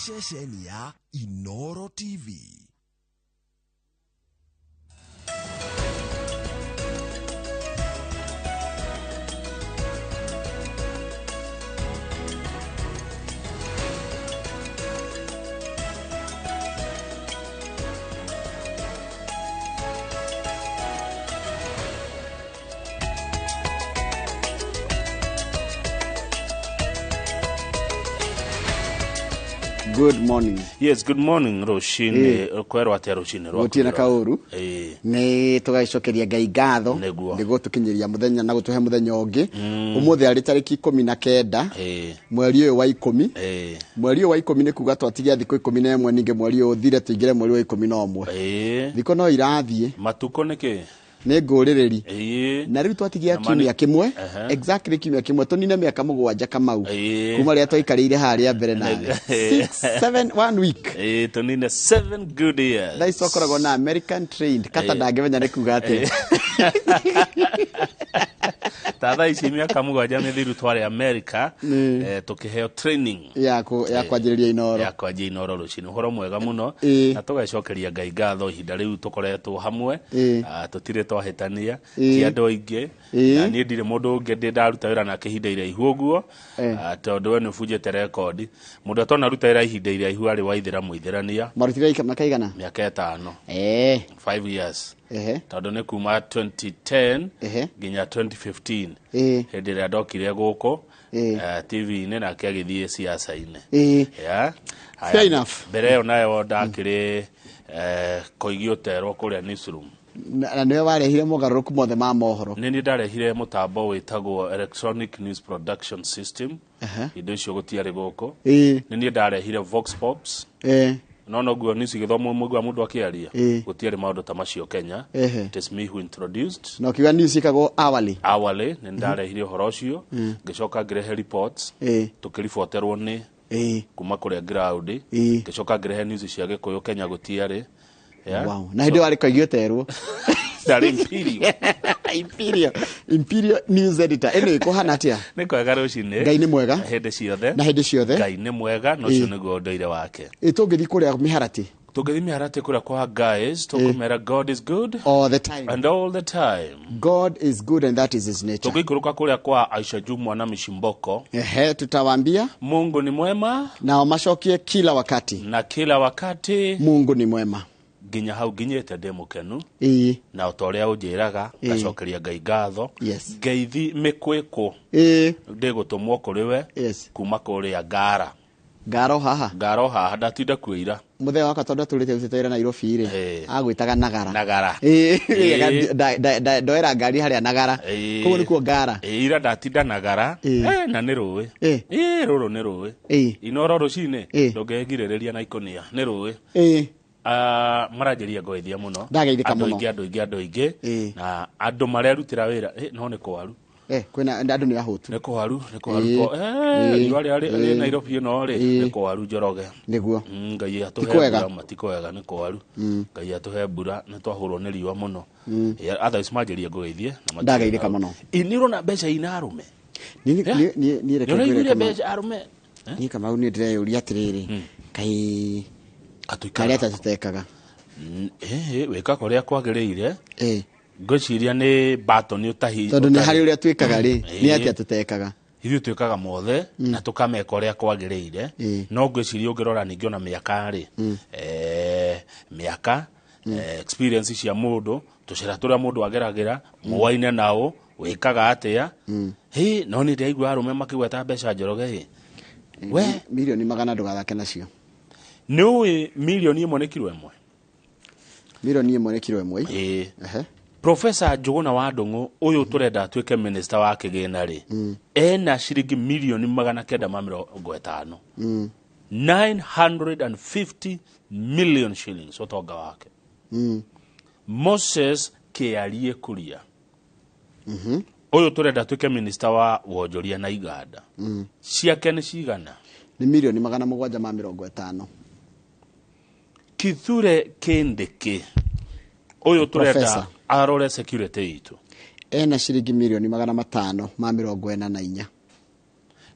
Ceceni ya Inoro TV. Good morning. Yes, good morning rũcinĩ. Kwerwo atĩa rũcinĩ rwaku? Gũtirĩ na kaũru. Ĩĩ. Nĩ tũgagĩcokeria Ngai ngatho Nĩguo. nĩguo tũkinyĩria mũthenya na gũtũhe mũthenya ũngĩ. Ũmũthĩ arĩ tarĩki 19 mweri ũyũ wa 10. Mweri ũyũ wa 10 nĩ kuga twatigia thikũ 11, ningĩ mweri ũyũ ũthire tũingĩre mweri wa 11. Thikũ no irathiĩ. Matukũ nĩkĩ? Nĩ ngũrĩrĩri. Na rĩu twatigia Na mani- kiumia kĩmwe, exactly kiumia kĩmwe tũnine mĩaka 7, Kamau, kuma rĩrĩa twaikarĩire harĩa mbere nawe. 6 7 1 week. Ĩĩ, tũnine 7 good years. Thaa ici twakoragwo na American trained kata ndangĩmenya nĩ kuga atĩa. Ta thaa ici mĩaka 7 mĩthiru twarĩ America, tũkĩheo training ya kwanjĩrĩria Inoro. Ya kwanjia Inoro rũcinĩ, ũhoro mwega mũno. Na tũgacokeria Ngai ngatho ihinda rĩu tũkoretwo hamwe. Ah, tũtirĩ twahĩtania ti andũ aingĩ. Na niĩ ndirĩ mũndũ ũngĩ ndĩ ndaruta wĩra nake ihinda iraihu ũguo. Ah, tondũ we nĩ ũbunjĩte rekondi, mũndũ atanaruta wĩra ihinda iraihu arĩ waithĩra mũithĩrania. Marutire makaigana? Mĩaka 5. 5 years. Tondũ nĩ kuma 2010 nginya 2015, hĩndĩ ĩrĩa ndokire gũkũ TV-inĩ nake agĩthiĩ siasa-inĩ. Yeah. Haya, Fair enough. Mbere ĩyo nayo ndakĩrĩ koigi ũterwo kũrĩa newsroom. Na nĩwe warehire mogarũrũku mothe ma mohoro. Nĩ niĩ ndarehire mũtambo wĩtagwo electronic news production system. Indo icio gũtiarĩ gũkũ. Nĩ niĩ ndarehire vox pops. No noguo news igĩthomwo mũigua mũndũ akĩaria. Gũtiarĩ maũndũ ta macio Kenya. It is me who introduced. Na ũkiuga news ĩkagwo hourly. Hourly, nĩ ndarehire ũhoro ũcio, ngĩcoka ngĩrehe reports, tũkĩriboterwo nĩ kuma kũrĩa ground. Ngĩcoka ngĩrehe news cia Gĩkũyũ, Kenya gũtiarĩ. Yeah. Wow. Na hĩndĩ ĩyo warĩ koigi ũterwo. Ndarĩ Imperial. Imperial. Imperial news editor. Ĩno ĩkũhana atĩa? Nĩ kwega rũcinĩ. Ngai nĩ mwega. Hĩndĩ ciothe. Na hĩndĩ ciothe. Ngai nĩ mwega na ũcio nĩguo ũndũire wake. Ĩ tũngĩthiĩ kũrĩa mĩharatĩ? Tũngĩthiĩ mĩharatĩ kũrĩa kwa guys, tũkũmera God is good all the time. And all the time. God is good and that is his nature. Tũngĩikũrũka kũrĩa kwa Aisha Jumwa na Mishimboko, Ehe, tutawaambia Mungu ni mwema nao macokie kila wakati. Na kila wakati. Mungu ni mwema. Nginya hau nginyĩte ndĩ mũkenu. Na o ta ũrĩa ũnjĩraga, ngacokeria Ngai ngatho. Ngeithi mĩkwĩkũ ndĩgũtũmwo kũrĩ we kuma kũrĩa Ngara. Ngaro haha? Ngaro haha, ndatinda kuo ira. Mũthee wakwa tondũ atũrĩte rutĩte wĩra Nairobi rĩ, agwĩtaga Nagara. Nagara. Ndoera ngari harĩa Nagara. Koguo nĩkuo Ngara. Ĩĩ, ira ndatinda Nagara. Na nĩ rũĩ. Ĩĩ, rũrũ nĩ rũĩ. Inoro rũcinĩ ndũngĩgirĩrĩria na ikũnia, nĩ rũĩ. Ah, maranjĩria ngoithia mũno. Ndageithĩka Andũ mũno. aingĩ, andũ aingĩ, andũ aingĩ. Na andũ marerutĩra wĩra. No nĩ kwaru. Kwĩna andũ nĩ ahũtu. Nĩ kwaru, nĩ kwaru. Riũa rĩrĩa rĩ Nairobi ĩno rĩ, nĩ kwaru, Njoroge. Nĩguo. Ngai atũhe Ti kwega. mbura, ti kwega, nĩ kwaru. Ngai atũhe mbura, nĩ twahũrwo nĩ riũa mũno. Otherwise manjĩrie ngũgeithie na matirĩ Ndageithĩka hau. mũno. Ĩ, nĩ ũrona mbeca ina arũme? Niĩ reke Nĩ ũraiguire ngwĩre Kamau. mbeca arũme? Niĩ Kamau niĩ ndĩreyũria atĩrĩrĩ, kaĩ Gatuikara. karĩa atĩa tũtekaga? Wĩkaga ũrĩa kwagĩrĩire. Ngwĩciria nĩ batoni ũtahi. Tondũ nĩ harĩ ũrĩa twĩkaga rĩ, nĩ atĩa tũtekaga? Ithuĩ twĩkaga mothe na tũkameka ũrĩa kwagĩrĩire. No ngwĩciria ũngĩrora ningĩ ona mĩaka rĩ, mĩaka, experience cia mũndũ, tũcĩra tũrĩa mũndũ ageragĩra, mũwaine nao, wĩkaga atĩa? Hĩ, no nĩ ndĩraigua arũme makĩgweta mbeca, Njoroge, ĩ. We? Mirioni 100 ndũgathake nacio. Nĩ ũĩ mirioni 1 nĩ kiro 1? Mirioni 1 nĩ kiro 1. Ĩĩ. Professor Njuguna wa Ndung'u ũyũ tũrenda atuĩke minister wa kĩgĩna rĩ, ena ciringi mirioni 950. 950 million shillings ũtonga wake. Moses Kĩarie Kuria ũyũ tũrenda atuĩke minister wa wonjoria na iganda, ciake nĩ cigana? Nĩ mirioni 750. Kithure Kindiki ũyũ tũrenda Professor. arore security itũ, Ena ciringi mirioni 544.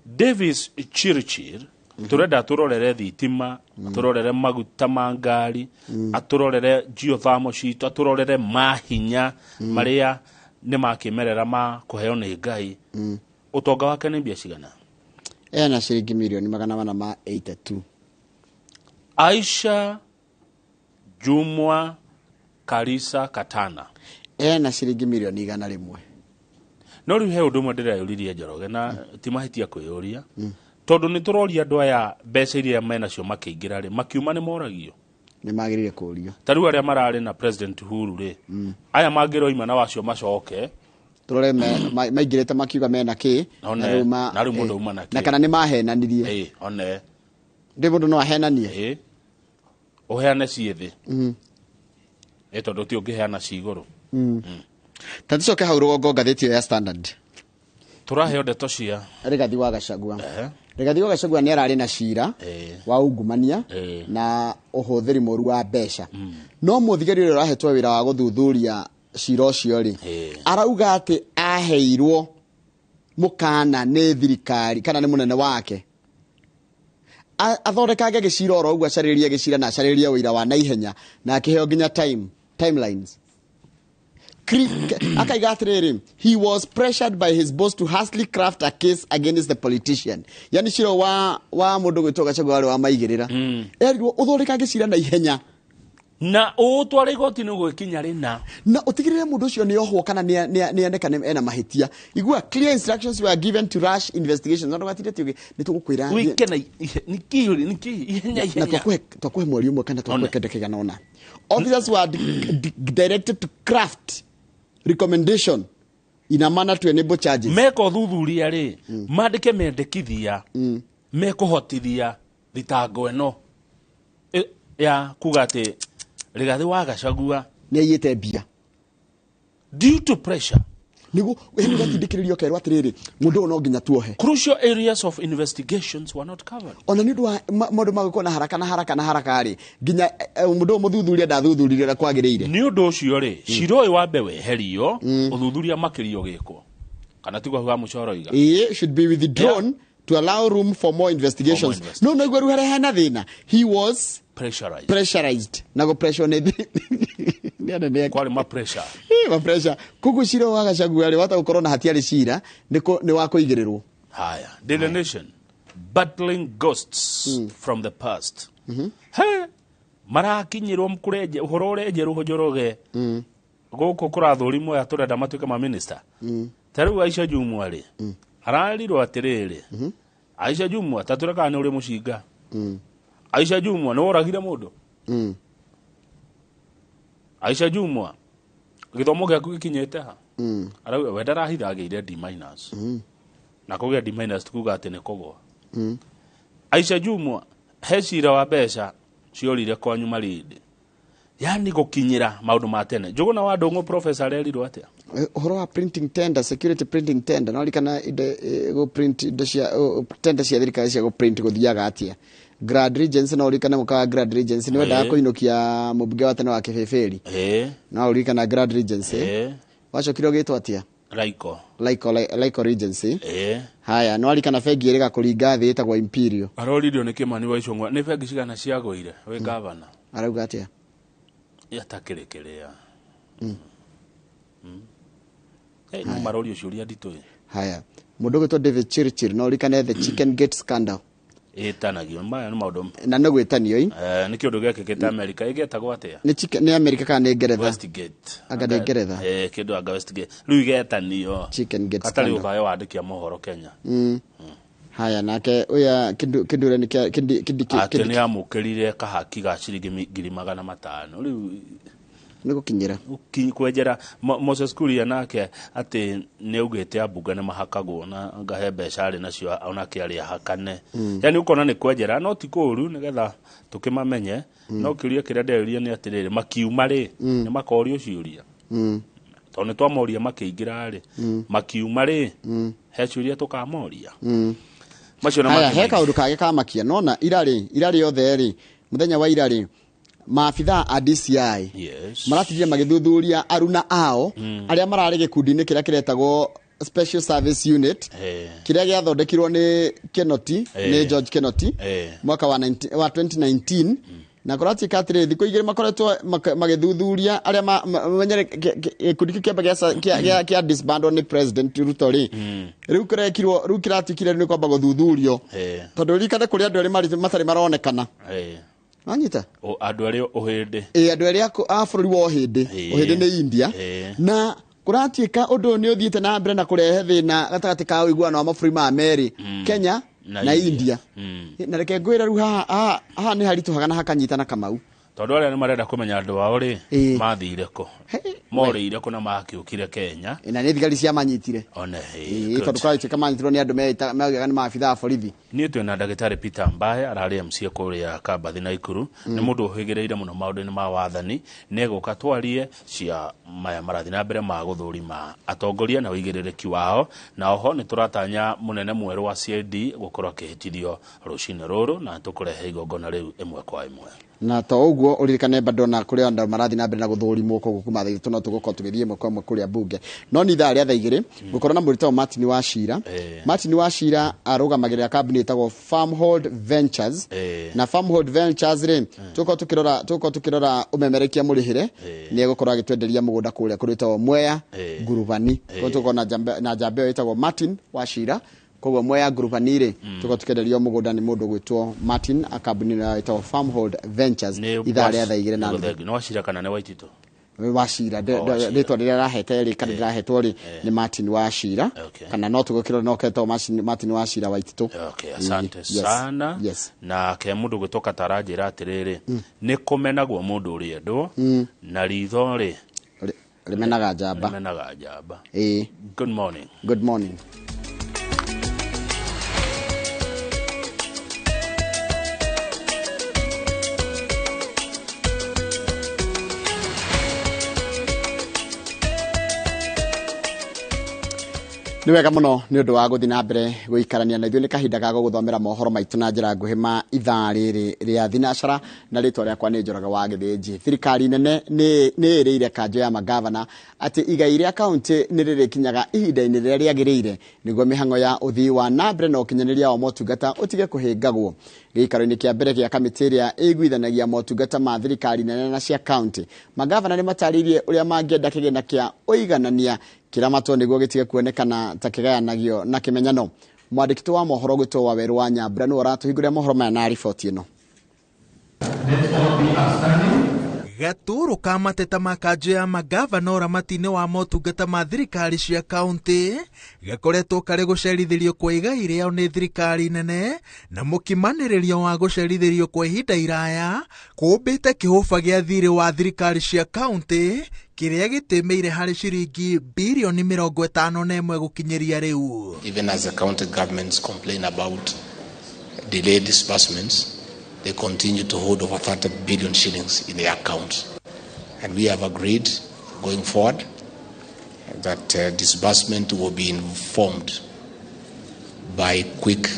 Davis Chirchir. Turenda aturorere thitima, aturorere maguta ma ngari, aturorere geothermal citũ, aturorere mahinya maria nĩ makĩmerera ma kũheo nĩ Ngai. Ũtonga wake nĩ mbia cigana? Ena ciringi mirioni 482. Aisha Jumwa Karisa Katana ena ciringi mirioni 100. No rĩu he ũndũ ũmwe ndĩreyũririe Njoroge, na ti mahĩtia kwĩyũria, tondũ nĩ tũroria andũ aya mbeca iria menacio makĩingĩra rĩ, makiuma nĩ moragio. Nĩ magĩrĩire kũũrio. Ta rĩu arĩa mararĩ na President Uhuru rĩ, aya mangĩroima na wacio macoke tũrore maingĩrĩte makiuga mena kĩ, One, na rĩu na rĩu mũndũ auma na kĩ. Na kana nĩ mahenanirie. One. Ndĩ mũndũ no ahenanie. Ũheane ciĩ thĩ. Tondũ ti ũngĩheana ci igũrũ. Ta tũcoke hau rũgongo ngathĩti ĩyo ya Standard. Tũraheo ndeto cia Rigathi wa Gachagua. Rigathi wa Gachagua nĩ ararĩ na cira wa ungumania na ũhũthĩri mũru wa mbeca. No mũthigari ũrĩa ũrahetwo wĩra wa gũthuthuria cira ũcio rĩ, arauga atĩ aheirwo mũkana nĩ thirikari kana nĩ mũnene wake athondekange gĩcira oro ũguo, acarĩrie gĩcira na acarĩrie ũira wa naihenya na akĩheo nginya timelines. Akaiga atĩrĩrĩ, he was pressured by his boss to hastily craft a case against the politician. Yani cira wa mũndũ gwĩtwo Gachagua warĩ wa maigĩrĩra. Erirwo ũthondekange cira na ihenya na ũtware igoti-inĩ gwĩkinya rĩna, na ũtigĩrĩre mũndũ ũcio nĩ ohwo kana nĩ oneka ena mahĩtia. Igua, clear instructions were given to rush investigations. Na ndũgatinde atĩ nĩ tũgũkwĩra wike na nĩkĩ nĩkĩ ihenya na ihenya. Twakũhe mweri ũmwe kana twakũhe kĩndũ kĩigana ũna. Officers were directed to craft recommendation in a manner to enable charges. Meka ũthuthuria rĩ, mandĩke mendekithia mekũhotithia thitango ĩno ya kuga atĩ Rigathi wa Gachagua nĩ aiyĩte mbia due to pressure. Nĩguo hĩndĩ ũgatindĩkĩrĩrio ũkerwo atĩrĩrĩ, mũndũ ũyũ no nginya tuohe. Crucial areas of investigations were not covered. Ona nĩ ũndũ wa maũndũ ma gwĩkwo na haraka na haraka na haraka rĩ, nginya mũndũ ũyũ mũthuthuria ndathuthurie ũrĩa kwagĩrĩire. Nĩ ũndũ ũcio rĩ, cira ũyũ wambe weherio, ũthuthuria makĩria ũgĩkwo. Kana tiguo hau mũcoro iga. Ĩĩ, should be withdrawn to allow room for more investigations. For more investigations. No, no, igua rĩu harĩa hena thĩna. He was pressurized. Pressurized. Na go pressure nĩ nĩ anene ake. Kwarĩ ma pressure. Ĩĩ, ma pressure. Koguo cira wa Gachagua rĩ, wata gũkorwo na hatiarĩ cira, nĩ wa kũigĩrĩrwo. Haya, Daily Nation, battling ghosts from the past. He, marakinyirwo kũrenje, ũhoro ũrenjerwo Njoroge. Gũkũ kũrathũrimwo aya tũrenda matuĩke ma minister. Ta rĩu Aisha Jumwa rĩ, ararirwo atĩrĩrĩ, Aisha Jumwa, ta tũreka nĩ ũrĩ mũcinga. Aisha Jumwa, nĩ woragire mũndũ? Aisha Jumwa, gĩthomo gĩaku gĩkinyĩte ha? Arauga, we ndarahitha agĩire D minus. Na kũgĩa D minus ti kuga atĩ nĩ kũgũa. Aisha Jumwa, he cira wa mbeca ciorire kwanyu Malindi. Yani gũkinyĩra maũndũ ma tene. Njũgũna wa Ndũng'ũ professor arerirwo atĩa? Ũhoro wa printing tender, security printing tender, no ririkana indo, gũ print indo cia, tender cia thirikari cia gũ print gũthiaga atĩa? Grand Regency, no ririkane mũka wa Grand Regency, nĩ wendaga kũinũkia mũmbunge wa tene wa Kĩbĩbĩri. No ririkana Grand Regency. Wacokire ũgĩtwo atĩa? Laiko. Laiko, Laiko Regency. Haya, no ririkana bengi ĩrĩa kũringa thĩ ĩtagwo Imperial. Aroririo nĩ Kĩmani wa Icũng'wa, nĩ bengi cigana ciagũire wĩ gavana? Arauga atĩa? Atakĩrĩ kĩrĩa. No marorio ciũria nditũ. Haya, mũndũ ũgwĩtwo David Chirchir, no ririkane the Chicken Gate scandal. Ĩtanagio, maya nĩ maũndũ. Na nĩ gwĩtanio, ĩ? Nĩ kĩũndũ gĩekĩkĩte Amerika, ĩgĩtagwo atĩa? Nĩ chicken, nĩ Amerika kana nĩ Ngeretha? Westgate. Anga nĩ Ngeretha? Kĩndũ anga Westgate. Rĩu igetanio. Chicken Gate Hatarĩ scandal. ũthayo wandĩki a mohoro Kenya. Haya, nake ũya kĩndũ ũrĩa nĩ kĩa, kĩndi, kĩndi, kĩndi, Atĩ nĩ amũkĩrire kahaki ga ciringi ngiri magana matano. Rĩu Nĩ gũkinyĩra. Kwenjera Moses Kuria nake atĩ nĩ augĩte ambunge nĩ mahakagwo na ngahe mbeca arĩ nacio onake arĩ ahakane. Yani ũkona nĩ kwenjera, no ti kũũru nĩgetha tũkĩmamenye. No kĩũria kĩrĩa ndeyũria nĩ atĩrĩrĩ, makiuma rĩ, nĩ makorio ciũria? Tondũ nĩ twamoria makĩingĩra rĩ, makiuma rĩ, he ciũria tũkamoria? Macio nĩ Haya, mangĩ he maingĩ. kaũndũ kangĩ kamakia. Nona ira rĩ, ira rĩothe rĩ, mũthenya wa ira rĩ, maabithaa a DCI maratindire magĩthuthuria aruna ao arĩa mararĩ gĩkundi-inĩ kĩrĩa kĩretagwo Special Service Unit kĩrĩa gĩathondekirwo nĩ Kinoti, nĩ George Kinoti mwaka wa 2019. Na kũratuĩka atĩrĩrĩ, thikũ igĩrĩ makoretwo magĩthuthuria arĩa menyere gĩkundi kĩu kĩamba kĩa disbandwo nĩ President Ruto rĩ. Rĩu kĩrekirwo, rĩu kĩratuĩkire nĩ kwamba gũthuthurio, tondũ ririkane kũrĩ andũ erĩ matarĩ maronekana. Wanyita? Andũ erĩ Ũhĩndĩ. Andũ erĩ a bũrũri wa Ũhĩndĩ. Ũhĩndĩ nĩ India. Na kũratuĩka ũndũ ũyũ nĩ ũthiĩte na mbere na kũrehe thĩna gatagatĩ ka ũiguano wa mabũrũri ma merĩ, Kenya na India. Na reke ngwĩre rĩu haha nĩ haritũhaga na hakanyitana Kamau. Tondũ arĩa nĩ marenda kũmenya andũ ao rĩ, mathire kũ, morĩire kũ na makĩũkire Kenya. Na nĩ thigari ciamanyitire. Tondũ kũratuĩka manyitirwo nĩ andũ maugaga nĩ maabithaa a borithi. Niĩ twĩna ndagĩtarĩ Peter Mbae, ararĩ MCA kũrĩa Kambathi Naikuru. Nĩ mũndũ ũhĩgĩrĩire mũno maũndũ-inĩ ma wathani. Nĩ egũka twarie cia maya marathiĩ na mbere ma gũthũrima atongoria na ũigĩrĩrĩki wao. Na oho nĩ tũratanya mũnene mwerũ wa CID gũkorwo akĩhĩtithio rũcinĩ rũrũ, na tũkũrehe igongona rĩu ĩmwe kwa ĩmwe. Na to ũguo ũririkane bado na kũrĩ andũ marathiĩ na mbere na gũthũrimwo kũguo kuma thaa ithatũ, no tũgũkorwo tũgĩthiĩ ĩmwe kwa ĩmwe kũrĩa mbunge. No nĩ ithaa rĩa thaa igĩrĩ gũkorwo na mũrutwo Martin Wachira. Martin Wachira arũgamagĩrĩra kambuni ĩtagwo Farmhold Ventures. Na Farmhold Ventures rĩ, tũgũkorwo tũkĩrora ũmemerekia mũrĩhĩre, nĩ egũkorwo agĩtwenderia mũgũnda kũrĩa kũrĩtagwo Mwea Ngurubani. Koguo tũgũkorwo na njamba ĩyo ĩtagwo Martin Wachira. Koguo Mwea Ngurubani rĩ, tũgũkorwo tũkĩenderio mũgũnda nĩ mũndũ gwĩtwo Martin, a kambuni ĩyo ĩtagwo Farmhold Ventures. Ithaa rĩa thaa igĩrĩ na nuthu. Nĩ Wachira kana nĩ Waititũ? Wachira, rĩtwa rĩrĩa arahete rĩ, kana rĩrahetwo rĩ, nĩ Martin Wachira. Kana no tũgũkĩrora no ketwo Martin Wachira Waititũ. Asante sana. Na ke mũndũ gwĩtwo Katara njĩra atĩrĩrĩ, nĩ kũmenagwo mũndũ ũrĩendwo, na ritho rĩ rĩmenaga njamba. Rĩmenaga njamba. Good morning. Good morning. Nĩ wega mũno nĩ ũndũ wa gũthiĩ na mbere gũikarania na ithuĩ. Nĩ kahinda ga gũgũthomera mohoro maitũ na njĩra nguhĩ ma ithaa rĩrĩ rĩa thinacara, na rĩtwa rĩakwa nĩ Njoroge wa Gĩthĩnji. Thirikari nene nĩ ĩrĩire kanjũ ya magavana atĩ igai rĩa kaũntĩ nĩ rĩrĩkinyaga ihinda-inĩ rĩrĩa rĩagĩrĩire nĩguo mĩhang'o ya ũthii wa na mbere na ũkinyanĩria wa motungata ũtige kũhĩngagwo. Gĩikaro-inĩ kĩa mbere gĩa kamĩtĩ ĩrĩa ĩiguithanagia motungata ma thirikari nene na cia kaũntĩ, magavana nĩ matarĩirie ũrĩa mangĩenda kĩgĩna kĩa ũiganania kĩramatwo nĩguo gĩtige kuonekana ta kĩgayanagio na kĩmenyano. Mwandĩki wa mohoro gwĩtwo Wawerũ wa Nyambura nĩwe ũratũhingũrĩra mohoro maya na riboti ĩno. Gatũrũ ka mateta ma kanjũ ya magavana ũramati-inĩ wa motungata ma thirikari cia kaũntĩ gakoretwo karĩ gũcerithĩrio kwa igai rĩao nĩ thirikari nene, na mũkimanĩrĩrio wa gũcerithĩrio kwa ihinda iraya kũmbĩte kĩhũba gĩa thirĩ wa thirikari cia kaũntĩ kĩrĩa gĩtĩmĩire harĩ ciringi birioni 51 gũkinyĩria rĩu. Even as the county governments complain about delayed disbursements, they continue to hold over 30 billion shillings in their accounts. And we have agreed going forward that disbursement will be informed by quick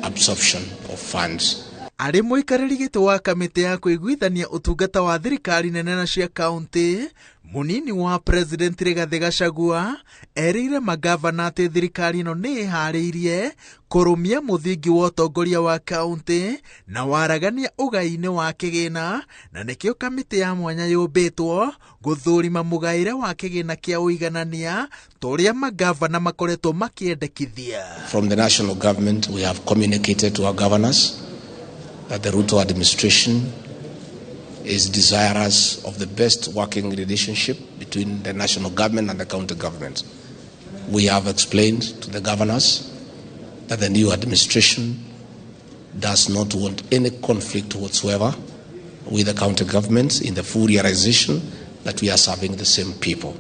absorption of funds. Arĩ mũikarĩri gĩtĩ wa kamĩtĩ ya kũiguithania ũtungata wa thirikari nene na cia kaũntĩ, mũnini wa President Rigathĩ Gachagua erĩire magavana atĩ thirikari ĩno nĩ ĩharĩirie kũrũmia mũthingi wa ũtongoria wa kaũntĩ na waragania ũgai-inĩ wa kĩgĩna, na nĩkĩo kamĩtĩ ya mwanya yũmbĩtwo gũthũrima mũgaĩre wa kĩgĩna kĩa ũiganania ta ũrĩa magavana makoretwo makĩendekithia. From the national government, we have communicated to our governors that the Ruto administration is desirous of the best working relationship between the national government and the county government. We have explained to the governors that the new administration does not want any conflict whatsoever with the county governments in the full realization that we are serving the same people.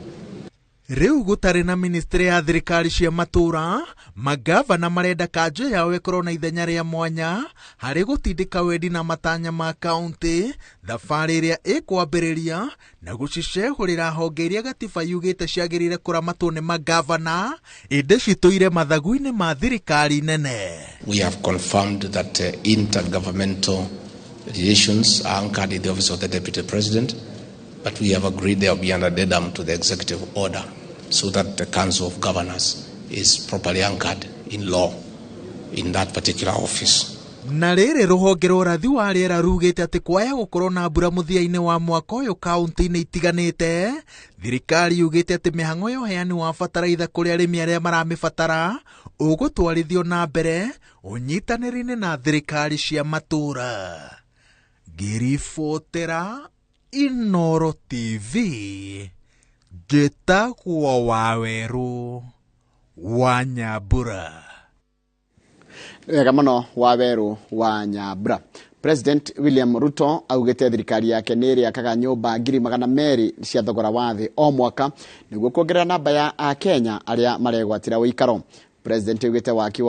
Rĩu gũtarĩ na ministry ya thirikari cia matũra, magavana marenda kanjũ yao ĩkorwo na ithenya rĩa mwanya harĩ gũtindĩka wendi na matanya ma kaũntĩ, thabarĩ ĩrĩa ĩkwambĩrĩria na gũcicehũrĩra honge iria gatiba yugĩte ciagĩrĩire kũramatwo nĩ magavana, ĩndĩ citũire mathagu-inĩ ma thirikari nene. We have confirmed that intergovernmental relations are anchored in the office of the Deputy President, but we have agreed there will be an addendum to the executive order so that the Council of Governors is properly anchored in law in that particular office. Na rĩrĩ rũhonge rwa ũrathi wa rĩera rugĩte atĩ kwaya gũkorwo na mbura mũthia-inĩ wa mwaka ũyũ kaunti-inĩ itiganĩte, thirikari yugĩte atĩ mĩhang'o ya ũheani wa bataraitha kũrĩ arĩmi arĩa maramĩbatara ũgũtwarithio na mbere ũnyitanĩri-inĩ na thirikari cia matũũra. Ngĩribotera Inooro TV, njĩtagwo Wawerũ wa Nyambura. Wega mũno Wawerũ wa Nyambura. President William Ruto augĩte thirikari yake nĩ ĩrĩakaga nyũmba 200,000 cia thogora wa thĩ o mwaka nĩguo kuongerera namba ya Akenya arĩa maregwatĩra ũikaro. President augĩte waki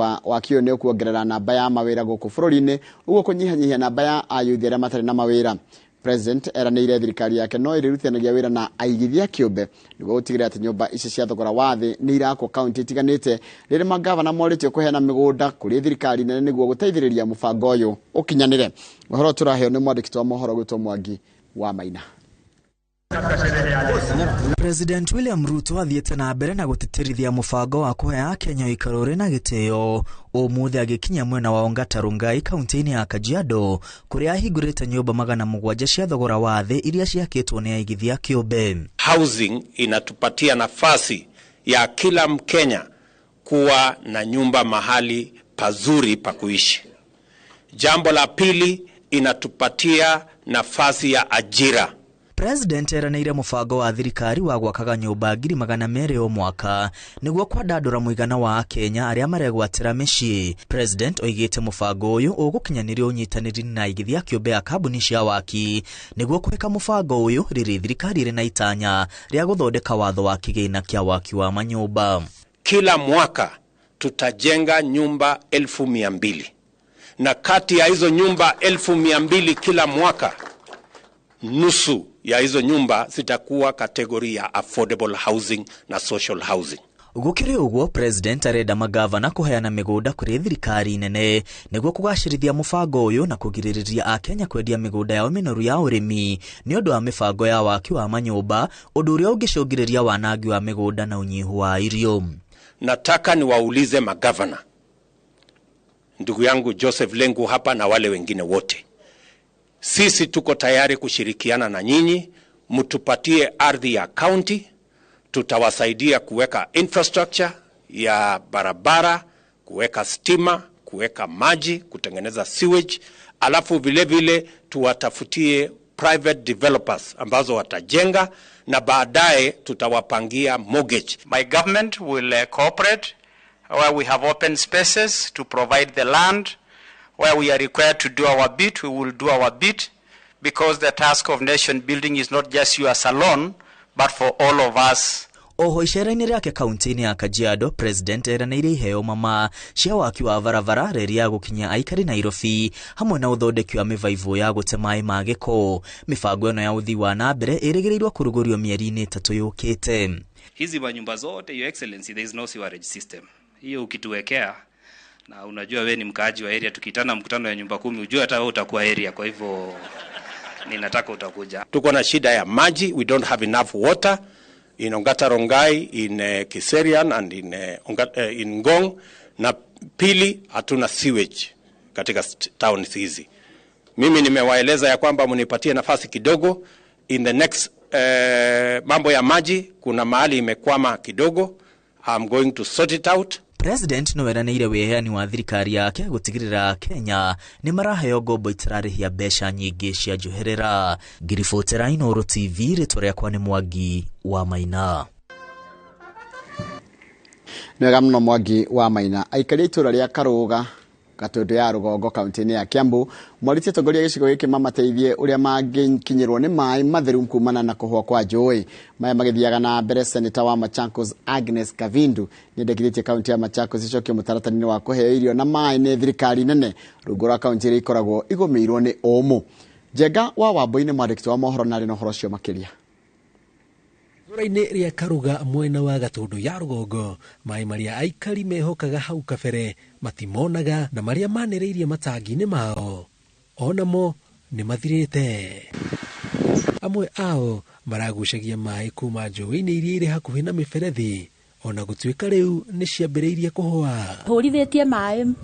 ũyũ nĩ ũkuongerera namba ya mawĩra gũkũ bũrũri-inĩ, ũguo kũnyihanyihia namba ya ayuthi arĩa matarĩ na mawĩra. President eranĩire thirikari yake no ĩrĩrutithanagia wĩra na aigithia kĩũmbe nĩguo gũtigĩrĩra atĩ nyũmba ici cia thogora wa thĩ nĩ irakwo kaunti itiganĩte, rĩrĩa mangavana morĩtio kũheana mĩgũnda kũrĩ thirikari nene nĩguo gũteithĩrĩria mũbango ũyũ ũkinyanĩre. Ũhoro tũraheo nĩ mwandĩki wa mohoro gwĩtwo Mwangi wa Maina. President William Ruto athiĩte na mbere na gũtĩtĩrithia mũbango wa kũhe Akenya ũikaro ũrĩ na gĩtĩo ũmũthĩ agĩkinya mwena wa Ongata Rongai kaunti-inĩ ya Kajiado kũrĩa ahingũrĩte nyũmba 700 cia thogora wa thĩ iria ciakĩtwo nĩ aigithia kĩũmbe. Housing inatupatia nafasi ya kila Mkenya kuwa na nyumba mahali pazuri pa kuishi. Jambo la pili, inatupatia nafasi ya ajira. President eranĩire mũbango wa thirikari wa gwakaga nyũmba 200,000 o mwaka nĩguo kwandandũra mũigana wa Akenya arĩa maregwatĩra mĩciĩ. President oigĩte mũbango ũyũ ũgũkinyanĩrio ũnyitanĩri na aigithia kĩũmbe a kambuni cia waki nĩguo kũheka mũbango ũyũ rĩrĩ thirikari ĩrĩ na itanya rĩa gũthondeka watho wa kĩgĩna kĩa waki wa manyũmba. Kila mwaka tutajenga nyumba 200,000 na kati ya hizo nyumba 200,000 kila mwaka, nusu ya hizo nyumba zitakuwa kategori ya affordable housing na social housing. Gũkĩrĩ ũguo, President arenda magavana kũheana mĩgũnda kũrĩ thirikari nene nĩguo kũgacĩrithia mũbango ũyũ na kũgirĩrĩria Akenya kwendia mĩgũnda yao mĩnoru ya ũrĩmi nĩ ũndũ wa mĩbango ya waki wa manyũmba, ũndũ ũrĩa ũngĩcũngĩrĩria wanangi wa mĩgũnda na ũnyihu wa irio. Nataka niwaulize magavana, ndugu yangu Joseph Lengu hapa na wale wengine wote, sisi tuko tayari kushirikiana na nyinyi, mtupatie ardhi ya county, tutawasaidia kuweka infrastructure ya barabara, kuweka stima, kuweka maji, kutengeneza sewage, alafu vile vile tuwatafutie private developers ambazo watajenga na baadaye tutawapangia mortgage. My government will cooperate where we have open spaces to provide the land. Where we are required to do our bit, we will do our bit, because the task of nation building is not just yours alone, but for all of us. Oho icera-inĩ rĩake kaunti-inĩ ya Kajiado, President eranĩire iheo mama cia waki wa barabara reri ya gũkinya aikari Nairobi hamwe na ũthondeki wa mĩbaibũ ya gũte maĩ ma gĩko. Mĩbango ĩno ya ũthii wa na mbere ĩrĩgĩrĩirwo kũrugũrio mĩeri-inĩ 3 yũkĩte. Hizi manyumba zote, Your Excellency, there is no sewerage system. Hiyo ukituwekea, na unajua we ni mkaaji wa area, tukitana mkutano ya nyumba 10 ujue hata wewe utakuwa area, kwa hivyo ninataka utakuja. Tuko na shida ya maji, we don't have enough water in Ongata Rongai, in Kiserian and in Ngong, na pili hatuna sewage katika town hizi. Mimi nimewaeleza ya kwamba mnipatie nafasi kidogo in the next mambo ya maji, kuna mahali imekwama kidogo, I'm going to sort it out. President no eranĩire wĩheani wa thirikari yake gũtigĩrĩra Kenya nĩ maraheo ngombo itararĩhia mbeca nyingĩ cia njoherera. Ngiribotera Inooro TV, rĩtwa rĩakwa nĩ Mwangi wa Maina. Nĩ wega mũno Mwangi wa Maina. Aikari a itũũra rĩa Karũga Gatũndũ ya Rũgongo kaunti-inĩ ya Kiambu mwarĩtie atongoria gĩcigo gĩkĩ mamateithie ũrĩa mangĩkinyĩrwo nĩ maĩ matheru kumana na kũhũa kwa njũĩ. Maya magĩthiaga na mbere, Seneta wa Machakos Agnes Kavindu nĩendekithĩtie kaunti ya Machakos ĩcokie mũtaratara-inĩ wa kũheo irio na maĩ nĩ thirikari nene rungu rwa kaunti iria ikoragwo igũmĩirwo nĩ ũmũ. Njenga wa Wambui nĩ mwandĩki wa mohoro na arĩ na ũhoro ũcio makĩria. Itũũra-inĩ rĩa Karuga mwena wa Gatũndũ ya Rũgongo, maĩ marĩa aikari mehokaga hau kabere matimonaga na marĩa manĩrĩirie matangi-inĩ mao onamo nĩ mathirĩte. Amwe ao maragucagia maĩ kuma njũĩ-inĩ iria irĩ hakuhĩ na mĩberethi ona gũtuĩka rĩu nĩ ciambĩrĩirie kũhũa. Hũrithĩtie maĩ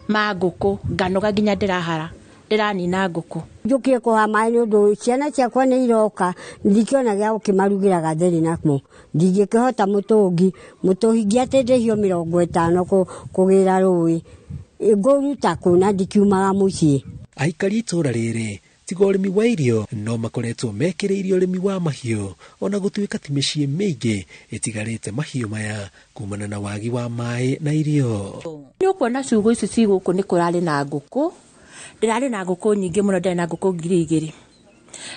ma ngũkũ nganoga nginya ndĩrahara ndĩranina ngũkũ. Njũkire kũha maĩ nĩ ũndũ ciana ciakwa nĩ iroka ndikĩona gĩa gũkĩmarugĩra gatheri namo ndingĩkĩhota mũtũngi mũtũhingi atĩ ndĩhio 50 kũgĩra rũĩ ngũruta kũ na ndikiumaga mũciĩ. Aikari itũũra rĩrĩ tiga ũrĩmi wa irio no makoretwo mekĩrĩirie ũrĩmi wa mahiũ ona gũtuĩka ti mĩciĩ mĩingĩ ĩtigarĩte mahiũ maya kumana na wagi wa maĩ na irio. Nĩ ũkuona ciugũ ici ci gũkũ nĩ kũrarĩ na ngũkũ, ndĩrarĩ na ngũkũ nyingĩ mũno, ndĩrarĩ na ngũkũ 2000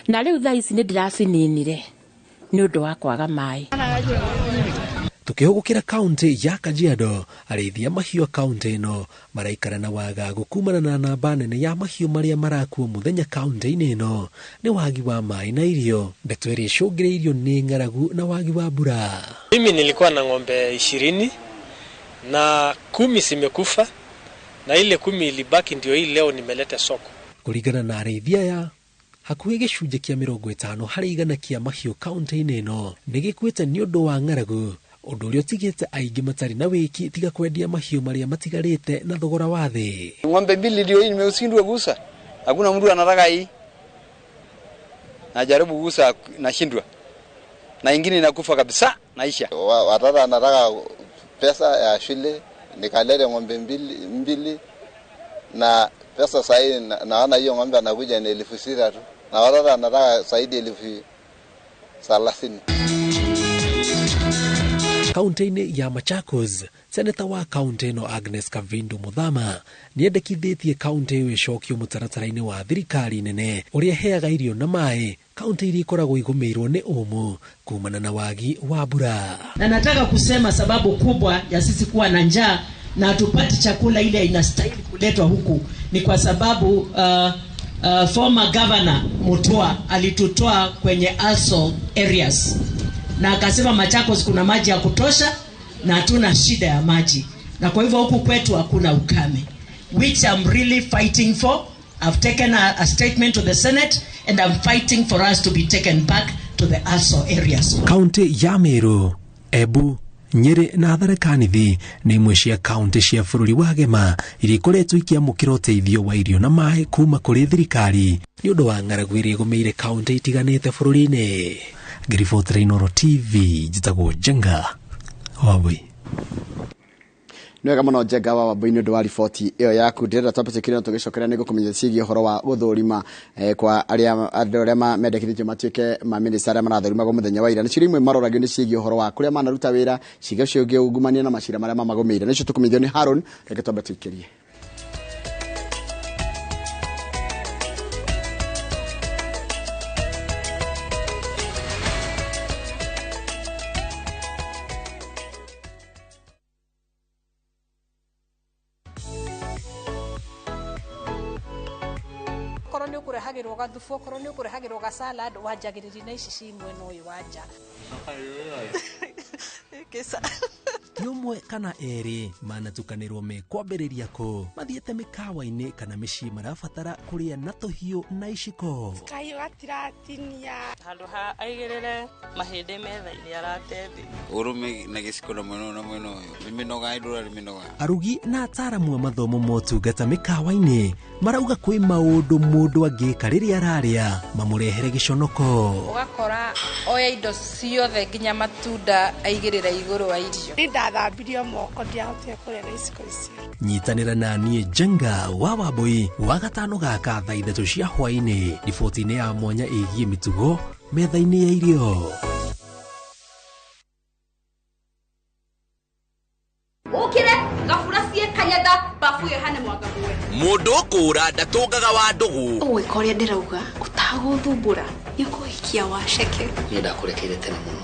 na rĩu thaa ici nĩ ndĩracininire nĩ ũndũ wa kwaga maĩ. Tukĩhũgũkĩra kaunti ya Kajiado, arĩithia mahiũ a kaunti ĩno maraikara na wagagu kumana na namba nene ya mahiũ marĩa marakua mũthenya kaunti-inĩ ĩno nĩ wagi wa maĩ na irio. Ndeto ĩrĩa ĩcũngĩrĩirio nĩ ng'aragu na wagi wa mbura. Mimi nilikuwa na ng'ombe 20 na 10 zimekufa na ile 10 ilibaki ndio hii leo nimeleta soko. Kũringana na arĩithia aya, hakuhĩ gĩcunjĩ kĩa 50 harĩ igana kĩa mahiũ kaunti-inĩ ĩno nĩ gĩkuĩte nĩ ũndũ wa ng'aragu, ũndũ ũrĩa ũtigĩte aingĩ matarĩ na wĩki tiga kwendia mahiũ marĩa matigarĩte na thogora wa thĩ. Ng'ombe mbili ndio hii nimeushindwa gusa, hakuna mtu anataka hii, najaribu gusa nashindwa, na ingine inakufa kabisa naisha. Watoto anataka pesa ya shule, nikalete ng'ombe mbili na pesa sahi naona hiyo ng'ombe anakuja ni 6,000 tu, na watoto anataka zaidi 30,000. Kaunti-inĩ ya Machakos, seneta wa kaunti ĩno Agnes Kavindu Muthama nĩendekithĩtie kaunti ĩyo ĩcokio mũtaratara-inĩ wa thirikari nene ũrĩa ĩheaga irio na maĩ kaunti iria ikoragwo igũmĩirwo nĩ ũmũ kumana na wagi wa mbura. Na nataka kusema sababu kubwa ya sisi kuwa na njaa na hatupati chakula ile inastahili kuletwa huku ni kwa sababu former governor Mutua alitutoa kwenye ASO areas na akasema Machakos kuna maji ya kutosha na hatuna shida ya maji, na kwa hivyo huku kwetu hakuna ukame, which I'm really fighting for. I've taken a statement to the Senate and I'm fighting for us to be taken back to the ASO areas. Kaunti ya Meru, Embu, Nyeri na Tharaka Nithi nĩ imwe cia kaunti cia bũrũri wa Gema iria ikoretwo ikĩamũkĩra ũteithio wa irio na maĩ kuma kũrĩ thirikari nĩ ũndũ wa ng'aragu ĩrĩa ĩgũmĩire kaunti itiganĩte bũrũri-inĩ. Ngĩribotera Inooro TV, njĩtagwo Njenga Wambui. Nĩ wega mũno Njenga wa Wambui nĩ ũndũ wa riboti ĩyo yaku. Ndĩrenda twambe twĩkĩre na tũgĩcokera nĩ ngũkũmenyithia ciĩgiĩ ũhoro wa gũthũrima kwa arĩa andũ arĩa mendekithĩtio matuĩke mamĩnĩsta arĩa marathũrimagwo mũthenya wa ira. Nĩ ciũria imwe maroragio nĩ ciĩgiĩ ũhoro wa kũrĩa manaruta wĩra, ciĩga ciĩgiĩ ungumania na macira marĩa mamagũmĩire. Nĩcio tũkũmenyithio nĩ Haron. Reke twambe tũikĩrie. Okorwo gathubu, okorwo nĩ ũkũrehagĩrwo ga salad wanjagĩrĩria na ici ci mwena ũyũ wa nja. Ti ũmwe kana erĩ manatukanĩrwo me kwambĩrĩria kũ mathiĩte mĩkawa-inĩ kana mĩciĩ marabatara kũrĩa na tũhiũ na iciko. Kahiũ gatiratinia. Handũ ha aigĩrĩre mahĩndĩ metha-inĩ arate thĩ. Ũrũme na gĩciko na mwena ũyũ na mwena ũyũ. Mĩnoga ĩndũra mĩnoga. Arugi na ataaramu a mathomo motungata mĩkawa-inĩ marauga kwĩ maũndũ mũndũ angĩka rĩrĩa ararĩa mamũrehere gĩconoko. Ũgakora oya indo ciothe nginya matunda aigĩrĩra igũrũ wa irio. Nĩ ndathambirio moko ndiahotire kũrĩa na iciko icio. Nyitanĩra na niĩ Njenga wa Wambui wa gatano gaka thaa 3 cia hwaĩ-inĩ riboti-inĩ ya mwanya ĩgiĩ mĩtugo metha-inĩ ya irio. Ũkĩre ngabura ciĩ kanyatha babu ĩyo ĩhane mwanga muwe. Mũndũ ũkũra ndatũngaga wa ndũgũ. Ũgwĩka ũrĩa ndĩrauga ũtagũthumbũra nĩ ũkũhikia waceke. Niĩ ndakũrekeire tene mũno.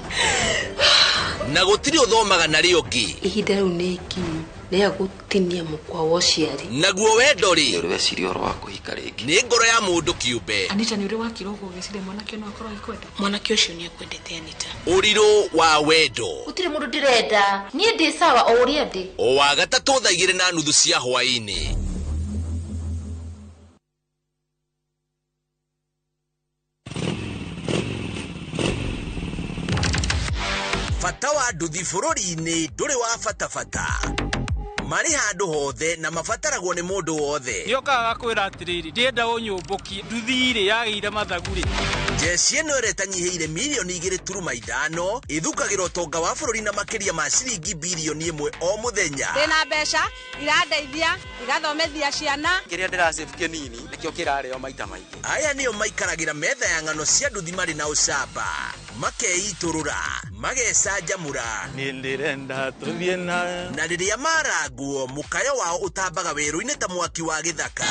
Na gũtirĩ ũthomaga na rĩo ũngĩ. Ihinda rĩu nĩ ikinyu rĩa gũtinia mũkwa wa ũciari. Naguo wendo rĩ, nĩ weciria ũhoro wa kũhika rĩngĩ. Nĩ ngoro ya mũndũ kĩũmbe. Anita nĩ ũrĩ wakira ũguo ũgĩciria mwanake no akorwo agĩkwenda? Mwanake ũcio nĩ akwendete Anita. Ũrirũ wa wendo. Gũtirĩ mũndũ ndĩrenda. Niĩ ndĩ sawa o ũrĩa ndĩ. O wa gatatũ thaa 2:30 cia hwaĩ-inĩ. Bata wa nduthi bũrũri-inĩ ndũrĩ wa bata bata. Marĩ handũ hothe na mabataragwo nĩ mũndũ wothe. Nĩokaga gakwĩra atĩrĩrĩ, ndĩrenda ũnyũmbũkie nduthi rĩ yagĩire mathagu rĩ. Jeshi ĩno ĩrĩa ĩtanyihĩire mirioni 2.5 ĩthukagĩra ũtonga wa bũrũri na makĩria ma ciringi birioni 1 o mũthenya. Ndĩna mbeca irandeithia igathomethia ciana. Kĩrĩa ndĩracĩbu kĩnini nĩkĩo kĩrarĩo maita maingĩ. Aya nĩo maikaragĩra metha ya ng'ano cia nduthi marĩ na ũcamba, makeitũrũra, magecanjamũra. Niĩ ndĩrenda tũthiĩ na. Na rĩrĩa marangwo mũkayo wao ũtambaga werũ-inĩ ta mwaki wa gĩthaka.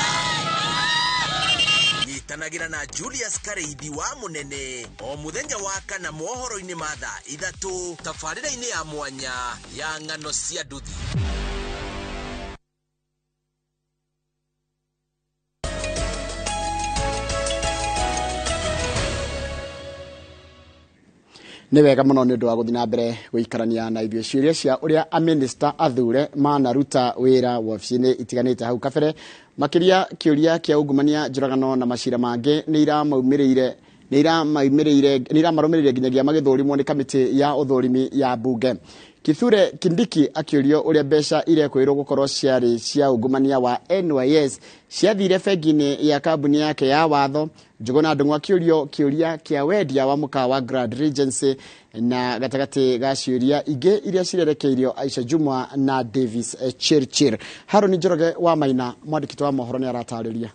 Nyitanagĩra na Julius Kareithi wa Mũnene o mũthenya wa kana mohoro-inĩ ma thaa 3 tabarĩra-inĩ ya mwanya ya ng'ano cia nduthi. Nĩ wega mũno nĩ ũndũ wa gũthiĩ na mbere gũikarania na ithuĩ. Ciũria cia ũrĩa amĩnĩsta athure manaruta wĩra wabici-inĩ itiganĩte hau kabere, makĩria kĩũria kĩa ungumania, njũragano na macira mangĩ nĩ iramarũmĩrĩire nginyagia magĩthũrimwo nĩ kamĩtĩ ya ũthũrimi ya mbunge. Kithure Kindiki akĩũrio ũrĩa mbeca irekwĩrwo gũkorwo ciarĩ cia ungumania wa NYS ciathire bengi-inĩ ya kambuni yake ya watho. Njuguna Ndung'u akĩũrio kĩũria kĩa wendia wa mũkawa Grand Regency na gatagatĩ ga ciũria ingĩ iria cirerekeirio Aisha Jumwa na Davis Chirchir. Harũni Njoroge wa Maina, mwandĩki wa mohoro, nĩ aratarĩria.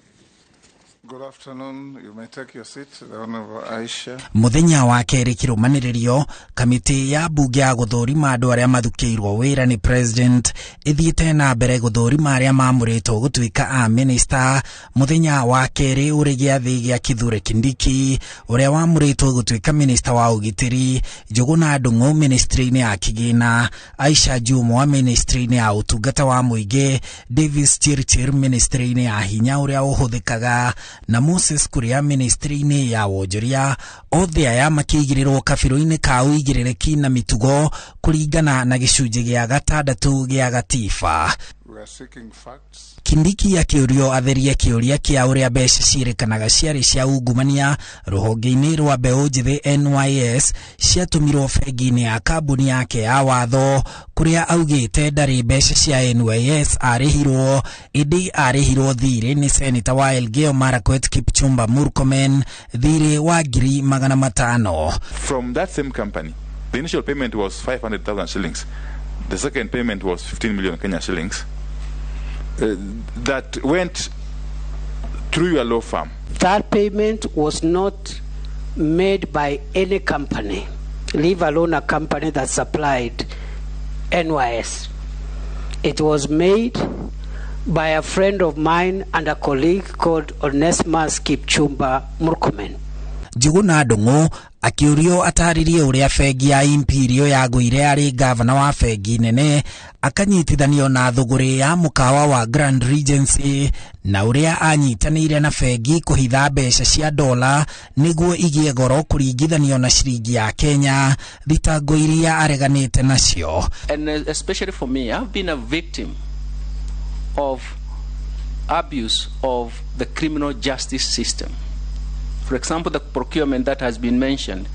Good afternoon. You may take your seat, the Honorable Aisha. Muthenya wa kerĩ kĩrũmanĩrĩrio, kamĩtĩ ya mbunge ya gũthũrima andũ arĩa mathukĩirwo wĩra nĩ president ĩthiĩte na mbere gũthũrima arĩa mamũrĩtwo gũtuĩka a minister. Muthenya wa kerĩ ũrĩ gĩathĩ gĩa Kithure Kindiki ũrĩa wamũrĩtwo gũtuĩka minister wa ũgitĩri, Njuguna Ndung'u ministry-inĩ ya kĩgĩna, Aisha Jumwa ministry-inĩ ya ũtungata wa mũingĩ, Davis Chirchir ministry-inĩ ya hinya ũrĩa ũhũthĩkaga, na Moses Kuria ministry-inĩ ya wonjoria. Othe aya makĩigĩrĩrwo kabirũ-inĩ ka ũigĩrĩrĩki na mĩtugo kũringana na gĩcunjĩ gĩa 6 gĩa gatiba. We are seeking facts. Kindiki akĩũrio atherie kĩũria kĩa ũrĩa mbeca ciĩrĩkanaga ciarĩ cia ungumania rũhonge-inĩ rwa mbeũ njĩthĩ NYS ciatũmirwo bengi-inĩ ya kambuni yake ya watho, kũrĩa augĩte ndarĩ mbeca cia NYS arĩhirwo, ĩndĩ arĩhirwo thirĩ nĩ seneta wa Elgeyo Marakwet Kipchumba Murkomen thirĩ wa 500,000. From that same company, the initial payment was 500,000 shillings. The second payment was 15 million Kenya shillings. That went through your law firm. That payment was not made by any company, leave alone a company that supplied NYS. It was made by a friend of mine and a colleague called Onesmus Kipchumba Murkomen. Njuguna Ndung'u akĩũrio atarĩrie ũrĩa bengi ya Imperial yagũire arĩ gavana wa bengi nene, akanyitithanio na thũgũrĩ ya mũkawa wa Grand Regency, na ũrĩa anyitanĩire na bengi kũhitha mbeca cia dola nĩguo igĩe goro kũringithanio na ciringi ya Kenya, thitango iria areganĩte nacio. And especially for me, I've been a victim of abuse of the criminal justice system. For example, the procurement that has been mentioned.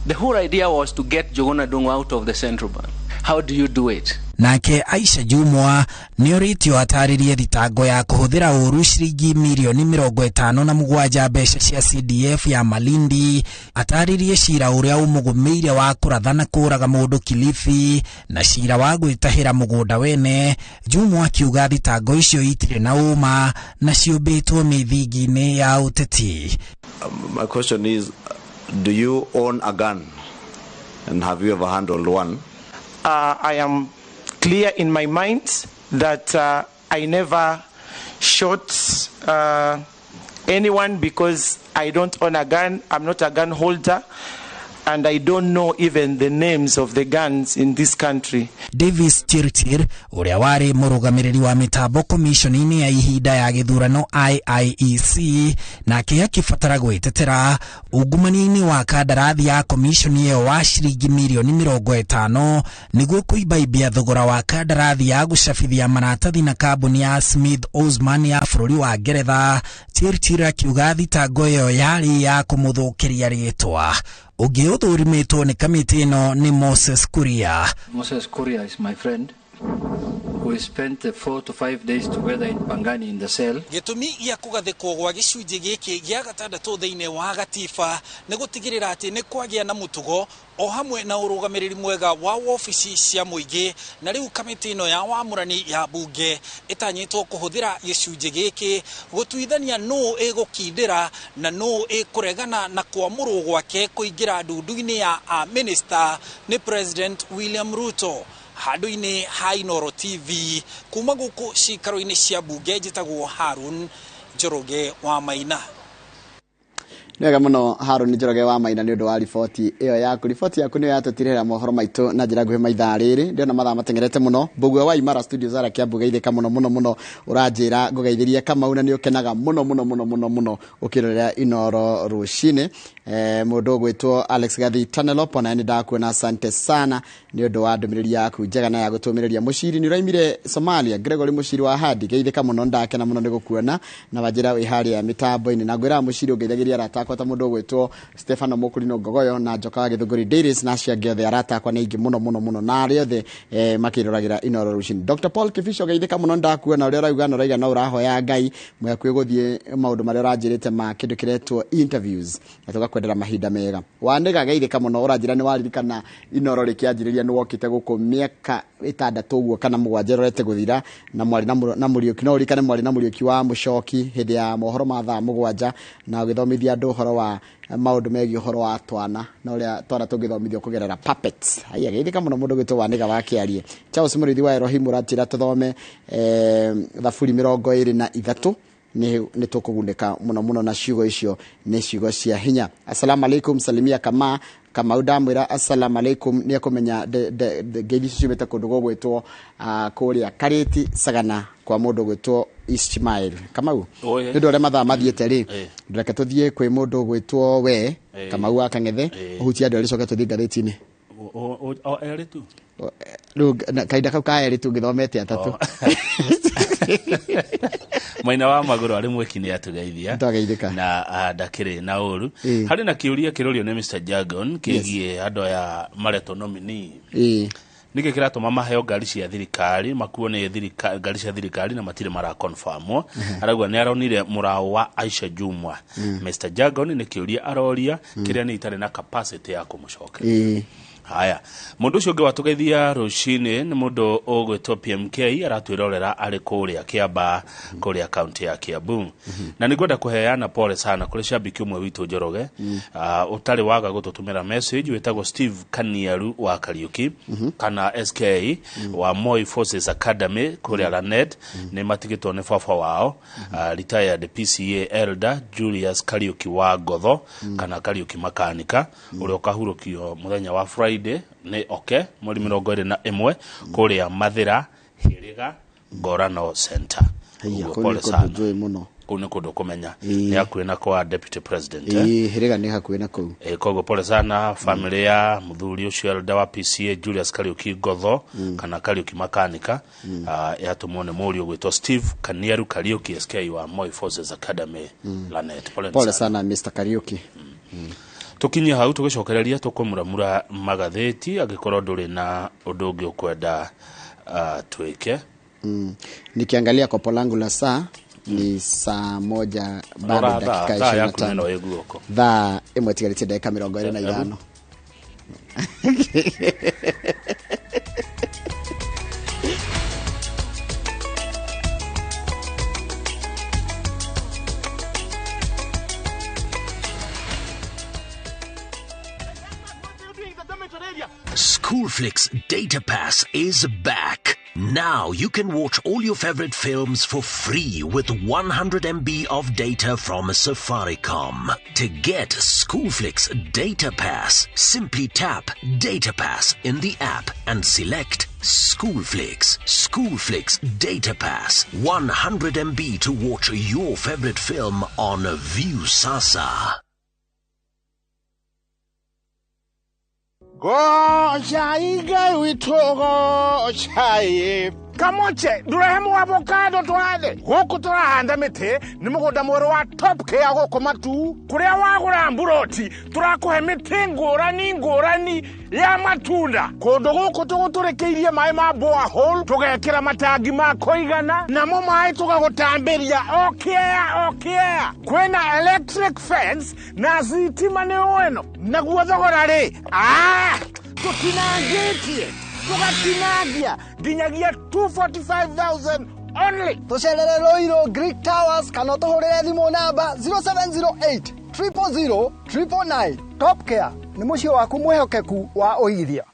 The whole idea was to get Njuguna Ndung'u out of the central bank. How do you do it? Nake Aisha Jumwa nĩorĩtio atarĩrie thitango ya kũhũthĩra ũru ciringi mirioni 57 mbeca cia CDF ya Malindi, atarĩrie cira ũrĩa ũmũgũmĩire wa kũratha na kũraga mũndũ Kilifi na cira wa gwĩtahĩra mũgũnda wene. Jumwa akiuga thitango icio itirĩ na ũma na ciũmbĩtwo mĩthingi-inĩ ya ũteti. My question is, do you own a gun and have you ever handled one? I am clear in my mind that I never shot anyone because I don't own a gun. I'm not a gun holder, and I don't know even the names of the guns in this country. Davis Chirchir ũrĩa warĩ mũrũgamĩrĩri wa mĩtambo commission-inĩ ya ihinda ya gĩthurano IIEC, nake akĩbatara gwĩtetera ungumania-inĩ wa kandarathi ya commission ĩyo wa ciringi mirioni 50 nĩguo kũimbaimbia thogora wa kandarathi ya gũcabithia maratathi na kambuni ya Smith Osman ya bũrũri wa Ngeretha. Chirchir akiuga thitango ĩyo yarĩ ya kũmũthũkĩria rĩtwa. Ũngĩ ũthũrimĩtwo nĩ kamĩtĩ ĩno nĩ Moses Kuria. Moses Kuria is my friend. We spent 4 to 5 days together in Pangani in the cell. Gĩtũmi gĩa kũgathĩkwo gwa gĩcunjĩ gĩkĩ gĩa gatandatũ thĩinĩ wa gatiba nĩ gũtigĩrĩra atĩ nĩ kwagĩa na mũtugo o hamwe na ũrũgamĩrĩri mwega wa wobici cia mũingĩ, na rĩu kamĩtĩ ĩno ya wamũrani ya mbunge ĩtanyĩtwo kũhũthĩra gĩcunjĩ gĩkĩ gũtuithania nũũ ĩgũkindĩra na nũũ ĩkũregana na kwamũrwo gwake kũingĩra ndundu-inĩ ya a-minister nĩ President William Ruto. Handũ-inĩ ha Inooro TV kuma gũkũ cikaro-inĩ cia mbunge, njĩtagwo Harun Njoroge wa Maina. Nĩ wega mũno Harun Njoroge wa Maina nĩ ũndũ wa riboti ĩyo yaku. Riboti yaku nĩyo yatũtirĩra mohoro maitũ na njĩra nguhĩ maithaa rĩrĩ. Ndĩrona mathaa mateng'erete mũno. Mbũgua wa Imara Studio Zara Kiambu geithĩka mũno mũno mũno, ũranjĩra ngũgeithĩrie Kamau na nĩ ũkenaga mũno mũno mũno mũno mũno ũkĩrorera Inooro rũcinĩ. Mũndũ ũgwĩtwo Alex Gathi Tanelop, ona nĩ ndakuona, asante sana nĩ ũndũ wa ndũmĩrĩri yaku njega na ya gũtũmĩrĩria. Mũciri nĩ ũraimire Somalia, Gregory Mũciri wa Hadi, geithĩka mũno, ndakena mũno nĩ gũkuona na wanjĩra wĩ harĩa mĩtambo-inĩ. Na ngwĩraga Mũciri ũngeithagĩria arata akwa ta mũndũ ũgwĩtwo Stefano Mũkũrinũ Ngogoyo na Njoka wa Gĩthũngũri Dairies na acio angĩ othe, arata akwa nĩ aingĩ mũno mũno mũno na arĩa othe makĩroragĩra Inooro rũcinĩ. Dr Paul Kibicho, geithĩka mũno, ndakuona ũrĩa ũrauga na ũrauga no ũrahoya Ngai mwĩhakuhĩ gũthiĩ maũndũ marĩa ũranjĩrĩte ma kĩndũ kĩretwo interviews, na tũgakwendera mahinda mega. Wanĩga, geithĩka mũno, ũranjĩra nĩ waririkana Inooro rĩkĩanjĩrĩria nĩ wokĩte gũkũ mĩaka 6 ũguo kana 7 ĩrorete gũthira, na mwarĩ na Mũriũki, no ũririkane mwarĩ na Mũriũki wa Mũcoki hĩndĩ ya mohoro ma thaa 7 na ũgĩthomithia andũ ũhoro wa maũndũ megiĩ ũhoro wa twana na ũrĩa twana tũngĩthomithio kũgerera puppets. Haya, geithĩka mũno mũndũ gwĩtwo Wanĩga wa Kĩarie. Charles Mũrĩithi wa Elohim ũranjĩra tũthome Thaburi 23 nĩ tũkũgunĩka mũno mũno na ciugo icio, nĩ ciugo cia hinya. Assalamu alaikum, salimia kama Kamau, ndamwĩra assalamu alaikum nĩ ekũmenya ngeithi icio ciumĩte kũndũ gũgwĩtwo kũrĩa Karĩti Sagana kwa mũndũ ũgwĩtwo Ismail Kamau. Oye. Nĩ ũndũ ũrĩa mathaa mathiĩte rĩ, Eh. reke tũthiĩ kwĩ mũndũ ũgwĩtwo we Eh. Kamau wa Kang'ethe, Eh. ũhutie andũ erĩ coke tũthiĩ ngathĩti-inĩ. O erĩ tu. Rĩu kahinda kau ka erĩ tũngĩthomete atatũ. Maina wa magũrũ arĩ mweki nĩ atũgeithia. Twageithĩka. Na ndakĩrĩ na ũru. Ĩĩ. Harĩ na kĩũria kĩrorio nĩ Mr Jargon kĩgiĩ andũ aya maretwo nominee. Nĩkĩ kĩratũma maheo ngari cia thirikari, makuo nĩ ngari cia thirikari na matirĩ maraconfirmwo? Arauga nĩ aronire mũraũ wa Aisha Jumwa. Mr Jargon nĩ kĩũria aroria kĩrĩa nĩ itarĩ na capacity ya kũmũcokeria. Haya, mũndũ ũcio ũngĩ watũgeithia rũcinĩ nĩ mũndũ ũgwĩtwo PMK, aratwĩrorera arĩ kũrĩa Kĩamba, kũrĩa kaunti ya Kiambu. Na nĩngwenda kũheana pole sana kũrĩ cambiki ũmwe witũ Njoroge, ũtarĩ waga gũtũtũmĩra message, wĩtagwo Steve Kaniaru wa Kariuki kana SK wa Moi Forces Academy kũrĩa Lanet. Nĩ matigĩtwo nĩ baba wao, retired PCA elder Julius Kariuki wa Ngotho kana Kariuki Makanika, ũrĩa ũkahurũkio mũthenya wa Friday nĩ oke mweri 21 kũrĩa Mathĩra Hĩrĩga Ngorano Center. Haiya, Ũguo kũu nĩ pole kũndũ sana. njũĩ mũno. Kũu nĩ kũndũ kũmenya. Ĩĩ. Nĩ hakuhĩ na kwa deputy president, eh? Ĩĩ, Hĩrĩga nĩ hakuhĩ na kũu. Koguo pole sana family ya mũthuri ũcio elder wa PCA Julius Kariuki Ngotho kana Kariuki Makanika, yatũmwo nĩ mũriũ gwĩtwo Steve Kaniaru Kariuki SK wa Moi Forces Academy Lanet. Pole Pole sana. sana Mr Kariuki. Tũkinye hau tũgĩcokereria tũkũmuramura magathĩti, angĩkorwo ndũrĩ na ũndũ ũngĩ ũkwenda twĩke. Nikiangalia kopo langu la saa ni saa 1 bado Rora dakika thaa ishirini na yaku tano. nĩno ĩ guoko. Thaa 1 tigarĩtie ndagĩka 25. Schoolflix Data Pass is back. Now you can watch all your favorite films for free with 100 MB of data from Safaricom. To get Schoolflix Data Pass, simply tap Data Pass in the app and select Schoolflix. Schoolflix Data Pass. 100 MB to watch your favorite film on Viusasa. Gocha igai witũ gochai. Kamoche ndũrehe mũavocado tũhande. Gũkũ tũrahanda mĩtĩ nĩ mũgũnda mwerũ wa Top Care gũkũ Matuu, kũrĩa wagũra mburoti tũrakũhe mĩtĩ ngũrani ngũrani ya matunda. Kũndũ gũkũ tũgũtũrĩkĩirie maĩ ma borehole, tũgekĩra matangi ma kũigana, namo maĩ tũgagũtambĩria o kĩea o kĩea. Kwĩna electric fence na thitima nĩ weno. Naguo thogora rĩ, tũtinangĩtie tũgatinangia nginyagia 245,000 only. Tũcerere Ruiru Greek Towers kana ũtũhũrĩre thimũ namba 0708 000 999. Top Care nĩ mũciĩ waku mwĩhokeku wa ũigithia.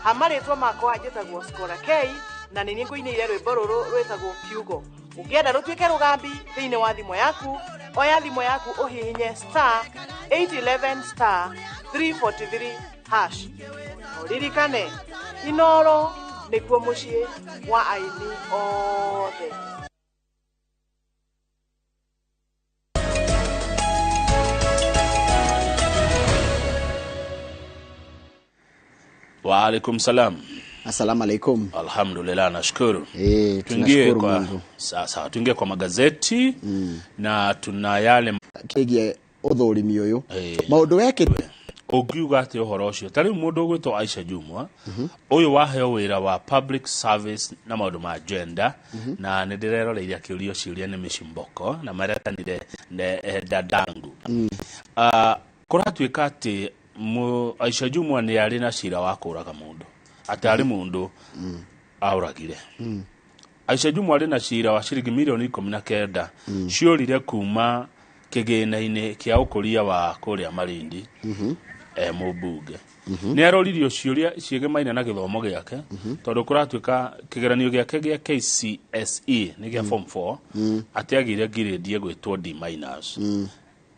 Amarĩtwa makwa njĩtagwo Skora K na nĩ niĩ ngũinĩire rwĩmbo rũrũ rwĩtagwo Kiugo. Ũngĩenda rũtuĩke rũgambi thĩinĩ wa thimũ yaku, oya thimũ yaku ũhihinye star 811 star 343 hash. Ũririkane, Inoro nĩkuo mũciĩ wa aini othe. Wa alaikum salam. Assalamu alaikum. Alhamdulillah, nashukuru. Tuingie kwa sasa, tuingie kwa magazeti na tuna yale kigie uthurimi uyu. Maundu weke ungiuga ati uhoro ucio tari mundu ugwitwo Aisha Jumwa uyu waheo wira wa public service na maundu ma gender na ni ndireroreire akiurio ciuria ni Micimboko na maretanire dadangu. Kuratuika ati Aisha Jumwa ni ari na cira wa kuraga mundu ati ari mundu auragire. Aisha Jumwa ari na cira wa ciringi milioni 19 ciorire kuma kigina-ini kia ukuria wa kuria Malindi mubunge. Ni aroririo ciuria ciegemaine na githomo giake tondu kuratuika kigeranio giake gia KCSE ni gia form 4 ati agire grade egwitwo D minus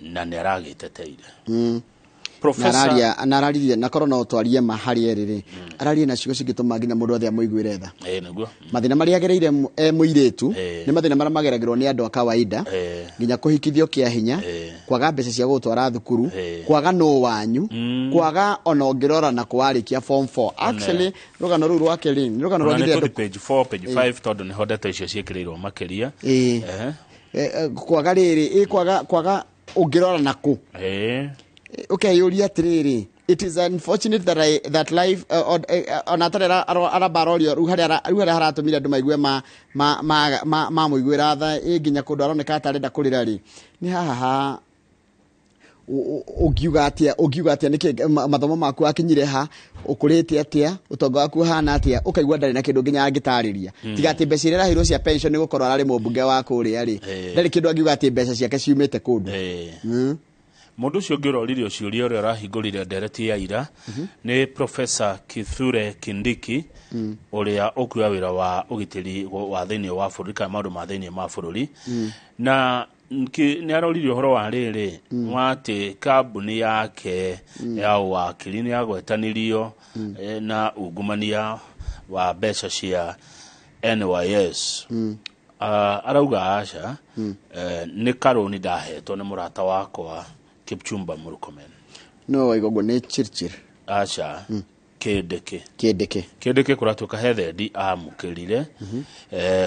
na ni aragiteteire. Professor nararirie na korwo no twarie mahari eriri ararie na ciugo cingituma nginya mundu othe amuiguire tha. Niguo mathina maria agereire muiritu ni mathina maria mageragirwo ni andu a kawaida nginya kuhikithio kia hinya, kwaga mbeca cia gutwara thukuru, kwaga no wanyu, kwaga ona ungirora na kwarikia form 4. Actually rugano ruru rwake ri rugano rwa page 4 page 5 tondu niho ndeto icio ciikirirwo makiria. Kwaga riri kwaga ungirora na ku okay, yuria atiriri, it is unfortunate that I that life ona tarera arabarorio ruharia haratumire andu maigue ma ma ma ma muiguira tha nginya kundu aroneka atarenda kurira ri ni haha ungiuga atia niki mathomo maku akinyire ha ukurite atia utonga waku hana atia ukaigua ndari na kindu nginya angitariria tiga ati mbeca iria arahirwo cia pension ni gukorwo arari mumbunge wa kuria ri ndari kindu angiuga ati mbeca ciake ciumite kundu. Mundu ucio ngiroririo ciuria uria arahingurire ndereti ya ira ni Professor Kithure Kindiki uria ukuoya wira wa ugitiri wa thiini wa bururi kana maundu ma thiini ma bururi na ni aroririo uhoro wa riri wa ati kambuni yake ya wakiri ni yagwetanirio na ungumania wa mbeca cia NYS. Arauga aca ni karoni ndahetwo ni murata wakwa Kipchumba Murkomen. No igogo ni Chirchir. Acha Kindiki. Kindiki kuratuka hethendi amukirire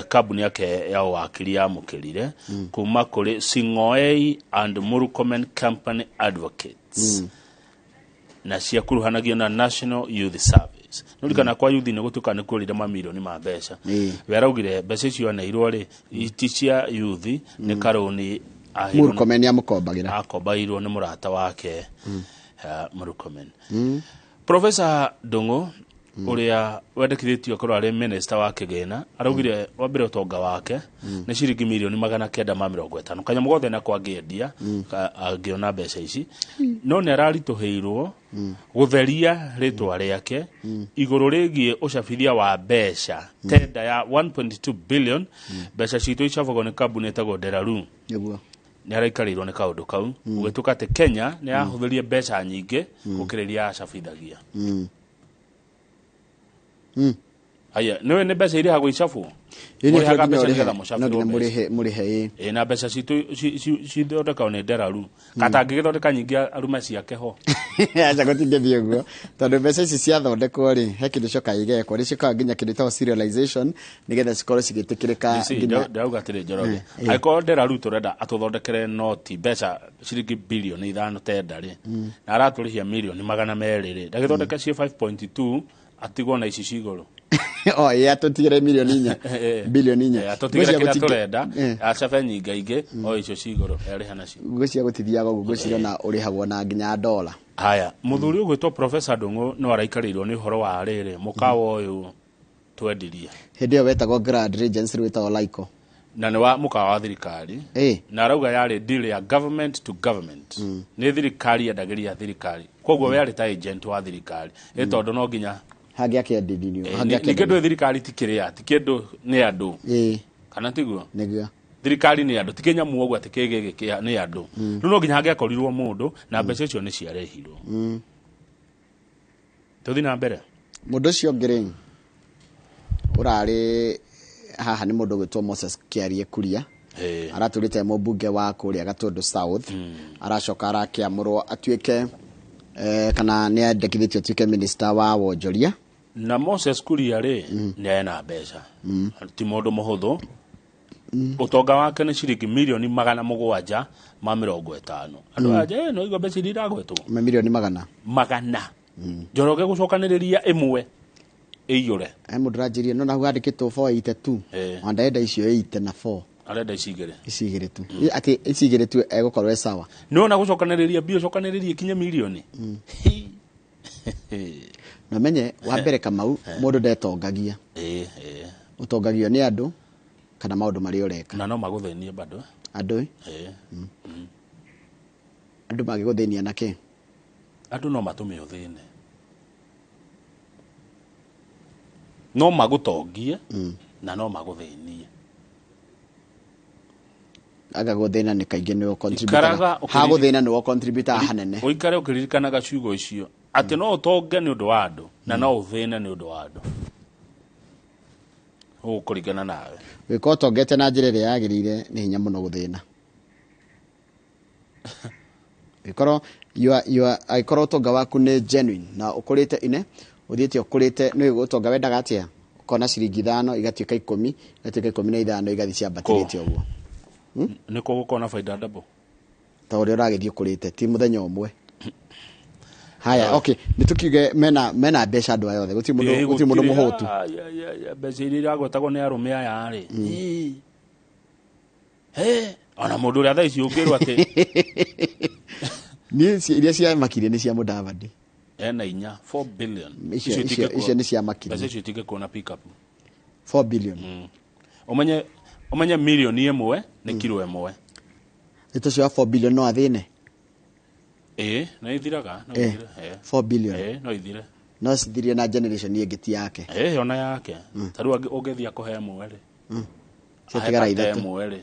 kambuni yake ya wakiri amukirire kuma kuri Sing'oei and Murkomen Company Advocates na ciakuruhanagio na National Youth Service. Nurikana kwa youth ni gutuka ni kurire mamilioni ma mbeca. We araugire mbeca icio aneirwo ri iti cia youth ni karoni Murkomen amukombagira akombairwo ni murata wake Murkomen. Professor Ndung'u uria wendekithĩtio akorwo arĩ minister wa kĩgĩna araugire wa mbere ũtonga wake nĩ ciringi milioni 950 kanyamũ gothe nako angĩendia angĩona mbeca ici no nĩ araritũhĩirwo gũtheria rĩtwa rĩake igũrũ rĩgiĩ ũcabithia wa mbeca tenda ya 1.2 billion mbeca citũ icabagwo nĩ kambuni ĩtagwo Delaru nĩguo Nĩ araikarĩirwo nĩ kaũndũ kau, gũgĩtuĩka atĩ Kenya nĩ yahũthĩrie mbeca nyingĩ gũkĩra iria yacabithagia. Aya, nĩwe nĩ mbeca irĩhagwo icabwo. Ĩĩ, nĩ Mũrĩhaga nginya mbeca ũrĩhe. nĩgetha No mũcabĩrwo nginya mbeca. mũrĩhe mũrĩhe, ĩĩ. Ĩ, na mbeca citũ cithondekagwo nĩ nderaru katangĩgĩthondeka nyingĩ arume ciake ho. Aca, gũtingĩthiĩ ũguo, tondũ mbeca ici ciathondekwo rĩ, he kĩndũ coka igekwo, nĩ ciũkaga nginya kĩndũ gĩtagwo serialization, nĩgetha cikorwo cigĩtĩkĩrĩka nginya Ndĩrauga atĩrĩ, Njoroge, Eh, eh. angĩkorwo nderaru tũrenda atũthondekere noti mbeca ciringi 5 bilioni tenda rĩ, na aratũrĩhia mirioni 200 rĩ, ndagĩthondeke ciĩ 5.2, atigwo na ici cigũrũ. O ĩ, atũtigĩre 4 mirioni, 4 bilioni. Atũtigĩre Ngwĩciria kĩrĩa tũrenda, Eh. acabe nyingaingĩ o icio cigũrũ arĩha nacio. Ngwĩciria gũtithiaga ũguo, ngwĩciria ona ũrĩhagwo na nginya dola. Haya, mũthuri ũgwĩtwo Professor Ndung'u no araikarĩirwo nĩ ũhoro wa rĩrĩ mũkawa ũyũ twendirie. Hĩndĩ ĩyo wetagwo Grand Regency, rĩu wĩtagwo Laiko. Na nĩ wa mũkawa wa thirikari. Na arauga yarĩ deal ya government to government, nĩ thirikari yendagĩria thirikari, koguo we arĩ ta agent wa thirikari, ĩ tondũ no nginya hangĩakĩendirio. Ningĩ ndũĩ thirikari ti kĩrĩa, ti kĩndũ, nĩ andũ. Kana tiguo? Nĩguo. Thirikari nĩ andũ, ti kĩnyamũ ũguo atĩ kĩgĩgĩ nĩ andũ. Rĩu no nginya hangĩakorirwo mũndũ na mbeca icio nĩ ciarehirwo. Tũthiĩ na mbere. Mũndũ ũcio ũngĩ rĩ, ũrarĩ haha nĩ mũndũ ũgwĩtwo Moses Kĩarie Kuria. Aratũrĩte mũmbunge wa kũrĩa Gatũndũ South, aracoka arakĩamũrwo atuĩke kana nĩ andĩkithĩtio atuĩke minister wa wonjoria. Na Moses Kuria rĩ, nĩ ena mbeca, ti mũndũ mũhũthũ. Ũtonga wake nĩ ciringi 750 million. Andũ aya no igua mbeca iria iragwetwo. Mamirioni magana. Magana, Njoroge, gũcokanĩrĩria ĩmwe ĩiyũre. He mũndũ ũranjĩrire no nahu handĩkĩtwo 482. Ona ndarenda icio 80 na 4. Arenda ici igĩrĩ. Ici igĩrĩ tu, atĩ ici igĩrĩ tu egũkorwo e sawa. Nĩwona gũcokanĩrĩria mbia, ũcokanĩrĩrie ikinye mirioni. Na menye wa mbere, Kamau, mũndũ ndetongagia. Ĩĩ, ĩĩ. Ũtongagio nĩ andũ kana maũndũ marĩa ũreka. Na no magũthĩnie bado. Andũ ĩ? Ĩĩ. Andũ mangĩgũthĩnia na kĩ? Andũ no matũme ũthĩne, no magũtongie na no magũthĩnie. Aga gũthĩna nĩ kaingĩ nĩwe Ikaraga hagũthĩna, nĩwe contributor hanene. Ũikare ũkĩririkanaga ciugo icio atĩ no ũtonge nĩ ũndũ wa andũ na no ũthĩne nĩ ũndũ wa andũ, ũgũkũringana nawe. Wĩka ũtongete na njĩra ĩrĩa yagĩrĩire, nĩ hinya mũno gũthĩna. Angĩkorwo angĩkorwo ũtonga waku nĩ genuine na ũkũrĩte ine ũthiĩte ũkũrĩte, nĩ ũtonga wendaga atĩa, ũkona ciringi 5 igatuĩka 10, igatuĩka 15, igathiĩ ciambatĩrĩte ũguo. Nĩ kũ gũkorwo na baida double. Ta ũrĩa ũragĩthiĩ ũkũrĩte, ti mũthenya ũmwe. Haya, okay, nĩ tũkiuge mena mbeca andũ aya othe, gũtirĩ mũndũ gũtirĩ mũndũ gũtirĩ. mũhũtu. Ah, ya, mbeca iria iragwetagwo nĩ arũme aya rĩ. Ĩ, ona mũndũ ũrĩa thaa ici ũngĩrwo atĩ Niĩ iria ciamakirie nĩ cia Mũdavadi. Ena inya 4 billion. Icio nĩ ciamakirie. Mbeca icio itingĩkuo na pick up. 4 billion. Ũmenye 1 mirioni nĩ kiro 1. Nĩ tũcio wa 4 billion no athĩne? Ĩĩ, no ithiraga, no ithire, ĩĩ. 4 billion. Ĩĩ, no ithire. No cithirie na generation ĩngĩ ti yake. Ĩĩ, ona yake ta rĩu ũngĩthiĩ akũhe ĩmwe rĩ, Ciatigara ahe kata ithatũ. ĩmwe rĩ.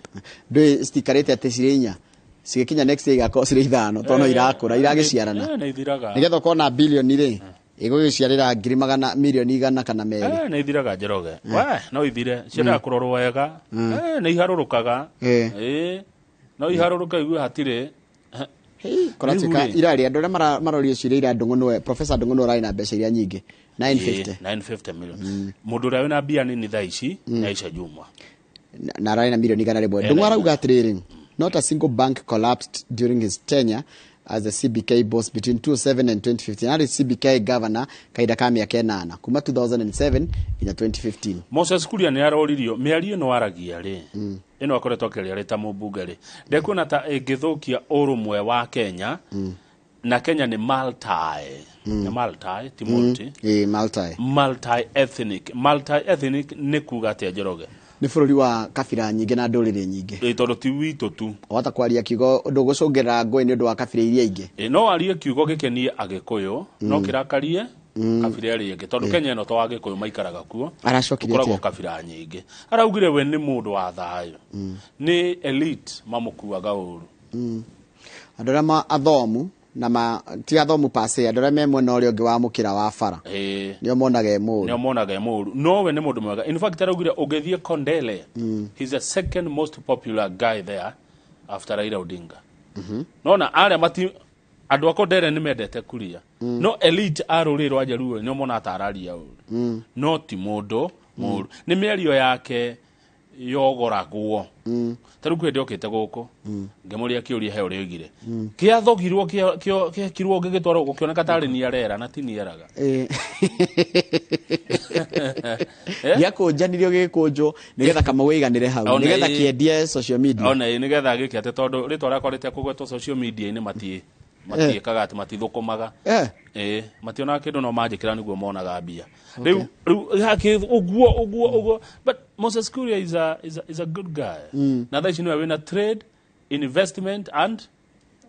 Ndũĩ citikarĩte atĩ cirĩ inya, cigĩkinya next year igakorwo cirĩ ithano, tondũ no irakũra, iragĩciarana. Nĩ ithiraga. Nĩgetha ũkorwo na bilioni rĩ, ĩgũgĩciarĩra ngiri magana, 100 milioni 200. Nĩ ithiraga, Njoroge, we no ithire, ciendaga kũrorwo wega. Nĩ iharũrũkaga. Ĩĩ, no iharũrũka igue hatirĩ. Kũratuĩka Rĩu rĩ, irarĩ andũ arĩa marorio ciũria ira, Ndũng'ũ nĩwe, Professor Ndũng'ũ nĩwe ũrarĩ na mbeca iria nyingĩ, 950. Ĩĩ, 950 million. Mũndũ ũrĩa wĩna mbia nini thaa ici nĩ Aisha Jumwa. Na ararĩ na 100 milioni 100. Ena Ndũng'ũ arauga atĩrĩrĩ, not a single bank collapsed during his tenure as the CBK boss between 2007 and 2015. Arĩ CBK governor kahinda ka mĩaka 8, kuma 2007 nginya 2015. Moses Kuria nĩ aroririo mĩario ĩno aragia rĩ, ĩno akoretwo akĩaria rĩ ta mũmbunge rĩ, ndekuona ta ĩngĩthũkia ũrũmwe wa Kenya, na Kenya nĩ multi, nĩ multi, ti multi. Ĩĩ, multi. Multi ethnic. Multi ethnic nĩ kuga atĩa, Njoroge? Nĩ bũrũri wa kabira nyingĩ na ndũrĩrĩ nyingĩ. Ĩ, tondũ ti witũ tu. Wahota kwaria kiugo ndũgũcũngĩrĩra ngũĩ nĩ ũndũ wa kabira iria ingĩ. Ĩ, no arie kiugo gĩkenie Agĩkũyũ, no kĩrakarie Kabira ĩrĩa ĩngĩ tondũ Kenya ĩno to Agĩkũyũ maikaraga kuo, Aracokire gũkoragwo atĩa? kabira nyingĩ. Araugire we nĩ mũndũ wa thayũ, nĩ elite mamũkuaga ũru. Andũ arĩa athomu na ti athomu pase, andũ arĩa me mwena ũrĩa ũngĩ wa mũkĩra wa bara nĩo monaga e mũru. Nĩo monaga e mũru, no we nĩ mũndũ mwega. In fact, araugire ũngĩthiĩ Kondele, he's the second most popular guy there after Raila Odinga. Nona arĩa mati andũ a Kondele nĩ mendete Kuria, no elite a rũrĩrĩ rwa Jaluo nĩo monaga ta araria ũru, no ti mũndũ mũru, nĩ mĩario yake yogoragwo. Ta rĩu kwĩ hĩndĩ okĩte gũkũ, ngĩmũria kĩũria he ũrĩa oigire kĩathogirwo, kĩekirwo gĩgĩtwarwo gũkĩoneka tarĩ niarera na ti nieraga. Gĩakũnjanirio gĩgĩkũnjwo nĩgetha Kamau aiganĩre hau, Ona nĩgetha kĩendie social media. Ona ĩ nĩgetha gĩke atĩ tondũ rĩtwa rĩakwa rĩtekũgwetwo social media-inĩ matiĩkaga atĩ matithũkũmaga. Ĩ mationaga kĩndũ, no manjĩkĩra nĩguo monaga mbia. Rĩu hake ũguo ũguo ũguo, but Moses Kuria is a good guy. Na thaa ici nĩwe wĩna trade, investment and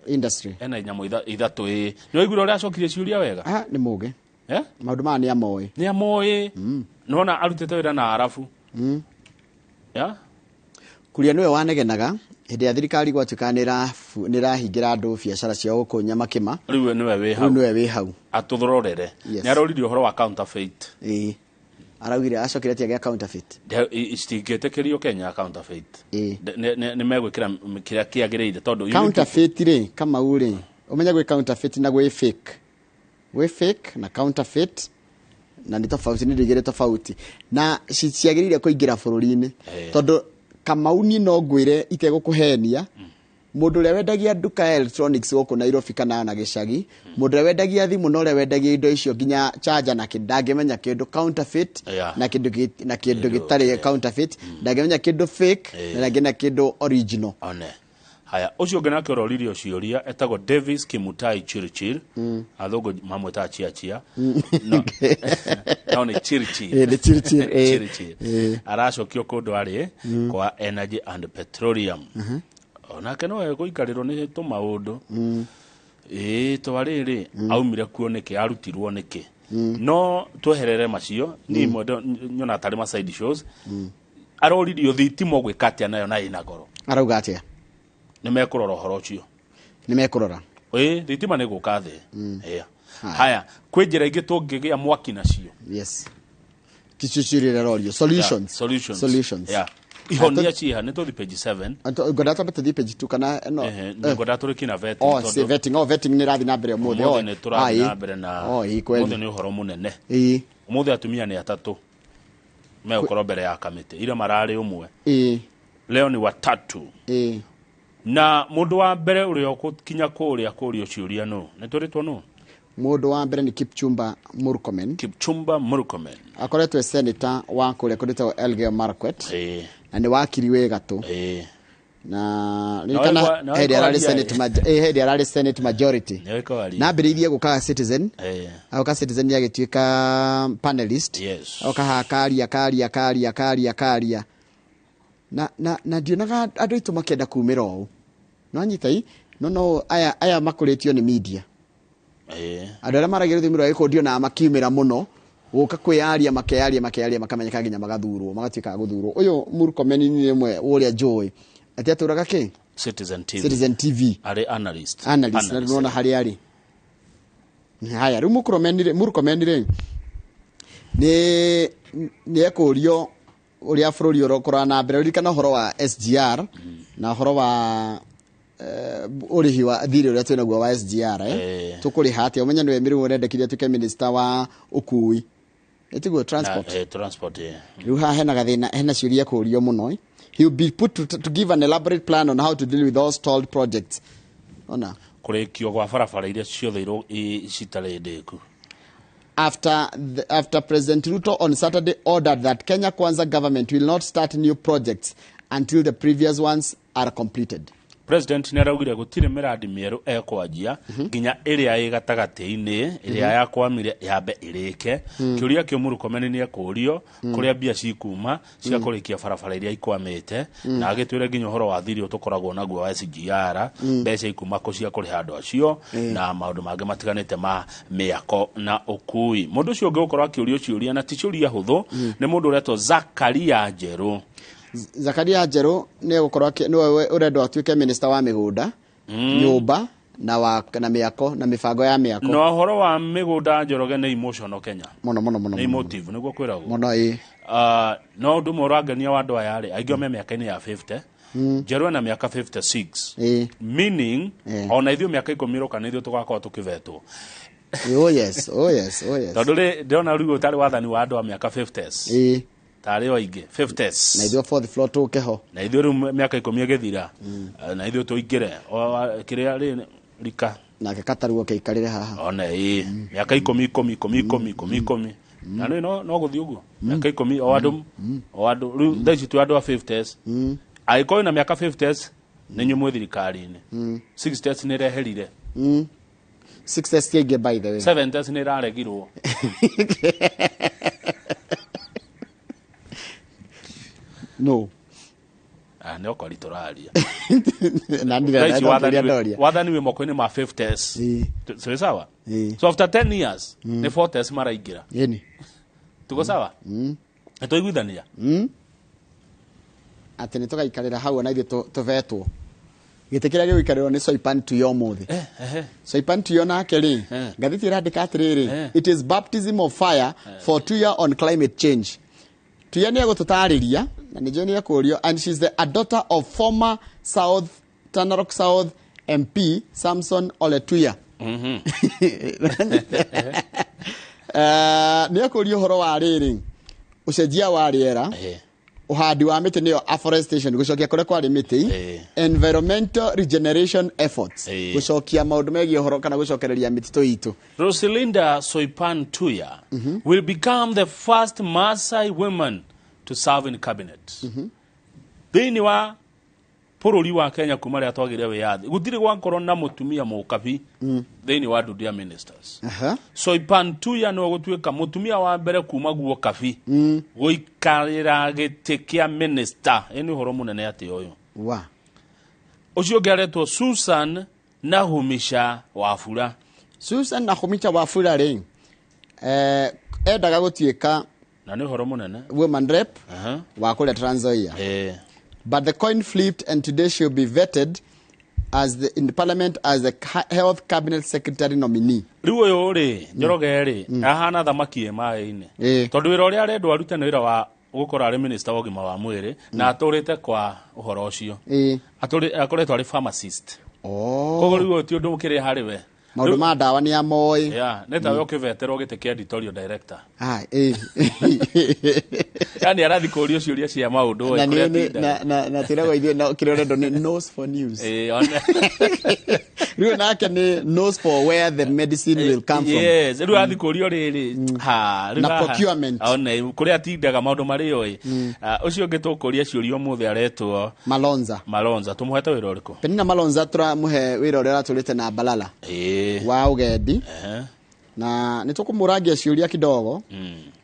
industry. Ena nyamũ ithatũ. Ĩ nĩ waiguire ũrĩa acokirie ciũria wega? Ah, nĩ mũgĩ. Eh? Maũndũ maya nĩ amoĩ. Nĩ amoĩ. Nona arutĩte wĩra na arabu. Yeah? Kuria nĩwe wanegenaga hĩndĩ ya thirikari gwatuĩka nĩ ĩrahingĩra andũ biacara ciao gũkũ Nyamakĩma. Rĩu nĩwe wĩ Rĩu hau. Nĩwe wĩ hau. Atũthororere. Yes. Nĩ aroririe ũhoro wa counterfeit. Ĩĩ, araugire acokire atĩa gĩa counterfeit? Citingĩtĩkĩrio Kenya, counterfeit. Nĩ megwĩkĩra kĩrĩa kĩagĩrĩire tondũ you need to- Counterfeit rĩ, Kamau rĩ, ũmenye gwĩ counterfeit na gwĩ fake, gwĩ fake na counterfeit na nĩ tofauti, nĩ indo igĩrĩ tofauti na ciagĩrĩire kũingĩra bũrũri-inĩ. Tondũ Kamau, niĩ no ngwĩre itegũkũhenia, mũndũ ũrĩa wendagia nduka ya electronics gũkũ Nairobi kana na gĩcagi, mũndũ ũrĩa wendagia thimũ na ũrĩa wendagia indo icio nginya charger na kĩndũ, ndangĩmenya kĩndũ counterfeit na kĩndũ na kĩndũ gĩtarĩ counterfeit, ndangĩmenya kĩndũ fake na ndangĩmenya kĩndũ original. One haya, ũcio ũngĩ nake ũroririo ciũria etagwo Davis Kimutai Chirchir. Athũngũ mamwĩtaga Chiachia, no nĩ Chirchir. Nĩ Chirchir, eh. Chirchir. Aracokio kũndũ arĩ kwa energy and petroleum. Onake no egũikarĩrwo nĩ tũmaũndũ. Ĩĩ, twarĩrĩ aumire kuo nĩkĩ, arutirwo nĩkĩ? No tweherere macio, niĩ imwe nyona tarĩ ma side shows. Aroririo thitima ũgwĩka atĩa nayo na ĩna goro. Arauga atĩa? Nĩ mekũrora ũhoro ũcio. Nĩ mekũrora. Ĩĩ, thitima nĩ gũka thĩ. Ĩya. Haya, kwĩ njĩra ingĩ tũngĩgĩa mwaki nacio? Yes, ticio ciũria irorio, solutions. Yeah, solutions. Solutions. Yeah. Ihonia ciha nĩ tũthi page 7. Ngwenda twambe tũthiĩ page 2 kana no? Ehe, ngwenda tũrĩkie na vetting. Oh, Tondũ si vetting, oh, vetting nĩ ĩrathiĩ na mbere ũmũthĩ. Ũmũthĩ Oh, nĩ tũrathiĩ ah, na mbere na Oh, ĩ kweli. ũmũthĩ nĩ ũhoro mũnene. Ũmũthĩ atumia nĩ atatũ megũkorwo mbere ya kamĩtĩ ira mararĩ ũmwe. Leo ni watatu. Na mũndũ wa mbere ũrĩa ũgũkinya kũrĩa kũrio ciũria nũ? Nĩ twĩrĩtwo nũ? Mũndũ wa mbere nĩ Kipchumba Murkomen. Kipchumba Murkomen. Akoretwo e senator wa kũrĩa kũndĩtagwo Elgeyo Marakwet na nĩ wakiri wĩ gatũ na ririkana Na hĩndĩ ararĩ waigua senate hĩndĩ ararĩ senate majority. Nĩ waigua waria. Na ambĩrĩirie gũkaga Citizen. Agoka Citizen nĩ agĩtuĩka panelist. Oka haha karia karia karia karia karia na ndionaga andũ aitũ makĩenda kumĩra ũũ, no anyita i no aya makũrĩtio nĩ media. Andũ arĩa maragia rũthiomi rwa gĩkũyũ ndionaga makiumĩra mũno gũka kwĩyaria, makeyaria makeyaria, makamenyeka nginya magathurwo, magatuĩka a gũthurwo. Ũyũ Murkomen nĩ ũmwe ũrĩa njũĩ atĩ atũraga kĩ? Citizen TV. Citizen TV. Arĩ analyst. Analyst, na nĩwona harĩa arĩ. Haya, rĩu Murkomen rĩ nĩ ekũrio ũrĩa bũrũri ũrokũra na mbere. Ririkana ũhoro wa SGR na ũhoro wa ũrĩhi wa thirĩ ũrĩa twĩnaguo wa SGR, eh? Tũkũrĩha atĩa? Ũmenye nĩwe mĩrĩmũ ũrendekithia atuĩke minister wa ũkui, ĩtiguo transport? Na, transport, eh. Rĩu haha hena gathĩna, hena ciũria kũrio mũno, eh? He will be put to give an elaborate plan on how to deal with all stalled projects ona Kũrĩkio gwa barabara iria ciothe citarĩ ndĩku. After President Ruto on Saturday ordered that Kenya Kwanza government will not start new projects until the previous ones are completed. President nĩ araugire gũtirĩ mĩrandi mĩerũ ekwanjia nginya ĩrĩa ĩ gatagatĩ-inĩ ĩrĩa yakwamire yambe ĩrĩke. Kĩũria kĩu Murkomen nĩ ekũrio kũrĩa mbia cikuma cia kũrĩkia barabara iria ikwamĩte, na agĩtwĩre nginya ũhoro wa thiri tũkoragwo naguo wa SGR, mbeca ikuma kũ cia kũrĩha andũ acio na maũndũ mangĩ matiganĩte ma mĩako na ũkui. Mũndũ ũcio ũngĩ gũkorwo akĩũrio ciũria na ti ciũria hũthũ nĩ mũndũ ũretwo Zakaria Njerũ. Zakaria Njerũ nĩ egũkorwo nĩwe ũrendwo atuĩke minister wa mĩgũnda, nyũmba na na mĩako na mĩbango ya mĩako. Na ũhoro wa mĩgũnda Njoroge nĩ emotional Kenya. Mũno mũno mũno. Nĩ emotive nĩguo kwĩragwo. Mũno ĩ. No ũndũ ũmwe ũrangenia wa andũ aya rĩ, aingĩ me mĩaka-inĩ ya 50. Njerũ ena mĩaka 56. Meaning ona ithuĩ mĩaka 10 ĩroka nĩ ithuĩ tũgakorwo tũkĩvetwo. Oh yes, oh yes, oh yes. Tondũ rĩ ndĩrona rĩu ũtarĩ wathani wa andũ a mĩaka 50s. Ĩ. Tarĩ o aingĩ 50s. Na ithuĩ fourth floor tũke ho. Na ithuĩ rĩu mĩaka 10 ĩgĩthira na ithuĩ tũingĩre kĩrĩa rĩ rika. Nake Kataruo kĩikarĩre haha. One ĩ mĩaka 10 10 10 10 10 10. Na nĩ no gũthiĩ ũguo mĩaka 10 o andũ o andũ rĩu thaa ici twĩ andũ a 50s. Angĩkorwo na mĩaka 50s nĩ inyuĩ mwĩ thirikari-inĩ. 60s nĩ ĩreherire. 60s ti aingĩ by the way. 70s nĩ ĩraregirwo. No. Nĩ okori tũraria. Na ndira wathani wĩ moko-inĩ ma 50s. So sawa? So after 10 years nĩ 40s maraingĩra. Yeni. Tuko sawa? Nĩ twaiguithania? Atĩ nĩ tũgaikarĩra hau ona ithuĩ tũvetwo. Gĩtĩ kĩrĩa gĩgũikarĩrwo nĩ Soipan Tuya ũmũthĩ. Soipan Tuya nake rĩ, ngathĩti ĩrandĩka atĩrĩrĩ, it is baptism of fire for Tuya on climate change. Tuya nĩ egũtũtarĩria na nĩ njũĩ nĩ ekũrio, and she's the a daughter of former South Tanarok South MP Samson Ole Tuya. Nĩ ekũrio ũhoro wa rĩrĩ, ũcenjia wa rĩera, ũhandi wa mĩtĩ nĩyo afforestation, gũcokia kũrĩa kwarĩ mĩtĩ, environmental regeneration efforts, gũcokia maũndũ megiĩ ũhoro kana gũcokereria mĩtitũ itũ. Roselinda Soipan Tuya will become the first Maasai woman to serve in cabinet. Thĩinĩ wa bũrũri wa Kenya kuma rĩrĩa twagĩire wĩyathi gũtirĩ gwakorwo na mũtumia mũkabi thĩinĩ wa ndundu ya ministers. Soipan Tuya nĩwe gũtuĩka mũtumia wa mbere kuma guo kabi gũikarĩra gĩtĩ kĩa minister. Ĩ nĩ ũhoro mũnene atĩ ũyũ. Wa ũcio ũngĩ aretwo Susan Nahumisha Wafula. Susan Nahumisha Wafula rĩ, endaga gũtuĩka na nĩ ũhoro mũnene woman rep wa kũrĩa Trans Nzoia. But the coin flipped, and today she'll be vetted as the in the parliament as the health cabinet secretary nominee. Rĩu ũyũ rĩ, Njoroge rĩ, ahana thamaki ĩ maĩ-inĩ. Tondũ wĩra ũrĩa arendwo arute nĩ wĩra wa gũkorwo arĩ minister wa ũgima wa mwĩrĩ, na atũrĩte kwa ũhoro ũcio. Akoretwo arĩ pharmacist. Koguo rĩu ũyũ ti ũndũ ũkĩrĩ harĩ we. Maũndũ ma ndawa nĩ amoĩ. Yeah, nĩ tawe ũkĩveterwo gĩtĩ kĩa editorial director. Yani arathi kũrio ciũria cia maũndũ na kũrĩa na twĩragwo ithuĩ na kĩrĩa ũrendwo nĩ nose for news. Rĩu nake nĩ nose for where the medicine will come from. Yes, rĩu arathi kũrio rĩrĩ. Ha, na procurement. One kũrĩa atindaga maũndũ marĩa oĩ. Ũcio ũngĩ tũkũria ciũria ũmũthĩ aretwo Malonza. Malonza, tũmũhete wĩra ũrĩkũ? Penina Malonza tũramũhe wĩra ũrĩa aratũrĩte na Balala. Wa ũgendi. Na nĩ tũkũmũrangia ciũria kidogo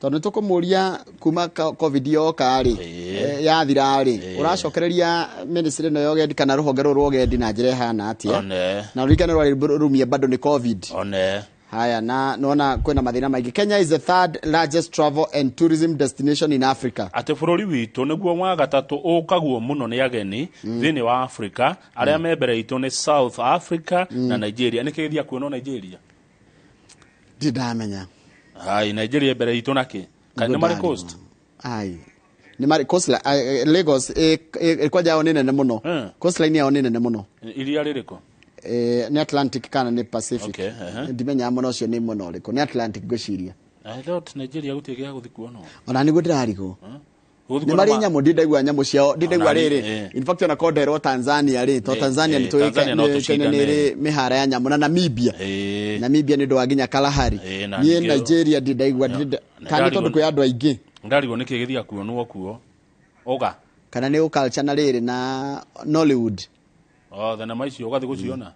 tondũ nĩ tũkũmũria kuma COVID yoka rĩ, yathira rĩ, ũracokereria ministry ĩno ya ũgendi kana rũhonge rũrũ rwa ũgendi na njĩra ĩhana atĩa? Na ũririkane rwarĩ rũmie bado nĩ COVID. Haya, na nona kwĩna mathĩna maingĩ. Kenya is the third largest travel and tourism destination in Africa. Atĩ bũrũri witũ nĩguo wa gatatũ ũkaguo mũno nĩ ageni thĩinĩ wa Africa. Arĩa me mbere itũ nĩ South Africa na Nigeria. Nĩkĩ gĩthiaga kuonwo Nigeria? Ndirĩ ndamenya. Ai, Nigeria mbere itũ nakĩ? Kana nĩ marĩ coast? Ai. Nĩ marĩ coast, Lagos kwanja yao nĩ nene mũno. Coastline yao nĩ nene mũno. Iria rĩrĩkũ? Nĩ Atlantic kana nĩ Pacific. Ndimenyaga mũno ũcio nĩ mwena ũrĩkũ. Nĩ Atlantic ngwĩciria. I thought Nigeria gũtirĩ gĩa gũthiĩ kuonwo. Ona nĩguo ndĩrarigwo. Nĩ marĩ nyamũ, ndindaigua nyamũ ciao, ndindaigua rĩrĩ. In fact ona konderwo Tanzania rĩ, to Tanzania nĩ tũĩkaine nĩ ĩrĩ mĩhara ya nyamũ na Namibia. Namibia nĩ ũndũ wa nginya Kalahari. Niĩ Nigeria ndindaigua, kana nĩ tondũ kwĩ andũ aingĩ. Ndarigwo nĩkĩ gĩthiaga kuonwo kuo. Oga. Kana nĩ culture na rĩrĩ na Nollywood. Oh, thenema icio ũgathiĩ gũciona.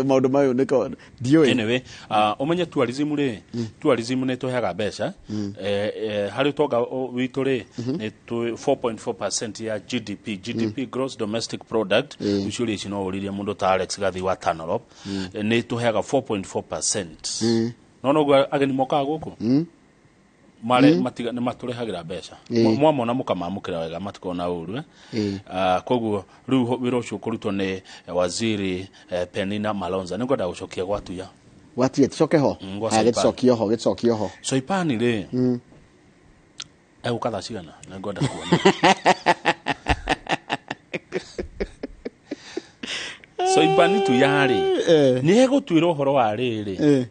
Maũndũ mayo nĩko ndiũĩ. Anyway, ũmenye tourism rĩ, tourism nĩ tũheaga mbeca. Harĩ ũtonga witũ rĩ, nĩ 4.4% ya GDP, GDP, gross domestic product. Ucio ici no ũririe mũndũ ta Alex Gathi wa Tanrop. Nĩ tũheaga 4.4%. No noguo ageni mokaga gũkũ mare matiga nĩ matũrehagĩra mbeca. Mwamona mũkamamũkĩra wega, matikona ũru. Koguo rĩu wĩra ũcio ũkũrutwo nĩ waziri Penina Malonza. Nĩngwenda gũcokia gwatuya. Gwatuya tũcoke ho. Gwa Aya, Soipan. gĩtũcokio ho, gĩtũcokio ho. Soipani rĩ, egũka thaa cigana? Nĩngwenda kuona Soipani tu yarĩ nĩ egũtuĩra ũhoro wa rĩrĩ,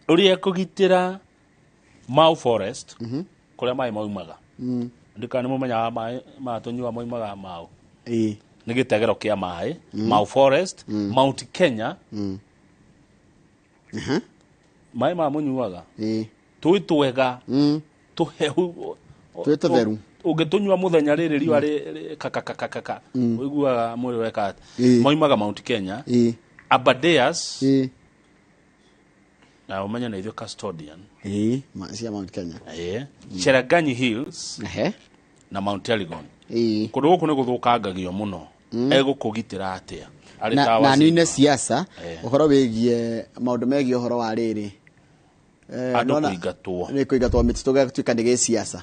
ũrĩa ekũgitĩra Mau Forest, kũrĩa maĩ maumaga. Ndikana nĩ mũmenyaga maĩ maya tũnyua moimaga Mau. Nĩ gĩtegero kĩa maĩ. Mau Forest, Mount Kenya, maĩ maya mũnyuaga twĩ twega, tũhehu. Twĩ tũtheru. Ũngĩtũnyua mũthenya rĩrĩ riũa kakakakaka, ũiguaga mwĩrĩ weka atĩa. Moimaga Mount Kenya, Aberdares, na ũmenye na ithuĩ custodian. Cia Mount Kenya. Cherangany Hills na Mount Elgon. Kũndũ gũkũ nĩ gũthũkangagio mũno. Egũkũgitĩra atĩa arĩ na ta na waziri? nine siasa, ũhoro wĩgiĩ maũndũ megiĩ ũhoro wa rĩrĩ. Andũ Nona- kũingatwo. Nĩ kũingatwo mĩtitũ gĩgatuĩka nĩ gĩsiasa.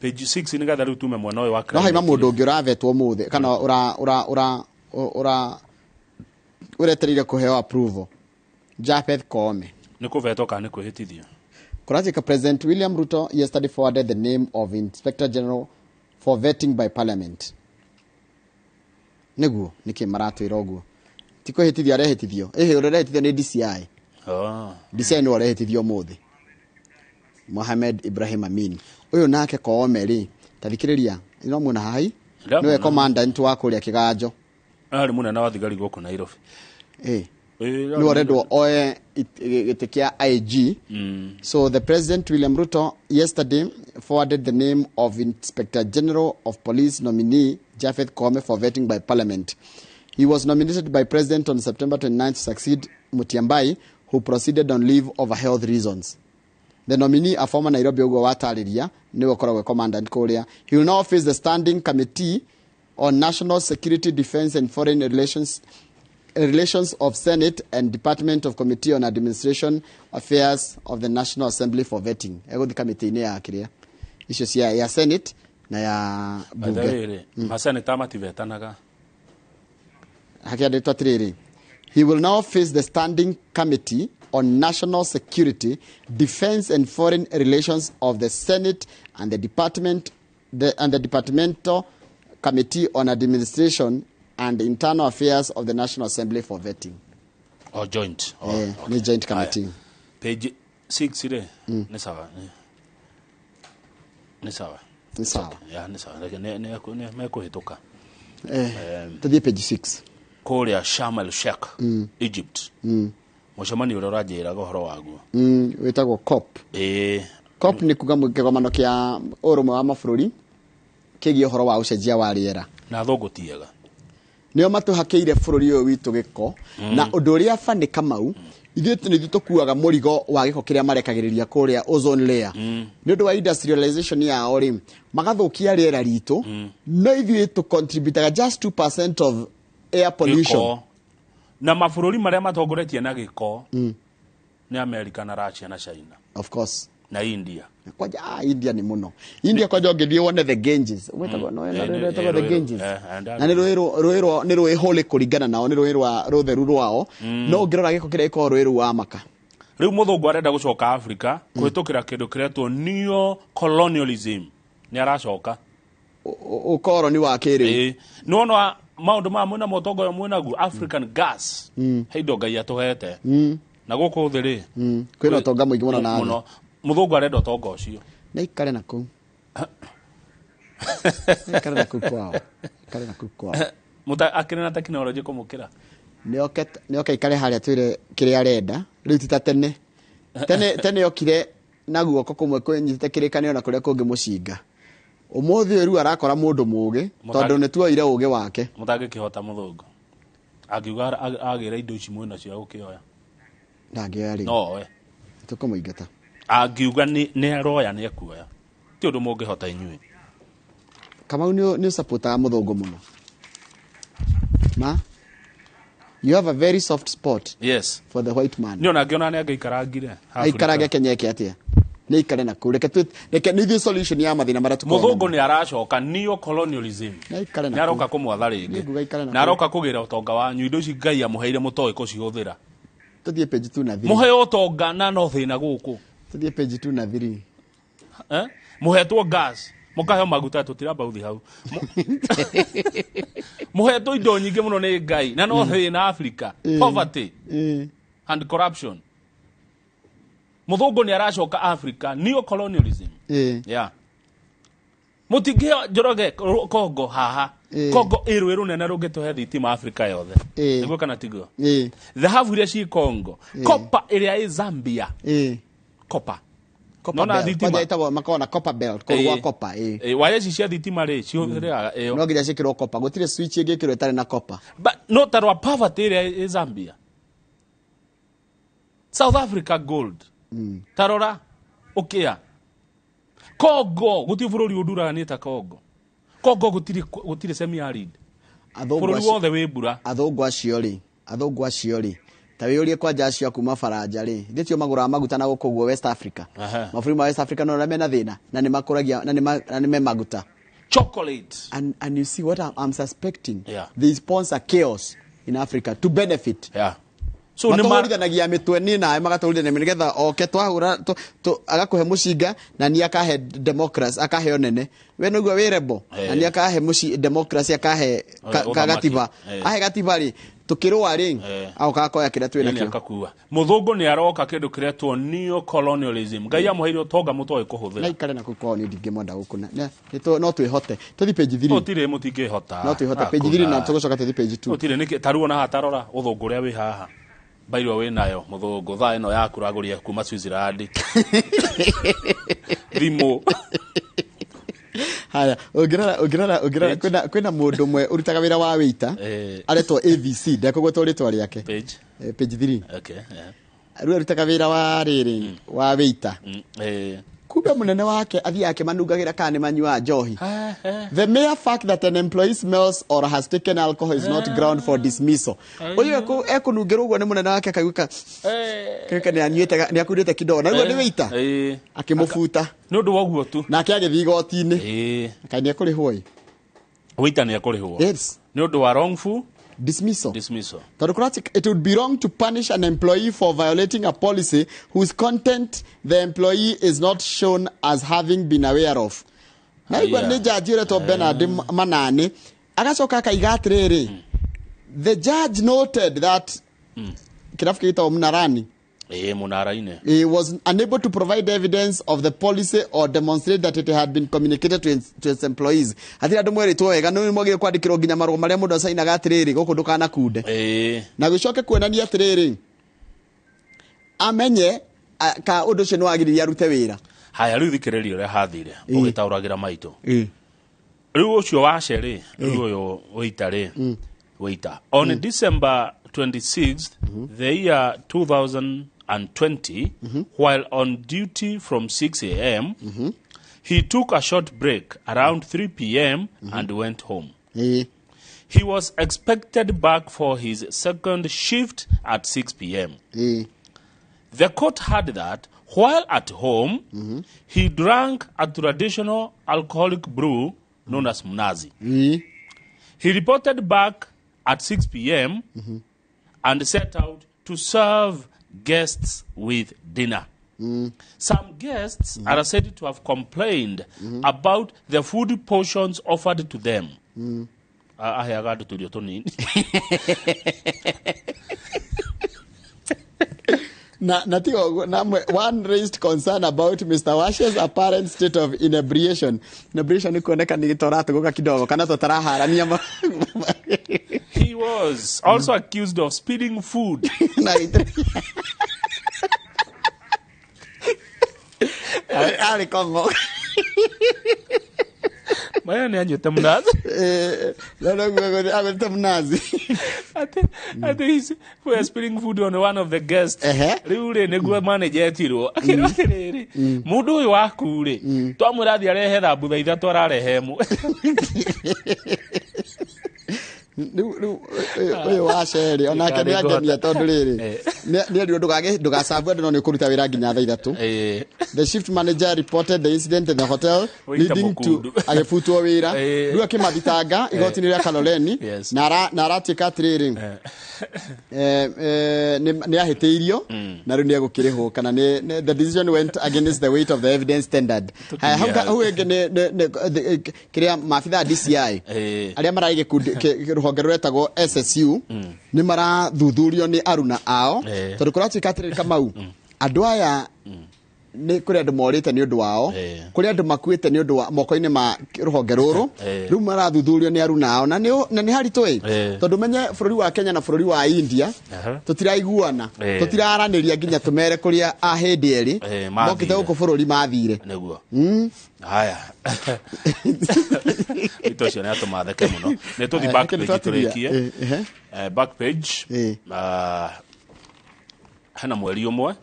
Page 6 nĩgetha rĩu tume mwena ũyũ wa No haima climate. mũndũ ũngĩ ũravetwo mũthĩ kana ũra ũra ũra ũra ũretereire kũheo approval, Japheth Koome. Nĩ kũvetwo kana nĩ kwĩhĩtithio? Kũrajika President William Ruto yesterday forwarded the name of Inspector General for vetting by Parliament. Nĩguo nĩkĩ maratwĩra ũguo? Ti kwĩhĩtithio arehĩtithio, ĩhĩ, ũrĩa ũrehĩtithio nĩ DCI. Oh. DCI nĩwe ũrehĩtithio ũmũthĩ, Mohamed Ibrahim Amin ũyũ. Nake Koome rĩ, ta thikĩrĩria, no muona haha Ndamwona. nĩwe commandant wa kũrĩa Kĩganjo. Arĩ mũnene wa thigari gũkũ Nairobi. Nĩwe ũrendwo oe gĩtĩ kĩa IG. So the President William Ruto yesterday forwarded the name of Inspector General of Police nominee Japheth Koome for vetting by Parliament. He was nominated by President on September 29th to succeed Mutyambai, who proceeded on leave over health reasons. The nominee, a former Nairobi ũguo watarĩria, nĩwe ũkoragwo commandant kũrĩa. He will now face the Standing Committee on National Security, Defense and Foreign Relations of Senate and Department of Committee on Administration Affairs of the National Assembly for vetting. Egũthiĩ kamĩtĩ-inĩ ya kĩrĩa icio cia ya Senate na ya bunge. Rĩrĩ maseneta mativetanaga. Hakĩandĩtwo atĩrĩrĩ, he will now face the Standing Committee on National Security, Defense and Foreign Relations of the Senate and the Departmental Committee on Administration and Internal Affairs of the National Assembly for vetting. Oh, joint. Oh, Nĩ joint committee. Page 6 rĩ, nĩ sawa, nĩ sawa. Nĩ sawa. Ya, nĩ sawa. Reke nĩ mekũhĩtũka. Tũthiĩ page 6. Kũrĩa Sharm el Sheikh, Egypt, mũcemanio ũrĩa ũranjĩraga ũhoro waguo. Wĩtagwo COP. COP nĩ kuga kĩgomano kĩa ũrũmwe wa mabũrũri kĩgiĩ ũhoro wa ũcenjia wa rĩera. Na thũngũ tiega. Nĩo matũhakĩire bũrũri ũyũ witũ gĩko. Na ũndũ ũrĩa bani Kamau, ithuĩ nĩ ithuĩ tũkuaga mũrigo wa gĩko kĩrĩa marekagĩrĩria kũrĩa ozone layer. Nĩ ũndũ wa industrialization yao rĩ, magathũkia rĩera ritũ, no ithuĩ tũ contributaga just 2% of air pollution. Gĩko. Na mabũrũri marĩa matongoretie na gĩko nĩ America na Russia na China. Of course. Na India. Kwanja India nĩ mũno. India kwanja ũngĩthiĩ wone the Ganges, wĩtagwo no wĩtagwo the Ganges, na nĩ rũĩ nĩ rũĩ holy kũringana nao, nĩ rũĩ rwa rũtheru rwao, no ũngĩrora gĩko kĩrĩa gĩkoragwo rũĩ rũu wa maka. Rĩu mũthũngũ arenda gũcoka Africa kũhĩtũkĩra kĩndũ kĩretwo neo colonialism. Nĩ aracoka. Ũkoroni wa kĩrĩu. Nĩwona maũndũ maya mwĩna mũtongo ũyũ mwĩnaguo, African gas, he indo Ngai atũhete na gũkũ thĩ rĩ. Kwĩna ũtonga mũingĩ mũno na thĩ. Mũno. Mũthũngũ arenda ũtonga ũcio. Na ikare na kũu, ikare na kũu kwao, ikare na kũu kwao. Akĩrĩ na tekinoronjĩ kũmũkĩra. Nĩoke ikare harĩa twĩre kĩrĩa arenda rĩu. Ti ta tene. Tene tene okire na guoko kũmwe kwĩnyitĩte kĩrĩkanĩro na kũrĩa kũngĩ mũcinga. Ũmũthĩ ũyũ rĩu arakora mũndũ mũũgĩ, tondũ nĩ tuoire ũgĩ wake. Mũtangĩkĩhota mũthũngũ. Angiuga agĩra indo ici mwĩna cia gũkĩoya. Ndangĩoya rĩ. No oe. Tũkũmũingata. Angiuga nĩ aroya nĩ ekuoya. Ti ũndũ mũngĩhota inyuĩ. Kamau nĩ ũsupportaga mũthũngũ mũno. Ma? You have a very soft spot. Yes. For the white man. Nĩ ona ngĩona nĩ angĩikarangire. Aikarage Kenya eke atĩa? Nĩ aikare na kũu. Reke reke nĩ ithuĩ solution ya mathĩna marĩa tũkoragwo namo. Mũthũngũ nĩ aracoka neo colonialism. Nĩ aikare na Nĩ aroka kũu. kũmwatha rĩngĩ. Nĩ nguga aikare na Na aroka kũgĩra ũtonga wanyu indo ici Ngai amũheire mũtoĩ kũcihũthĩra. Tũthiĩ page 2 na 3. Mũheo ũtonga na no thĩna gũkũ. Tũthiĩ page 2 na 3. Eh? Mũhetwo gas mũkaheo maguta tũtirambauthi hau. Mũhetwo indo nyingĩ mũno nĩ Ngai na no thĩna Africa. Poverty and corruption. Mũthũngũ nĩ aracoka Africa neo colonialism. Yeah. Mũtingĩheo Njoroge Kongo haha. Kongo ĩ rũĩ rũnene rũngĩtũhe thitima Africa yothe. Nĩguo kana tiguo? Thahabu iria ciĩ Kongo. Copper ĩrĩa ĩ Zambia. Copper. Nona thitima. Kwanja ĩtagwo makoragwo na copper belt kũndũ gwa copper Waya ici cia thitima rĩ cihũthĩraga ĩyo. No nginya ciĩkĩrwo copper. Gũtirĩ switch ĩngĩkĩrwo ĩtarĩ na copper. But no ta rwa poverty ĩrĩa ĩ Zambia. South Africa gold. Ta rora ũkĩa. Congo gũtirĩ bũrũri ũnduraga nĩ ta Congo. Congo gũtirĩ semi arid. Bũrũri wothe wĩ mbura. Athũngũ acio rĩ ta wĩyũrie kwanja acio a kuma Faranja rĩ ithuĩ tio magũraga maguta na gũkũ ũguo West Africa. Mabũrũri ma West Africa no mena thĩna na nĩ makũragia na nĩ me maguta. Chocolate. And you see what I'm suspecting. Yeah. They sponsor chaos in Africa to benefit. Yeah. So matũhũrithanagia mĩtwe niĩ nawe magatũhũrithania nĩgetha oke twahũra agakũhe mũcinga na niĩ akahe democracy akahe ũnene we nĩguo wĩ rebel na niĩ akahe democracy akahe gatiba ahe gatiba rĩ tũkĩrũa rĩ agoka akoya kĩrĩa twĩ nakĩo akakua. Mũthũngũ nĩ aroka kĩndũ kĩretwo neo colonialism. Ngai amũheire ũtonga mũtoĩ kũhũthĩra. Na ikare na kũu kwao niĩ ndingĩmwenda gũkũ na no twĩhote tũthiĩ page 3. Gũtirĩ mũtingĩhota. No twĩhote page 3 na tũgũcoka tũthiĩ page 2. Gũtirĩ nĩkĩ ta ruo na haha tarora ũthũngũ ũrĩa wĩ haha. Bairwo wĩ nayo mũthũngũ thaa ĩno yaku ũragũrire kuma Switzerland. Thimũ. Haya, ũngĩrora kwĩna mũndũ ũmwe ũrutaga wĩra wa wĩita aretwo AVC ndekũgwetwo rĩtwa rĩake. Page 3. Okay, yeah. Rĩu arutaga wĩra wa rĩrĩ wa wĩita. Kumbe mũnene wake athiaga akĩmanungagĩra kana nĩ manyuaga njohi. The mere fact that an employee smells or has taken alcohol is not ground for dismissal. Ũyũ ekũnungĩrwo ũguo nĩ mũnene wake akaiguĩka nĩ anyuĩte nĩ akundĩte kidogo na rĩu nĩ wĩita akĩmũbuta. Nĩ ũndũ wa ũguo tu. Nake agĩthiĩ igoti-inĩ. Kaĩ nĩ ekũrĩhwo ĩ? Wĩita nĩ ekũrĩhwo. Yes. Nĩ ũndũ wa wrongful dismissal. Dismissal. It would be wrong to punish an employee for violating a policy whose content the employee is not shown as having been aware of. Na igua nĩ jaji ũretwo Bernard Manani agacoka akaiga atĩrĩrĩ the judge noted that kĩrabu kĩgĩtagwo Mnarani Mũnara-inĩ. He was unable to provide evidence of the policy or demonstrate that it had been communicated to its employees. Hatirĩ andũ mwerĩtwo wega nĩ mwagĩrĩirwo kwandĩkĩrwo nginya marũa marĩa mũndũ acainaga atĩrĩrĩ gũkũ ndũkanakunde. Na gĩcoke kuonania atĩrĩrĩ amenye ka ũndũ ũcio nĩ wagĩrĩire arute wĩra. Haya rĩu thikĩrĩria ũrĩa hathire ũgĩtaũragĩra maitũ. Rĩu ũcio wace rĩ rĩu ũyũ wĩita rĩ wĩita on December 26th the year 2020, while on duty from 6 a.m., he took a short break around 3 p.m. and went home. He was expected back for his second shift at 6 p.m. The court heard that while at home, he drank a traditional alcoholic brew known as Mnazi. He reported back at 6 p.m. And set out to serve guests with dinner. Some guests are said to have complained about the food portions offered to them. One raised concern about Mr. Wash's apparent state of inebriation. Inebriation ni kuoneka ni toratuguka kidogo kana totaraharania. He was also accused of spilling food. Maya nĩ anyuĩte mnazi. Agũrĩte mnazi. Ati he's we are spilling food on one of the guests. Rĩu rĩ nĩguo manager etirwo akĩrwo atĩrĩrĩ, mũndũ ũyũ waku rĩ, twamwĩra athiĩ arehe thambutha 3, ararehe 1. Rĩu ũyũ wa Sherry onake nĩ angenia tondũ rĩrĩ nĩ erirwo ndũgacabu andũ no nĩ ũkũruta wĩra nginya thaa 3. The shift manager reported the incident in the hotel leading to agĩbutwo wĩra. Rĩu akĩmathitanga igoti-inĩ rĩa Kaloleni na aratuĩka atĩrĩrĩ, nĩ ahĩtĩirio na rĩu nĩ egũkĩrĩhwo kana the decision went against the weight of the evidence standard. Hau ĩngĩ nĩ kĩrĩa maabithaa DCI arĩa mararĩ gĩkundi rũhonge rũretagwo SSU nĩ marathuthurio nĩ aruna ao tondũ kũratuĩka atĩrĩrĩ, Kamau, andũ aya nĩ kũrĩ andũ morĩte nĩ ũndũ wao, kũrĩ andũ makuĩte nĩ ũndũ wa moko-inĩ ma rũhonge rũrũ, rĩu marathuthurio nĩ aruna ao na nĩ haritũ ĩ, tondũ menye bũrũri wa Kenya na bũrũri wa India tũtiraiguana, tũtiraranĩria nginya tũmere kũrĩa ahĩndĩ erĩ mokĩte gũkũ bũrũri mathire. Nĩguo. Haya. Wito ũcio nĩ atũma theke mũno. Nĩ tũthiĩ back page tũrĩkie. Back page. Hena mweri ũmwe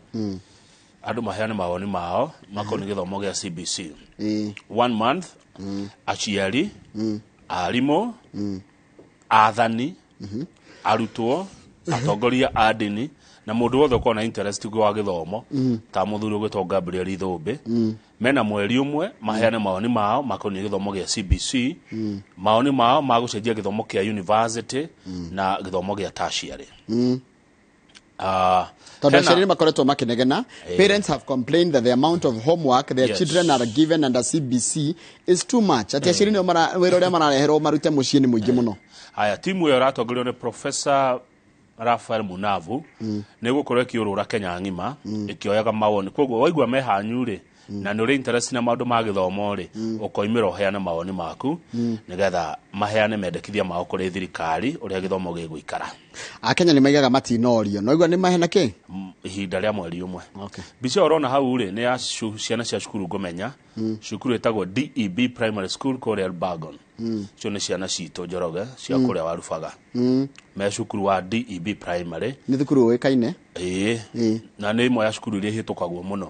andũ maheane mawoni mao makoniĩ gĩthomo gĩa CBC. 1 month aciari, arimũ, athani, arutwo, atongoria a ndini na mũndũ wothe ũkoragwo na interest wa gĩthomo ta mũthuri ũgwĩtwo Gabriel Ithũmbĩ, mena mweri ũmwe maheane mawoni mao makoniĩ gĩthomo gĩa CBC, mawoni mao ma gũcenjia gĩthomo kĩa university na gĩthomo gĩa tertiary. Tondũ aciari makoretwo makĩnegena, parents have complained that the amount of homework their children are given under CBC is too much. Ati aciari nĩo wĩra ũrĩa marareherwo marute mũciĩ nĩ mũingĩ mũno. Haya, timu ĩyo ĩratongorio nĩ Professor Raphael Munavu nĩ gũkorwo ĩkĩũrũra Kenya ng'ima ĩkĩoyaga mawoni. Koguo waigua me hanyu rĩ na nĩ ũrĩ interest na maũndũ ma gĩthomo rĩ, ũkoimĩra ũheane mawoni maku nĩgetha maheane mendekithia mao kũrĩ thirikari ũrĩa gĩthomo gĩgũikara. Akenya nĩ maigaga matinorio no igua nĩ mahena kĩ ihinda rĩa mweri ũmwe. Mbica ũrona hau rĩ nĩ ya ciana cia cukuru ngũmenya, cukuru ĩtagwo DEB Primary School kũrĩa Elbagon. Icio nĩ ciana citũ Njoroge cia kũrĩa Warubaga. Me cukuru wa DEB Primary. Nĩ thukuru ũĩkaine? Ĩĩ. Na nĩ ĩmwe ya cukuru iria ihĩtũkagwo mũno.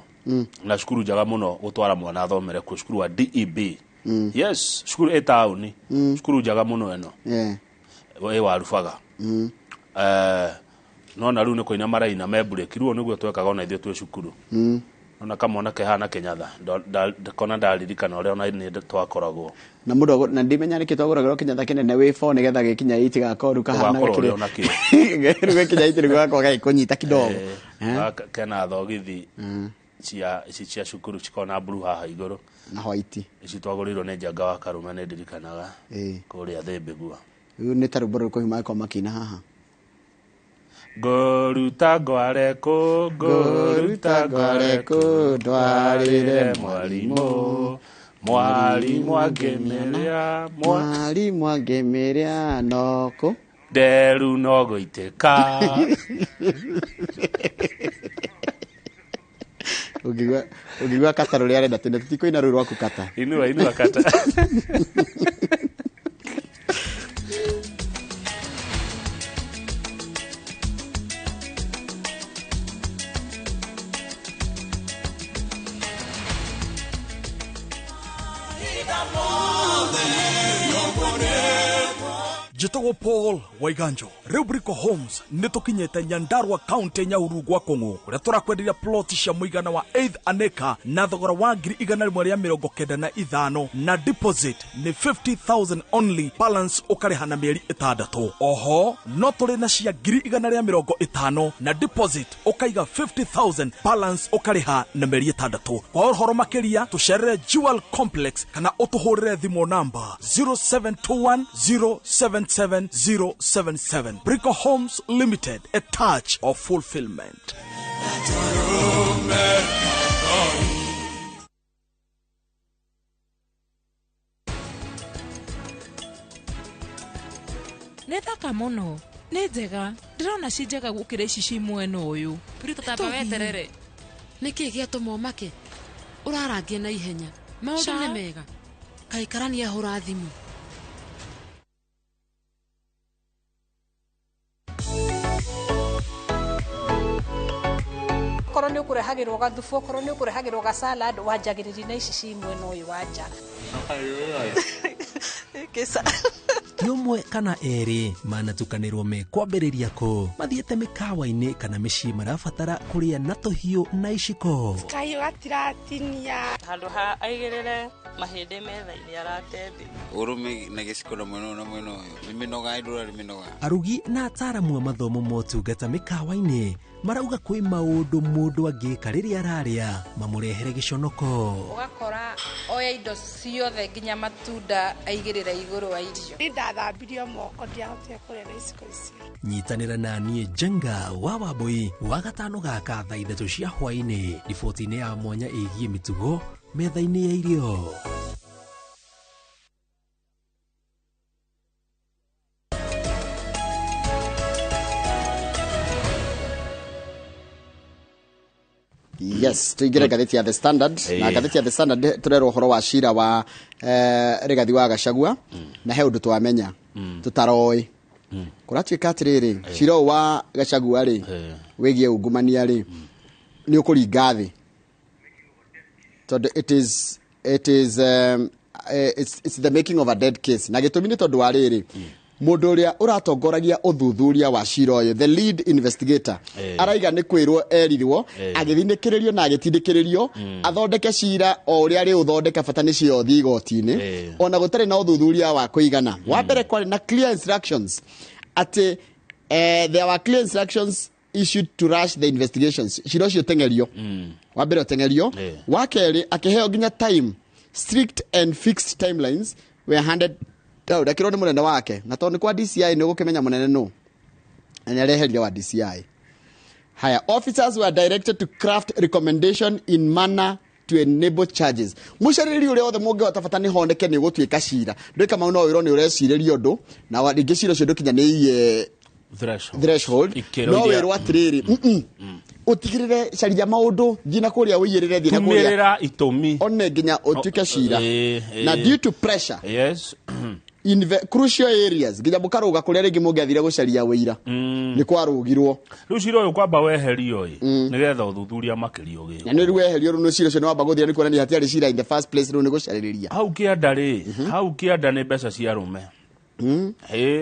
Na cukuru njega mũno gũtwara mwana athomere kuo, cukuru wa DEB. Yes, cukuru ĩ taũni. Cukuru njega mũno ĩno. Ĩ Warubaga. No na rĩu nĩ kũina maraina me break, rĩu nĩguo twekaga ona ithuĩ twĩ cukuru. Ona kamwana kehana Kenyatta, kona ndaririkana ũrĩa ona nĩ twakoragwo. Na mũndũ na ndimenya nĩkĩ twagũragĩrwo Kenyatta kĩnene wĩ 4 nĩgetha gĩkinya 8 gakorwo rĩu kahana gĩkĩrĩ. Ũgakorwo Rĩu gĩkinya 8 rĩu gakorwo gagĩkũnyita kidogo. Kena thogithi cia ici cia cukuru cikoragwo na blue haha igũrũ. Na white. Ici twagũrĩirwo nĩ Njanga wa Karume nĩ ndirikanaga. Kũrĩa Thĩmbĩgua. Rĩu nĩ ta rwĩmbo rũrĩkũ hihi mangĩkorwo makĩina haha? Ngũruta ngware kũ, ngũruta ngware kũ, ndwarĩre mwarimũ, mwarimũ angĩmĩrĩa, mwarimũ angĩmĩrĩa nokũ, nderu no gũitĩka. Ũngĩigua kata rũrĩa arenda tene tũtikũina rũu rwaku kata. Inua, inua kata. Njĩtagwo Paul Waiganjo. Rĩu Brico Homes nĩ tũkinyĩte Nyandarua County Nyahururu gwa Kũng'ũ kũrĩa tũrakwenderia plot cia mũigana wa 8 an acre na thogora wa 195,000 na deposit nĩ 50,000 only, balance ũkarĩha na mĩeri 6. Oho no tũrĩ na cia 150,000 na deposit ũkaiga 50,000, balance ũkarĩha na mĩeri 6. Kwa ũhoro makĩria tũcerere Jewel Complex kana ũtũhũrĩre thimũ namba 0721 077 077. Brico Homes Limited, a touch of fulfillment. Nĩ thaka mũno, nĩ njega, ndĩrona ci njega gũkĩra ici ci mwena ũyũ. Rita tamba weterere. Nĩkĩ gĩatũma ũmake? Ũrarangia na ihenya. Maũndũ nĩ mega. Kaĩ karani ahũra thimũ. Okorwo nĩ ũkũrehagĩrwo gathubu, okorwo nĩ ũkũrehagĩrwo ga salad, wanjagĩrĩria na ici ci mwena ũyũ wa nja. Ti ũmwe kana erĩ manatukanĩrwo me kwambĩrĩria kũ mathiĩte mĩkawa-inĩ kana mĩciĩ marabatara kũrĩa na tũhiũ na iciko. Kahiũ gatiratinia. Handũ ha aigĩrĩre mahĩndĩ metha-inĩ arate thĩ. Ũrũme na gĩciko na mwena ũyũ na mwena ũyũ. Nĩ mĩnoga ndũrarĩ mĩnoga. Arugi na ataaramu a mathomo ma ũtungata mĩkawa-inĩ marauga kwĩ maũndũ mũndũ angĩka rĩrĩa ararĩa mamũrehere gĩconoko. Ũgakora oya indo ciothe nginya matunda aigĩrĩra igũrũ wa irio. Nĩ ndathambirio moko ndiahotire kũrĩa na iciko icio. Nyitanĩra na niĩ Njenga wa Wambui wa gatano gaka thaa 3 cia hwaĩ-inĩ riboti-inĩ ya mwanya ĩgiĩ mĩtugo metha-inĩ ya irio. Yes, tuingire ngathĩti ya The Standard. Na ngathĩti ya The Standard tũrerwo ũhoro wa cira wa Rigathi wa Gachagua na he ũndũ twamenya tũtaroĩ. Kũratuĩka atĩrĩrĩ, cira ũyũ wa Gachagua rĩ wĩgiĩ ungumania rĩ nĩ ũkũringa thĩ tondũ it's the making of a dead case. Na gĩtũmi nĩ tondũ wa rĩrĩ, mũndũ ũrĩa ũratongoragia ũthuthuria wa cira ũyũ, the lead investigator, araiga nĩ kwĩrwo erirwo agĩthinĩkĩrĩrio na agĩtindĩkĩrĩrio athondeke cira o ũrĩa arĩ ũthondeka bata nĩ cira ũthiĩ igoti-inĩ ona gũtarĩ na ũthuthuria wa kũigana. Wa mbere kwarĩ na clear instructions atĩ there were clear instructions issued to rush the investigations. Cira ũcio ũteng'erio. Wa mbere ũteng'erio. Wa kerĩ akĩheo nginya time, strict and fixed timelines were handed down. Akĩrwo nĩ mũnene wake na tondũ nĩ kwa DCI nĩ ũgũkĩmenya mũnene nũ na nĩ areherire wa DCI. Haya, officers were directed to craft recommendation in manner to enable charges. Mũcarĩrĩri ũrĩa wothe mũngĩhota bata nĩ honeke nĩ ũgũtuĩka cira. Ndũĩ Kamau no wĩrwo nĩ ũrecirĩria ũndũ na rĩngĩ cira ũcio ndũkinyanĩirie threshold. No wĩrwo atĩrĩrĩ, ũtigĩrĩre caria maũndũ thiĩ na kũrĩa ũiyĩrĩre thiĩ na kũrĩa Tumĩrĩra itũmi one nginya ũtuĩke cira. Na due to pressure, yes, in the crucial areas nginya mũkarũga kũrĩa rĩngĩ mũngĩathire gũcaria wĩira nĩ kwarũgirwo. Rĩu cira ũyũ kwamba weherio ĩ nĩgetha ũthuthuria makĩria ũgĩkwo. Na nĩ rĩu weherio rĩu nĩ cira ũcio nĩ wamba gũthira nĩ kuonania hatiarĩ cira in the first place rĩu nĩ gũcarĩrĩria. Hau kĩanda rĩ, hau kĩanda nĩ mbeca cia arũme.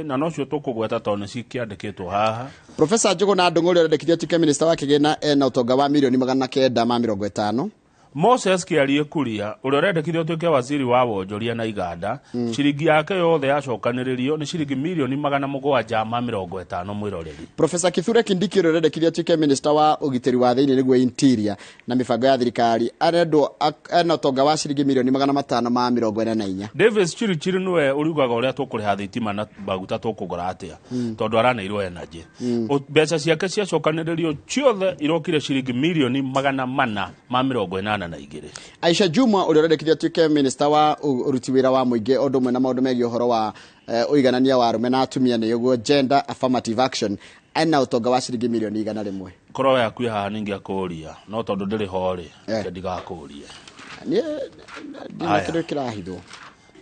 Na nocio tũkũgweta tondũ nĩ cikĩandĩkĩtwo haha. Professor Njũgũna Ndung'u ũrĩa ũrendekithia atuĩke minister wa kĩgĩna ena ũtonga wa mirioni 950. Moses Kĩarie Kuria ũrĩa ũrendekithia ũtuĩke waziri wa wonjoria na iganda, ciringi yake yothe yacokanĩrĩrio nĩ ciringi mirioni 750 mwĩroreri. Professor Kithure Kindiki ũrĩa ũrendekithia atuĩke minister wa ũgitĩri wa thĩinĩ nĩguo interior na mĩbango ya thirikari arendwo ena ũtonga wa ciringi mirioni 544. Davis Chirichiri nĩwe ũriugaga ũrĩa tũkũrĩha thitima na maguta tũkũgũra atĩa tondũ araneirwo energy. Mbeca ciake ciacokanĩrĩrio ciothe irokire ciringi mirioni 482. Aisha Juma ũrĩa ũrendekithia atuĩke minister wa ũruti wĩra wa mũingĩ ũndũ ũmwe na maũndũ megiĩ ũhoro wa ũiganania wa arũme na atumia nĩguo gender affirmative action ena ũtonga wa ciringi mirioni 100. Korwo yaku haha ningĩakũria no tondũ ndĩrĩ ho rĩ ndigakũrie. Niĩ ndina kĩndũ kĩrahithwo.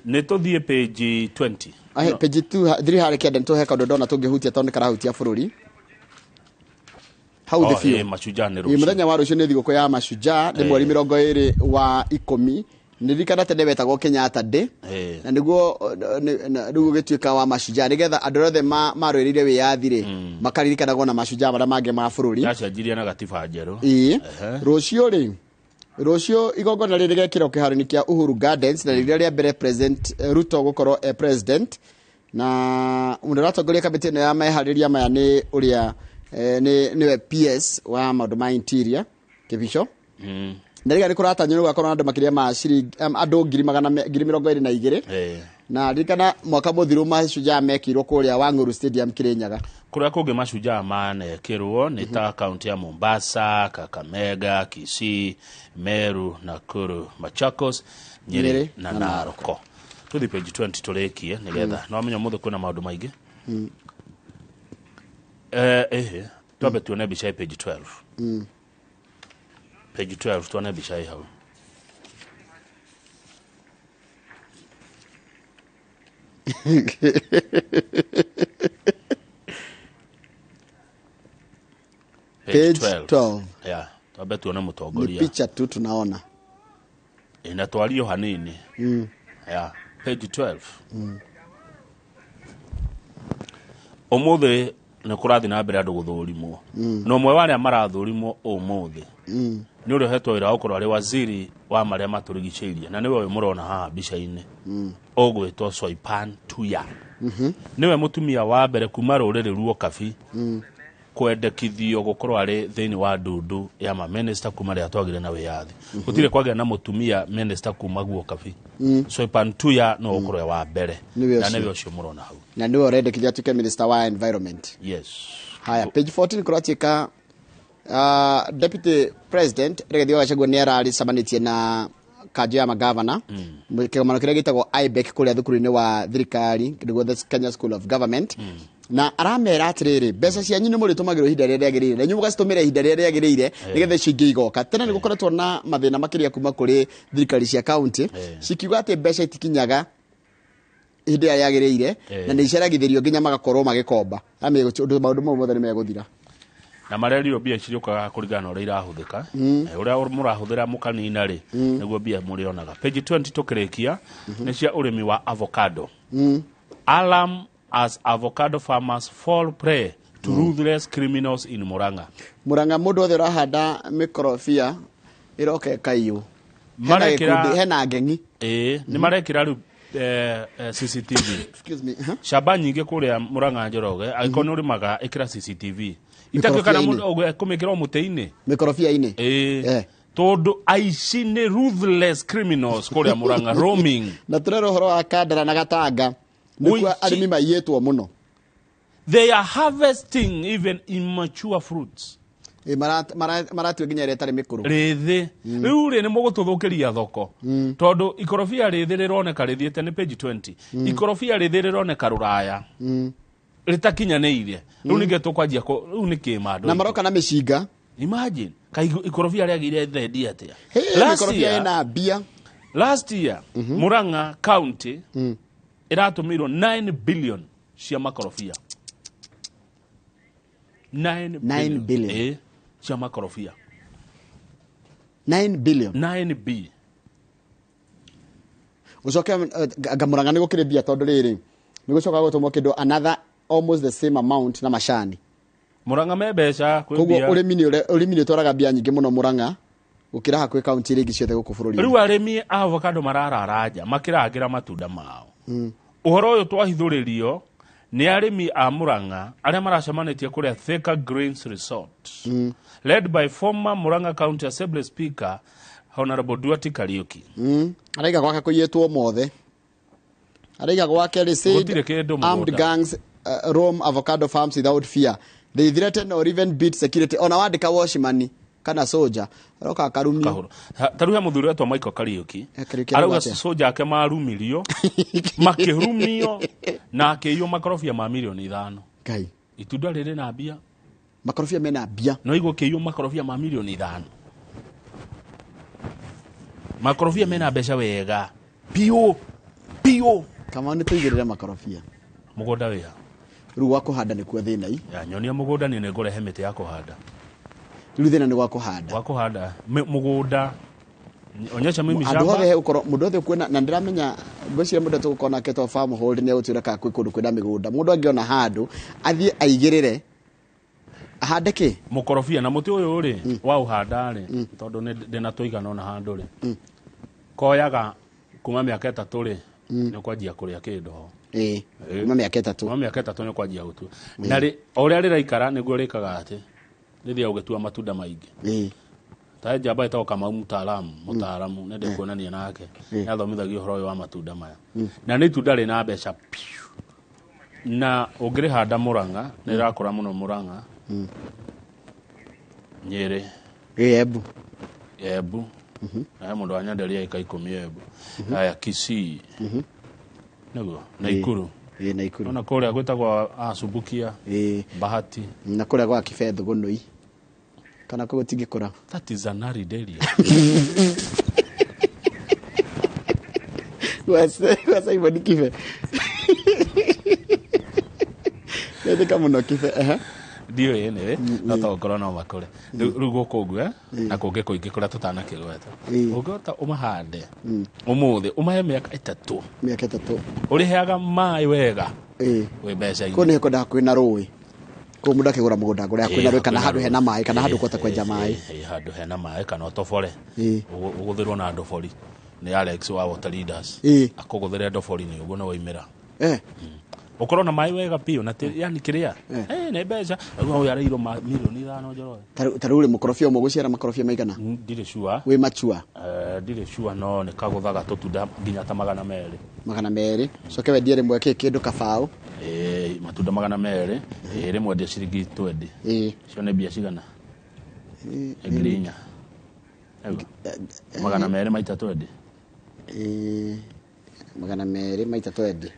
Nĩ tũthiĩ page 20. Ahe page 2 3 harĩ kenda nĩtũhe kaũndũ ndona tũngĩhutia tondũ nĩ karahutia bũrũri. Hau the few. Mashujaa nĩ rũciũ. Mũthenya wa rũciũ nĩ thigũkũ ya Mashujaa nĩ mweri 20 wa 10. Nĩririkana tene wetagwo Kenyatta Day na nĩguo rĩu ũgĩtuĩka wa Mashujaa nĩgetha andũ othe marũĩrĩire wĩyathi rĩ makaririkanagwo na Mashujaa marĩa mangĩ ma bũrũri. Yacenjirie na gatiba njerũ. Rũciũ rĩ, rũciũ igongona rĩrĩ rĩgekĩrwo kĩharo-inĩ kĩa Uhuru Gardens na rĩrĩa rĩa mbere President Ruto gũkorwo e president na mũndũ ũratongoria kamĩtĩ ĩno ya meharĩria maya nĩ ũrĩa nĩwe PS wa maũndũ ma interior Kibicho. Na rĩrĩa nĩ kũratanywo gũgakorwo na andũ makĩria ma ciringi andũ 22,000. Na ririkana mwaka mũthiru Mashujaa mekirwo kũrĩa Wang'ũrũ Stadium Kirinyaga. Kũrĩa kũngĩ Mashujaa manekĩrwo nĩ ta kaunti ya Mombasa, Kakamega, Kisii, Meru, Nakuru, Machakos, Nyeri na Narok. Tũthiĩ page 20 tũrĩkie nĩgetha no amenya ũmũthĩ kwĩna maũndũ maingĩ. Twambe tuone mbica ya page 12. Page 12 tuone mbica ĩ hau. Page 12. Yeah, twambe tuone Ni mũtongoria. picha tu tunaona. Inatwario hanini. Yeah, page 12. Ũmũthĩ nĩ kũrathiĩ na mbere andũ gũthũrimwo. Na ũmwe wa arĩa marathũrimwo ũmũthĩ nĩ ũrĩa ũhetwo wĩra wa gũkorwo arĩ waziri wa marĩa matũrigicĩirie, na nĩwe ũyũ mũrona haha mbica-inĩ, ũgwĩtwo Soipan Tuya. Nĩwe mũtumia wa mbere kuma rũrĩrĩ ruo Kabi kwendekithio gũkorwo arĩ thĩinĩ wa ndundu ya maminista kuma rĩrĩa twagire na wĩyathi. Gũtirĩ kwagĩa na mũtumia minista kuma guo Kabi. Soipan Tuya no gũkorwo e wa mbere, Nĩwe na ũcio. nĩwe ũcio mũrona hau. Na nĩwe ũrendekithia atuĩke minister wa environment. Yes. Haya, page 14 kũratuĩka deputy president Rigathi wa Gachagua nĩ araricamanĩtie na kanjũ ya magavana kĩgomano kĩrĩa gĩtagwo IBEC kũrĩa thukuru-inĩ wa thirikari, nĩguo the Kenya School of Government, na aramera atĩrĩrĩ, mbeca cianyu nĩ mũrĩtũmagĩrwo ihinda rĩrĩa rĩagĩrĩire, na inyuĩ mũgacitũmĩra ihinda rĩrĩa rĩagĩrĩire nĩgetha icio ingĩ igoka. Tene nĩ gũkoretwo na mathĩna makĩria kuma kũrĩ thirikari cia kaunti cikiuga atĩ mbeca itikinyaga ihinda rĩrĩa rĩagĩrĩire, na nĩ iceragithĩrio nginya magakorwo magĩkomba. Maũndũ mau mothe nĩ megũthira. Na marerio mbia cirĩũkaga kũringana na ũrĩa irahũthĩka. Ũrĩa mũrahũthĩra mũkanina rĩ, nĩguo mbia mũrĩonaga. Page 20 tũkĩrĩkia nĩ cia ũrĩmi wa avocado. Alarm as avocado farmers fall prey to ruthless criminals in Murang'a. Murang'a mũndũ wothe ũrahanda mĩkorobia ĩroka ĩkaiywo. Hena Marekĩra- gĩkundi, hena ngeng'i. Ĩĩ, nĩ marekĩra rĩu CCTV. Excuse me. Huh? Shamba nyingĩ kũrĩa Murang'a, Njoroge, angĩkorwo nĩ ũrĩmaga, ĩkĩra CCTV. Itakĩũka na Mĩkorobia-inĩ. mũndũ kũmĩkĩra o mũtĩ-inĩ. Mĩkorobia-inĩ. Ĩĩ, tondũ aici nĩ ruthless criminals kũrĩa Murang'a roaming. Na tũrera ũhoro wa Kandara na Gatanga, nĩkuo Ũici. arĩmi maiyĩtwo mũno. They are harvesting even immature fruits. Ĩ, maratua nginya ĩrĩa ĩtarĩ mĩkũrũ. Rĩthĩ rĩu rĩ, nĩ mũgũtũthũkĩria thoko, tondũ ikorobia rĩthĩ rĩroneka rĩthiĩte, nĩ page 20, ikorobia rĩthĩ rĩroneka rũraya rĩtakinyanĩirie. Rĩu ningĩ tũkwanjia rĩu nĩ kĩma andũ Na aitũ. maroka na mĩcinga. Imagine ka ikorobia rĩagĩire thendi atĩa. Hey, Last mĩkorobia year- ĩna mbia. Last year Murang'a County ĩratũmĩirwo 9 billion cia makorobia, 9 9 billion. Ĩ, cia makorobia. 9 billion. 9 b. Ũcoke ngamũranga nĩ gũkĩrĩ mbia, tondũ rĩrĩ nĩ gũcoka gũtũmwo kĩndũ another almost the same amount na macani. Murang'a me mbeca kwĩ Koguo mbia. ũrĩmi nĩ ũtwaraga mbia nyingĩ mũno Murang'a gũkĩra hakuhĩ kaunti iria ingĩ ciothe gũkũ bũrũri-inĩ. Rĩu arĩmi a avocado mararara nja makĩrangĩra matunda mao. Ũhoro ũyũ twahithũrĩrio nĩ arĩmi a Murang'a arĩa maracemanĩtie kũrĩa Thika Greens Resort, led by former Murang'a County Assembly Speaker Honorable Duarte Kariuki. Araiga gwake kũiyĩtwo mothe, araiga gwake rĩ said Gũtirĩ kĩndũ armed mũgũnda. gangs roam avocado farms without fear, they threaten or even beat security. Ona wandĩka watchman kana soja aroka akarumio. Kahũra. Ta rĩu he mũthuri wetwo Michael Kariuki. Kariuki arauga arauga atĩa? soja ake marumirio, makĩrumio na akĩiywo makorobia ma mirioni 5. Ngai. Itunda rĩrĩ na mbia. Makorobia mena mbia. No igå kĩiywo makorobia ma mirioni 5. Makorobia mena mbeca wega biũ biũ. Kama nĩ tũigĩrĩre makorobia. Mũgũnda wĩha? Rĩu gwa kũhanda nĩkuo thĩna i. Ya nyonia mũgũnda, niĩ nĩngũrehe mĩtĩ ya kũhanda. Rĩu thĩna nĩ gwa kũhanda. Gwa kũhanda mũgũnda, onyesha mimi Andũ shamba. othe he gũkorwo mũndũ othe ũkuona, na ndĩramenya ngwĩciria mũndũ tũgũkorwo nake to farm hold nĩ egũtwĩra kana kwĩ kũndũ kwĩna mĩgũnda mũndũ angĩona handũ athiĩ aigĩrĩre ahande kĩ. Mũkorobia na mũtĩ ũyũ rĩ, waũhanda rĩ, tondũ nĩ ndĩna tũigana ona handũ rĩ, koyaga kuma mĩaka 3 rĩ, nĩ ũkwanjia kũrĩa kĩndũ ho. Ĩĩ, kuma mĩaka 3. Kuma mĩaka 3 nĩ ũkwanjia gũtua, na rĩ, o ũrĩa rĩraikara nĩguo rĩkaga atĩ rĩthiaga ũgĩtua matunda maingĩ. Ta njamba ĩtagwo Kamau, mũtaaramu nĩ ndĩkuonania nake, nĩ athomithagia ũhoro ũyũ wa matunda maya, na nĩ itunda rĩna mbeca piũ, na ũngĩrĩhanda Mũrang'a nĩ rĩrakũra mũno, Mũrang'a, Nyĩrĩ. Embu. Embu na he mũndũ wanyenderia ĩka 10 Embu. Aya, Kisii nĩguo Naikuru. Ĩĩ, Naikuru. Ona kũrĩa gwĩtagwo Acumbukia. Ĩĩ. Bahati. Na kũrĩa gwa Kibethu Gũnũi, kana kũu gũtingĩkũra? That is an arid area. Gwa Simon Kibe. Geithĩka mũno Kibe. Ehe. Ndiũĩ anyway, no to gũkorwo no makũre. Rĩu gũkũ ũguo na kũngĩ kũingĩ kũrĩa tũtanakĩgweta, ũngĩhota ũmahande ũmũthĩ, ũmahe mĩaka 3. Mĩaka 3. Ũrĩheaga maĩ wega, wĩ mbeca-inĩ. Kũu nĩ kwenda hakuhĩ na rũĩ. Kũu mũndũ akĩgũra mũgũnda agũre hakuhĩ na rũĩ kana handũ hena maĩ, kana handũ kũhota kwenja maĩ. Handũ hena maĩ kana ũtobore. Ũgũthĩrwo na ndobori nĩ Alex wa Water Leaders. Akũgũthĩre ndobori nĩ ũguo nĩ waimĩra. Ũkorwo na maĩ wega biũ na yani kĩrĩa nĩ mbeca. Rĩu ũyũ areirwo mirioni 5 Njoroge. Ta rĩu rĩ, mũkorobia ũmwe ũgũciara makorobia maigana? Ndirĩ sure. Wĩ machua? Ndirĩ sure, no nĩ kagũthaga tũtunda nginya ta 200. 200. Coke wendie rĩmwe kĩ kĩndũ kabaũ. Matunda 200, rĩmwe endia ciringi 20. Icio nĩ mbia cigana? 4,000. 200 maita 20. 200 maita 20.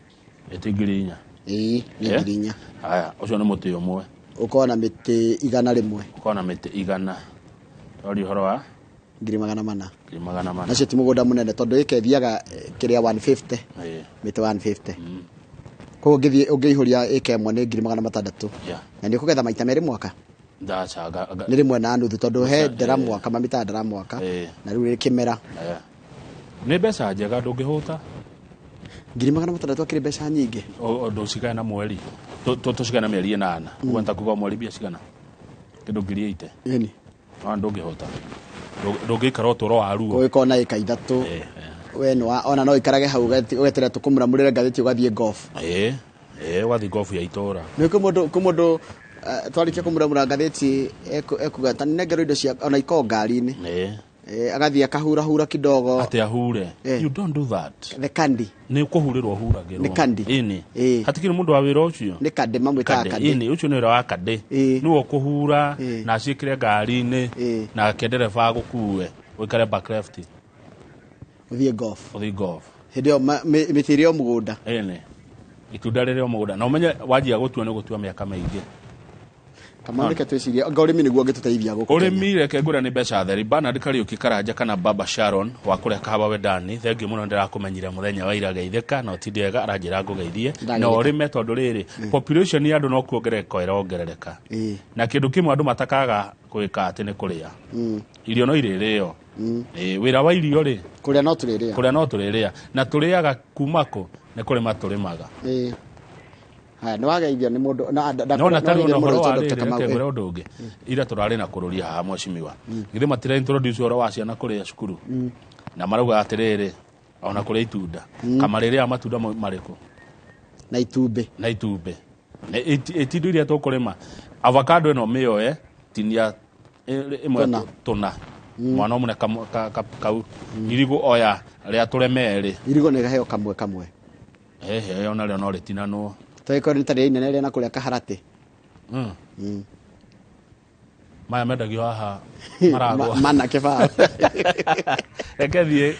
Ĩti 4,000. Nĩ 4,000. Haya, ũcio nĩ mũtĩ ũmwe. Ũkorwo na mĩtĩ 100. Ũkorwo na mĩtĩ 100. Tori ũhoro wa 400,000. 400,000. Nacio ti mũgũnda mũnene tondũ ĩka ĩthiaga kĩrĩa 150. Mĩtĩ 150. Koguo ũngĩthiĩ ũngĩihũria ĩka ĩmwe nĩ 600,000. Na nĩ ũkũgetha maita merĩ mwaka? Ndaca. Nĩ rĩmwe na nuthu tondũ he ndera mwaka, mamĩtaga ndera mwaka. Na rĩu rĩ kĩmera. Nĩ mbeca njega ndũngĩhũta. 600,000 akĩrĩ mbeca nyingĩ. Ndũcigane na mweri. Tũcigane na mĩeri 8. Ũguo nĩ ta kuga mweri mbia cigana? Kĩndũ 80,000. Ĩni. No ndũngĩhota. Ndũngĩikara ũtũũro wa ruo. Ũgĩkorwo na ĩka 3. We nĩ ona no ũikarage hau ũgeterera tũkũmũramũrĩre ngathĩti ũgathiĩ golf. Ũgathiĩ golf ya itũũra. Nĩ kwĩ mũndũ twarĩkia kũmũramũra ngathĩti ekuga ta nĩnengerwo indo cia ona ikorwo ngari-inĩ. Agathiĩ akahurahura kidogo. Atĩ ahure. You don't do that. The candy. Nĩ kũhurĩrwo ũhuragĩrwo. Nĩ candy. Ĩni. Hatikĩrĩ mũndũ wa wĩra ũcio. Nĩ candy, mamwĩtaga candy. Ĩni, ũcio nĩ wĩra wa candy. Nĩwe ũkũhura na aciĩkĩre ngari-inĩ na ndereba agũkue ũikare back left. Ũthiĩ golf. Ũthiĩ golf. Hĩndĩ ĩyo mĩtĩ ĩrĩ o mũgũnda. Ĩni. Itunda rĩrĩ o mũgũnda. Na ũmenye wanjia gũtua nĩ gũtua mĩaka mĩingĩ. Kamau reke twĩcirie anga ũrĩmi nĩguo ũngĩtũteithia gũkũ Kenya. Ũrĩmi reke ngwĩre nĩ mbeca theri. Bernard Kariũki Karanja kana Baba Sharon wa kũrĩa Kahawa Wendani, thengiũ mũno ndĩrakũmenyire mũthenya wa ira geithĩka na ũtinde wega, aranjĩra ngũgeithie. Na ũrĩme tondũ rĩrĩ, population ya andũ no kuongerereka ĩrongerereka. Na kĩndũ kĩmwe andũ matakaga gwĩka atĩ nĩ kũrĩa. Irio no irĩrĩo. Wĩra wa irio rĩ, kũrĩa no tũrĩrĩa. Kũrĩa no tũrĩrĩa. Na tũrĩaga kuma kũ? Nĩ kũrĩma tũrĩmaga. Haya, nĩ wageithio nĩ mũndũ, na, na, No, na tarĩ na ũhoro mũndũ wa wĩtwo rĩrĩ, Dr. Kamau, reke ngwĩre ũndũ ũngĩ. Ira tũrarĩ na kũrũria haha mheshimiwa. Githĩ matira introduce ũhoro wa ciana kũrĩa cukuru? Na marauga atĩrĩrĩ, ona kũrĩa itunda. Kamarĩrĩa matunda marĩkũ? Na itumbĩ. Na itumbĩ. Nĩ itindu iria tũkũrĩma. Avocado ĩno mĩoe, tinia ĩmwe tũna. Mwana ũmwe kau. Irigũ oya rĩa tũre merĩ. Irigũ nĩ rĩheo kamwe kamwe. Ehe, ona rĩo no rĩtinanwo. Tũgĩkorwo nĩ tarĩa inene rĩa na kũrĩa kaharatĩ. Maya mendagio haha maragwa. Mana kĩbao. Reke thiĩ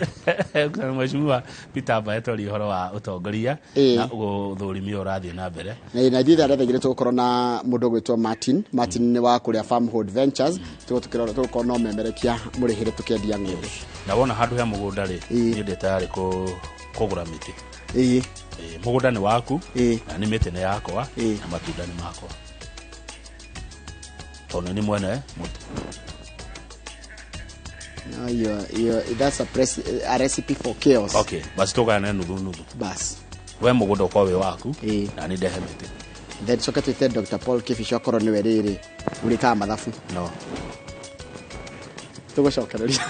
mheshimiwa Peter Mbae twarie ũhoro wa ũtongoria na ũthũrimi ũrĩa ũrathiĩ na mbere. Na ithuĩ thaa thĩgĩrĩ tũgũkorwo na mũndũ ũgwĩtwo Martin. Martin nĩ wa kũrĩa Farmhold Ventures. Tũgũkorwo no memerekia mũrĩhĩre tũkĩendia ng'ombe. Na wona handũ he mũgũnda rĩ, niĩ ndĩ tayarĩ kũgũra mĩtĩ. Mũgũnda nĩ waku, na nĩ mĩtĩ nĩ yakwa, na matunda nĩ makwa. Tondũ nĩ mwene mũtĩ. No, that's a recipe for chaos. Okay, basi tũgayane nuthu nuthu. Bas. We mũgũnda ũkorwo wĩ waku, na nĩ ndehe mĩtĩ. Then coke twĩte Dr. Paul Kibicho akorwo nĩwe rĩrĩ ũrĩkaga mathabu. No. Tũgũcokereria.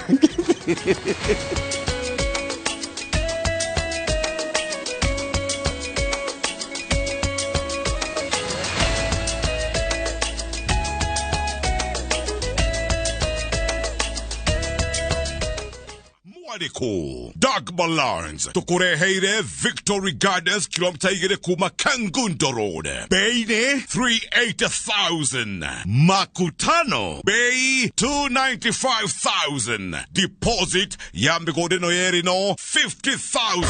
Dark Balance tukureheire Victory Gardens kilomita 2 kuma Kangundo Road. Bei ni 380,000. Makutano bei 295,000. Deposit ya migodi no yeri no 50,000.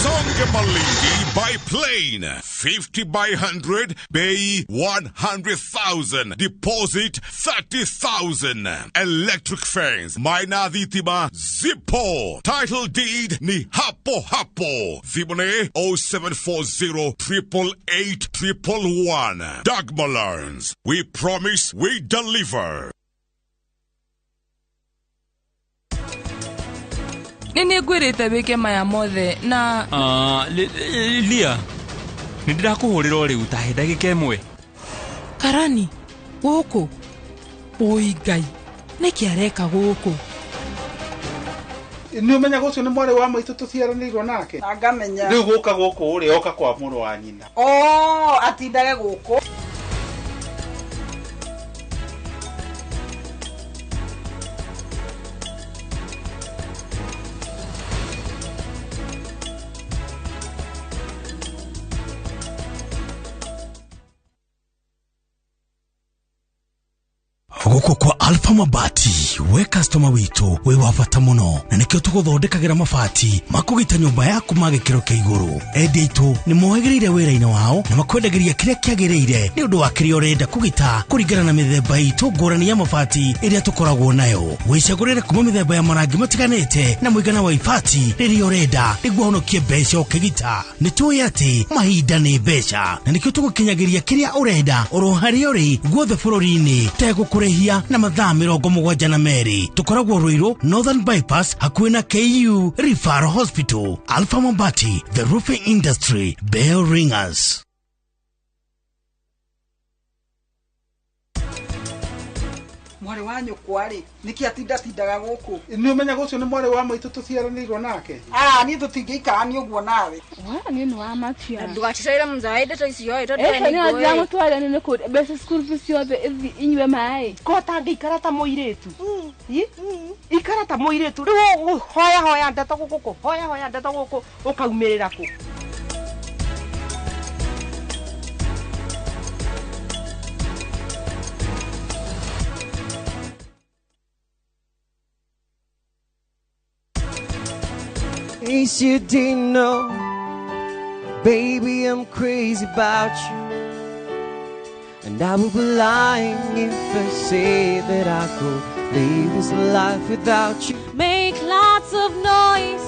Songe Malindi by plane. 50 by 100, bei 100,000. Deposit 30,000. Electric fence, Maina Dhitima, Zipo. Title deed ni hapo hapo. Thimone 0740 888 111. Dagmalarns. We promise, we deliver. Nini ngwirite wike maya mothe na Lia nĩ ndĩrakũhũrĩra o rĩu ta he ndagĩka ĩmwe. Karani gũkũ oi Ngai nĩkĩ areka gũkũ? Nĩ ũmenyaga ũcio nĩ mwarĩ wa maitũ tũciaranĩirwo nake? Ngamenya. Rĩu gũka gũkũ rĩ oka kwa mũrũ wa nyina. Oh, atindage gũkũ. Gũkũ kwa Alpha Mabati we customer witũ wĩ wa bata mũno na nĩkĩo tũgũthondekagĩra mabati makũgita nyũmba yaku ma gĩkĩro kĩa igũrũ. Endia aitũ nĩ mohĩgĩrĩire wĩra-inĩ wao na makwendagĩria kĩrĩa kĩagĩrĩire nĩ ũndũ wa kĩrĩa ũrenda kũgita kũringana na mĩthemba itũ ngũrani ya mabati ĩrĩa tũkoragwo nayo. Wĩcagũrĩre kuma mĩthemba ya marangi matiganĩte na mũigana wa ibati rĩrĩa ũrenda nĩguo ũhonokie mbeca ũkĩgita. Nĩ tũĩ atĩ mahinda nĩ mbeca na nĩkĩo tũgũkinyagĩria kĩrĩa ũrenda oro harĩa ũrĩ guothe bũrũri-inĩ tegũkũrĩhia na mathaa 72. Tukoragwo Ruiru Northern Bypass hakuhĩ na KU Referral Hospital. Alpha Mabati, the roofing industry bell ringers. Mwarĩ wa nyũkwa rĩ nĩkĩ atindatindaga gũkũ? Nĩ ũmenyaga ũcio nĩ mwarĩ wa maitũ tũciaranĩirwo nake? Niĩ tũtingĩikarania ũguo nawe. Niĩ nĩ wamakia. Ndũgacicaire mũzaĩ ndeto icio ĩ tondũ nĩ ndĩramũtwarĩra nĩ kũrĩa mbeca school fees ciothe ithiĩ inyue maĩ. Ko tangĩikara ta mũirĩtu? Ikara ta mũirĩtu rĩu hoya hoya ndeto gũkũ hoya hoya ndeto gũkũ ũkaumĩrĩra kũ? In case you didn't know, baby, I'm crazy about you. And I would be lying if I say that I could live this life without you. Make lots of noise,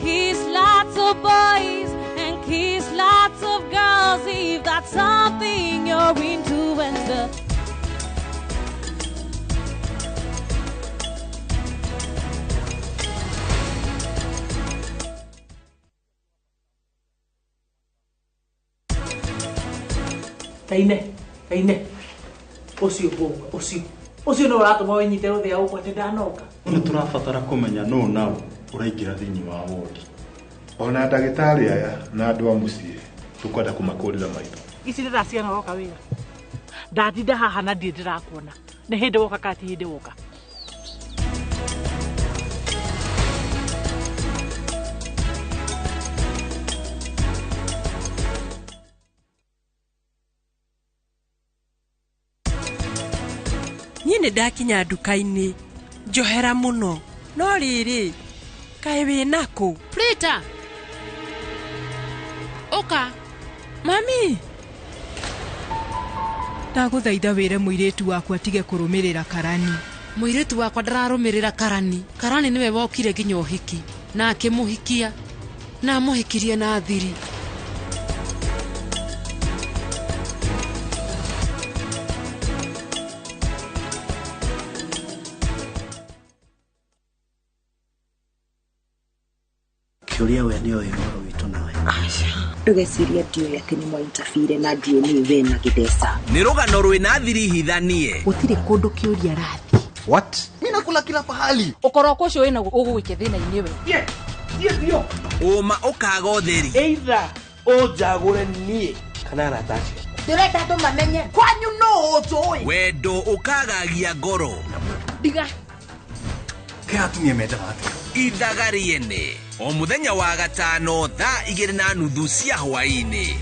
kiss lots of boys, and kiss lots of girls if that's something you're into. And the Taine, taine. Ũcio mbũngwe, ũcio. Ũcio nĩ ũratũma wĩnyite rũthĩa gũkũ atĩ ndanoka. Nĩ tũrabatara kũmenya nũ na ũ ũraingĩra thĩinĩ wa wodi. Ona ndagĩtarĩ aya na andũ a mũciĩ tũkwenda kũmakũrĩra maitho. Ici nĩ thaa cigana woka wĩra? Ndatinda haha na ndirĩ ndĩrakuona. Nĩ hĩndĩ woka kana ti hĩndĩ woka? Niĩ nĩ ndakinya nduka-inĩ njohera mũno no rĩrĩ kaĩ wĩnakũ? Prita ũka. Mami ndagũthaitha wĩre mũirĩtu waku atige kũrũmĩrĩra Karani. Mũirĩtu wakwa ndararũmĩrĩra Karani. Karani nĩwe wokire nginya ũhiki na akĩmũhikia na amũhikirie na thiri. Kĩũria we nĩ oĩ ũhoro witũ nawe. Ndũgecirie ndiũĩ atĩ nĩ mwaintabire na ndiũĩ nĩ we na gĩtheca. Nĩ rũgano rwĩna thiri hithanie. Gũtirĩ kũndũ kĩũria arathiĩ. What? Mimi nakula kila pahali. Ũkoroko ũcio wĩna ũgũgũikia thĩna-inĩ we. Ũma ũkaga ũtheri. Either ũnjagũre niĩ kana arata acio. Ndĩrenda andũ mamenye kwanyu nũ ũnjũĩ. Wendo ũkagagia ngoro. Ndiga. Kĩ atumia mendaga atĩa? Ithaga rĩene o mũthenya wa gatano thaa 2:30 cia hwaĩ-inĩ.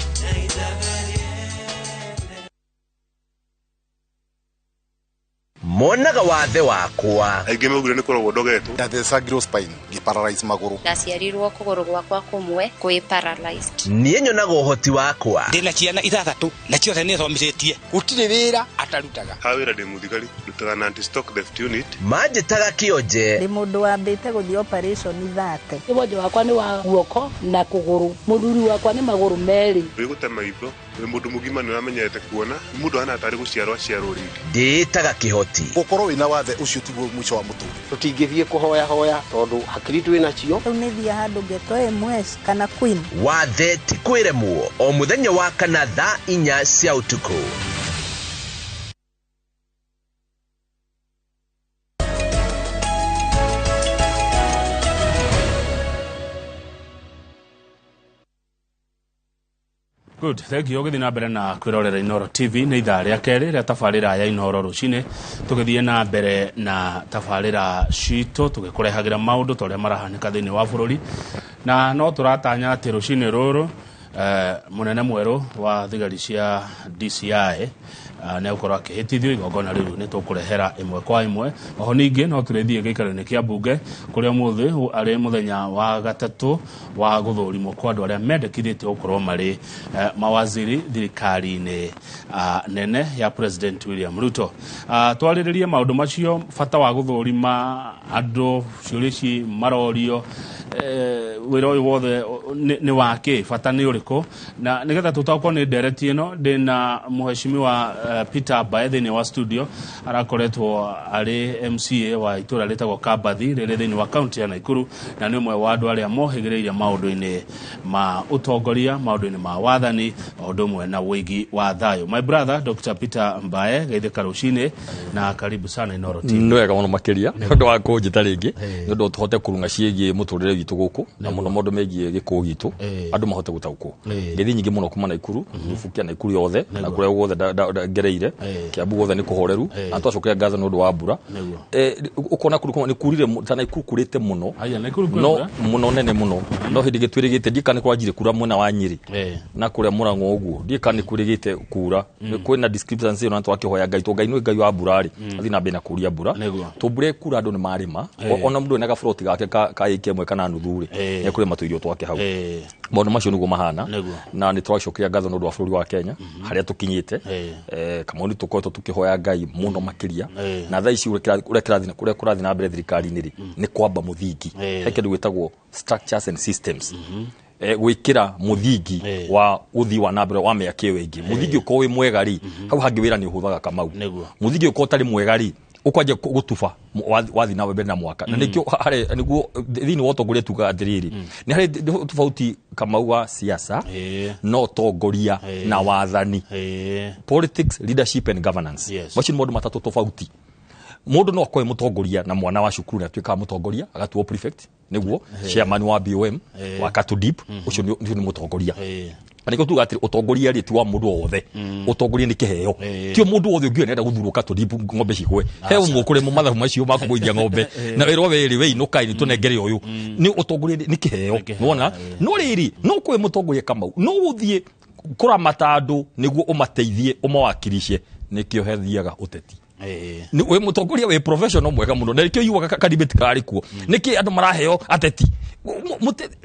Monaga wathe wakwa. Aingĩ maugire nĩ kũrogwo ndogetwo. Ndathecangirwo spine ngĩparalyze magũrũ. Ndaciarirwo kũgũrũ gwakwa kũmwe kwĩ paralyzed. Niĩ nyonaga ũhoti wakwa. Ndĩna ciana 6 na ciothe nĩ thomithĩtie. Gũtirĩ wĩra atarutaga. Ha wĩra ndĩ mũthigari, ndutaga na anti-stock theft unit. Manjĩtaga kĩonje. Ndĩ mũndũ wambĩte gũthiĩ operation 30. Wonje wakwa nĩ wa guoko na kũgũrũ. Mũthuri wakwa nĩ magũrũ merĩ. Wĩ maitho, wĩ mũndũ mũgima nĩ ũramenyete kuona, mũndũ hana tarĩ gũciarwo aciarwo rĩngĩ. Ndĩĩtaga kĩhoti. Gũkorwo wĩna wathe ũcio tiguo mũico wa mũtũrĩre. Tũtingĩthiĩ kũhoya hoya tondũ hakiri twĩ nacio. Rĩu nĩ thiĩ handũ ngetwo MS kana Queen. Wathe ti kwĩremwo o mũthenya wa kana thaa 4 cia ũtukũ. Good, thank you. Ũgĩthiĩ na mbere na kwĩrorera Inooro TV nĩ ithaa rĩa kerĩ rĩa tabarĩra ya Inooro rũcinĩ. Tũgĩthiĩ na mbere na tabarĩra citũ tũgĩkũrehagĩra maũndũ ta ũrĩa marahanĩka thĩinĩ wa bũrũri, na no tũratanya atĩ rũcinĩ rũrũ mũnene mwerũ wa thigari cia DCI nĩ egũkorwo akĩhĩtithio igongona rĩu nĩ tũkũrehera ĩmwe kwa ĩmwe. Oho ningĩ no tũrĩthiĩ gĩikaro-inĩ kĩa mbunge kũrĩa ũmũthĩ arĩ mũthenya wa gatatũ wa gũthũrimwo kwa andũ arĩa mendekithĩtio gũkorwo marĩ mawaziri thirikari-inĩ nene ya President William Ruto. Twarĩrĩrie maũndũ macio, bata wa gũthũrima andũ, ciũria ici marorio, wĩra ũyũ wothe nĩ wakĩ, bata nĩ ũrĩkũ, na nĩgetha tũtaũkwo nĩ ndereti ĩno ndĩna mũheshimiwa Peter Mbae thĩinĩ wa studio. Arakoretwo arĩ MCA wa itũra rĩtagwo Kambathi rĩrĩ thĩinĩ wa kaunti ya Nakuru, na nĩ ũmwe wa andũ arĩa mohĩgĩrĩire maũndũ-inĩ ma ũtongoria, maũndũ-inĩ ma wathani, o ũndũ ũmwe na ũigi wa thayũ. My brother Dr. Peter Mbae, geithĩka rũcinĩ na karibu sana Inooro TV. Nĩ wega mũno makĩria nĩ ũndũ wa kũnjĩta rĩngĩ, nĩ ũndũ tũhote kũrung'a ciĩgiĩ mũtũrĩre witũ gũkũ, na mũno maũndũ megiĩ gĩkũũ gitũ andũ mahote gũtaũkwo. Ngeithi nyingĩ mũno kuma Nakuru, rubukia Nakuru yothe na kũrĩa guothe ngereire, Kiambu guothe nĩ kũhoreru, na twacokera ngatho nĩ ũndũ wa mbura. Ũkona kũndũ nĩ kurire ta Nakuru kurĩte mũno, no mũno nene mũno, no hĩndĩ ĩngĩ twĩrĩgĩte ndiĩ kana nĩ kwanjire kura mwena wa Nyĩrĩ na kũrĩa Mũrang'o ũguo, ndiĩ kana nĩ kwĩrĩgĩte kura. Kwĩna discrepancy ĩno na twakĩhoya Ngai, to Ngai nĩwe Ngai wa mbura rĩ, athiĩ na mbere na kũria mbura. To mbura ĩkura andũ nĩ marĩma, ona mũndũ ena gaburoti gake ka ĩka ĩmwe kana nuthu rĩ, nĩ ekũrĩma tũirio twake hau. Maũndũ macio nĩguo mahana, na nĩ tũracokeria ngatho nĩ ũndũ wa bũrũri wa Kenya harĩa tũkinyĩte. Kamau nĩ tũkoretwo tũkĩhoya Ngai mũno makĩria, na thaa ici ũrĩa kũrathiĩ na mbere thirikari-inĩ rĩ, nĩ kwamba mũthingi. He kĩndũ gĩtagwo structures and systems, gwĩkĩra mũthingi wa ũthii wa na mbere wa mĩaka ĩyo ĩngĩ. Mũthingi ũkorwo wĩ mwega rĩ, hau hangĩ wĩra nĩ ũhũthaga Kamau. Mũthingi ũkorwo ũtarĩ mwega rĩ, ũkwanja gũtuba wathi na mbere na mwaka. Na nĩkĩo harĩ nĩguo thĩinĩ wa ũtongoria tugaga atĩrĩrĩ, nĩ harĩ tofauti Kamau wa siasa na ũtongoria na wathani. Politics, leadership and governance, macio nĩ maũndũ matatũ tofauti. Mũndũ no akorwo mũtongoria na mwana wa cukuru na atuĩkaga mũtongoria, agatuo prefect, nĩguo chairman wa BOM wa Katudip, ũcio nĩ mũtongoria. Na nĩkĩo tugaga atĩ ũtongoria rĩ ti wa mũndũ o wothe, ũtongoria nĩ kĩheo. Ti mũndũ wothe ũngĩona enda gũthurwo Katudip ng'ombe cigwe, he ũmwe ũkũrĩmwo mathabu macio ma kũgũithia ng'ombe na wĩrwo werĩ we inũka nĩ tũnengere ũyũ. Nĩ ũtongoria nĩ kĩheo, nĩwona? No rĩrĩ, no kwĩ mũtongoria Kamau, no ũthiĩ kũramata andũ nĩguo ũmateithie ũmawakirice, nĩkĩo hethiaga ũteti. Wĩ mũtongoria wĩ professional mwega mũno, na nĩkĩo iguaga kadibeti karĩ kuo. Nĩkĩ andũ maraheo ateti?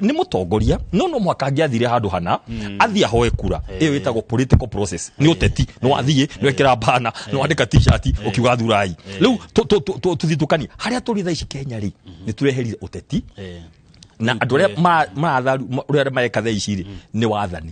Nĩ mũtongoria, no no mũhaka angĩathire handũ hana athiĩ ahoe kura. Ĩyo ĩtagwo political process, nĩ ũteti. No athiĩ, no ekĩra bana, no andĩka t-shirt ũkiuga thurai. Rĩu tũthitũkanie harĩa tũrĩ thaa ici Kenya rĩ, nĩ tũreherire ũteti na andũ arĩa maratharu ũrĩa mareka thaa ici rĩ nĩ wathani,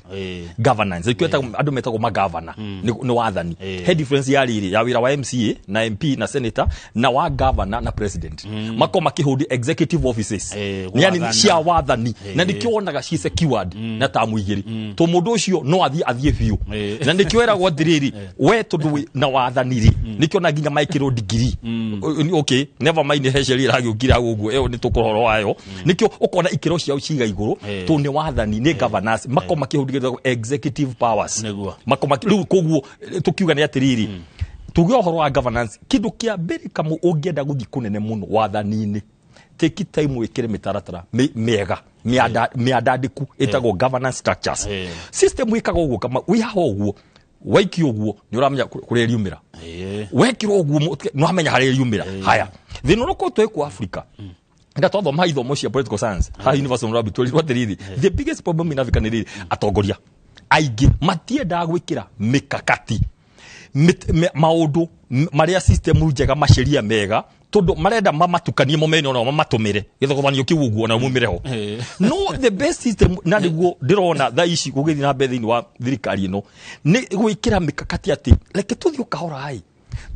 governance. Ĩkĩo andũ metagwo magavana, nĩ wathani. He difference ya rĩrĩ ya wĩra wa MCA na MP na senator na wa governor na president, makorwo makĩhold executive offices, yani cia wathani, na nĩkĩo wonaga ci secured na tamu igĩrĩ, to mũndũ ũcio no athiĩ biũ. Na nĩkĩo eragwo atĩrĩrĩ, we tondũ na wathani rĩ, nĩkĩo na nginya maĩkĩrwo degree. Okay, never mind, he sheria ĩragĩũkire hau ũguo, ĩyo nĩ tũkũhoro wayo. Nĩkĩo ũkona ikĩro ciao ciga igũrũ, to nĩ wathani, nĩ governance, makorwo makĩhũthĩra executive powers. Makorwo rĩu koguo tũkiuga nĩ atĩrĩrĩ, tuge ũhoro wa governance, kĩndũ kĩa mbere Kamau ũngĩenda gũthiĩ kũnene mũno wathani-inĩ, take time wĩkĩre mĩtaratara mĩega mĩandandĩku ĩtagwo governance structures. System ĩkaga ũguo Kamau, wĩ haha ũguo Waikio ũguo nĩ ũramenya kũrĩa riumĩra. Wekĩrwo ũguo nĩ wamenya harĩa riumĩra. Haya, thĩna ũrĩa ũkoretwo wĩ Africa, nda twathoma ithomo cia political science ha University of Nairobi, twerirwo atĩrĩrĩ, the biggest problem in Africa nĩ rĩrĩ, atongoria aingĩ matiendaga gwĩkĩra mĩkakati, maũndũ marĩa system njega, maceria mega, tondũ marenda mamatukanie mo mene, ona mamatũmĩre gĩthogothanio kĩu ũguo na mumĩre ho. No the best system, na nĩguo ndĩrona thaa ici gũgĩthiĩ na mbere thĩinĩ wa thirikari ĩno, nĩ gwĩkĩra mĩkakati atĩ reke tũthiĩ o kahora ĩ,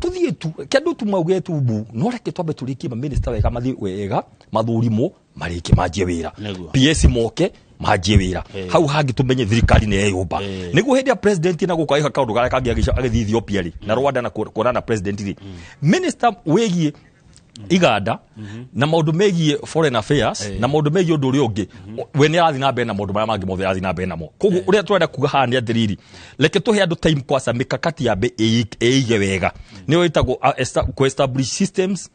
tũthiĩ tu kĩndũ tu mauge tu mbu, no reke twambe tũrĩkie maminista wega, mathiĩ wega, mathũrimwo, marĩkie, manjie wĩra. PS moke manjie wĩra. Hau hangĩ tũmenye thirikari nĩ yeyũmba, nĩguo hĩndĩ ya president na gũka ĩka kaũndũ karĩa kangĩ agĩthiĩ Ethiopia rĩ, na Rwanda, na kuonana na president rĩ, minister wĩgiĩ iganda na maũndũ megiĩ foreign affairs na maũndũ megiĩ ũndũ ũrĩa ũngĩ, we nĩ arathiĩ na mbere na maũndũ marĩa mangĩ mothe arathiĩ na mbere namo. Koguo ũrĩa tũrenda kuga haha nĩ atĩrĩrĩ, reke tũhe andũ time kwaca, mĩkakati yambe ĩige wega, nĩyo ĩtagwo kũ-establish systems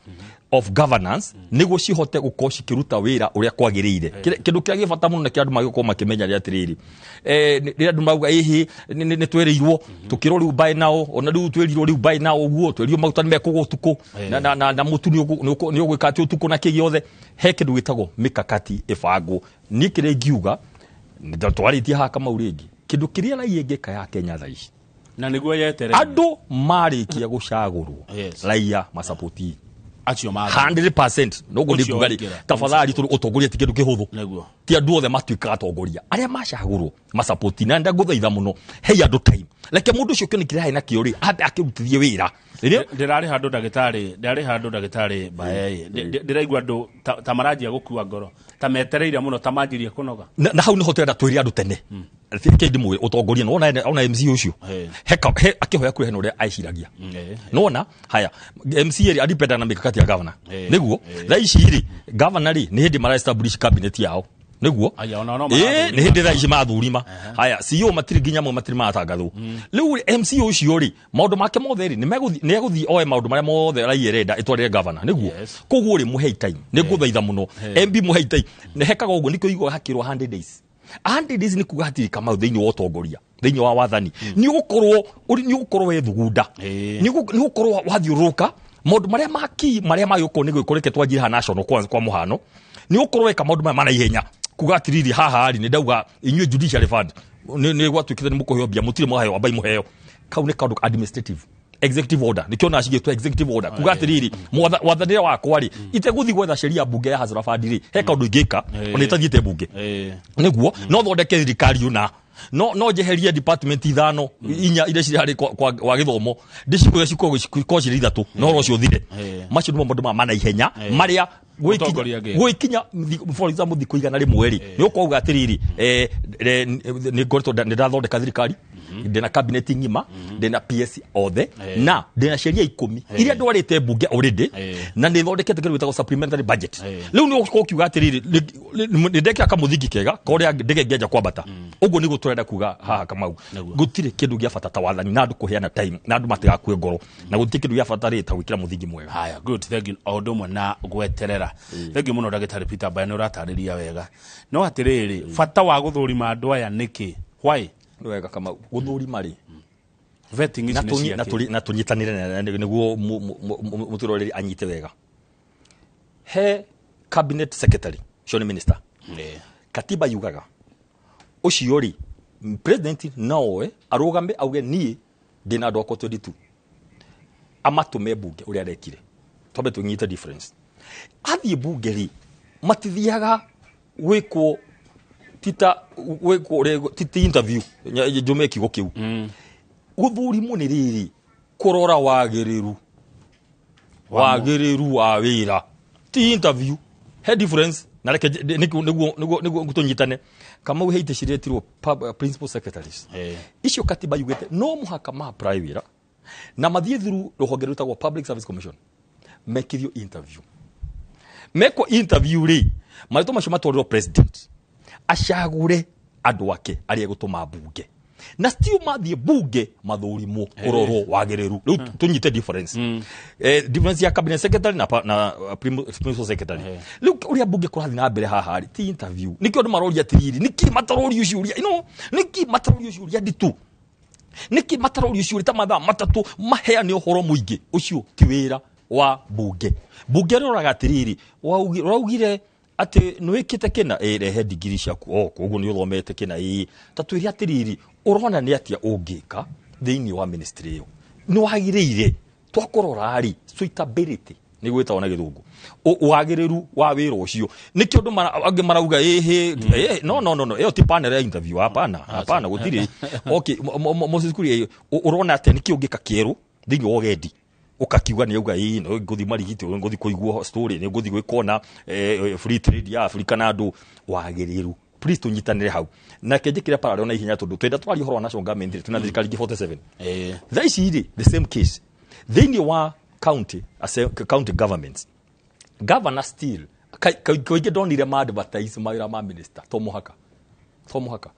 of governance, nĩguo cihote gũkorwo cikĩruta wĩra ũrĩa kwagĩrĩire. Kĩndũ kĩrĩa gĩ bata mũno na kĩrĩa andũ magĩkorwo makĩmenya nĩ atĩrĩrĩ, rĩrĩa andũ mauga ĩhĩ nĩ twĩrĩirwo, tũkĩrwo rĩu by now, ona rĩu twĩrirwo rĩu by now ũguo, twĩrirwo maguta nĩ mekũgwo ũtukũ, na mũtu nĩ ũgwĩka atĩ ũtukũ na kĩ gĩothe, he kĩndũ gĩtagwo mĩkakati ĩbangwo. Niĩ kĩrĩa ingiuga, twarĩtie haha Kamau rĩngĩ, kĩndũ kĩrĩa raia ĩngĩka ya Kenya thaa ici na nĩguo yeterere andũ marĩkia gũcagũrwo, raia macapoti acio ma 100%. Noguo Ũcio ndĩkuga rĩ, waingĩra. tafadhali, tondũ ũtongoria ti kĩndũ kĩhũthũ. Ti andũ othe matuĩkaga atongoria, arĩa macagũrwo macapoti, na ndagũthaitha mũno, hei andũ time, reke mũndũ ũcio kĩonekire harĩ nakĩo rĩ, ambe akĩrutithie wĩra rĩrĩa Ndĩrarĩ handũ ndagĩtarĩ, ndĩrarĩ handũ ndagĩtarĩ Mbae, ndĩraigua andũ ta maranjia gũkua ngoro, ta metereire mũno, ta manjirie kũnoga. Na hau nĩho tũrenda twĩre andũ tene, reke ndĩmwĩre ũtongoria nĩwona ona MC ũcio he akĩhoya kura hena ũrĩa aiciragia. Nona haya MCA rĩ adipenda na mikakati ya governor. Nĩguo thaa ici rĩ, governor rĩ, nĩ hĩndĩ mara establish cabinet yao, nĩguo. Aya, ona no nĩ hĩndĩ thaa ici mathurima. Haya, CEO matirĩ nginya amwe matirĩ maratangathwo. Rĩu rĩ, MCA ũcio rĩ, maũndũ make mothe rĩ, nĩ egũthiĩ oe maũndũ marĩa mothe raia ĩrenda ĩtwarĩre governor, nĩguo. Koguo rĩ, mũhei time, nĩ ngũthaitha mũno, MB mũhei time. Nĩ hekaga ũguo nĩkĩo iguaga hakĩrwo 100 days. 100 days nĩ kuga hatirĩ Kamau thĩinĩ wa ũtongoria, thĩinĩ wa wathani, nĩ ũgũkorwo wethugunda, nĩ ũgũkorwo wathiũrũrũka maũndũ marĩa maki marĩa magĩũkorwo nĩ gwĩkwo. Reke twanjie haha national kwa mũhano, nĩ ũgũkorwo weka maũndũ maya mana ihenya, kuga atĩrĩrĩ, haha rĩ, nĩ ndauga inyuĩ judiciary fund nĩ gwatuĩkĩte nĩ mũkũheo mbia, mũtirĩ mwaheo, ambai mũheo. Kau nĩ kaũndũ administrative, executive order, nĩkĩo na cigĩtwo executive order, kuga atĩrĩrĩ, mwathanĩre wakwa rĩ, itegũthiĩ gwetha sheria mbunge ya Hustler Fund rĩ, he kaũndũ ingĩka ona itathiĩte mbunge, nĩguo no thondeke thirikari, ũna no njeherie department ithano, inya iria cirĩ harĩ kwa gĩthomo, ndĩcikũre cikorwo cirĩ ithatũ, na ũhoro ũcio ũthire. Macio nĩmo maũndũ ma mana ihenya marĩa Mũtongoria angĩka. gwĩkinya for example thikũ 100 rĩ, nĩ ũkauga atĩrĩrĩ, nĩ ngoretwo nĩ ndathondeka thirikari, ndĩna cabinet ng'ima, ndĩna PS othe, na ndĩna sheria 10 iria ndwarĩte mbunge already, na nĩ thondekete kĩndũ gĩtagwo supplementary budget. Rĩu nĩ ũgũkorwo ũkiuga atĩrĩrĩ, nĩ ndekĩra kamũthingi kega korĩa ndege ĩngĩanjia kwambata. Ũguo nĩguo tũrenda kuga haha Kamau, gũtirĩ kĩndũ gĩa bata ta wathani na andũ kũheana time na andũ matigakue ngoro, na gũtirĩ kĩndũ gĩa bata rĩ ta gwĩkĩra mũthingi mwega. Haya, good, thank you. O ũndũ ũmwe na gweterera. Thank you mũno, ndagĩtarĩ Peter Mbae, nĩ ũratarĩria wega, no atĩrĩrĩ, bata wa gũthũrima andũ aya nĩkĩ? Why? Nĩ wega Kamau, gũthũrima rĩ, vetting ici na nĩ na ciake? na tũnyitanĩre nĩguo mũtũroreri anyite wega. He cabinet secretary ũcio nĩ minister. Katiba yugaga ũcio rĩ, president nowe arũgame auge niĩ ndĩna andũ akwa 22, amatũme mbunge ũrĩa arekire. Twambe tũnyite difference. Athiĩ mbunge rĩ, matithiaga gwĩkwo tita gwĩkwo ti interview, njume kiugo kĩu. Gũthũrimwo nĩ rĩrĩ, kũrora wagĩrĩru wa wĩra, ti interview. He difference, na reke nĩguo tũnyitane Kamau. He itĩ ciretirwo principal secretaries icio, katiba yugĩte no mũhaka ma apply wĩra na mathiĩ through rũhonge rwĩtagwo Public Service Commission, mekithio interview. Mekwo interview rĩ, marĩtwa macio matwarĩrwo president acagũre andũ ake arĩa egũtũma mbunge, na still mathiĩ mbunge mathũrimwo kũrorwo wagĩrĩru. Rĩu tũnyite difference, difference ya cabinet secretary na principal secretary. Rĩu ũrĩa mbunge kũrathiĩ na mbere haha rĩ, ti interview. Nĩkĩo andũ maroria atĩrĩrĩ, nĩkĩ matarorio ciũria ino, nĩkĩ matarorio ciũria nditũ? Nĩkĩ matarorio ciũria ta mathaa 3 maheane ũhoro mũingĩ? Ũcio ti wĩra wa bunge. Bunge rĩroraga atĩrĩrĩ, ũraugire atĩ nĩwĩkĩte kĩna, ĩ rehe ndigiri ciaku, o koguo nĩ ũthomete kĩna, ĩ ta twĩre atĩrĩrĩ, ũrona nĩ atĩa ũngĩka thĩinĩ wa ministry ĩyo? Nĩ wagĩrĩire twakũrora rĩ, suitability nĩ gwĩtagwo na gĩthũngũ, wagĩrĩru wa wĩra ũcio. Nĩkĩo andũ angĩ marauga ĩhĩ, no no no no, ĩyo ti panel ya interview, hapana hapana, gũtirĩ. Okay, Moses Kuria, ũrona atĩa nĩkĩ ũngĩka kĩerũ thĩinĩ wa ũgendi? Ũkakiuga nĩ auga ĩĩ, no ngũthi marigiti, ngũthi kũiguo story, nĩ ngũthi gwĩkona free trade ya Africa na andũ wagĩrĩru. Please tũnyitanĩre hau. Na ke njĩkĩre parallel na ihenya tondũ twenda twarie ũhoro wa national government rĩ, twĩna thirikari ingĩ 47. Thaa ici rĩ, the same case thĩinĩ wa county, county governments, governor still kaingĩ ndonire ma advertise mawĩra ma minister, to mũhaka, to mũhaka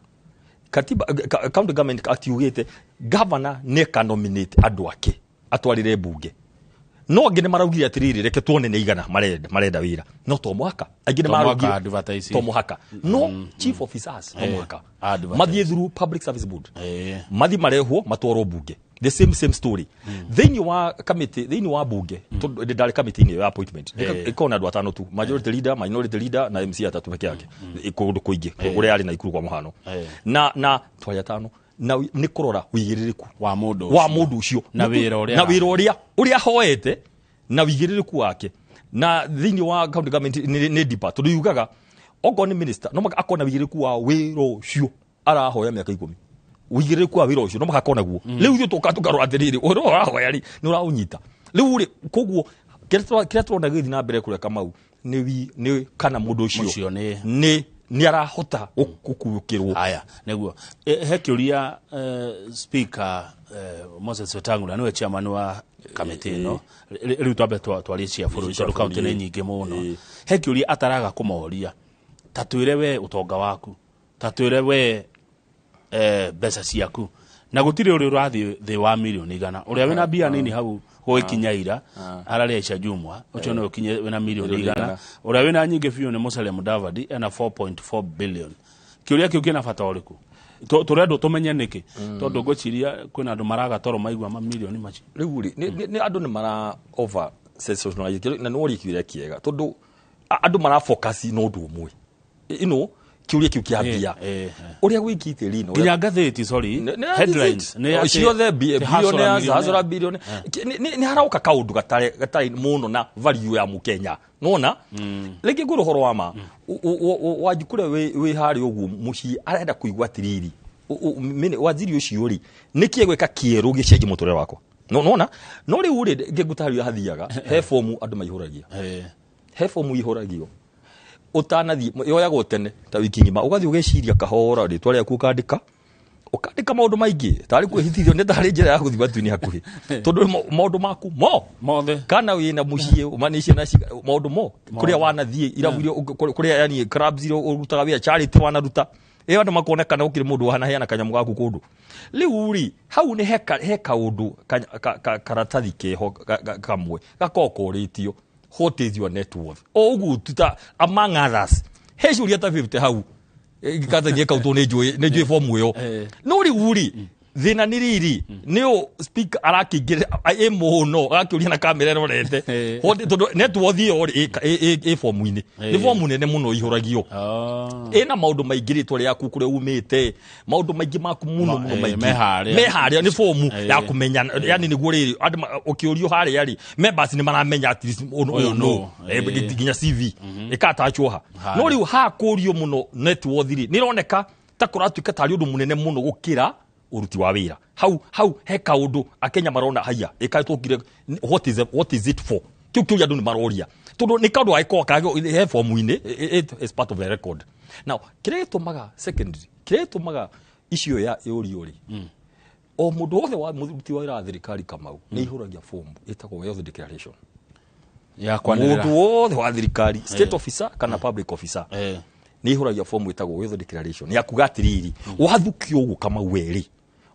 katiba county government act yugĩte governor nĩ ka nominate andũ ake atwarĩre mbunge. No angĩ nĩ maraugire atĩrĩrĩ, reke tuone nĩ igana marenda wĩra, no to mũhaka angĩ nĩ To mũhaka maraugire advertise. to mũhaka, no chief officers to mũhaka Advertise. mathiĩ through public service board, mathiĩ marehwo matwarwo bunge, the same story thĩinĩ wa committee, thĩinĩ wa bunge, tondũ ndarĩ committee-inĩ ĩyo ya appointment. Ĩkoragwo na andũ atano tu, majority leader, minority leader na MC atatu peke yake kũndũ kũingĩ kũrĩa arĩ na Ikuru kwa mũhano, na twarĩ atano, na nĩ kũrora wĩigĩrĩrĩku wa mũndũ wa ũcio. Mũndũ ũcio Na wĩra ũrĩa na wĩra ũrĩa ahoete na wĩigĩrĩrĩku wake. Na thĩinĩ wa county government nĩ deeper, tondũ yugaga okorwo nĩ minister no mũhaka akorwo na wĩigĩrĩrĩku wa wĩra ũcio arahoya mĩaka 10, wĩigĩrĩrĩku wa wĩra ũcio no mũhaka akorwo naguo. Rĩu ithuĩ tũka tũkarora atĩrĩrĩ, ũrĩa ũrahoya rĩ, nĩ ũraũnyita rĩu rĩ. Koguo kĩrĩa tũrona gĩgĩthiĩ na mbere kũrĩa Kamau nĩ kana mũndũ ũcio Ũcio nĩ nĩ arahota gũkuũkĩrwo. Haya, nĩguo. He kĩũria speaker Moses Wetangula nĩwe chairman wa kamĩtĩ ĩno. Rĩu twambe twarie cia bũrũri Cia tondũ kaunti bũrũri, nĩ nyingĩ mũno. He kĩũria ataraga kũmoria, ta twĩre we ũtonga waku, ta twĩre we mbeca ciaku, na gũtirĩ ũrĩa ũrathiĩ thĩ wa mirioni 100. Ũrĩa wĩna mbia nini hau gũgĩkinya ira ararĩa ica jumwa, ũcio nĩwe ũkinye wĩna mirioni Mirioni 100. 100. Ũrĩa wĩna nyingĩ biũ nĩ Musalia Mudavadi, ena 4.4 billion. Kĩũria kĩu kĩna bata ũrĩkũ? Tũrendwo tũmenye nĩkĩ, tondũ ngwĩciria kwĩna andũ maraga toro maigua mamirioni macio. Rĩu rĩ, nĩ andũ nĩ mara over sensationalize, na nĩ woria kĩũria kĩega, tondũ andũ mara focus na ũndũ ũmwe ino kĩũria kĩu kĩa mbia ũrĩa gwĩkĩte rĩ Nginya ngathĩti, sorry, headlines nĩ atĩ- ciothe atĩ hustler billionaires, millionaire. hustler billionaire. Nĩ harauka kaũndũ gatarĩ mũno na value ya mũkenya nona. Rĩngĩ ngwĩra ũhoro wa ma, Wanjikũrĩa wĩ harĩa ũguo mũciĩ arenda kũigua atĩrĩrĩ, waziri ũcio rĩ, nĩkĩ egwĩka kĩerũ gĩcenjie mũtũrĩre wakwa? No nona, no rĩu rĩ, ngĩngũtarĩria hathiaga he fomu andũ maihũragia, he fomu ihũragio ũtanathiĩ, yoyagwo tene ta wiki ng'ima, ũgathiĩ ũgeciria kahora, rĩtwa rĩaku ũkandĩka, ũkandĩka maũndũ maingĩ tarĩ kwĩhithithio, nĩ tarĩ njĩra ya gũthiĩ matu-inĩ hakuhĩ, tondũ maũndũ maku mo mothe, kana wĩna mũciĩ, ũma ciana maũndũ mo kũrĩa wanathiĩ, irabu iria kũrĩa yani clubs iria ũrutaga wĩra, charity wanaruta, ĩyo andũ makona kana gũkĩrĩ mũndũ wanaheana kanyamũ gaku kũndũ. Rĩu rĩ, hau nĩ he kaũndũ karatathi keho kamwe gakoragwo korĩtio, "What is your net worth?" O ũguo tu ta among others he ciũria ta 50 hau katathie kau, tondũ nĩ njũĩ fomu ĩyo. No rĩu rĩ, thĩna nĩ rĩrĩ, nĩ ũ speaker arakĩingĩrĩra ĩ mũno, agakĩũria na kamera ĩrorete tondũ net worth ĩyo rĩ, ĩ fomu-inĩ, nĩ fomu nene mũno ihũragio, ĩna maũndũ maingĩ, rĩtwa rĩaku, kũrĩa umĩte, maũndũ maingĩ maku mũno mũno maingĩ me harĩa. Me harĩa, nĩ fomu ya kũmenya, yani nĩguo rĩrĩ andũ ũkĩũrio harĩa rĩ, members nĩ maramenya at least ũyũ Ũyũ nũ nũ. Nginya CV ĩkatachwo ha. Harĩa. No rĩu hakũrio mũno net worth rĩ, nĩ ĩroneka ta kũratuĩka tarĩ ũndũ mũnene mũno gũkĩra ũruti wa wĩra. Hau he kaũndũ akenya marona haya ĩkaĩtũkire, what is it for? Kĩu kĩũria andũ nĩ maroria, tondũ nĩ kaũndũ gagĩkorwo kagĩ he fomu-inĩ, it is part of the record. Now kĩrĩa gĩtũmaga, secondary, kĩrĩa gĩtũmaga icio ya yũrio rĩ, o mũndũ wothe wa mũruti wa wĩra wa thirikari, Kamau, nĩ ihũragia fomu ĩtagwo wealth declaration. Ya kwanĩrĩra. Mũndũ wothe wa thirikari, state officer kana public officer, nĩ ihũragia fomu ĩtagwo wealth declaration ya kuga atĩrĩrĩ, wathukio ũguo Kamau werĩ,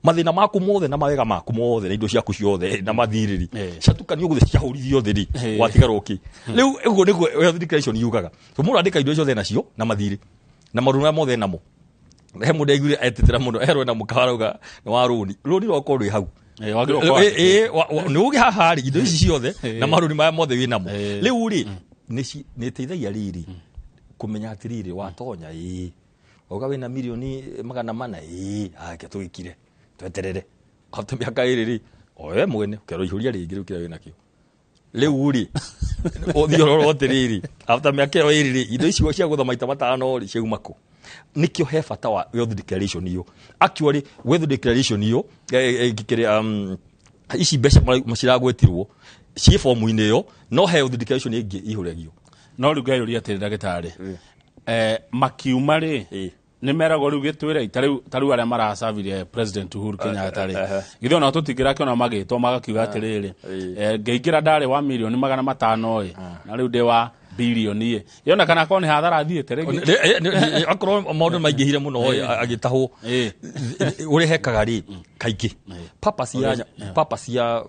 mathĩna maku mothe na mawega maku mothe na indo ciaku ciothe na mathirĩri ciatukanio guothe, ciahũrithio thĩ rĩ, watigara ũkĩ? Rĩu ũguo nĩguo wealth declaration yugaga. So mũndũ andĩka indo ciothe nacio na mathirĩ na maũndũ marĩa mothe namo. He mũndũ aiguire etĩtĩra mũno erwo na mũkawa arauga nĩ wa rũni rũni rwakwa rwĩ hau. Wagĩrĩirwo gũkorwo Nĩ ũgĩ haha rĩ indo ici ciothe na marũni maya mothe wĩ namo. Rĩu rĩ nĩ ĩteithagia rĩrĩ kũmenya atĩrĩrĩ watonya ĩĩ wauga wĩna mirioni 400 ĩĩ ake tũgĩkire tweterere after mĩaka ĩrĩ rĩ oe mwene ũkerwo ihũria rĩngĩ rĩu kĩrĩa wĩnakĩo. Rĩu rĩ ũthiĩ ũrorwo atĩrĩrĩ after mĩaka ĩyo ĩrĩ rĩ indo icio cia gũtha maita 5 rĩ ciauma kũ. Nĩkĩo he bata wa wealth declaration ĩyo. Actually wealth declaration ĩyo kĩrĩa ici mbeca ciragwetirwo ciĩ fomu-inĩ ĩyo no he wealth declaration ĩngĩ ihũragio. No rĩu ngeyũria atĩrĩ ndagĩtarĩ, makiuma rĩ nĩ meragwo rĩu gĩtwĩre ta rĩu arĩa maracabire President Uhuru Kenyatta rĩ githĩ ona tũtingĩrakĩona magĩtwo magakiuga atĩrĩrĩ ngĩingĩra ndarĩ wa mirioni 500 ĩ na rĩu ndĩ wa bilioni ĩ yona kana akorwo nĩ hathara athiĩte rĩngĩ akorwo maũndũ maingĩhire mũno agĩtahwo ũrĩa hekaga rĩ kaingĩ purpose ya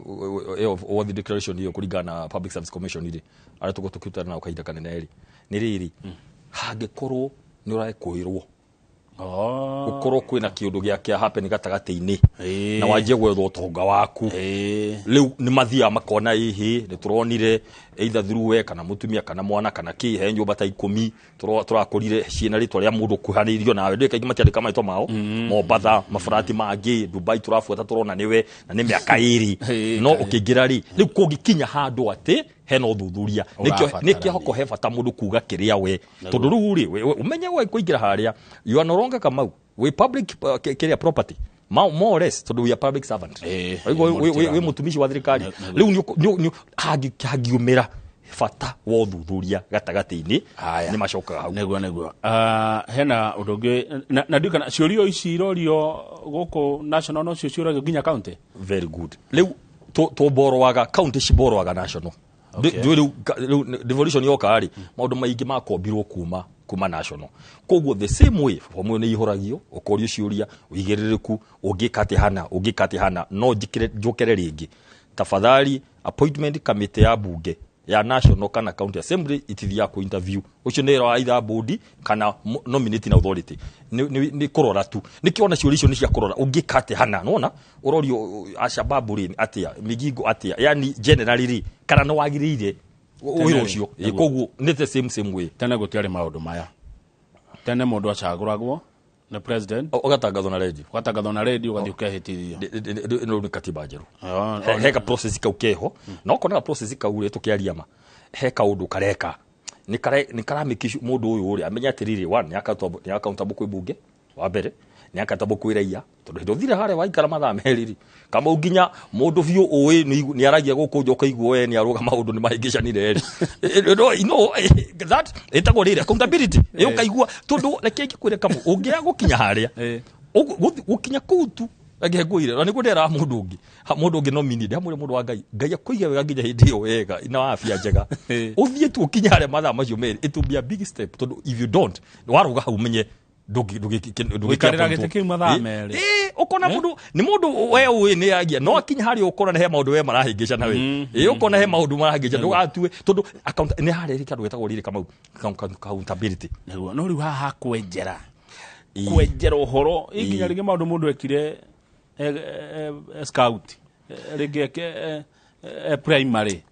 wealth declaration ĩyo kũringana na Public Service Commission rĩ arĩa tũgũ tũkĩrutana nao kahinda kanene rĩ nĩ rĩrĩ hangĩkorwo nĩ ũrakwĩrwo gukorwo kwina kiundu gia kia happen gatagati-ini na wanjie gwetha utonga waku. Riu ni mathiaga makona ihi ni turonire either through we kana mutumia kana mwana kana ki he nyumba ta 10 turakorire ciina ritwa ria mundu kuhanirio nawe ndike kaingi matiandika maitwa mao Mombatha maburati mangi Dubai turabuata turona niwe na ni miaka 2 no ukiingira ri riu kungikinya handu ati hena uthuthuria nikio hoko he bata mundu kuga kiria we tondu riu ri umenye we kuingira haria you are no longer Kamau we public kiria property more or less tondu we are public servant we mutumishi wa thirikari riu ni hangiumira bata wa uthuthuria gatagati-ini ni macokaga hau. Niguo niguo hena undu ungi na ndikana ciurio ici irorio guku national no cio ciuragio nginya county. Very good. Riu tuborwaga county ciborwaga national. Riu devolution yoka ri maundu maingi makombirwo kuma national. Koguo the same way fomu ni ihuragio ukorio ciuria uigiririku ungika ati hana ungika ati hana no njikire njukere ringi tafadhali appointment committee ya bunge ya national kana county assembly itithia ku interview ucio ni ra either board kana nominating authority ni kurora tu nikiona ciuria icio ni cia kurora ungika ati hana nona urorio ashababu ri atia migingo atia yani generally ri kana no wagiriire wira ucio koguo ni the same way. Tene gutiari maundu maya tene mundu acaguragwo na president ugatangathwo na radio ugatangathwo na radio ugathi ukehitithio no ni katiba njeru he ka process kau keho no kona process kau ri tukiaria ma he kaundu kareka ni karamiki mundu uyu ri amenya atiriri one ni accountable kwi bunge wa mbere ni accountable kwi raia tondu hindu thire hare waikara mathaa meriri kama nginya mundu biu ui ni aragia guku nja ukaigua we ni aruga maundu ni mahingicanire ri no that etagwo riri accountability ukaigua tondu reke ngikwire kamu ungia gukinya haria gukinya kuu tu reke ngwire na niguo ndera mundu ungi mundu ungi nomini ndamwire mundu wa Ngai Ngai akuige wega nginya hindi iyo wega na afya njega uthie tu ukinya haria mathaa macio meri it will be a big step tondu if you don't waruga hau umenye ndũngĩikarĩra gĩtĩ kĩu mathaa merĩ ukona mundu ni mundu we ui ni agia no akinya hari ukona he maundu we marahĩngĩca nawe ukona he maundu marahĩngĩca ndugatue tondu account ni harĩ kĩndũ gĩtagwo rĩrĩ Kamau accountability niguo no rĩu haha kwenjera ũhoro nginya rĩngĩ maũndũ mũndũ ekire scout rĩngĩ primary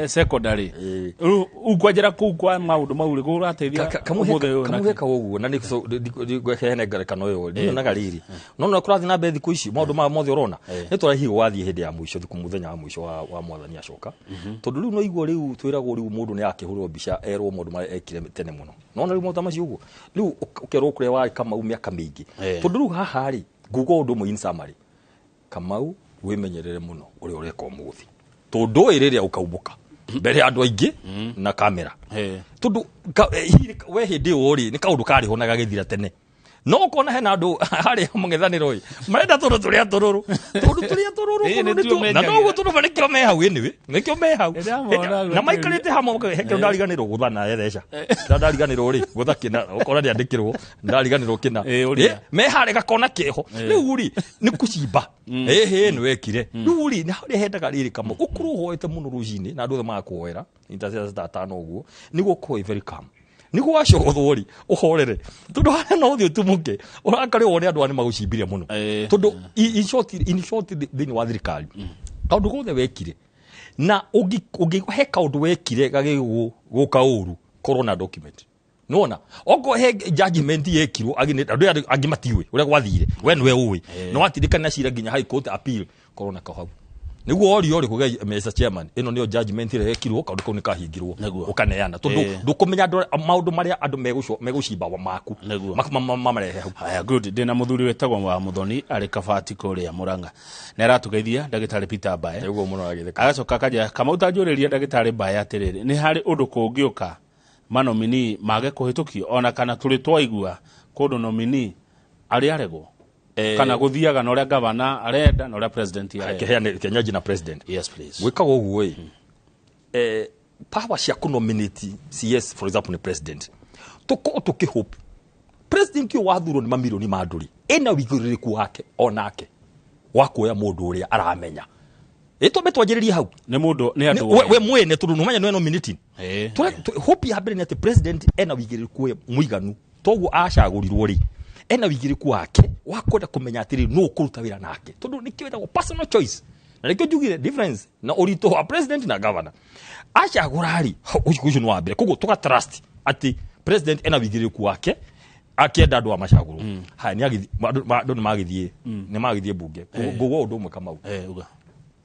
secondary riu kwenjera kuu kwa maundu mau ri gurateithia kamuhe ka uguo na nikuhene ngerekano iyo ndionaga riri no no kurathi na mbere thiku ici maundu maya mothe urona ni turahihi wathie hindi ya mwisho thiku muthenya wa mwisho wa mwathani acoka tondu riu no igua riu twiragwo riu mundu ni akihurwo mbica erwo maundu maria ekire tene muno nona riu maundu macio uguo riu ukerwo kuria wari Kamau miaka mingi tondu riu haha ri nguga undu mwe in summary Kamau wimenyerere muno uria ureka umuthi tondu iriria ukaumbuka mbere ya andu aingi na kamera tondu we hindi iyo ri ni kaundu kari ho na gagithira tene no ukona hena andu hari mungethaniro ri marenda tundu turia tururu tundu turia tururu na no guo tundu nikio me hau anyway nikio me hau na maikarite hamwe he kindu ndariganirwo gutha na ereca ndariganirwo ri gutha kina ukona ndiandikirwo ndariganirwo kina me hari gakona keho riu ri ni kucimba he ni wekire riu ri ni haria hendaga riri kamo ukorwo uhoete muno rucini na andu othe magakuhoera intercessors ta atano uguo niguo ukorwo very calm Nĩguo wacogothwo rĩ ũhorere, tondũ harĩa no ũthiĩ ũtumũke ũrakare wone andũ aya nĩ magũcimbirie mũno. Tondũ in short thĩinĩ wa thirikari kaũndũ gothe wekire na ũngĩ he kaũndũ wekire gagĩgũka ũru, korwo na document. Nona oko he judgment yekirwo andũ angĩ matiũĩ ũrĩa gwathire, we nĩwe ũĩ, no watindĩkana cira nginya high court appeal, korwo na kahau nĩguo orio rĩ kũgĩa Mr. Chairman, ĩno nĩyo judgment ĩrĩa yekirwo, kaũndũ kau nĩkahingirwo, ũkaneana tondũ ndũkũmenya maũndũ marĩa andũ megũcimba maku mamarehe hau. Haya, good. Ndĩna mũthuri wĩtagwo wa Muthoni arĩ Kabati kũrĩa Murang'a, nĩ aratũgeithia ndagĩtarĩ Peter Mbae. Nĩguo mũno agĩtheka. Agacoka akanja Kamau, tanjũrĩria ndagĩtarĩ Mbae atĩrĩrĩ, nĩ harĩ ũndũ kũngĩũka manomini mage kũhĩtũkio ona kana tũrĩ twaigua kũndũ nomini arĩ aregwo kana gũthiaga na ũrĩa gavana arenda na ũrĩa president arenda? Kenyaji na president. Yes please. Gwĩkaga ũguo ĩ, power cia kũnominate CS for example nĩ president, tũkorwo tũkĩhope president ũyũ wathurwo nĩ mamirioni ma andũ rĩ, ĩna wĩigĩrĩrĩku wake onake wa kuoya mũndũ ũrĩa aramenya. Ĩtwambe twanjĩrĩrie hau. Nĩ mũndũ nĩ andũ we mwene tondũ nĩũmenya nĩwe nominating. Hope ya mbere nĩ atĩ president ena wĩigĩrĩrĩku mũiganu, toguo acagũrirwo rĩ ena wĩigĩrĩrĩku wake wa kwenda kũmenya atĩrĩ nũ ũkũruta wĩra nake, tondũ nĩkĩo ĩtagwo personal choice. Na nĩkĩo njugire difference na ũritũ wa president na governor. Acagũra rĩ, ũcio nĩ wa mbere, koguo tũga trust atĩ president ena wĩigĩrĩrĩku wake akĩenda andũ a macagũrwo. Haya, andũ nĩmagĩthiĩ bunge. Ngũgwo ũndũ ũmwe Kamau,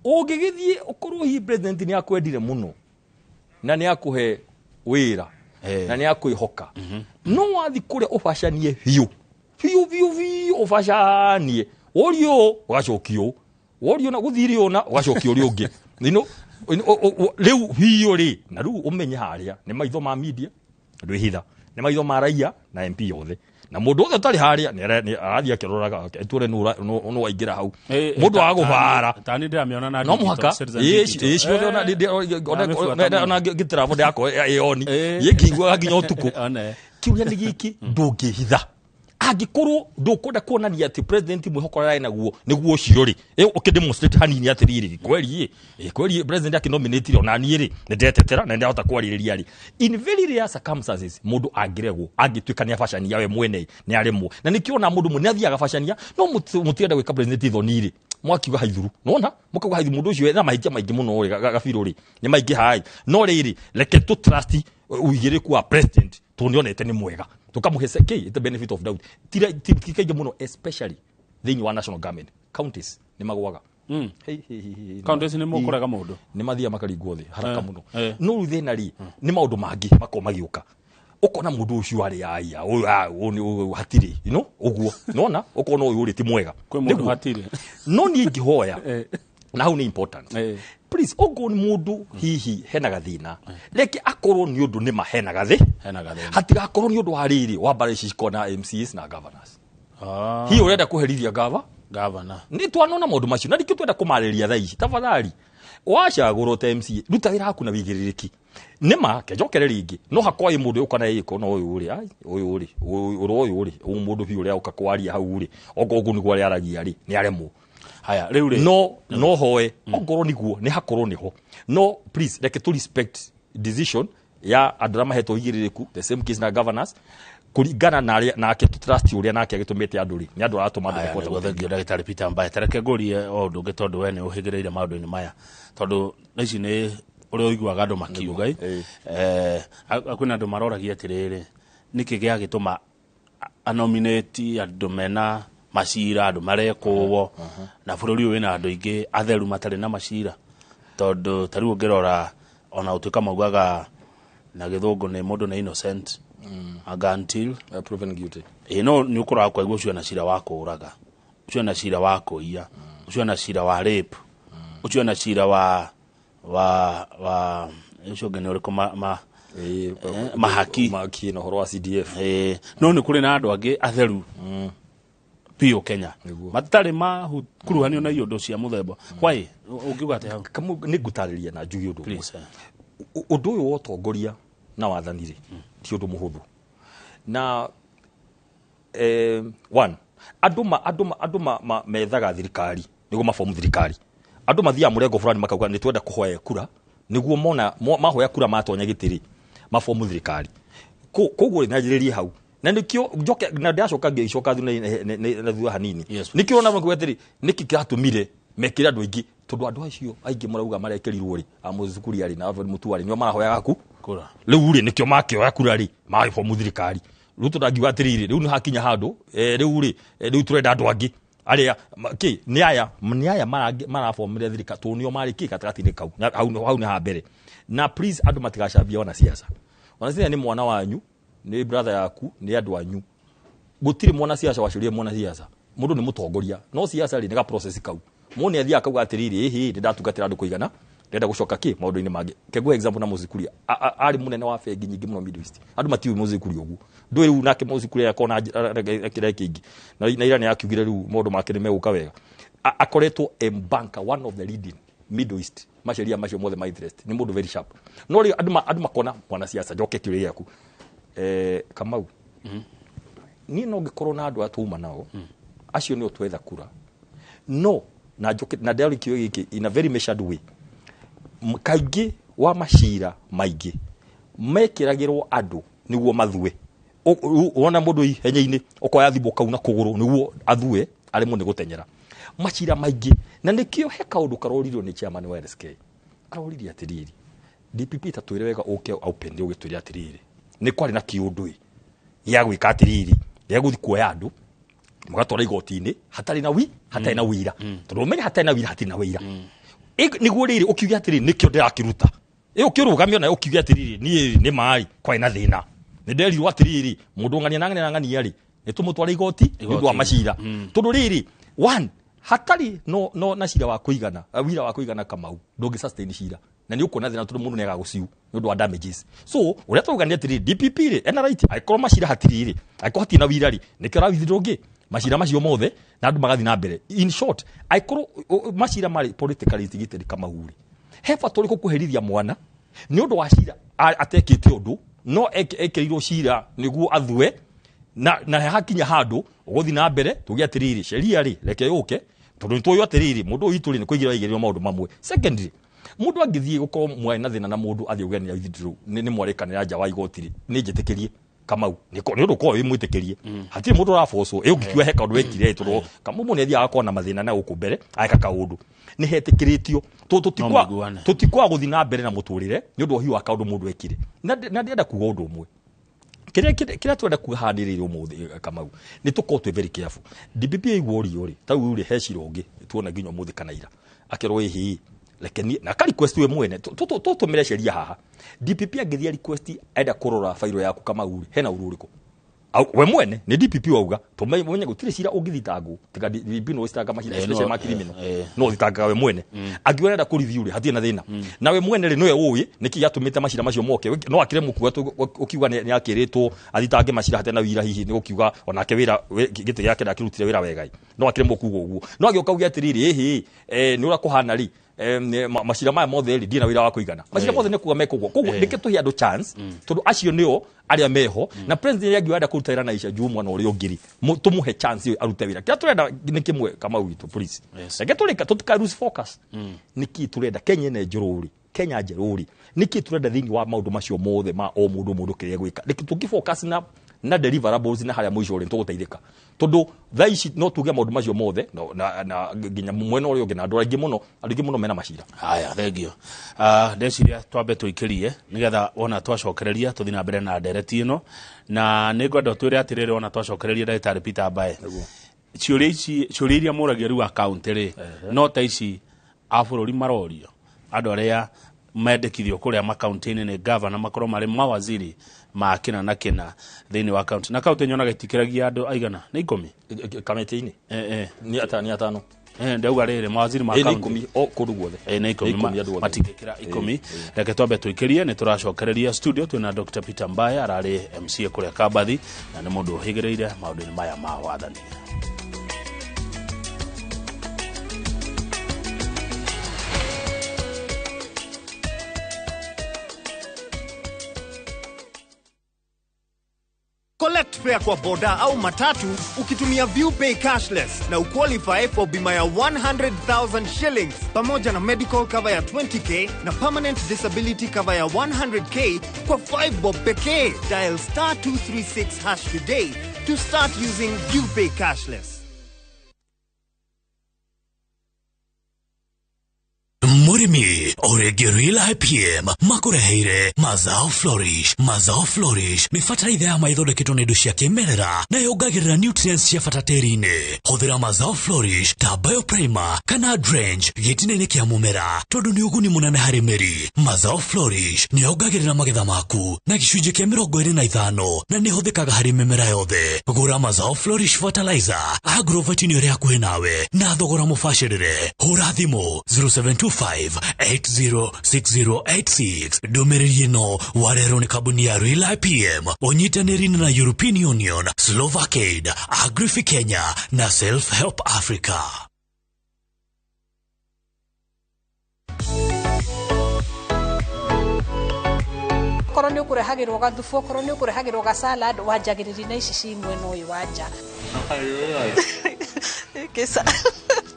ũngĩgĩthiĩ ũkorwo hihi president nĩ akwendire mũno na nĩ akũhe wĩra na nĩ akwĩhoka, no wathi kũrĩa ũbacanie biũ biũ biũ biũ, ũbacanie worio ũgacokio, worio na gũthire ũna ũgacokio ũrĩa ũngĩ, rĩu biũ rĩ, na rĩu ũmenye harĩa nĩ maitho ma media ndwĩhitha, nĩ maitho ma raia na MP othe, na mũndũ othe ũtarĩ harĩa nĩ arathiĩ akĩroraga tuone nũ waingĩra hau, mũndũ wa gũbara no mũhaka ciothe ona ngĩtravel ndĩrakorwo ĩoni ĩkĩiguaga nginya ũtukũ. Kĩũria nĩ gĩkĩ, ndũngĩhitha angĩkorwo ndũkwenda kuonania atĩ president mwĩhoko ũrĩa arĩ naguo nĩguo ũcio rĩ, ũkĩdemonstrate hanini atĩrĩrĩ, kweri ĩ kweri president akĩnominate ona niĩ rĩ nĩndetetera na nĩndahota kwarĩrĩria rĩ, in very rare circumstances mũndũ angĩregwo angĩtuĩka nĩ abacania we mwene nĩ aremwo, na nĩkĩo ona mũndũ nĩ athiaga bacania, no mũtirenda gwĩka president thoni rĩ, mwakiuga haithuru, nona mũkauga haithuru mũndũ ũcio ena mahĩtia maingĩ mũno rĩ, gabirũ rĩ nĩ maingĩ hai, no rĩrĩ reke tũ trust ũigĩrĩku wa president tondũ nĩonete nĩ mwega, tukamũhe the benefit of doubt. Ti kaingĩ mũno especially thĩinĩ wa national government, counties nĩ magwaga. Counties nĩ mũkũraga mũndũ, nĩ mathiaga makaringwo thĩ haraka mũno. No rĩu thĩna rĩ nĩ maũndũ mangĩ makorwo magĩũka, ũkona mũndũ ũcio arĩ aya ũyũ hatirĩ, you know, ũguo nona ũkona ũyũ ũrĩ ti mwega, kwĩ mũndũ hatirĩ. No niĩ ingĩhoya na hau nĩ important, please, okorwo nĩ mũndũ hihi hena gathĩna, reke akorwo nĩ ũndũ nĩma hena gathĩ, hatigakorwo nĩ ũndũ wa rĩrĩ wa mbara ici cikona MCAs na governors. Hihi ũrenda kũherithia gavana nĩ twanona maũndũ macio na nĩkĩo twenda kũmarĩria thaa ici. Tafadhali wacagũrwo ta MCA, ruta wĩra waku na wĩigĩrĩrĩki. Nĩma kenjokere rĩngĩ, no hakwa ĩ mũndũ ũka na ĩko na ũyũ rĩ, ũyũ rĩ, ũyũ rĩ, ũyũ mũndũ biũ ũrĩa ũka kwaria hau rĩ, okorwo ũguo nĩguo arĩa aragia rĩ, nĩ aremwo. Haya, rĩu rĩ no hoe okorwo nĩguo nĩ hakorwo nĩho, no please reke tu respect decision ya andũ arĩa mahetwo igĩrĩrĩku, the same case na governors, kũringana na nake tu trust ũrĩa nake agĩtũmĩte andũ rĩ, nĩ andũ aratũma andũ makote gũthengio. Ndagĩtarĩ Peter Mbae, tareke ngũrie o ũndũ ũngĩ tondũ we nĩ ũhĩgĩrĩire maũndũ-inĩ maya, tondũ ici nĩ ũrĩa ũiguaga andũ makiuga kwĩna andũ maroragia atĩrĩrĩ, nĩkĩ gĩagĩtũma anominate andũ mena macira, andũ marekũwo, na bũrũri ũyũ wĩna andũ aingĩ atheru matarĩ na macira, tondũ ta rĩu ũngĩrora ona ũtuĩka maugaga na gĩthũngũ nĩ mũndũ nĩ innocent until proven guilty. No nĩ ũkoraga kwaigua ũcio na cira wa kũũraga, ũcio na cira wa kũiya, ũcio na cira wa rape, ũcio na cira wa ũcio ũngĩ nĩ ũrĩkũ mahaki na ũhoro wa CDF. No nĩ kũrĩ na andũ angĩ atheru biũ Kenya matarĩ makuruhanio na iũndũ cia mũthemba. Why ũngiuga atĩa hau? Nĩ ngũtarĩria na njuge ũndũ ũmwe. Ũndũ ũyũ wa ũtongoria na wathani rĩ ti ũndũ mũhũthũ, na one andũ methaga thirikari nĩguo mabomu thirikari. Andũ mathiaga mũrengo fulani makauga nĩ twenda kũhoya kura, nĩguo mona mahoya kura matonya gĩtĩ rĩ mabomu thirikari. Koguo rĩ nanjĩrĩrie hau na nĩkĩo njoke na ndacoka ngĩcoka na thutha hanini nĩkĩo ona makuga atĩrĩ nĩkĩ kĩratũmire mekĩre andũ aingĩ tondũ andũ acio aingĩ marauga marekĩrirwo rĩ a Moses Kuria rĩ na Alfred Mutua rĩ nĩo marahoyaga ku kura rĩu rĩ nĩkĩo makĩoya kura rĩ magĩbomu thirikari rĩu tũtangiuga atĩrĩrĩ rĩu nĩ hakinya handũ rĩu rĩ rĩu tũrenda andũ angĩ arĩa kĩ nĩ aya marabomire thirikari tondũ nĩo marĩ kĩ gatagatĩ-inĩ kau hau nĩ ha mbere. Na please andũ matigacambie wanasiasa. Wanasiasa nĩ mwana wanyu, nĩ brother yaku, nĩ andũ anyu. Gũtirĩ mwanasiasa wacurie mwanasiasa. Mũndũ nĩ mũtongoria no siasa rĩ nĩ ga process kau. Mũndũ nĩ athiaga akauga atĩrĩrĩ ĩhĩ nĩ ndatungatĩra andũ kũigana ndĩrenda gũcoka kĩ maũndũ-inĩ mangĩ. Ke example na Moses Kuria arĩ mũnene wa bengi nyingĩ mũno Middle East. Andũ matiũĩ Moses Kuria ũguo. Ndũĩ rĩu nake Moses Kuria akona kĩrĩa kĩingĩ na ira nĩ akiugire rĩu maũndũ make nĩ megũka wega. Akoretwo banker, one of the leading Middle East maceria macio mothe ma interest nĩ mũndũ very sharp. No rĩu andũ makona mwanasiasa njoke kĩũria gĩaku Kamau niĩ no ngĩkorwo na andũ aya twauma nao acio nĩo twetha kura no na njoke na ndĩrarĩ kĩũria gĩkĩ in a very measured way. Kaingĩ wa macira maingĩ mekĩragĩrwo andũ nĩguo mathue. Wona mũndũ ihenya-inĩ ũkoya thimũ kauna kũgũrũ nĩguo athue aremwo nĩ gũtenyera macira maingĩ. Na nĩkĩo he kaũndũ karorirwo nĩ chairman wa LSK aroririe atĩrĩrĩ DPP tatwĩre wega ũke open ũgĩtwĩre atĩrĩrĩ nĩ kwarĩ na kĩũndũ gĩa gwĩka atĩrĩrĩ gĩa gũthiĩ kuoya andũ mũgatwara igoti-inĩ hatarĩ na hatarĩ na wĩira tondũ ũmenye hatarĩ na wĩira hatirĩ na wĩira. Nĩguo rĩrĩ ũkiuge atĩrĩrĩ nĩkĩo ndĩrakĩruta ũkĩrũgamio nayo ũkiuge atĩrĩrĩ niĩ nĩ maĩ kwarĩ na thĩna nĩ nderirwo atĩrĩrĩ mũndũ ng'ania na ng'ania na ng'ania rĩ nĩ tũmũtware igoti nĩ ũndũ wa macira tondũ rĩrĩ one hatarĩ no na cira wa kũigana wĩira wa kũigana Kamau ndũngĩ sustain cira na nĩ ũkuona thĩna tondũ mũndũ nĩ agagũciu nĩ ũndũ wa damages. So ũrĩa tũrauga nĩ atĩrĩrĩ DPP rĩ ena right angĩkorwo macira hatirĩ rĩ angĩkorwo hatirĩ na wĩira rĩ nĩkĩo arawithdraw ngĩ macira macio mothe na andũ magathiĩ na mbere. In short angĩkorwo macira marĩ politically instigated Kamau rĩ he bata ũrĩkũ kũherithia mwana nĩ ũndũ wa cira atekĩte ũndũ no ekĩrirwo cira nĩguo athue na hakinya handũ ũgũthiĩ na mbere tuge atĩrĩrĩ sheria rĩ reke yũke tondũ nĩ tũĩ atĩrĩrĩ mũndũ ũyũ witũ rĩ nĩ kũigĩrĩrwo aigĩrĩrwo maũndũ mamwe. Secondly mũndũ angĩthiĩ gũkorwo mwarĩ na thĩna na mũndũ athiĩ uge nĩ withdraw nĩ mwarĩkanĩra nja wa igoti rĩ nĩ njĩtĩkĩrie Kamau nĩ ũndũ ũkorwo wĩ mwĩtĩkĩrie hatirĩ mũndũ ũrabocwo ĩ ũngĩkiuga he kaũndũ wekire tondũ Kamau mũndũ nĩ athiaga akorwo na mathĩna na gũkũ mbere ageka kaũndũ nĩ hetĩkĩrĩtio tũtikwaga gũthiĩ na mbere na mũtũrĩre nĩ ũndũ wa hiũ wa kaũndũ mũndũ ekire. Na ndĩrenda kuga ũndũ ũmwe kĩrĩa twenda kuga haha nĩ rĩrĩ ũmũthĩ Kamau nĩ tũkorwo twĩ very careful. DPP aigua ũrio rĩ ta rĩu rĩ he cira ũngĩ tuona nginya ũmũthĩ kana ira akerwo ĩhĩ reke niĩ na ka request we mwene tũtũmĩre sheria haha. DPP angĩthiĩ request enda kũrora fairo yaku Kamau rĩ hena ũru ũrĩkũ we mwene nĩ DPP wauga tũmenye gũtirĩ cira ũngĩthitangwo tiga DPP no ũcitanga macira especially ma criminal no ũthitangaga we mwene angiuga arenda kũ review rĩ hatirĩ na thĩna na we mwene rĩ nĩwe ũĩ nĩkĩ gĩatũmĩte macira macio moke no akĩre mũkua ũkiuga nĩ akĩrĩtwo athitange macira hatarĩ na wĩira hihi nĩ gũkiuga onake wĩra gĩtĩ gĩake ndakĩrutire wĩra wega no akĩre mũkuga ũguo no agĩũka uge atĩrĩrĩ ĩhĩ nĩ ũrĩa kũhana rĩ macira maya mothe rĩ ndirĩ na wĩra wa kũigana macira mothe nĩ kuga mekũgwo koguo nĩkĩo tũhe andũ chance tondũ acio nĩo arĩa meho na president angiuga arenda kũruta wĩra na Aisha Jumwa na ũrĩa ũngĩ rĩ tũmũhe chance ĩyo arute wĩra. Kĩrĩa tũrenda nĩ kĩmwe Kamau witũ please reke tũrĩka tũtika lose focus. Nĩkĩ tũrenda Kenya ĩno njerũ rĩ Kenya njerũ rĩ nĩkĩ tũrenda thĩinĩ wa maũndũ macio mothe ma o mũndũ mũndũ kĩrĩa gwĩka reke tũngĩ focus na deliverables na harĩa mũico rĩ tũgũteithĩka tondũ thaa ici no tuge maũndũ macio mothe na nginya mwena ũrĩa ũngĩ na andũ aingĩ mũno andũ aingĩ mũno mena macira. Haya thengio ndeciria twambe tũikĩrie nĩgetha wona twacokereria tũthiĩ na mbere na ndereti ĩno na nĩ ngwenda ũtwĩre atĩrĩrĩ wona twacokereria ndagĩtarĩ Peter Mbae ciũria ici ciũria iria mũragia rĩu akaunti rĩ no ta ici a bũrũri marorio andũ arĩa mendekithio kũrĩa makaunti-inĩ nĩ gavana makorwo marĩ mawaziri ma kĩna na kĩna thĩinĩ wa kaunti na kaunti nyonaga itikĩragia andũ aigana nĩ 10 kamĩtĩ-inĩ nĩ atano ndauga rĩrĩ mawaziri ma kaunti nĩ 10 o kũndũ guothe nĩ 10 matingĩkĩra 10. Reke twambe tũikĩrie nĩ tũracokereria studio twĩna Dr. Peter Mbae ararĩ MCA kũrĩa Kambathi na nĩ mũndũ ũhĩgĩrĩire maũndũ-inĩ maya ma wathani. Collect fare kwa boda au matatu ukitumia ViewPay cashless na uqualify for bima ya 100,000 shillings pamoja na medical cover ya 20k na permanent disability cover ya 100k kwa 5 bob pekee. Dial star 236 hash today to start using ViewPay cashless. Mũrĩmi ũrĩngĩ Real IPM makũreheire Mazao Flourish. Mazao Flourish nĩ bataraitha ya ma ĩthondeketwo na indo cia kĩmerera na yongagĩrĩra nutrients cia bata tĩri-inĩ. Hũthĩra Mazao Flourish ta bioprimer kana drench gĩtina-inĩ kĩa mũmera tondũ nĩ ũguni mũnene harĩ mĩri. Mazao Flourish nĩ yongagĩrĩra magetha maku na gĩcunjĩ kĩa 25 na nĩ ĩhũthĩkaga harĩ mĩmera yothe. Gũra Mazao Flourish fertilizer agrovet-inĩ ĩrĩa hakuhĩ nawe na thogora mũbacĩrĩre. Hũra thimũ 0725 806086. Ndũmĩrĩri ĩno warehwo nĩ kambuni ya Real IPM ũnyitanĩri na European Union, Slovakiaid, Agrifi Kenya na Self Help Africa. Okorwo nĩ ũkũrehagĩrwo gathubu, okorwo nĩ ũkũrehagĩrwo ga salad, wanjagĩrĩria na ici ci mwena ũyũ wa nja.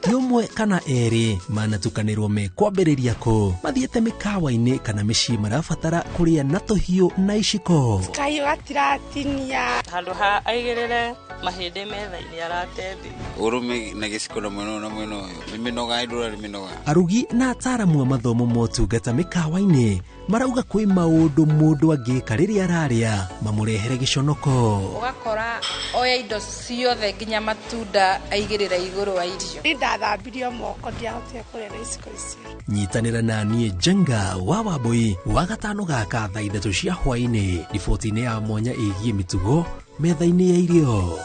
Ti ũmwe kana erĩ manatukanĩrwo me kwambĩrĩria kũ mathiĩte mĩkawa-inĩ kana mĩciĩ marabatara kũrĩa na tũhiũ na iciko. Kahiũ gatiratinia. Handũ ha aigĩrĩre mahĩndĩ metha-inĩ arate thĩ. Ũrũme na gĩciko na mwena ũyũ na mwena ũyũ. Nĩ mĩnoga ĩndũra nĩ mĩnoga. Arugi na ataaramu a mathomo motungata mĩkawa-inĩ marauga kwĩ maũndũ mũndũ angĩka rĩrĩa ararĩa mamũrehere gĩconoko. Ũgakora oya indo ciothe nginya matunda aigĩrĩra igũrũ wa irio. Nĩ ndathambirio moko ndiahotire kũrĩa na iciko icio. Nyitanĩra na niĩ Njenga wa Wambui wa gatano gaka thaa 3 cia hwaĩ-inĩ riboti-inĩ ya mwanya ĩgiĩ mĩtugo metha-inĩ ya irio.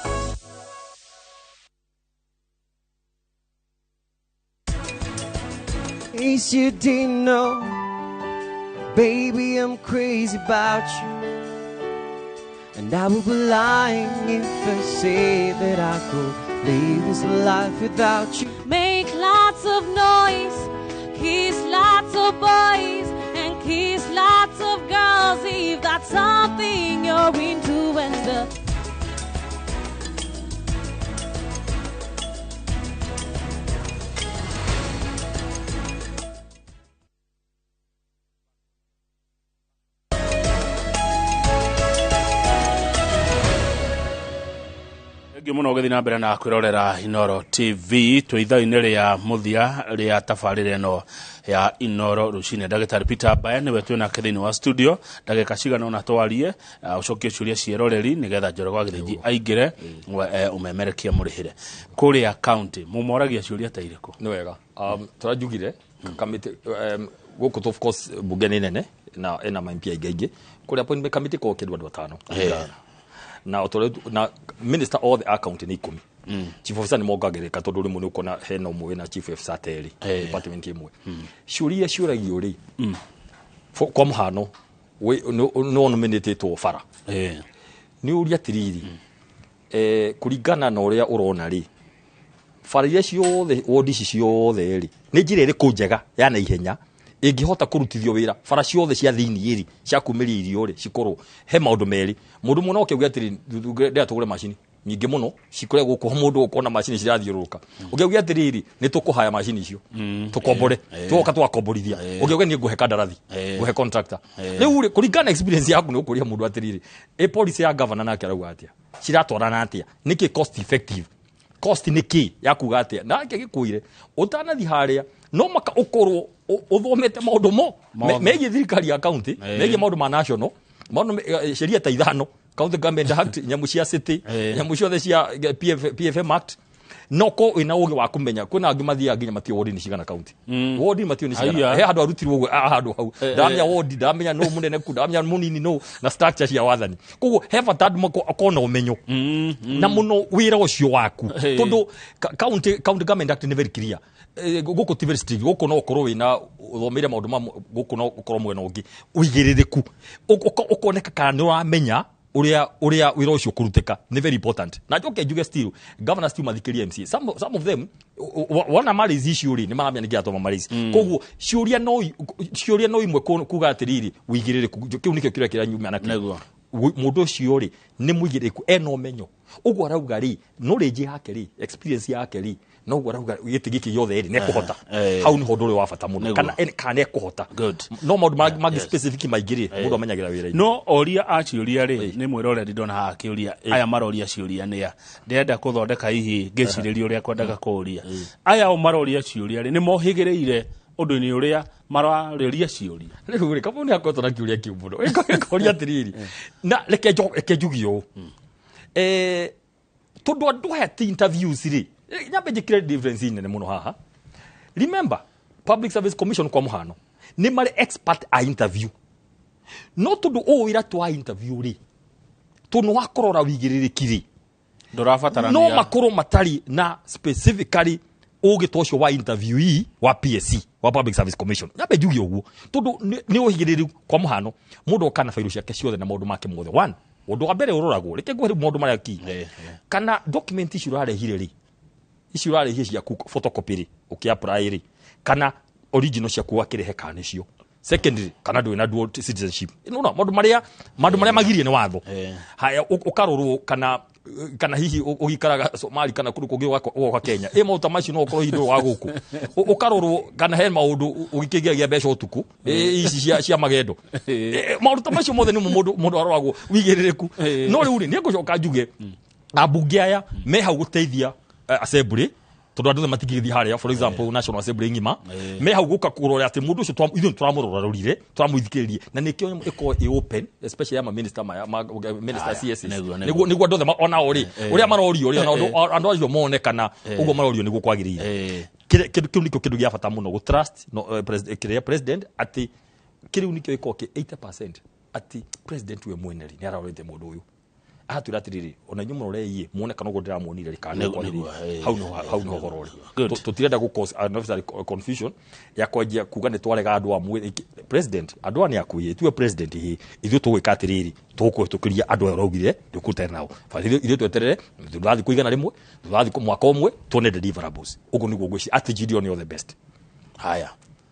In case you didn't know, baby, I'm crazy about you. And I would be lying if I say that I could live this life without you. Make lots of noise, kiss lots of boys, and kiss lots of girls if that's something you're into. And the Muno ũgĩthiĩ na mbere na kwĩrorera Inoro TV twĩ ithaa-inĩ rĩa mũthia rĩa tabarĩra ĩno ya Inoro rũcinĩ. Ndagĩtarĩ Peter Mbaya nĩwe twĩ nake thĩinĩ wa studio ndagĩka cigana ũna twarie ũcokie ciũria cia eroreri nĩgetha Njoroge wa Gĩthĩnji aingĩre ũmemerekie mũrĩhĩre kũrĩa county. Mũmoragia ciũria ta irĩkũ? Nĩ wega. Tũranjugire kamĩtĩ gũkũ of course bunge nĩ nene na ĩna ma MP aingĩ aingĩ kũrĩa appointment committee ko kĩndũ andũ atano na na minister all the account ni 10. Chief officer ni mongagĩrĩka tondũ rĩmwe nĩ ũkona hena ũmwe na chief officer terĩ department ĩmwe. Ciũria ciũragio rĩ kwa mũhano no nominatĩtwo bara nĩ ũria atĩrĩrĩ kũringana na ũrĩa ũrona rĩ bara iria ciothe wodi ici ciothe rĩ nĩ njĩra ĩrĩkũ njega ya naihenya ĩngĩhota kũrutithio wĩra bara ciothe cia thĩinĩ rĩ cia kumĩria irio rĩ cikorwo he maũndũ merĩ. Mũndũ mũno oke auge atĩrĩ ndĩra tũgũre macini nyingĩ mũno cikore gũkũ mũndũ ũkona macini cirathiũrũrũka. Ũngĩ auge atĩrĩrĩ nĩ tũkũhaya macini icio tũkombore tũgoka tũgakomborithia. Ũngĩ auge niĩ ngũhe kandarathi ngũhe contractor. Rĩu rĩ kũringana na experience yaku nĩ ũkũria mũndũ atĩrĩrĩ ĩ policy ya governor nake arauga atĩa ciratwarana atĩa nĩkĩ cost effective cost nĩ kĩ ya kuga atĩa nake gĩkwĩre ũtanathi harĩa no maka ũkorwo ũthomete maũndũ mo megiĩ thirikari ya county megiĩ maũndũ ma national maũndũ sheria ta 5 county government act nyamũ cia city nyamũ ciothe cia PFM act no ko wĩna ũgĩ wa kũmenya kwĩna angĩ mathiaga nginya matio wodi nĩ cigana county wodi matio nĩ cigana he handũ arutirwo ũguo handũ hau ndamenya wodi ndamenya no mũnene ku ndamenya mũnini no na structure cia wathani koguo he bata andũ makona ũmenyo na mũno wĩra ũcio waku tondũ county government act nĩ very clear gũkũ ti very strict gũkũ no ũkorwo wĩna ũthomeire maũndũ ma gũkũ no ũkorwo mwena ũngĩ ũigĩrĩrĩku ũkoneka kana nĩ ũramenya uria wira ucio kurutika ni very important. Na njoke njuge still governor still mathikirie MC some of them wana marezi issue ri ni maramenya ni giatoma marezi koguo ciuria no imwe kuga atiriri wigirire kiu nikio kiria kira nyuma na kiu Mũndũ ũcio rĩ nĩ mũigĩrĩrĩku, ena ũmenyo ũguo arauga rĩ, knowledge yake rĩ, experience yake rĩ, noguo arauga gĩtĩ gĩkĩ gĩothe rĩ nĩekũhota. Hau nĩho ũndũ ũrĩa wa bata mũno, kana nĩekũhota. No maũndũ mangĩ specific maingĩ rĩ, mũndũ amenyagĩra wĩra-inĩ. No oria a ciũria rĩ, nĩ mwĩroreri ndona haha akĩũria, aya maroria ciũria nĩa? Ndĩrenda kũthondeka hihi ngĩcirĩria ũrĩa kwendaga kũũria. Aya o maroria ciũria rĩ, nĩ mohĩgĩrĩire ũndũ-inĩ ũrĩa mararĩria ciũria? Rĩu rĩ, Kamau nĩ akoretwo na kĩũria kĩu mũno. Ĩkoria atĩrĩrĩ, na reke njuge ũũ, tondũ andũ aya ti interviews rĩ, nyambe njĩkĩre difference nene mũno haha. Remember, Public Service Commission kwa mũhano nĩ marĩ expert a interview, no tondũ ũũ wĩra twa interview rĩ, tondũ wa kũrora wĩigĩrĩrĩki rĩ, ndũrabatarania, no makorwo matarĩ na specifically ũgĩ ta ũcio wa interviewee wa PSC, wa Public Service Commission. Nyambe njuge ũguo tondũ nĩ ũhigĩrĩru. Kwa mũhano, mũndũ oka na bairũ ciake ciothe na maũndũ make mothe, one, ũndũ wa mbere ũroragwo, reke ngũhe rĩu maũndũ marĩa ki, kana document icio ũrarehire rĩ, icio ũrarehire ciaku photocopy rĩ, ũkĩ apply rĩ, kana original ciaku wakĩrehe, kana nĩcio. Secondary, kana ndũrĩ na dual citizenship. Nona maũndũ marĩa magirie nĩ watho. Haya, ũkarorwo kana hihi ũgĩikaraga Somali kana kũndũ kũngĩ, ũgoka Kenya, ĩ maũndũ ta macio no ũkorwo hihi ndũrĩ wa gũkũ. Ũkarorwo kana he maũndũ ũgĩkĩgĩagia mbeca ũtukũ, ĩ, ici cia magendo. Maũndũ ta macio mothe nĩmo mũndũ aroragwo wĩigĩrĩrĩku. No rĩu rĩ, nĩ ngũcoka njuge ambunge aya me hau gũteithia assembly, tondũ andũ othe matingĩgĩthiĩ harĩa, for example National Assembly ng'ima, me hau gũka kũrora atĩ mũndũ ũcio ithuĩ nĩtũramũrora rũrire, tũramũthikĩrĩrie, na nĩkĩo ĩkorwo ĩ open, especially ama minister maya ma minister Aya, CSs, nĩguo. nĩguo andũ othe onao rĩ, ũrĩa marorio rĩ, ona andũ acio mone kana ũguo marorio nĩguo kwagĩrĩire. Kĩndũ kĩu nĩkĩo kĩndũ gĩa bata mũno, gũ trust no, kĩrĩa president, atĩ kĩrĩu nĩkĩo gĩkorwo kĩ 80%, atĩ president we mwene rĩ, nĩ ararorete mũndũ ũyũ, agatwĩra atĩrĩrĩ, ona inyuĩ mũrorei muone kana ũguo ndĩramuonire rĩ, kana nĩguo kwagĩrĩire. Hau nĩho ũhoro ũrĩ. Tũtirenda gũ cause unnecessary confusion ya kwanjia kuga nĩ twarega andũ amwe. President, andũ aya nĩ akuĩ tuwe president, ĩ ithuĩ tũgwĩka atĩrĩrĩ, tũkũhĩtũkĩria andũ aya ũraugire ndũkũrutana nao. Bata ithuĩ tweterere tũrathiĩ kũigana rĩmwe, tũrathiĩ mwaka ũmwe, tuone deliverables. Ũguo nĩguo ngwĩciria atĩ Gideon nĩ the best. Haya.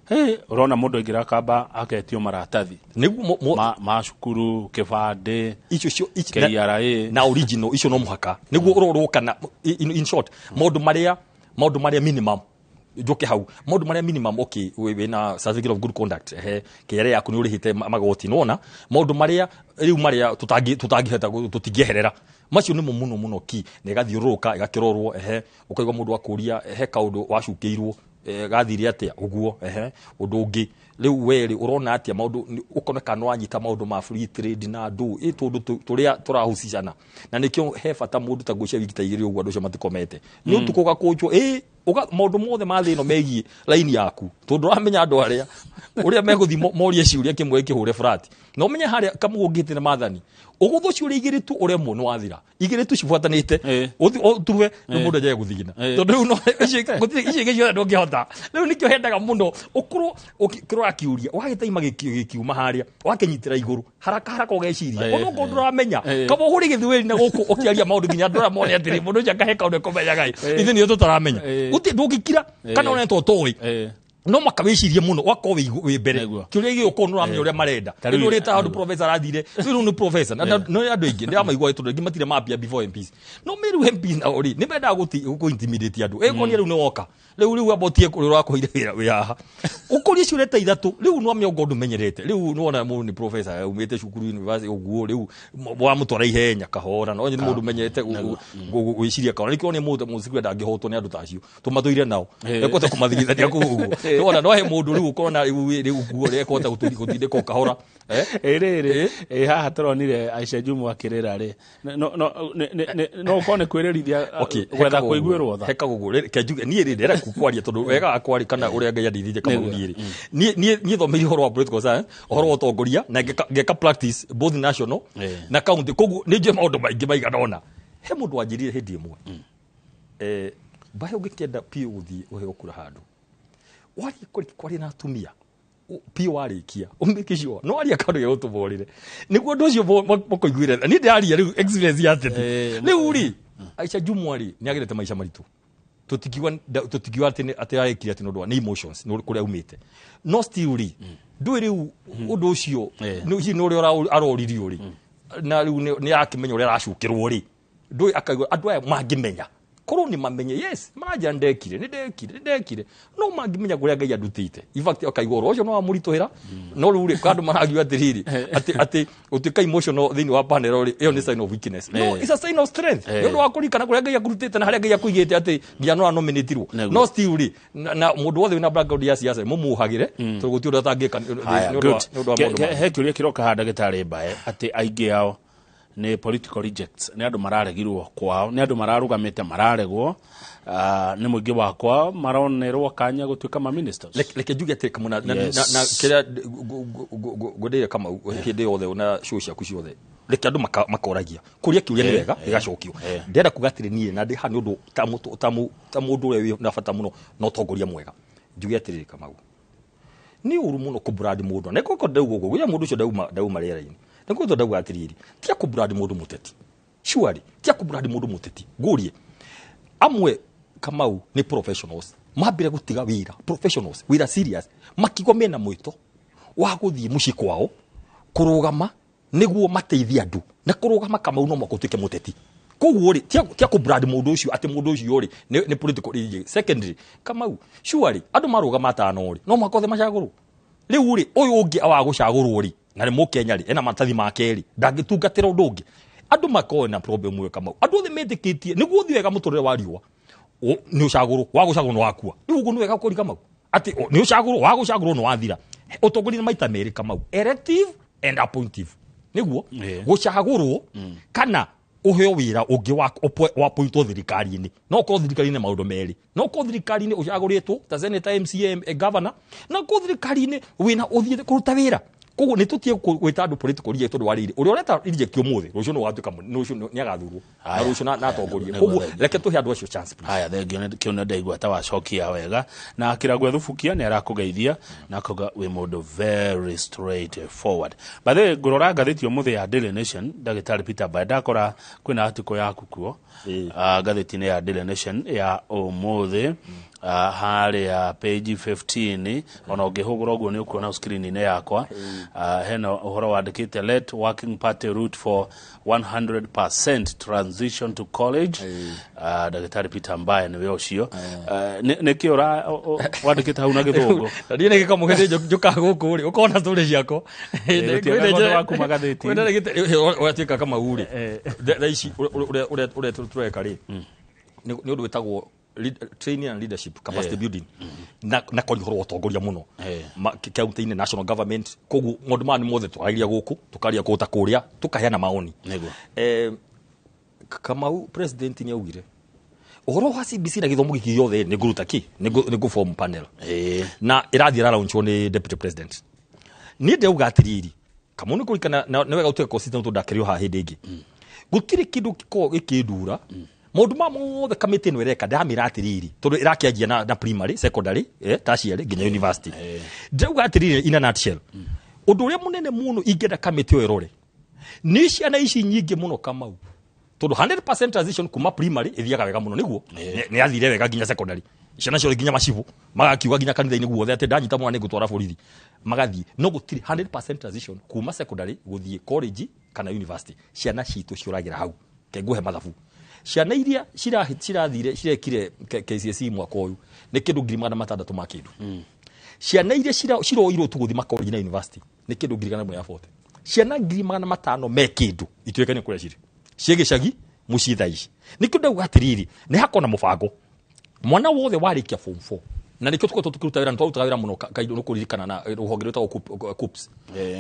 Hey, ũrona mũndũ aingĩra akamba aketio maratathi nĩguo ma cukuru, kĩbandĩ, icio cio KRA. Na original icio no mũhaka nĩguo ũrorwo kana in short, maũndũ marĩa minimum, njoke hau, maũndũ marĩa minimum, okay, wĩna certificate of good conduct, ehe, KRA yaku nĩ ũrĩhĩte magoti, nĩwona maũndũ marĩa rĩu marĩa tũtangĩhota tũtingĩeherera, macio nĩmo mũno mũno ki, na ĩgathiũrũrũka ĩgakĩrorwo. Ehe, ũkaigua mũndũ akũria he kaũndũ wacukĩirwo, gathire atĩa ũguo. Ehe, ũndũ ũngĩ rĩu we rĩ, ũrona atĩa maũndũ ũkona kana nĩwanyita maũndũ ma free trade na andũ ĩ tũndũ tũrĩa tũrahusicana, na nĩkĩo he bata mũndũ ta ngũcia wiki ta 2 ũguo, andũ acio matikomete nĩ ũtukũ, ũgakũnjwo ĩ maũndũ mothe ma thĩ ĩno megiĩ laini yaku, tondũ ũramenya andũ arĩa ũrĩa megũthiĩ morie ciũria kĩmwe kĩhũre flat, na ũmenye harĩa kamũgũ ũngĩte na mathani ũgũthwo ciũria 2 tu ũremwo, nĩ wathira, 2 tu cibuatanĩte, ũthi ũtuwe nĩ mũndũ anjagia gũthigina, tondũ rĩu no gũtirĩ icio ingĩ ciothe ndũngĩhota. Rĩu nĩkĩo hendaga mũno ũkorwo ũkĩrora kĩũria, ũgagĩtaima gĩkiuma harĩa, ũgakĩnyitĩra igũrũ haraka haraka, ũgeciria onokorwo ndũramenya, kaba ũhũre gĩthweri na gũkũ ũkĩaria maũndũ nginya andũ arĩa mone atĩrĩ, mũndũ ũcio akahe kaũndũ ekũmenyaga ĩ, ithuĩ nĩo tũtaramenya. Gũtirĩ ndũngĩkira kana one to toĩ, no maka wĩcirie mũno, ũgakorwo wĩ mbere kĩũria gĩgũkorwo nĩ ũramenya ũrĩa marenda. Ta rĩu rĩu ũrĩ ta handũ professor arathire rĩu nĩ professor na no andũ aingĩ ndĩramaigua tondũ aingĩ matirĩ mambia before MPs, no mĩrĩu MPs nao rĩ, nĩ mendaga gũkũ intimidate andũ, ĩkonia rĩu nĩ woka rĩu amba ũtige kũrĩa ũrakũheire wĩra wĩ haha, ũkũrie ciũria ta 3, rĩu no mĩongo ndũmenyerete. Rĩu nĩwona mũndũ nĩ professor aumĩte cukuru university ũguo, rĩu wamũtwara ihenya kahora, no nĩ mũndũ ũmenyerete gwĩciria kahora. Nĩkĩo nĩ mũndũ mũcukuru ndangĩhotwo nĩ andũ ta acio tũmatũire nao, ekũhota kũmathigithania kũu ũguo. Nĩwona no he mũndũ rĩu ũkona rĩu nguo rĩ ekũhota gũtindĩka o kahora. Ĩ rĩrĩ ĩ haha tũronire Aisha Jumwa akĩrĩra rĩ, no ũkorwo nĩ kwĩrĩrithia, gwetha kũiguĩrwo tha. Heka ũguo, reke njuge niĩ rĩ, ndĩrenda kwaria tondũ wega wa kwaria kana ũrĩa Ngai andeithĩtie, Kamau, niĩ rĩ, niĩ thomeire ũhoro wa political science, ũhoro wa ũtongoria, na ngeka practice both national na county, koguo nĩ njũĩ maũndũ maingĩ maigana ũna. He mũndũ wanjĩrire hĩndĩ ĩmwe, mbahe ũngĩkĩenda piũ gũthiĩ ũheo kura handũ warie kwaria na atumia piũ, warĩkia ũmake sure no aria kaũndũ gĩa gũtũmorĩre nĩguo ũndũ ũcio makũiguĩre. Niĩ ndĩraria rĩu experience ya ateti. Rĩu rĩ, Aisha Jumwa rĩ, nĩ agerete maica maritũ, tũtikiuga atĩ arekire atĩ nĩ ũndũ wa nĩ emotions nĩ kũrĩa aumĩte, no still rĩ, ndũĩ rĩu ũndũ ũcio nĩ hihi nĩ ũrĩa aroririo rĩ. Na rĩu nĩ arakĩmenya ũrĩa aracukĩrwo rĩ, ndũĩ akaigua andũ aya mangĩmenya korwo nĩ mamenye, yes, maranjĩra ndekire, nĩ ndekire, nĩ ndekire, no mangĩmenya kũrĩa Ngai andutĩte. In fact, akaigua ũhoro ũcio no wamũritũhĩra. No rĩu rĩ, andũ maragiua atĩrĩrĩ, atĩ gũtuĩka emotional thĩinĩ wa panel rĩ, ĩyo nĩ sign of weakness. No, it's a sign of strength, nĩ ũndũ wa kũririkana kũrĩa Ngai akũrutĩte na harĩa Ngai akũigĩte, atĩ nginya no anominĩtirwo. No still rĩ, na mũndũ wothe wĩna background ya siasa mũmuhagĩre, tondũ gũtirĩ ũndũ atangĩka nĩ ũndũ wa maũndũ make. He kĩũria kĩroka haha, ndagĩtarĩ Mbae, atĩ aingĩ ao nĩ political rejects, nĩ andũ mararegirwo kwao, nĩ andũ mararũgamĩte mararegwo nĩ mũingĩ wa kwao, maronerwo kanya gũtuĩka ma ministers. Reke njuge atĩrĩ, Kamau, na kĩrĩa ngwendeire, Kamau, hĩndĩ yothe na show ciaku ciothe, reke andũ makoragia kũria kĩũria nĩ wega gĩgacokio. Ndĩrenda kuga atĩrĩ, niĩ na ndĩ haha nĩ ũndũ ta mũndũ ũrĩa wĩ na bata mũno na ũtongoria mwega, njuge atĩrĩrĩ, Kamau, nĩ ũru mũno kũbrand mũndũ. Na koko ndauga ũguo, gũya mũndũ ũcio ndauma rĩera-inĩ, nĩ kũndũ ndauga atĩrĩrĩ, tiga kũbrand mũndũ mũteti. Surely, tiga kũbrand mũndũ mũteti. Ngũrie amwe, Kamau, nĩ professionals mambire gũtiga wĩra, professionals, wĩra serious, makigwa mena mwĩto wa gũthiĩ mũciĩ kwao kũrũgama nĩguo mateithie andũ. Na kũrũgama, Kamau, no mwaka ũtuĩke mũteti. Koguo rĩ, tia kũbrand mũndũ ũcio atĩ mũndũ ũcio rĩ nĩ political reject. Secondly, Kamau, surely andũ marũgama atano rĩ, no mwaka othe macagũrwo. Rĩu rĩ, ũyũ ũngĩ wa gũcagũrwo rĩ, na nĩ mũkenya rĩ, ena maratathi make rĩ, ndangĩtungatĩra ũndũ ũngĩ. Andũ makorwo na problem ũyũ, Kamau. Andũ othe metĩkĩtie nĩguo ũthiĩ wega mũtũrĩre wa riũa nĩ ũcagũrwo, wa gũcagũrwo nĩ wakua. Rĩu ũguo nĩ wega kũri, Kamau, atĩ nĩ ũcagũrwo, wa gũcagũrwo nĩ wathira. Ũtongoria nĩ maita merĩ, Kamau, elective and appointive, nĩguo gũcagũrwo kana ũheo wĩra ũngĩ wa appointwo thirikari-inĩ. No ũkorwo thirikari-inĩ maũndũ merĩ, no ũkorwo thirikari-inĩ ũcagũrĩtwo ta senator, MCA, governor, na ũkorwo thirikari-inĩ wĩna ũthiĩte kũruta wĩra. Koguo nĩ tũtige gwĩta andũ political reject, tondũ wa rĩrĩ, ũrĩa ũreta reject ũmũthĩ, rũciũ nĩ watuĩka rũciũ nĩ agathurwo na rũciũ na atongorie. Koguo reke tũhe andũ acio chance, please. Haya, thengio nĩ kĩu, nĩ ndaigua ta wacokia wega. Na Kĩragwe Thubukia nĩ arakũgeithia na akauga wĩ mũndũ very straight forward. By the way, ngũrora ngathĩti ũmũthĩ ya Daily Nation, ndagĩtarĩ Peter Mbae, ndakora kwĩna article yaku kuo. Ngathĩti-inĩ ya Daily Nation ya ũmũthĩ, harĩa page 15, ona ũngĩhũgũra ũguo nĩ ũkuona screen-inĩ yakwa. Hena ũhoro wandĩkĩte, "Let working party root for 100% transition to college." Ndagĩtarĩ Peter Mbae nĩwe ũcio. Nĩkĩ ũra wandĩkĩte hau na Gĩthũngũ? Na niĩ nĩ gĩkamũ hĩndĩ njũkaga gũkũ rĩ, ũkona story ciakwa. Gũtiagaga ũndũ wa kuma ngathĩti-inĩ. Ũratuĩka, Kamau rĩ, thaa ici ũrĩa tũreka rĩ, nĩ ũndũ wĩtagwo training and leadership capacity building na kori ũhoro wa ũtongoria mũno county-inĩ, national government. Koguo maũndũ maya nĩ mothe twaragia gũkũ, tũkaria kũũ ta kũrĩa, tũkaheana maoni. Kamau, president nĩ augire ũhoro wa CBC na gĩthomo gĩkĩ gĩothe nĩ ngũruta kĩ, nĩ ngũ form panel na ĩrathiĩ ĩralaunchwo nĩ deputy president. Niĩ ndĩrauga atĩrĩrĩ, Kamau, nĩ kũrikana na nĩ wega ũtuĩke consistent, tondũ ndakĩrĩ o haha hĩndĩ ĩngĩ gũtirĩ kĩndũ gĩkoragwo gĩkĩndura. Maũndũ ma mothe kamĩtĩ ĩno ĩreka, ndĩramĩra atĩrĩrĩ, tondũ ĩrakĩanjia na primary, secondary, tertiary nginya university. Ndĩrauga atĩrĩrĩ, in a nutshell, ũndũ ũrĩa mũnene mũno ingĩenda kamĩtĩ ĩyo ĩrore nĩ ciana ici nyingĩ mũno, Kamau, tondũ 100% transition kuma primary ĩthiaga wega mũno, nĩguo nĩ yathire wega nginya secondary, ciana ciothe nginya macibũ magakiuga nginya kanitha-inĩ guothe atĩ ndanyita mwana nĩngũtwara borithi, magathiĩ. No gũtirĩ 100% transition kuma secondary gũthiĩ college kana university. Ciana citũ ciũragĩra hau. Ke ngũhe mathabu, ciana iria cirathire cirekire KCSE mwaka ũyũ nĩ kĩndũ 600,000 ma kĩndũ. Ciana iria ciroirwo tu gũthiĩ makollege na university nĩ kĩndũ 140,000. Ciana 500,000 me kĩndũ ituĩkane kũrĩa cirĩ, ciĩ gĩcagi mũciĩ thaa ici. Nĩkĩo ndauga atĩrĩrĩ, nĩ hakorwo na mũbango mwana wothe warĩkia form 4, na nĩkĩo tũkoretwo tũkĩruta wĩra, nĩ twarutaga wĩra mũno kaindũ nĩ kũririkana na rũhonge rwĩtagwo KUCCPS,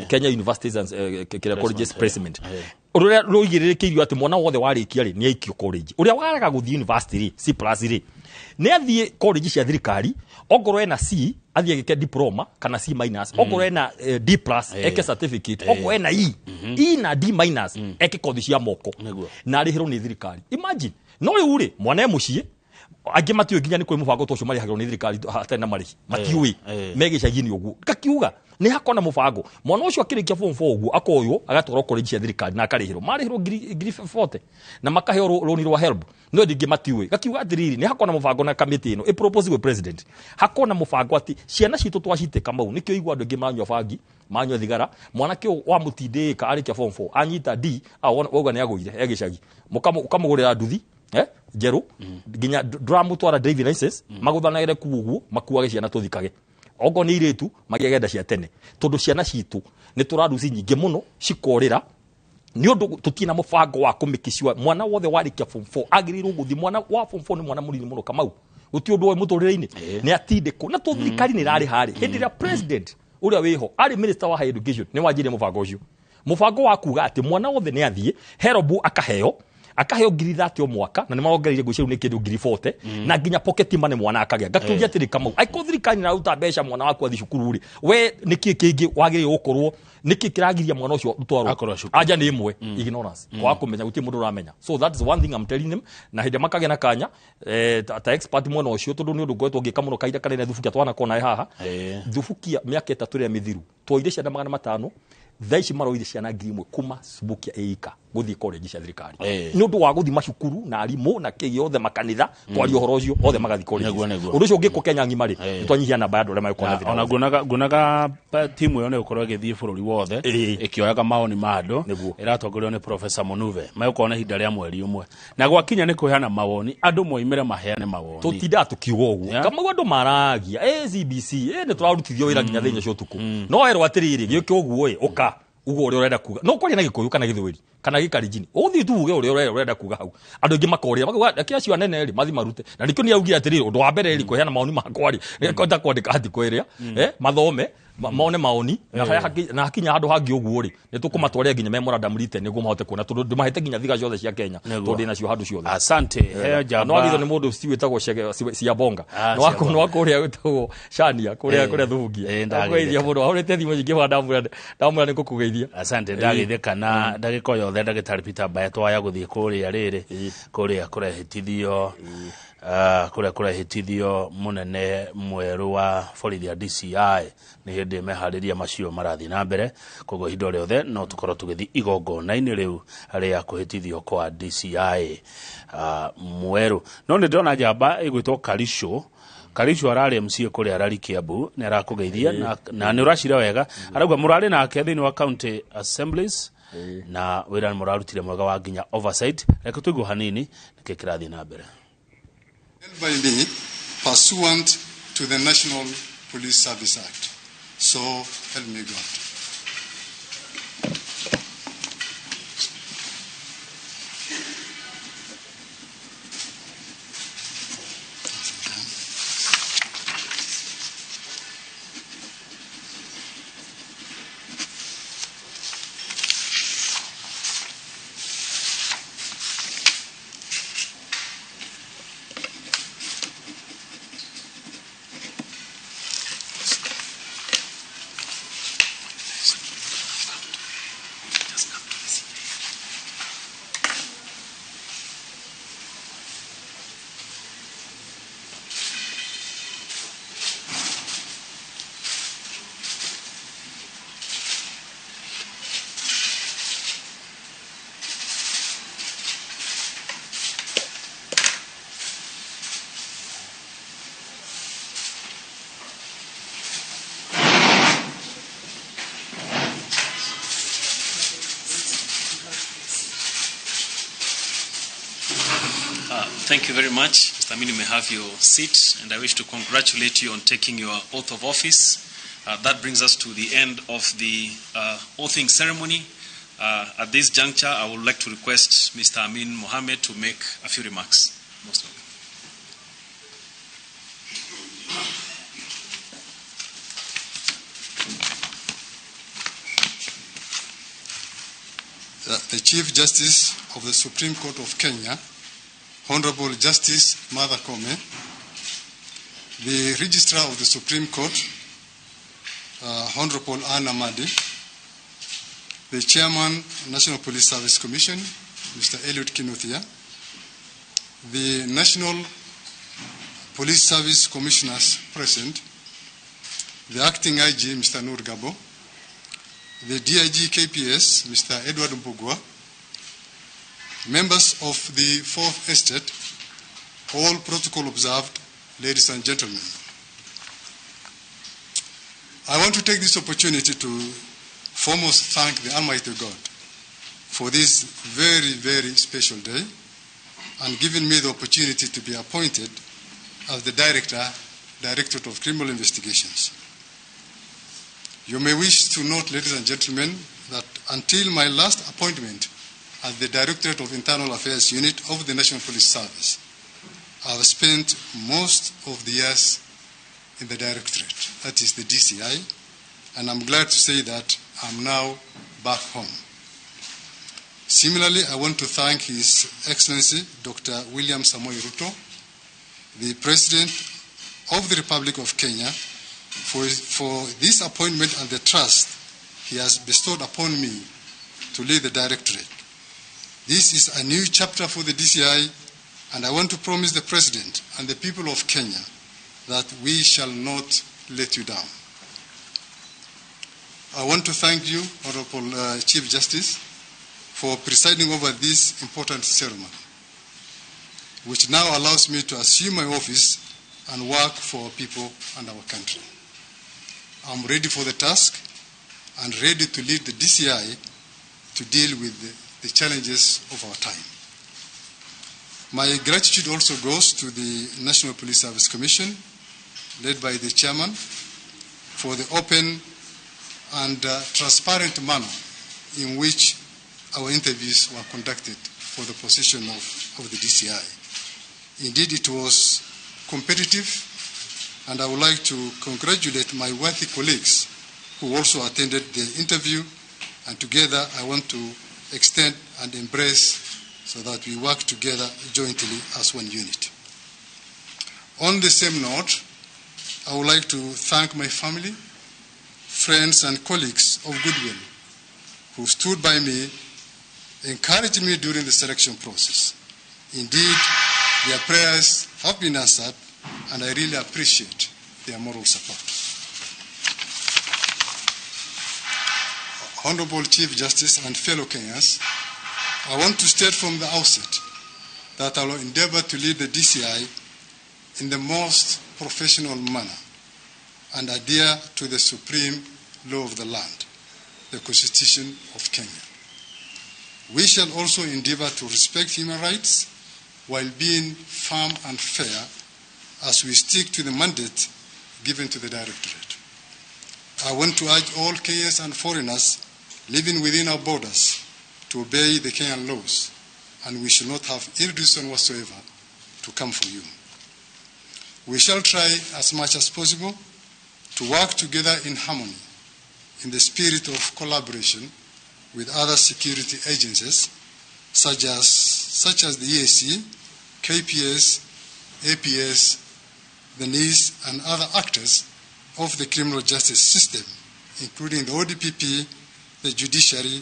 Kenya Universities and kĩrĩa colleges placement, ũndũ ũrĩa rũigĩrĩrĩkĩirio atĩ mwana wothe warĩkia rĩ, nĩ aikio college. Ũrĩa waraga gũthiĩ university rĩ, C plus rĩ, nĩ athiĩ college cia thirikari. Ongorwo ena C, athiĩ agĩke diploma kana C minus. Ongorwo ena D plus, eke certificate. Ongorwo ena E, E na D minus, eke kothi cia moko na arĩhĩrwo nĩ thirikari. Imagine, no rĩu rĩ, mwana e mũciĩ. Angĩ matiũĩ nginya nĩ kũrĩ mũbango ta ũcio marĩhagĩrwo nĩ thirikari hatarĩ na marĩhi. Matiũĩ. Me gĩcagi-inĩ ũguo. Ngakiuga nĩ hakona mũbango. Mwana ũcio akĩrĩkia form 4 ũguo akoywo agatwarwo college cia thirikari na akarĩhĩrwo. Marĩhĩrwo ngiri 40 na makaheo rũni rwa HELB. No ndingĩ matiũĩ. Gakiuga atĩrĩrĩ nĩ hakona mũbango na kamĩtĩ ĩno ĩ propose gwĩ president. Hakona mũbango atĩ ciana citũ twacite Kamau nĩkĩo igua andũ aingĩ manyua bangi manyua thigara mwanake ũyũ wa mũtindĩka arĩkia form 4 anyita D wauga nĩ agũire e gĩcagi. Ũkamũgũrĩra nduthi njerũ nginya ndũramũtwara driving license magũthanagĩre kuo ũguo makuage ciana tũthikage. Okorwo nĩ airĩtu magĩage nda cia tene tondũ ciana citũ nĩ tũraruci nyingĩ mũno cikorĩra nĩ ũndũ tũtirĩ na mũbango wa kũmĩkicua mwana wothe warĩkia form 4 agĩrĩirwo gũthiĩ. Mwana wa form 4 nĩ mwana mũnini mũno Kamau gũtirĩ ũndũ oĩ mũtũrĩre-inĩ nĩ atindĩkwo na tondũ thirikari nĩ ĩrarĩ harĩ hĩndĩ ĩrĩa president ũrĩa wĩho arĩ minister wa higher education nĩ wanjirie mũbango ũcio mũbango wa kuga atĩ mwana wothe nĩ athiĩ HELB akaheo ngiri 30 o mwaka na nĩ marongereire ngũci rĩu nĩ kĩndũ ngiri 40 na nginya pocket money mwana akagĩa. Ngakĩũria atĩrĩ Kamau angĩkorwo thirikari nĩ ĩraruta mbeca mwana waku athiĩ cukuru rĩ we nĩkĩ kĩngĩ wagĩrĩirwo gũkorwo nĩkĩ kĩragiria mwana ũcio ũtwarwo anja nĩ ĩmwe ignorance kwaga kũmenya gũtirĩ mũndũ ũramenya. So that is one thing I'm telling them na hĩndĩ makagĩa na kanya ta expert mwena ũcio tondũ nĩ ũndũ ngoretwo ngĩka mũno kahinda kanene Thubukia twanakorwo naye haha. Thubukia mĩaka 3 ĩrĩa mĩthiru twoire ciana 500 thaa ici maroire ciana 1000 kuma Subukia ĩika gũthiĩ college cia thirikari nĩ ũndũ wa gũthiĩ macukuru na arimũ na kĩ gĩothe makanitha kwaria ũhoro ũcio othe magathiĩ college. Ũndũ ũcio ũngĩkwo Kenya ng'ima rĩ nĩ twanyihia namba ya andũ arĩa magĩkorwo na thĩna. Ona nguonaga timu ĩyo nĩ gũkorwo ĩgĩthiĩ bũrũri wothe ĩkĩoyaga maoni ma andũ ĩratongorio nĩ Professor Munuve magũkorwo na ihinda rĩa mweri ũmwe na gwakinya nĩ kũheana mawoni andũ moimĩre maheane mawoni tũtindaga tũkiuga ũguo Kamau andũ maragia CBC nĩ tũrarutithio wĩra nginya thaa inya cia ũtukũ no werwo atĩrĩrĩ gĩũke ũguo ĩ ũka uga ũrĩa ũrenda kuga no kwaria na Gĩkũyũ kana Gĩthweri kana Gĩkalenjin ũthiĩ tu uge ũrĩa ũrenda kuga hau andũ aingĩ makorĩra makauga reke acio anene rĩ mathiĩ marute na nĩkĩo nĩ augire atĩrĩrĩ ũndũ wa mbere rĩ kũheana maoni makwa rĩ nĩkwenda kwandĩka article ĩrĩa mathome mone maoni na hakinya handũ hangĩ ũguo rĩ nĩ tũkũmatwarĩra nginya memorandum written nĩguo mahote kuona tondũ ndĩmahete nginya thiga ciothe cia Kenya tondũ ndĩ nacio handũ ciothe. Asante. Heo njamba. No agithwo nĩ mũndũ si wĩtagwo Ciabonga no wa kũrĩa wĩtagwo Shania kũrĩa Thubukia ndakũgeithia mũno ahũrĩte thimũ nyingĩ mũno ndamwĩra nĩ ngũkũgeithia. Asante. Ndagĩthĩka na ndagĩka o yothe ndagĩtarĩ Peter Mbae twaya gũthiĩ kũrĩa rĩrĩ kũrĩa kũrehĩtithio kũrĩa kũrehĩtithio mũnene mwerũ wa borithi ya DCI nĩ hĩndĩ meharĩria macio marathiĩ na mbere koguo ihinda rĩothe no tũkorwo tũgĩthiĩ igongona-inĩ rĩu rĩa kũhĩtithio kwa DCI mwerũ. No nĩ ndĩrona njamba ĩgwĩtwo Karisho Karisho ararĩ MCA kũrĩa Rari Kiambu nĩ arakũgeithia na nĩ ũracira wega arauga mũrarĩ nake thĩinĩ wa county assemblies na wĩra mũrarutire mwega wa nginya oversight. Reke tũigue hanini nĩkĩ kĩrathiĩ na mbere. By me, pursuant to the National Police Service Act. So help me God. Thank you very much. Mr. Amin, you may have your seat, and I wish to congratulate you on taking your oath of office. That brings us to the end of the oathing ceremony. At this juncture, I would like to request Mr. Amin Mohammed to make a few remarks. Most welcome. The Chief Justice of the Supreme Court of Kenya, Honorable Justice Martha Koome, the Registrar of the Supreme Court, Honorable Anna Amadi, the Chairman, National Police Service Commission, Mr. Eliud Kinuthia, the National Police Service Commissioners present, the Acting IG, Mr. Noor Gabo, the DIG KPS, Mr. Edward Mbugua, members of the Fourth Estate, all protocol observed, ladies and gentlemen. I want to take this opportunity to foremost thank the Almighty God for this very, very special day and giving me the opportunity to be appointed as the Director, Directorate of Criminal Investigations. You may wish to note, ladies and gentlemen, that until my last appointment at the Directorate of Internal Affairs Unit of the National Police Service, I have spent most of the years in the Directorate, that is the DCI, and I'm glad to say that I'm now back home. Similarly, I want to thank His Excellency Dr. William Samoei Ruto, the President of the Republic of Kenya, for this appointment and the trust he has bestowed upon me to lead the Directorate. This is a new chapter for the DCI, and I want to promise the President and the people of Kenya that we shall not let you down. I want to thank you, Honorable Chief Justice, for presiding over this important ceremony, which now allows me to assume my office and work for our people and our country. I'm ready for the task and ready to lead the DCI to deal with the challenges of our time. My gratitude also goes to the National Police Service Commission, led by the chairman, for the open and transparent manner in which our interviews were conducted for the position of the DCI. Indeed, it was competitive, and I would like to congratulate my worthy colleagues who also attended the interview, and together I want to extend and embrace so that we work together jointly as one unit. On the same note, I would like to thank my family, friends, and colleagues of goodwill who stood by me, encouraged me during the selection process. Indeed, their prayers have been answered, and I really appreciate their moral support. Honorable Chief Justice and fellow Kenyans, I want to state from the outset that I will endeavor to lead the DCI in the most professional manner and adhere to the supreme law of the land, the Constitution of Kenya. We shall also endeavor to respect human rights while being firm and fair as we stick to the mandate given to the Directorate. I want to urge all Kenyans and foreigners living within our borders to obey the Kenyan laws, and we should not have any reason whatsoever to come for you. We shall try as much as possible to work together in harmony, in the spirit of collaboration with other security agencies, such as the EAC, KPS, APS, the NIS, and other actors of the criminal justice system, including the ODPP, the judiciary,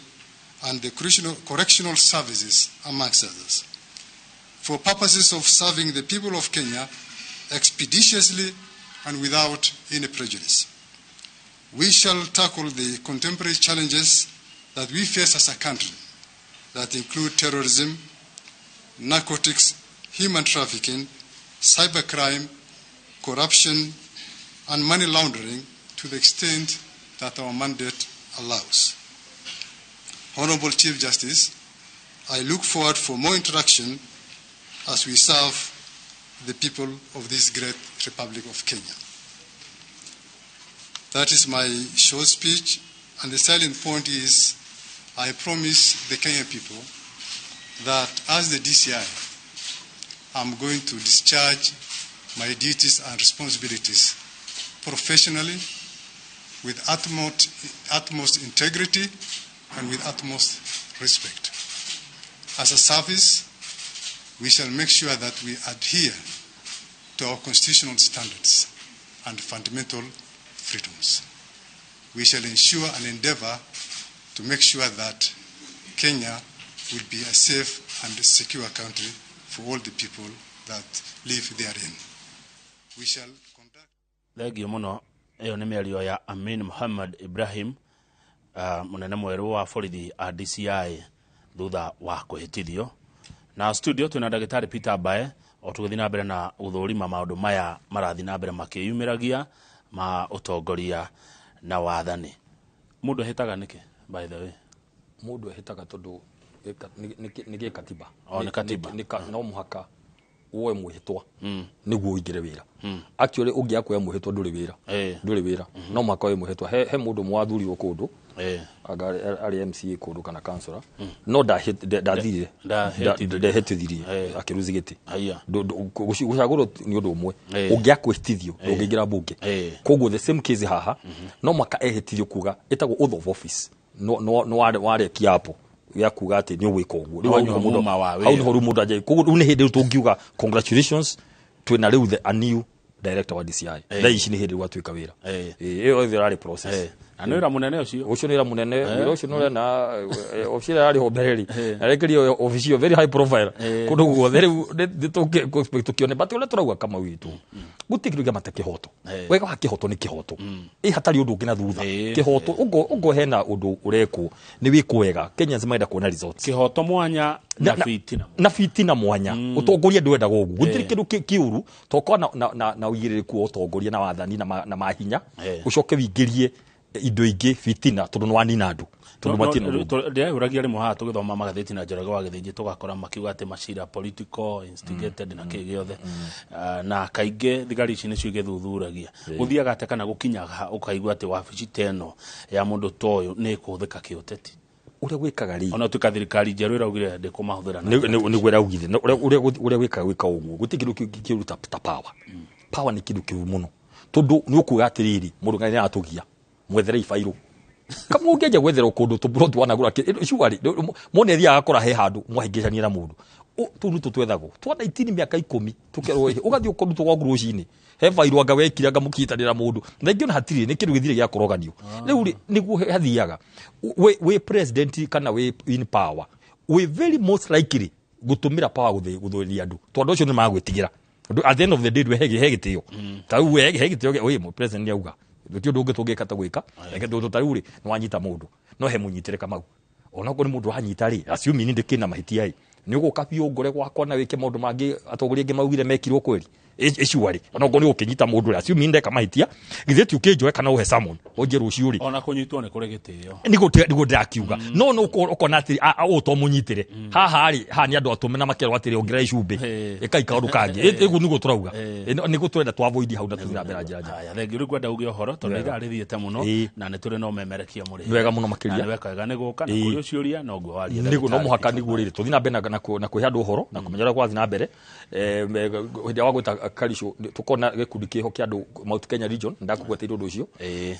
and the correctional services, amongst others, for purposes of serving the people of Kenya expeditiously and without any prejudice. We shall tackle the contemporary challenges that we face as a country, that include terrorism, narcotics, human trafficking, cybercrime, corruption, and money laundering to the extent that our mandate allows. Honorable Chief Justice, I look forward for more interaction as we serve the people of this great Republic of Kenya. That is my short speech, and the silent point is I promise the Kenyan people that as the DCI, I'm going to discharge my duties and responsibilities professionally, with utmost integrity and with utmost respect. As a service, we shall make sure that we adhere to our constitutional standards and fundamental freedoms. We shall ensure and endeavor to make sure that Kenya will be a safe and secure country for all the people that live therein. We shall conduct. Thengio muno. Iyo nĩ mĩario ya Amin Muhammad Ibrahim, mũnene mwerũ wa borithi a DCI thutha wa kwĩhĩtithio. Na studio twĩna ndagĩtarĩ Peter Mbae o tũgĩthiĩ na mbere na gũthũrima maũndũ maya marathiĩ na mbere makĩyumĩragia ma ũtongoria na wathani. Mũndũ ehĩtaga nĩkĩ, by the way? Mũndũ ehĩtaga tondũ nĩ gĩkatiba. O, nĩ katiba. No mũhaka woe mwĩhĩtwa nĩguo ũingĩre wĩra. Actually ũngĩaga kuoya mwĩhĩtwa ndũrĩ wĩra. Ndũrĩ wĩra. No mũhaka woe mwĩhĩtwa. He mũndũ mwathurirwo kũndũ anga arĩ MCA kũndũ kana councillor, no ndathirire, ndehĩtithirie akĩruzi gĩtĩ. Gũcagũrwo nĩ ũndũ ũmwe, ũngĩaga kwĩhĩtithio ndũngĩingĩra mbunge. Koguo the same case haha, no mũhaka ehĩtithio kuga ĩtagwo oath of office. No warekia hapo ya kuga atĩ nĩ ũgwĩka ũguo. Rĩu hau nĩho rĩu mũndũ anjagia. Koguo rĩu nĩ hĩndĩ rĩu tũngiuga congratulations twĩna rĩu the a new director wa DCI. Thaa ici nĩ hĩndĩ rĩu atuĩka wĩra. Ĩyo yothe ĩrarĩ process. Na nĩ wĩra mũnene ũcio. Ũcio nĩ wĩra mũnene. Wĩra ũcio nĩ ũrĩa na obici ĩrĩa yarĩ ho mbere rĩ, arekerio obici ĩyo very high profile kũndũ guothe. Rĩu nĩ tũngĩ tũkĩone, but ũrĩa tũrauga Kamau witũ, gũtirĩ kĩndũ kĩamata kĩhoto. Wega wa kĩhoto nĩ kĩhoto. Ĩ hatarĩ ũndũ ũngĩ na thutha. Kĩhoto ũngũ hena ũndũ ũrekwo nĩ wĩkwo wega. Kenyans marenda kuona results. Kĩhoto mwanya na fitina. Na fitina mwanya. Ũtongoria ndwendaga ũguo. Gũtirĩ kĩndũ kĩũru tokorwo na ũigĩrĩrĩku wa ũtongoria na wathani na mahinya, ũcoke wĩingĩrie indo ingĩ fitina tondũ nĩ wanina andũ. Tondũ matirĩ na ũndũ. Ndĩrehũragia rĩmwe haha tũgĩthoma magathĩti na Njoroge wa Gĩthĩnji tũgakora makiuga atĩ macira political instigated na kĩ gĩothe. Na kaingĩ thigari ici nĩcio igĩthuthuragia. Gũthiaga atĩa kana gũkinyaga ũkaigua atĩ wabici ta ĩno ya mũndũ ta ũyũ nĩ ĩkũhũthĩka kĩũteti? Ũrĩa gwĩkaga rĩ, ona tuĩka thirikari njerũ ĩraugire ndĩkũmahũthĩra na nĩguo ĩraugire. Ũrĩa gwĩkaga gwĩka ũguo gũtirĩ kĩndũ kĩũru ta power. Power nĩ kĩndũ kĩũru mũno tondũ nĩ ũkuga atĩrĩrĩ, mũndũ ngai nĩaratũgia mwethere ibairũ. Kama ũngĩanjia gwetherwo kũndũ tũburoti wanagũra surely mone athiaga akora he handũ mwahĩngĩcania na mũndũ. Tũu nĩtũ twethagwo twana itini mĩaka 10 tũkerwo ũgathiĩ ũkarutwo gwaku rũcinĩ he bairũ anga wekire anga mũkĩhitanĩra mũndũ na ingĩ ona hatirĩ nĩ kĩndũ gĩthire gĩa kũroganio. Rĩu rĩ nĩguo hathiaga wĩ president kana wĩ in power wĩ very most likely gũtũmĩra power gũthĩria andũ tondũ acio nĩ magwĩtigĩra. At the end of the day he gĩtĩo ta rĩu he gĩtĩo wĩ president nĩauga gũtirĩ ũndũ ũngĩ tũngĩka ta gwĩka reke tondũ ta rĩu rĩ nĩ wanyita mũndũ no he mũnyitĩre Kamau onakorwo nĩ mũndũ wanyita rĩ assuming ndĩkĩ na mahĩtia ĩ nĩ ũgũka biũ ngore gwakwa na wĩke maũndũ mangĩ atongoria angĩ maugire mekirwo kweri ĩcuarĩ onakorwo nĩ ũkĩnyita mũndũ rĩ assuming ndeka mahĩtia githĩ ti ũkĩnjoe kana ũhe summon ũnjie rũciũ rĩ ona kũnyitwo nĩ kũrĩ gĩtĩo nĩguo ndĩrakiuga no no ũkona atĩ ũũ to mũnyitĩre haha rĩ haha nĩ andũ atũme na makerwo atĩrĩ ongerera icumbĩ ĩkai kaũndũ kangĩ ĩguo nĩguo tũrauga nĩguo tũrenda tũ avoid hau na tũthiĩ na mbere na njĩra njega. Haya, thengiũ rĩu ngwenda uge ũhoro tondũ ithaa rĩthiĩte mũno na nĩ tũrĩ na ũmemerekia mũrĩhi. Nĩ wega mũno makĩria. Na nĩ weka wega nĩ gũka na kũrĩ ũciũria noguo waria. Nĩguo no mũhaka nĩguo rĩrĩ tũthiĩ na mbere na kũhe andũ ũhoro na kũmenya ũrĩa gwathiĩ na mbere. Hĩndĩ ĩrĩa wagwĩta Karisho tũkona gĩkundi kĩho kĩa andũ Mount Kenya region ndakũgweteire ũndũ ũcio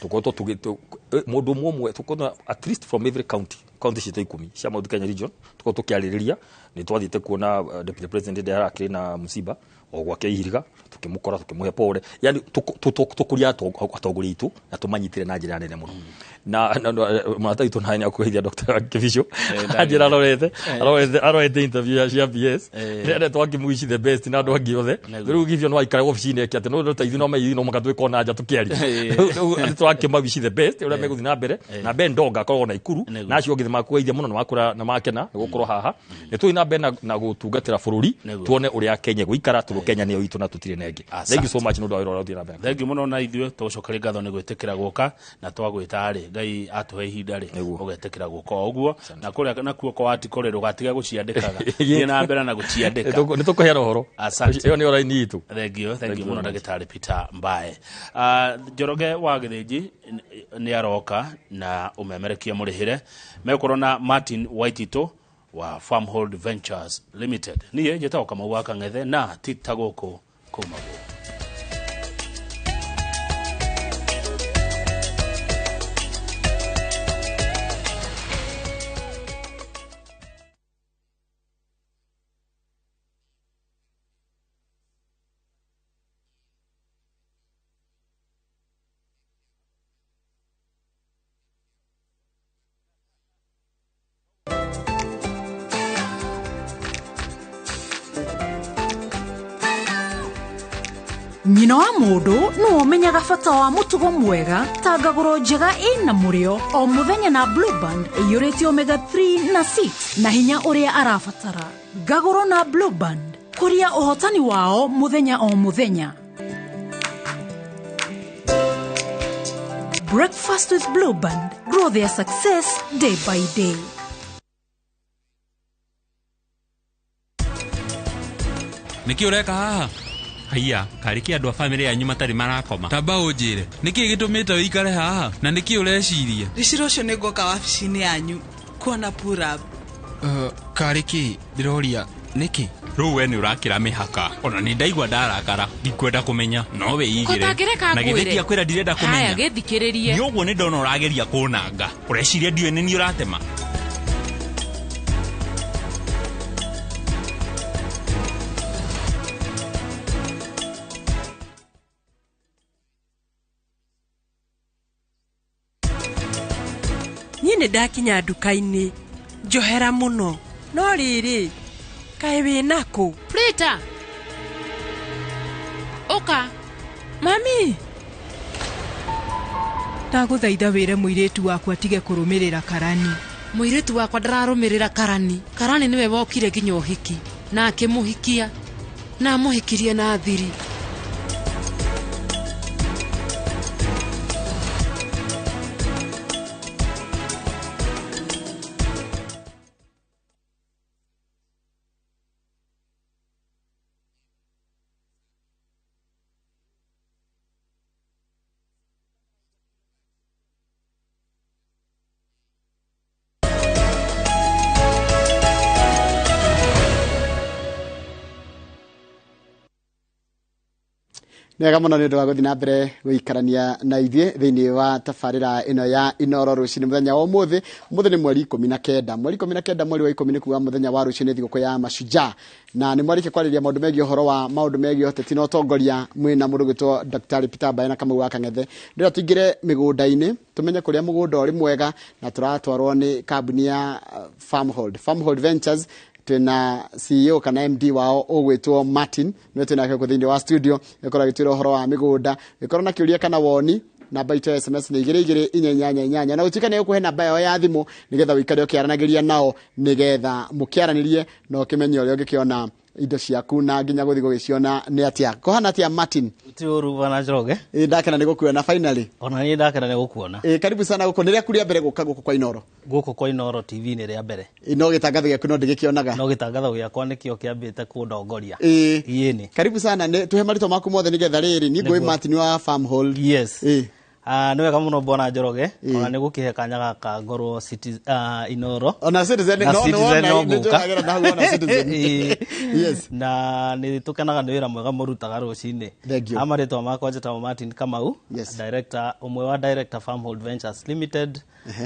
tũkoretwo mũndũ ũmwe ũmwe tũkona at least from every county county citũ 10 cia Mount Kenya region tũkoretwo tũkĩarĩrĩria. Nĩ twathiĩte kuona deputy president hĩndĩ ĩrĩa arakĩrĩ na mũciba o gwake Ihiriga tũkĩmũkora tũkĩmũhe pole, yani tũkũria atongoria aitũ na tũmanyitĩre na njĩra nene mũno. Na mũrata witũ nawe nĩakũgeithia Dr. Kibicho anjĩra arorete interview cia PS rĩrĩa twakĩmũici the best na andũ angĩ othe. Rĩu Kibicho no aikare obici-inĩ eke atĩ no ta ithuĩ no maithi no mũhaka twĩke ona nja tũkĩaria. Rĩu tũrakĩmawici the best ũrĩa megũthiĩ na mbere na Ben Ndonga akoragwo Naikuru na acio angĩ nĩmakũgeithia mũno na makena nĩ gũkorwo haha. Nĩ tũthiĩ na mbere na gũtungatĩra bũrũri tuone ũrĩa Kenya gũikara tondũ Kenya nĩyo itũ na tũtirĩ na ĩngĩ. Thank you so much nĩ ũndũ wa wĩra ũrĩa ũrathiĩ na mbere. Thank you mũno na ithuĩ tũgũcokeria ngatho nĩ gwĩtĩkĩra gũka na twagwĩta rĩ Ngai atũhe ihinda rĩ ũgetĩkĩra gũka o ũguo na kũrĩa nakuo kwa article rĩ ndũgatige gũciandĩkaga thiĩ na mbere na gũciandĩka. Nĩ tũkũheana ũhoro. Asante. Ĩyo nĩyo raini itũ. Thank you, thank you mũno Ndagĩtarĩ Peter Mbae. Njoroge wa Gĩthĩnji nĩ aroka na ũmemerekia mũrĩhĩre megũkorwo na Martin Waititũ wa Farmhold Ventures Limited. Niĩ njĩtagwo Kamau wa Kang'ethe na ti ta gũkũ kũmagwo. Nyina wa mũndũ nĩwe ũmenyaga bata wa mũtugo mwega ta ngagũro njega ĩna mũrĩo o mũthenya na Blue Band ĩiyũrĩte omega 3 na 6 na hinya ũrĩa arabatara. Ngagũro na Blue Band, kũria ũhotani wao mũthenya o mũthenya. Breakfast with Blue Band, grow their success day by day. Nĩkĩ ũreka haha? Haiya, karĩ kĩ andũ a bamĩrĩ yanyu matarĩ marakoma? Tamba ũnjĩre, nĩkĩ gĩtũmĩte ũikare haha na nĩkĩ ũreciria? Rĩcira ũcio nĩ ngoka wabici-inĩ yanyu kuona Purab. Karĩ kĩ ndĩroria nĩkĩ? Rĩu we nĩ ũrakĩra mĩhaka ona nĩ ndaigua ndarakara ndikwenda kũmenya no wĩigĩre na githĩ ndiakwĩra ndirenda kũmenya. Haya, gĩthikĩrĩrie. Nĩ ũguo nĩ ndona ũrageria kũnanga, ũreciria ndiũĩ nĩ niĩ ũratema? Niĩ nĩ ndakinya nduka-inĩ njohera mũno no rĩrĩ kaĩ wĩnakũ? Prita, ũka. Mami, ndagũthaitha wĩre mũirĩtu waku atige kũrũmĩrĩra karani. Mũirĩtu wakwa ndararũmĩrĩra karani. Karani nĩwe wokire nginya ũhiki na akĩmũhikia na amũhikirie na thiri. Nĩ wega mũno nĩ ũndũ wa gũthiĩ na mbere gũikarania na ithuĩ thĩinĩ wa tabarĩra ĩno ya Inoro rũcinĩ mũthenya wa ũmũthĩ. Ũmũthĩ nĩ mweri 19, mweri 19 mweri wa 10 nĩ kuga mũthenya wa rũcinĩ thigũkũ ya Mashujaa, na nĩ mwarĩkia kwarĩria maũndũ megiĩ ũhoro wa maũndũ megiĩ ũteti na ũtongoria mwĩna mũndũ ũgwĩtwo Dr. Peter Mbae na Kamau wa Kang'ethe. Ndĩrenda tũingĩre mĩgũnda-inĩ tũmenye kũrĩa mũgũnda ũrĩ mwega, na tũratwarwo nĩ kambuni ya Farmhold Ventures. Twina CEO kana MD wao ũgwĩtwo Martin, nĩwe twĩnake gũkũ thĩinĩ wa studio, nĩkorwo agĩtwĩra ũhoro wa mĩgũnda. Gĩkorwo na kĩũria kana woni, namba itũ ya SMS nĩ 2 2 4 8 8, na gũtuĩka nĩ ũkũhe namba yao ya thimũ nĩgetha ũikare ũkĩaranagĩria nao, nĩgetha mũkĩaranĩrie na ũkĩmenye ũrĩa ũngĩkĩona indo ciaku na nginya gũthiĩ gũgĩciona nĩ atĩa. Kũhana atĩa Martin? Ti ũru bwana Njoroge. Ĩ ndakena nĩ gũkuona finally. Ona niĩ ndakena nĩ gũkuona. Ĩ karibu sana gũkũ. Nĩ rĩaku rĩa mbere gũka gũkũ kwa Inoro? Gũkũ kwa Inoro TV nĩ rĩa mbere. Ĩ no gĩtangatho gĩaku no ndĩgĩkĩonaga? No gĩtangatho gĩakwa nĩkĩo kĩambĩte kũndongoria. Ĩ ĩni. Karibu sana, nĩ tũhe marĩtwa maku mothe nĩgetha rĩrĩ niĩ ngũĩ Martin wa Farmhold. Yes. Ĩ nĩ wega mũno bwana Njoroge, ona nĩ gũkĩhe kanya gaka ngorwo Inoro. Ona Citizen no no nĩ na ona Citizen. Yes. Na nĩ tũkenaga nĩ wĩra mwega mũrutaga rũcinĩ. Amarĩtwa makwa njĩtagwo Martin Kamau, director ũmwe wa director Farmhold Ventures Limited,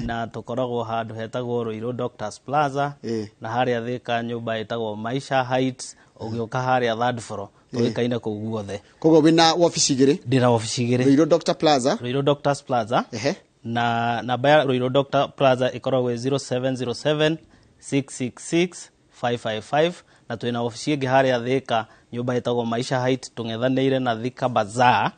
na tũkoragwo handũ hetagwo Ruiru Doctors Plaza, na harĩa Thika nyũmba ĩtagwo Maisha Heights, ũgĩũka harĩa third floor. Tũĩkaine kũu guothe. Koguo wĩna wabici igĩrĩ? Ndĩna wabici igĩrĩ. Ruiru Doctor Plaza. Ruiru Doctors Plaza. Na namba ya Ruiru Doctor Plaza ĩkoragwo 0707 666 555, na twĩna wabici ĩngĩ harĩa Thika nyũmba ĩtagwo Maisha Height, tũng'ethanĩire na Thika Bazaar,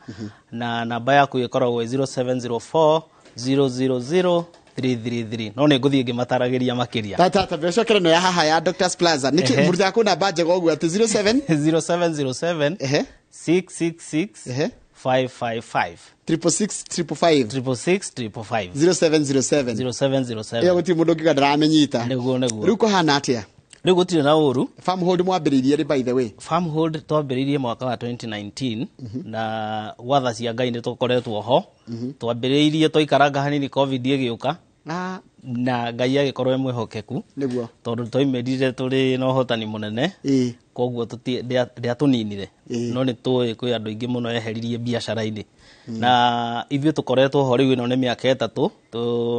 na namba yaku ĩkoragwo 0704 000 333. No nĩ ngũthiĩ ngĩmataragĩria makĩria. Tata biacara ĩno ya haha ya Doctors Plaza nĩkĩ mũrutaga kũ namba njega ũguo atĩ 07 0707 666 555 666 555 666 555 0707 0707. Ĩyo gũtirĩ mũndũ ũngiuga ndaramenyita. Nĩguo nĩguo. Rĩu kũhana atĩa? Rĩu gũtirĩ na ũru. Farmhold mwambĩrĩirie rĩ by the way? Farmhold twambĩrĩirie mwaka wa 2019, na gwatha cia Ngai nĩ tũkoretwo ho. Twambĩrĩirie twaikaranga hanini COVID ĩgĩũka, na Ngai agĩkorwo e mwĩhokeku nĩguo, tondũ twaimĩrire tũrĩ na ũhotani mũnene, koguo ndĩatũninire, no nĩ tũĩ kwĩ andũ aingĩ mũno eheririe biacara-inĩ. Na ithuĩ tũkoretwo ho rĩu ĩno nĩ mĩaka 3,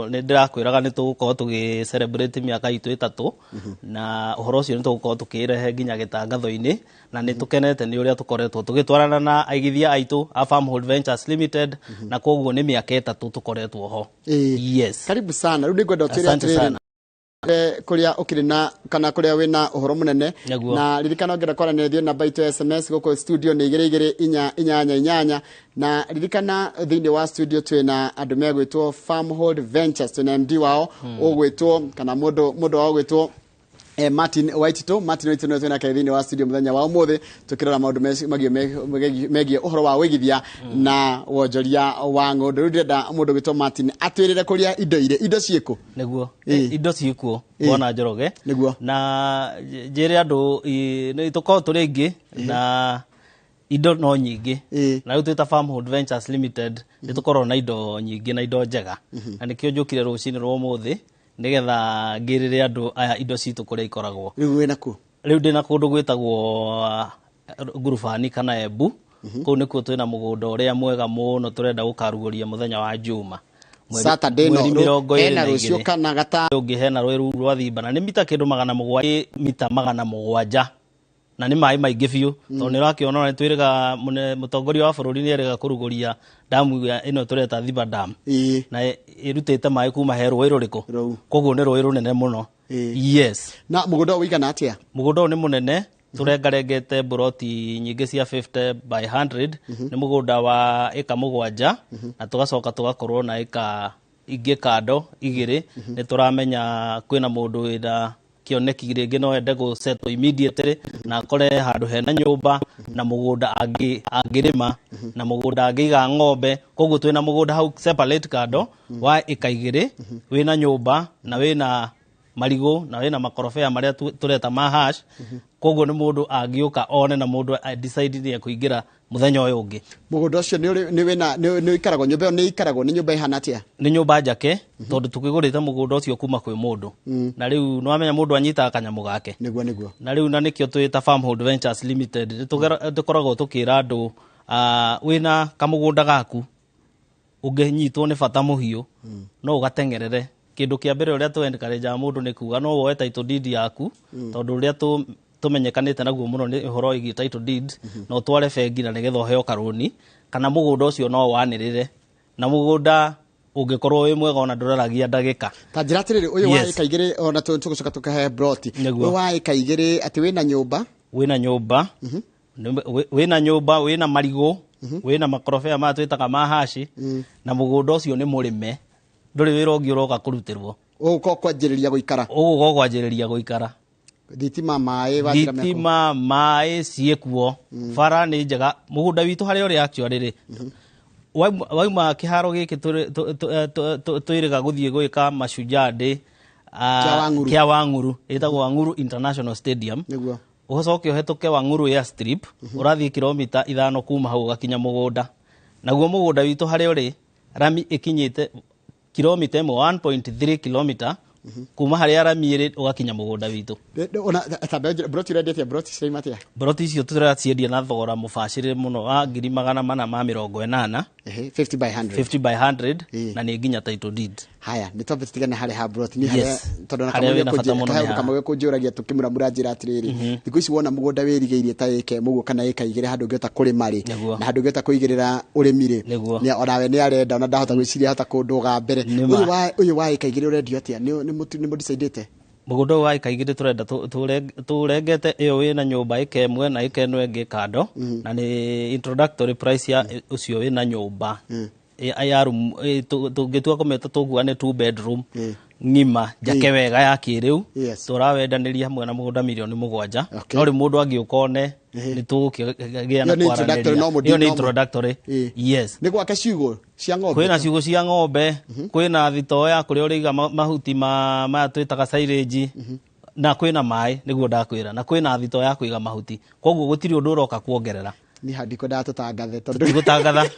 nĩ ndĩrakwĩraga nĩ tũgũkorwo tũgĩ celebrate mĩaka itũ 3, na ũhoro ũcio nĩ tũgũkorwo tũkĩrehe nginya gĩtangatho-inĩ, na nĩ tũkenete nĩ ũrĩa tũkoretwo tũgĩtwarana na aigithia aitũ a Farmhold Ventures Limited, na koguo nĩ mĩaka 3 tũkoretwo ho. Yes. Karibu sana. Rĩu nĩngwenda ũtwĩre atĩrĩrĩ, Kuria ukiri na kana kuria wina uhoro munene. Nĩguo. Na ririkana ũngĩenda kwaranĩria ithuĩ namba itũ ya SMS gũkũ studio nĩ igĩrĩ igĩrĩ inya inyanya inyanya. Na ririkana thĩinĩ wa studio twĩna andũ megwĩtwo Farmhold Ventures, twĩna MD wao ũgwĩtwo kana mũndũ wao ũgwĩtwo Martin Waitito. Martin Waitito nĩwe twĩnake thĩinĩ wa studio mũthenya wa ũmũthĩ tũkĩrora maũndũ megiĩ ũhoro wa wĩigithia na wonjoria wa ng'ũndũ. Rĩu ndĩrenda mũndũ ũgwĩtwo Martin atwĩrĩre kũrĩa indo irĩ, indo ciĩkũ. Nĩguo, indo ciĩkuo, Bwana Njoroge. Nĩguo. Na njĩre andũ nĩ tũkoragwo tũrĩ aingĩ na indo no nyingĩ, na rĩu twĩta Farmhold Ventures Limited nĩ tũkoragwo na indo nyingĩ na indo njega, na nĩkĩo njũkire rũcinĩ rwa ũmũthĩ nĩgetha ngĩrĩre andũ aya indo citũ kũrĩa ikoragwo. Rĩu wĩna kũ? Rĩu ndĩna kũndũ gwĩtagwo Ngurubani kana Embu. Kũu nĩkuo twĩna mũgũnda ũrĩa mwega mũno tũrenda gũkarugũria mũthenya wa Juma. Saturday no Mweri 22. Hena rũciũ kana gata Ũngĩ hena rũĩ rũu rwa Thimba na nĩ mita kĩndũ 700, mita 700, na nĩ maĩ maingĩ biũ, tondũ nĩ ũrakĩona nĩ twĩrĩga mũtongoria wa bũrũri nĩ erĩga kũrugũria damu ĩno tũreta Thimba Dam, na ĩrutĩte maĩ kuma he rũĩ rũrĩkũ, koguo nĩ rũĩ rũnene mũno. Yes. Na mũgũnda ũyũ ũigana atĩa? Mũgũnda ũyũ nĩ mũnene, tũrengarengete mburoti nyingĩ cia 50 by 100. Nĩ mũgũnda wa ĩka 7, na tũgacoka tũgakorwo na ĩka ingĩ kando 2. Nĩ tũramenya kwĩna mũndũ wĩna kĩoneki rĩngĩ no ende gũ settle immediately na akore handũ hena nyũmba na mũgũnda angĩrĩma na mũgũnda angĩiga ng'ombe. Koguo twĩna mũgũnda hau separate kando wa ĩka 2, wĩna nyũmba na wĩna marigũ na wĩna makorobea marĩa tũreta ma hash. Koguo nĩ mũndũ angĩũka one na mũndũ decide nĩ ekũingĩra mũthenya ũyũ ũngĩ. Mũgũnda ũcio nĩ wĩna nĩ ũikaragwo, nyũmba ĩyo nĩ ĩikaragwo, nĩ nyũmba ĩhana atĩa? Nĩ nyũmba njake, tondũ tũkĩgũrĩte mũgũnda ũcio kuma kwĩ mũndũ, na rĩu nĩ wamenya mũndũ anyitaga kanyamũ gake. Nĩguo, nĩguo. Na rĩu na nĩkĩo twĩta Farmhold Ventures Limited, nĩ tũkoragwo tũkĩra andũ, wĩna kamũgũnda gaku ũngĩnyitwo nĩ bata mũhiũ no ũgateng'erere. Kĩndũ kĩa mbere ũrĩa tũ encourage mũndũ nĩ kuga no woe title deed yaku, tondũ ũrĩa tũmenyekanĩte naguo mũno nĩ ũhoro wĩgiĩ title deed, na ũtware bengi na nĩgetha ũheo karũni, kana mũgũnda ũcio no wanĩrĩre, na mũgũnda ũngĩkorwo wĩ mwega ona ndũraragia ndagĩka. Ta njĩra atĩrĩrĩ, ũyũ wa ĩka 2, ona tũgũcoka tũkahe broti. Nĩguo. Ũyũ wa ĩka 2 atĩ wĩna nyũmba? Wĩna nyũmba. Wĩna nyũmba, wĩna marigũ, wĩna makorobea maya twĩtaga ma haci, na mũgũnda ũcio nĩ mũrĩme, ndũrĩ wĩra ũngĩ ũroka kũrutĩrwo. Ũgũka kwanjĩrĩria gũikara. Ũgũka kwanjĩrĩria gũikara. Thitima, maĩ, wanjĩra meko. Thitima, maĩ ciĩkuo, bara nĩ njega. Mũgũnda witũ harĩa ũrĩ actually rĩ, wauma kĩharo gĩkĩ twĩrĩga gũthiĩ gwĩka Mashujaa Day, Kĩa Wang'uru. Kĩa Wang'uru, ĩtagwo Wang'uru International Stadium. Ũcoke ũhetũke Wang'uru Airstrip, ũrathiĩ kilomita 5 kuma hau ũgakinya mũgũnda. Naguo mũgũnda witũ harĩa ũrĩ, rami ĩkinyĩte kilomita 1, 1.3 kilomita kuma harĩa rami ĩrĩ ũgakinya mũgũnda witũ. Ona ta broti ũrendetie, broti ciraima atĩa? Broti icio tũraciendia na thogora mũbacĩrĩre mũno wa 480,000. 50 by 100. 50 by 100, na nĩ nginya title deed. Haya, nĩ twambe tũtigane harĩa ha broti. Nĩ harĩa tondũ na Harĩa wĩna bata mũno nĩ haha. Kamau kũnjũragia tũkĩmũramũra njĩra atĩrĩrĩ, thikũ ici wona mũgũnda wĩrigĩirie ta ĩka ĩmwe ũguo kana ĩka 2 handũ ũngĩhota kũrĩma rĩ, na handũ ũngĩhota kũigĩrĩra ũrĩmi rĩ, onawe nĩ arenda, ona ndahota gwĩciria ahota kũndũga mbere. Nĩ ma. Ũyũ wa ĩka 2 ũrendio atĩa? Nĩ mũdecidĩte? Mũgũnda ũyũ wa ĩka 2 tũrenda tũrengete ĩyo wĩna nyũmba ĩka 1 na ĩka ĩno ĩngĩ kando, na nĩ introductory price ya ũcio wĩna nyũmba ya room, tũngĩtua kũmĩta tũkuga nĩ 2 bedroom ng'ima njake wega ya kĩrĩu. Tũrawendanĩria hamwe na mũgũnda mirioni 7. No rĩu mũndũ angĩũka one nĩ tũgũkĩgĩa na Ĩyo nĩ introductory, kwaranĩria. no Ĩyo nĩ no introductory, yes. Nĩ gwake ciugũ cia ng'ombe? Kwĩna ciugũ cia ng'ombe, kwĩna thitoo ya kũrĩa ũrĩiga mahuti ma maya twĩtaga silage, na kwĩna maĩ nĩguo ndakwĩra, na kwĩna thitoo ya kũiga mahuti, koguo gũtirĩ ũndũ ũroka kuongerera. Ni hau ndikwendaga tũtangathe tondũ Tũtigũtangatha,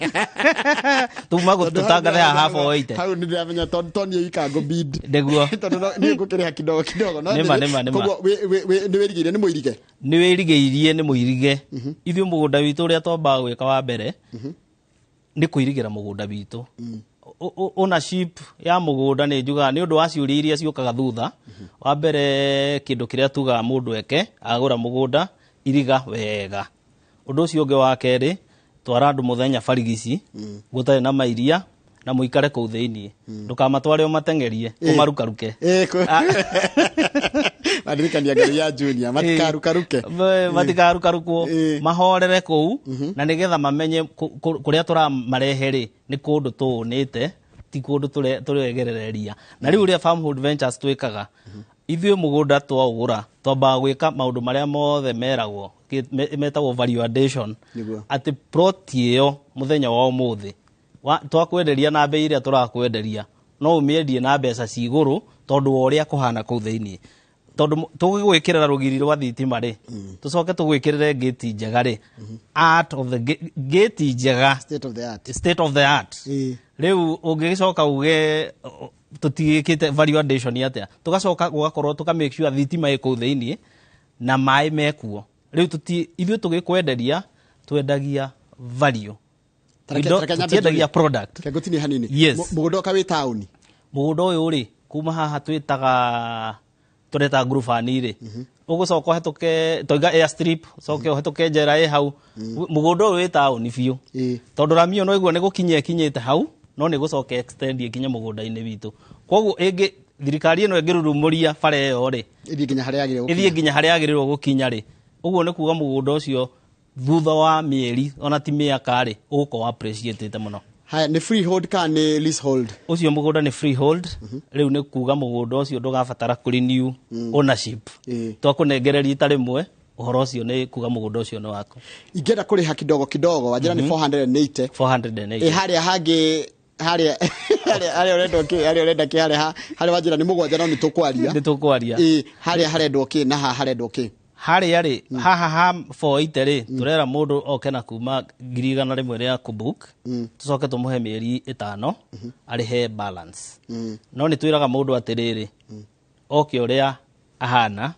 tuma tũtangathe haha 480. Hau nĩ ndĩramenya tondũ to niĩ ika ngũ-bid. Nĩguo. Tondũ niĩ ngũkĩrĩha kidogo kidogo. No Nĩma, nĩma, nĩma. Koguo nĩ wĩrigĩire, nĩ mũirige? Nĩ wĩrigĩirie, nĩ mũirige. Ithuĩ mũgũnda witũ ũrĩa twambaga gwĩka wa mbere nĩ kũirigĩra mũgũnda witũ. Ownership ya mũgũnda nĩ njugaga nĩ ũndũ wa ciũria iria ciũkaga thutha. Wa mbere kĩndũ kĩrĩa tugaga mũndũ eke agũra mũgũnda, iriga wega. Ũndũ ũcio ũngĩ wa kerĩ, twara andũ mũthenya barigici gũtarĩ na mairia. Na mũikare kũu thĩinĩ, ndũkamatware ũmateng'erie, ũmarukaruke. Maririkania ngari ya Junior, matikarukaruke. Matikarukarukwo, mahorere kũu, na nĩgetha mamenye kũrĩa tũramarehe rĩ nĩ kũndũ tũũnĩte, ti kũndũ tũregerereria. Na rĩu ũrĩa Farmhold Ventures twĩkaga ithuĩ, mũgũnda twaũgũra twambaga gwĩka maũndũ marĩa mothe meragwo metagwo value addition, atĩ plot ĩyo mũthenya wa ũmũthĩ twakwenderia na bei ĩrĩa tũrakwenderia, no ũmĩendie na mbeca ci igũrũ tondũ wa ũrĩa kũhana kũu thĩinĩ, tondũ tũgũgwĩkĩrĩra rũgiri rwa thitima rĩ, tũcoke tũgwĩkĩrĩre ngĩti njega rĩ, art of the ngĩti njega, state of the art, state of the art. Rĩu ũngĩgĩcoka uge tũtigĩkĩte value addition atĩa? Tũgacoka gũgakorwo tũka make sure thitima ĩ kũu thĩinĩ na maĩ mekuo. Rĩu ithuĩ tũgĩkwenderia twendagia value. Tareke nyambe Tũtiendagia njũrie. product. Reke ngũtinie hanini. Yes. Mũgũnda ũka wĩ taũni? Mũgũnda ũyũ rĩ, kuma haha twĩtaga tũreta ngurubani rĩ, ũgũcoka ũhetũke toiga airstrip, ũcoke ũhetũke njera ĩ hau. Mũgũnda ũyũ wĩ taũni biũ, tondũ rami ĩyo no ĩguo nĩ gũkinya ĩkinyĩte hau, no nĩ gũcoka extend ĩkinye mũgũnda-inĩ witũ. Koguo ĩngĩ thirikari ĩno ĩngĩrurumũria bara ĩyo rĩ, ĩthiĩ nginya harĩa yagĩrĩirwo ĩthiĩ gũkinya. Nginya harĩa yagĩrĩirwo gũkinya rĩ, ũguo nĩ kuga mũgũnda ũcio thutha wa mĩeri ona ti mĩaka rĩ, ũgũkorwo appreciated mũno. Haya, nĩ freehold kana nĩ leasehold? Ũcio mũgũnda nĩ freehold. Rĩu nĩ kuga mũgũnda ũcio ndũgabatara kũ renew ownership. Twakũnengereria rita rĩmwe, ũhoro ũcio nĩ kuga mũgũnda ũcio nĩ waku. Ingĩenda kũrĩha kidogo kidogo, wanjĩra nĩ 480? 480. Ĩ harĩa hangĩ, harĩa ũrendwo kĩ, harĩa ũrenda kĩ, harĩa wanjĩra nĩ mũgwanja, no nĩ tũkwaria. Nĩ tũkwaria. Ĩ harĩa harendwo kĩ na haha harendwo kĩ? Harĩa rĩ, haha ha 480 rĩ, tũrera mũndũ oke na kuma 100,000 rĩa kũbook, tũcoke tũmũhe mĩeri 5 arĩhe balance. No nĩ twĩraga mũndũ atĩrĩrĩ, oke ũrĩa ahana,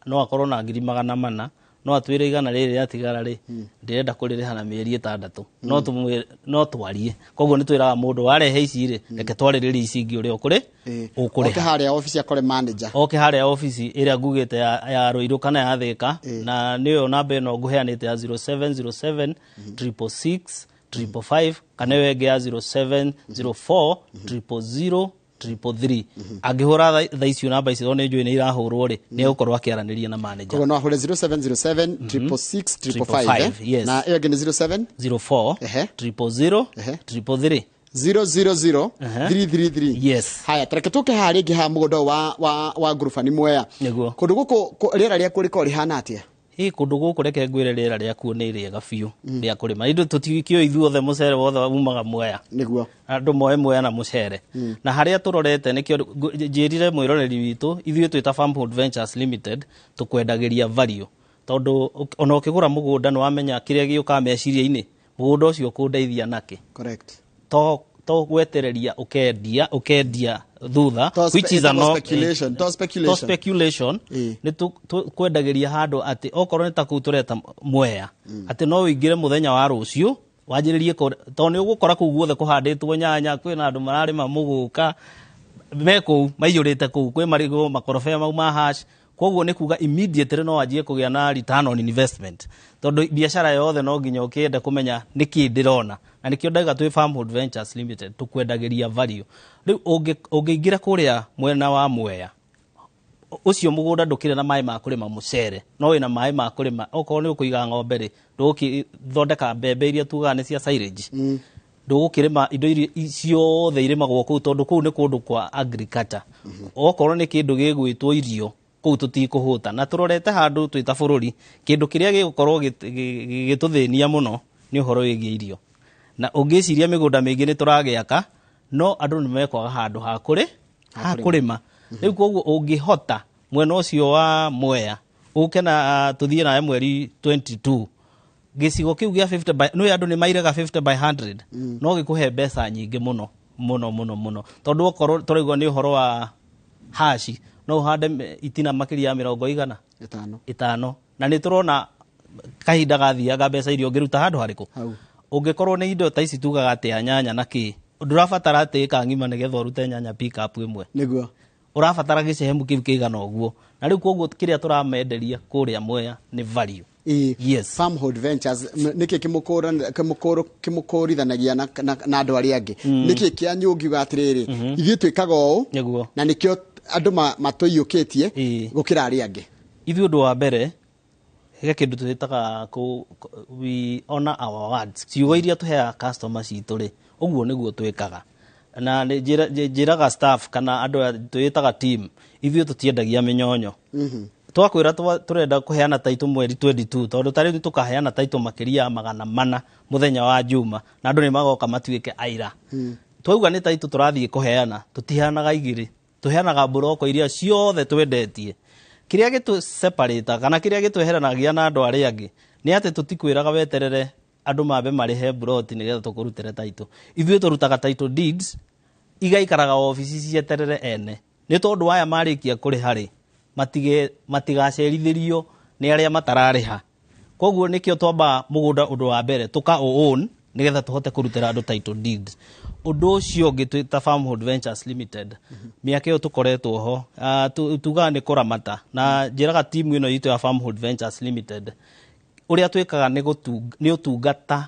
no akorwo na 400,000, no atwĩre igana rĩrĩ rĩatigara rĩ, ndĩrenda kũrĩrĩha na mĩeri 6. No tũmwĩre, no twarie. Koguo nĩ twĩraga mũndũ warehe ici rĩ, reke twarĩrĩrie ici ingĩ ũrĩa ũkũrĩ ũkũrĩha. Oke harĩa ofici akore manager. Oke harĩa ofici ĩrĩa ngugĩte ya Ruiru kana ya Thika, na nĩyo namba ĩno ngũheanĩte ya 0707 666 555, kana ĩyo ĩngĩ ya 0704 000 333. Angĩhũra thaa icio namba icio, tondũ nĩ njũĩ nĩ irahũrwo rĩ, nĩ egũkorwo akĩaranĩria na manager. Koguo no ahũre 0707 666 555, eh? Yes. Na ĩyo ĩngĩ nĩ 07 04 000 333. 000 333. Yes. Haya, tareke tũke haha rĩngĩ, haha mũgũnda ũyũ wa ngurubani Mwea. Nĩguo. Kũndũ gũkũ rĩera rĩakuo rĩkoragwo rĩhana atĩa? Ĩ kũndũ gũkũ, reke ngwĩre, rĩera rĩakuo nĩ rĩega biũ rĩa kũrĩma indo. Tũtikĩũĩ ithuothe mũcere wothe umaga Mwea. Andũ moe Mwea na mũcere na harĩa tũrorete, nĩkĩo njĩrire mwĩroreri witũ, ithuĩ twĩta Farmhold Ventures Limited tũkwendagĩria value, tondũ ona ũkĩgũra mũgũnda nĩ wamenya kĩrĩa gĩũkaga meciria-inĩ, mũgũnda ũcio ũkũndeithia nakĩ? To gwetereria ũkendia thutha, To which is a ĩtagwo no, speculation, to speculation. To speculation. Nĩ kwendagĩria handũ atĩ okorwo nĩ ta kũu tũreta Mwea, atĩ no ũingĩre mũthenya wa rũciũ wanjĩrĩrie tondũ nĩ ũgũkora kũu guothe kũhandĩtwo nyanya, kwĩna andũ mararĩma mũgũka me kũu maiyũrĩte kũu, kwĩ marigũ, makorobea mau ma hash. Koguo nĩ kuga immediately no wanjie kũgĩa na return on investment, tondũ biacara yothe no nginya ũkĩende kũmenya nĩkĩ ndĩrona, na nĩkĩo ndaiga twĩ Farmhold Ventures Limited tũkwendagĩria value. Rĩu ũngĩingĩra kũrĩa mwena wa Mwea ũcio, mũgũnda ndũkĩrĩ na maĩ ma kũrĩma mũcere, no wĩna maĩ ma kũrĩma okorwo nĩ ũkũiga ng'ombe rĩ, ndũgũkĩthondeka mbembe iria tugaga nĩ cia silage, ndũgũkĩrĩma indo iria ciothe irĩmagwo kũu, tondũ kũu nĩ kũndũ kwa agriculture. Okorwo nĩ kĩndũ gĩgwĩtwo irio, kũu tũtikũhũta, na tũrorete handũ twĩ ta bũrũri kĩndũ kĩrĩa gĩgũkorwo gĩgĩtũthĩnia mũno nĩ ũhoro wĩgiĩ irio. Na ũngĩciria mĩgũnda mĩingĩ nĩ tũragĩaka, no andũ nĩ mekwaga handũ ha kũrĩma. Rĩu koguo ũngĩhota mwena ũcio wa Mwea ũke na tũthiĩ nawe mweri 22, gĩcigo kĩu gĩa 50 by, nĩ andũ nĩ mairega 50 by 100, no gĩkũhe mbeca nyingĩ mũno mũno mũno mũno, tondũ okorwo tũraigua nĩ ũhoro wa haci, no ũhande itina makĩria ya mĩrongo igana ĩtano. Ĩtano, na nĩ tũrona kahinda gathiaga mbeca iria ũngĩruta handũ harĩkũ. Ũngĩkorwo nĩ indo ta ici tugaga atĩ ya nyanya na kĩ, ndũrabatara atĩ ĩka ng'ima nĩgetha ũrute nyanya pick up ĩmwe. Ũrabatara gĩcehemu kĩu kĩigana ũguo, na rĩu koguo kĩrĩa tũramenderia kũrĩa Mwea nĩ value. Yes. Farmhold Ventures, nĩkĩ kĩmũkũrithanagia na andũ arĩa angĩ? Nĩkĩ kĩanyu ũngiuga atĩrĩrĩ, ithuĩ twĩkaga ũũ Nĩguo. na nĩkĩo andũ matũiyũkĩtie gũkĩra arĩa angĩ? Ithuĩ ũndũ wa mbere, he kĩndũ twĩtaga we honor our words. Ciugo iria tũheaga customer citũ rĩ, ũguo nĩguo twĩkaga. Na nĩ njĩraga staff kana andũ aya twĩtaga team, ithuĩ tũtiendagia mĩnyonyo. Twakwĩra tũrenda kũheana title mweri 22, tondũ ta rĩu tũkaheana title makĩria ya 400 mũthenya wa Juma, na andũ nĩ magoka matuĩke aira. Twauga nĩ title tũrathiĩ kũheana, tũtiheanaga igĩrĩ, tũheanaga mburoko iria ciothe twendetie. Kĩrĩa gĩtũ separate kana kĩrĩa gĩtweheranagia na andũ arĩa angĩ nĩ atĩ tũtikwĩraga weterere andũ mambe marĩhe mburoti nĩgetha tũkũrutĩre title. Ithuĩ tũrutaga title deeds igaikaraga obici cieterere ene, nĩ tondũ aya marĩkia kũrĩha rĩ, matigacerithĩrio nĩ arĩa matararĩha. Koguo nĩkĩo twamba mũgũnda ũndũ wa mbere tũka own nĩgetha tũhote kũrutĩra andũ title deeds. Ũndũ ũcio ũngĩ twĩ ta Farmhold Ventures Limited, mĩaka ĩyo tũkoretwo ho, tugaga nĩ kũramata, na njĩraga timu ĩno itũ ya Farmhold Ventures Limited ũrĩa twĩkaga nĩ ũtungata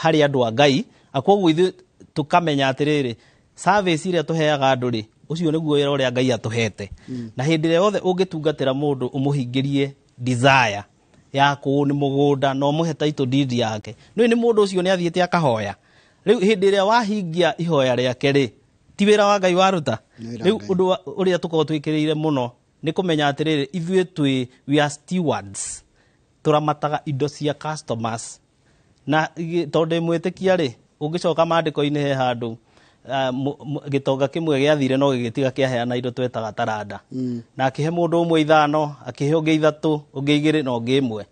harĩ andũ a Ngai. Koguo ithuĩ tũkamenya atĩrĩrĩ, service ĩrĩa tũheaga andũ rĩ, ũcio nĩguo wĩra ũrĩa Ngai atũhete. Na hĩndĩ ĩrĩa yothe ũngĩtungatĩra mũndũ ũmũhingĩrie desire ya kũũ nĩ mũgũnda na ũmũhe title deed yake, nĩ nĩ mũndũ ũcio nĩ athiĩte akahoya. Rĩu hĩndĩ ĩrĩa wahingia ihoya rĩake rĩ, ti wĩra wa Ngai waruta. Rĩu ũndũ ũrĩa tũkoragwo twĩkĩrĩire mũno nĩ kũmenya atĩrĩrĩ, ithuĩ twĩ, we are stewards, tũramataga indo cia customers. Na tondũ ndĩ mwĩtĩkia rĩ, ũngĩcoka maandĩko-inĩ he handũ, gĩtonga kĩmwe gĩathire no gĩgĩtiga kĩaheana indo twetaga taranda. Na akĩhe mũndũ ũmwe 5, akĩhe ũngĩ 3, ũngĩ 2 na ũngĩ 1.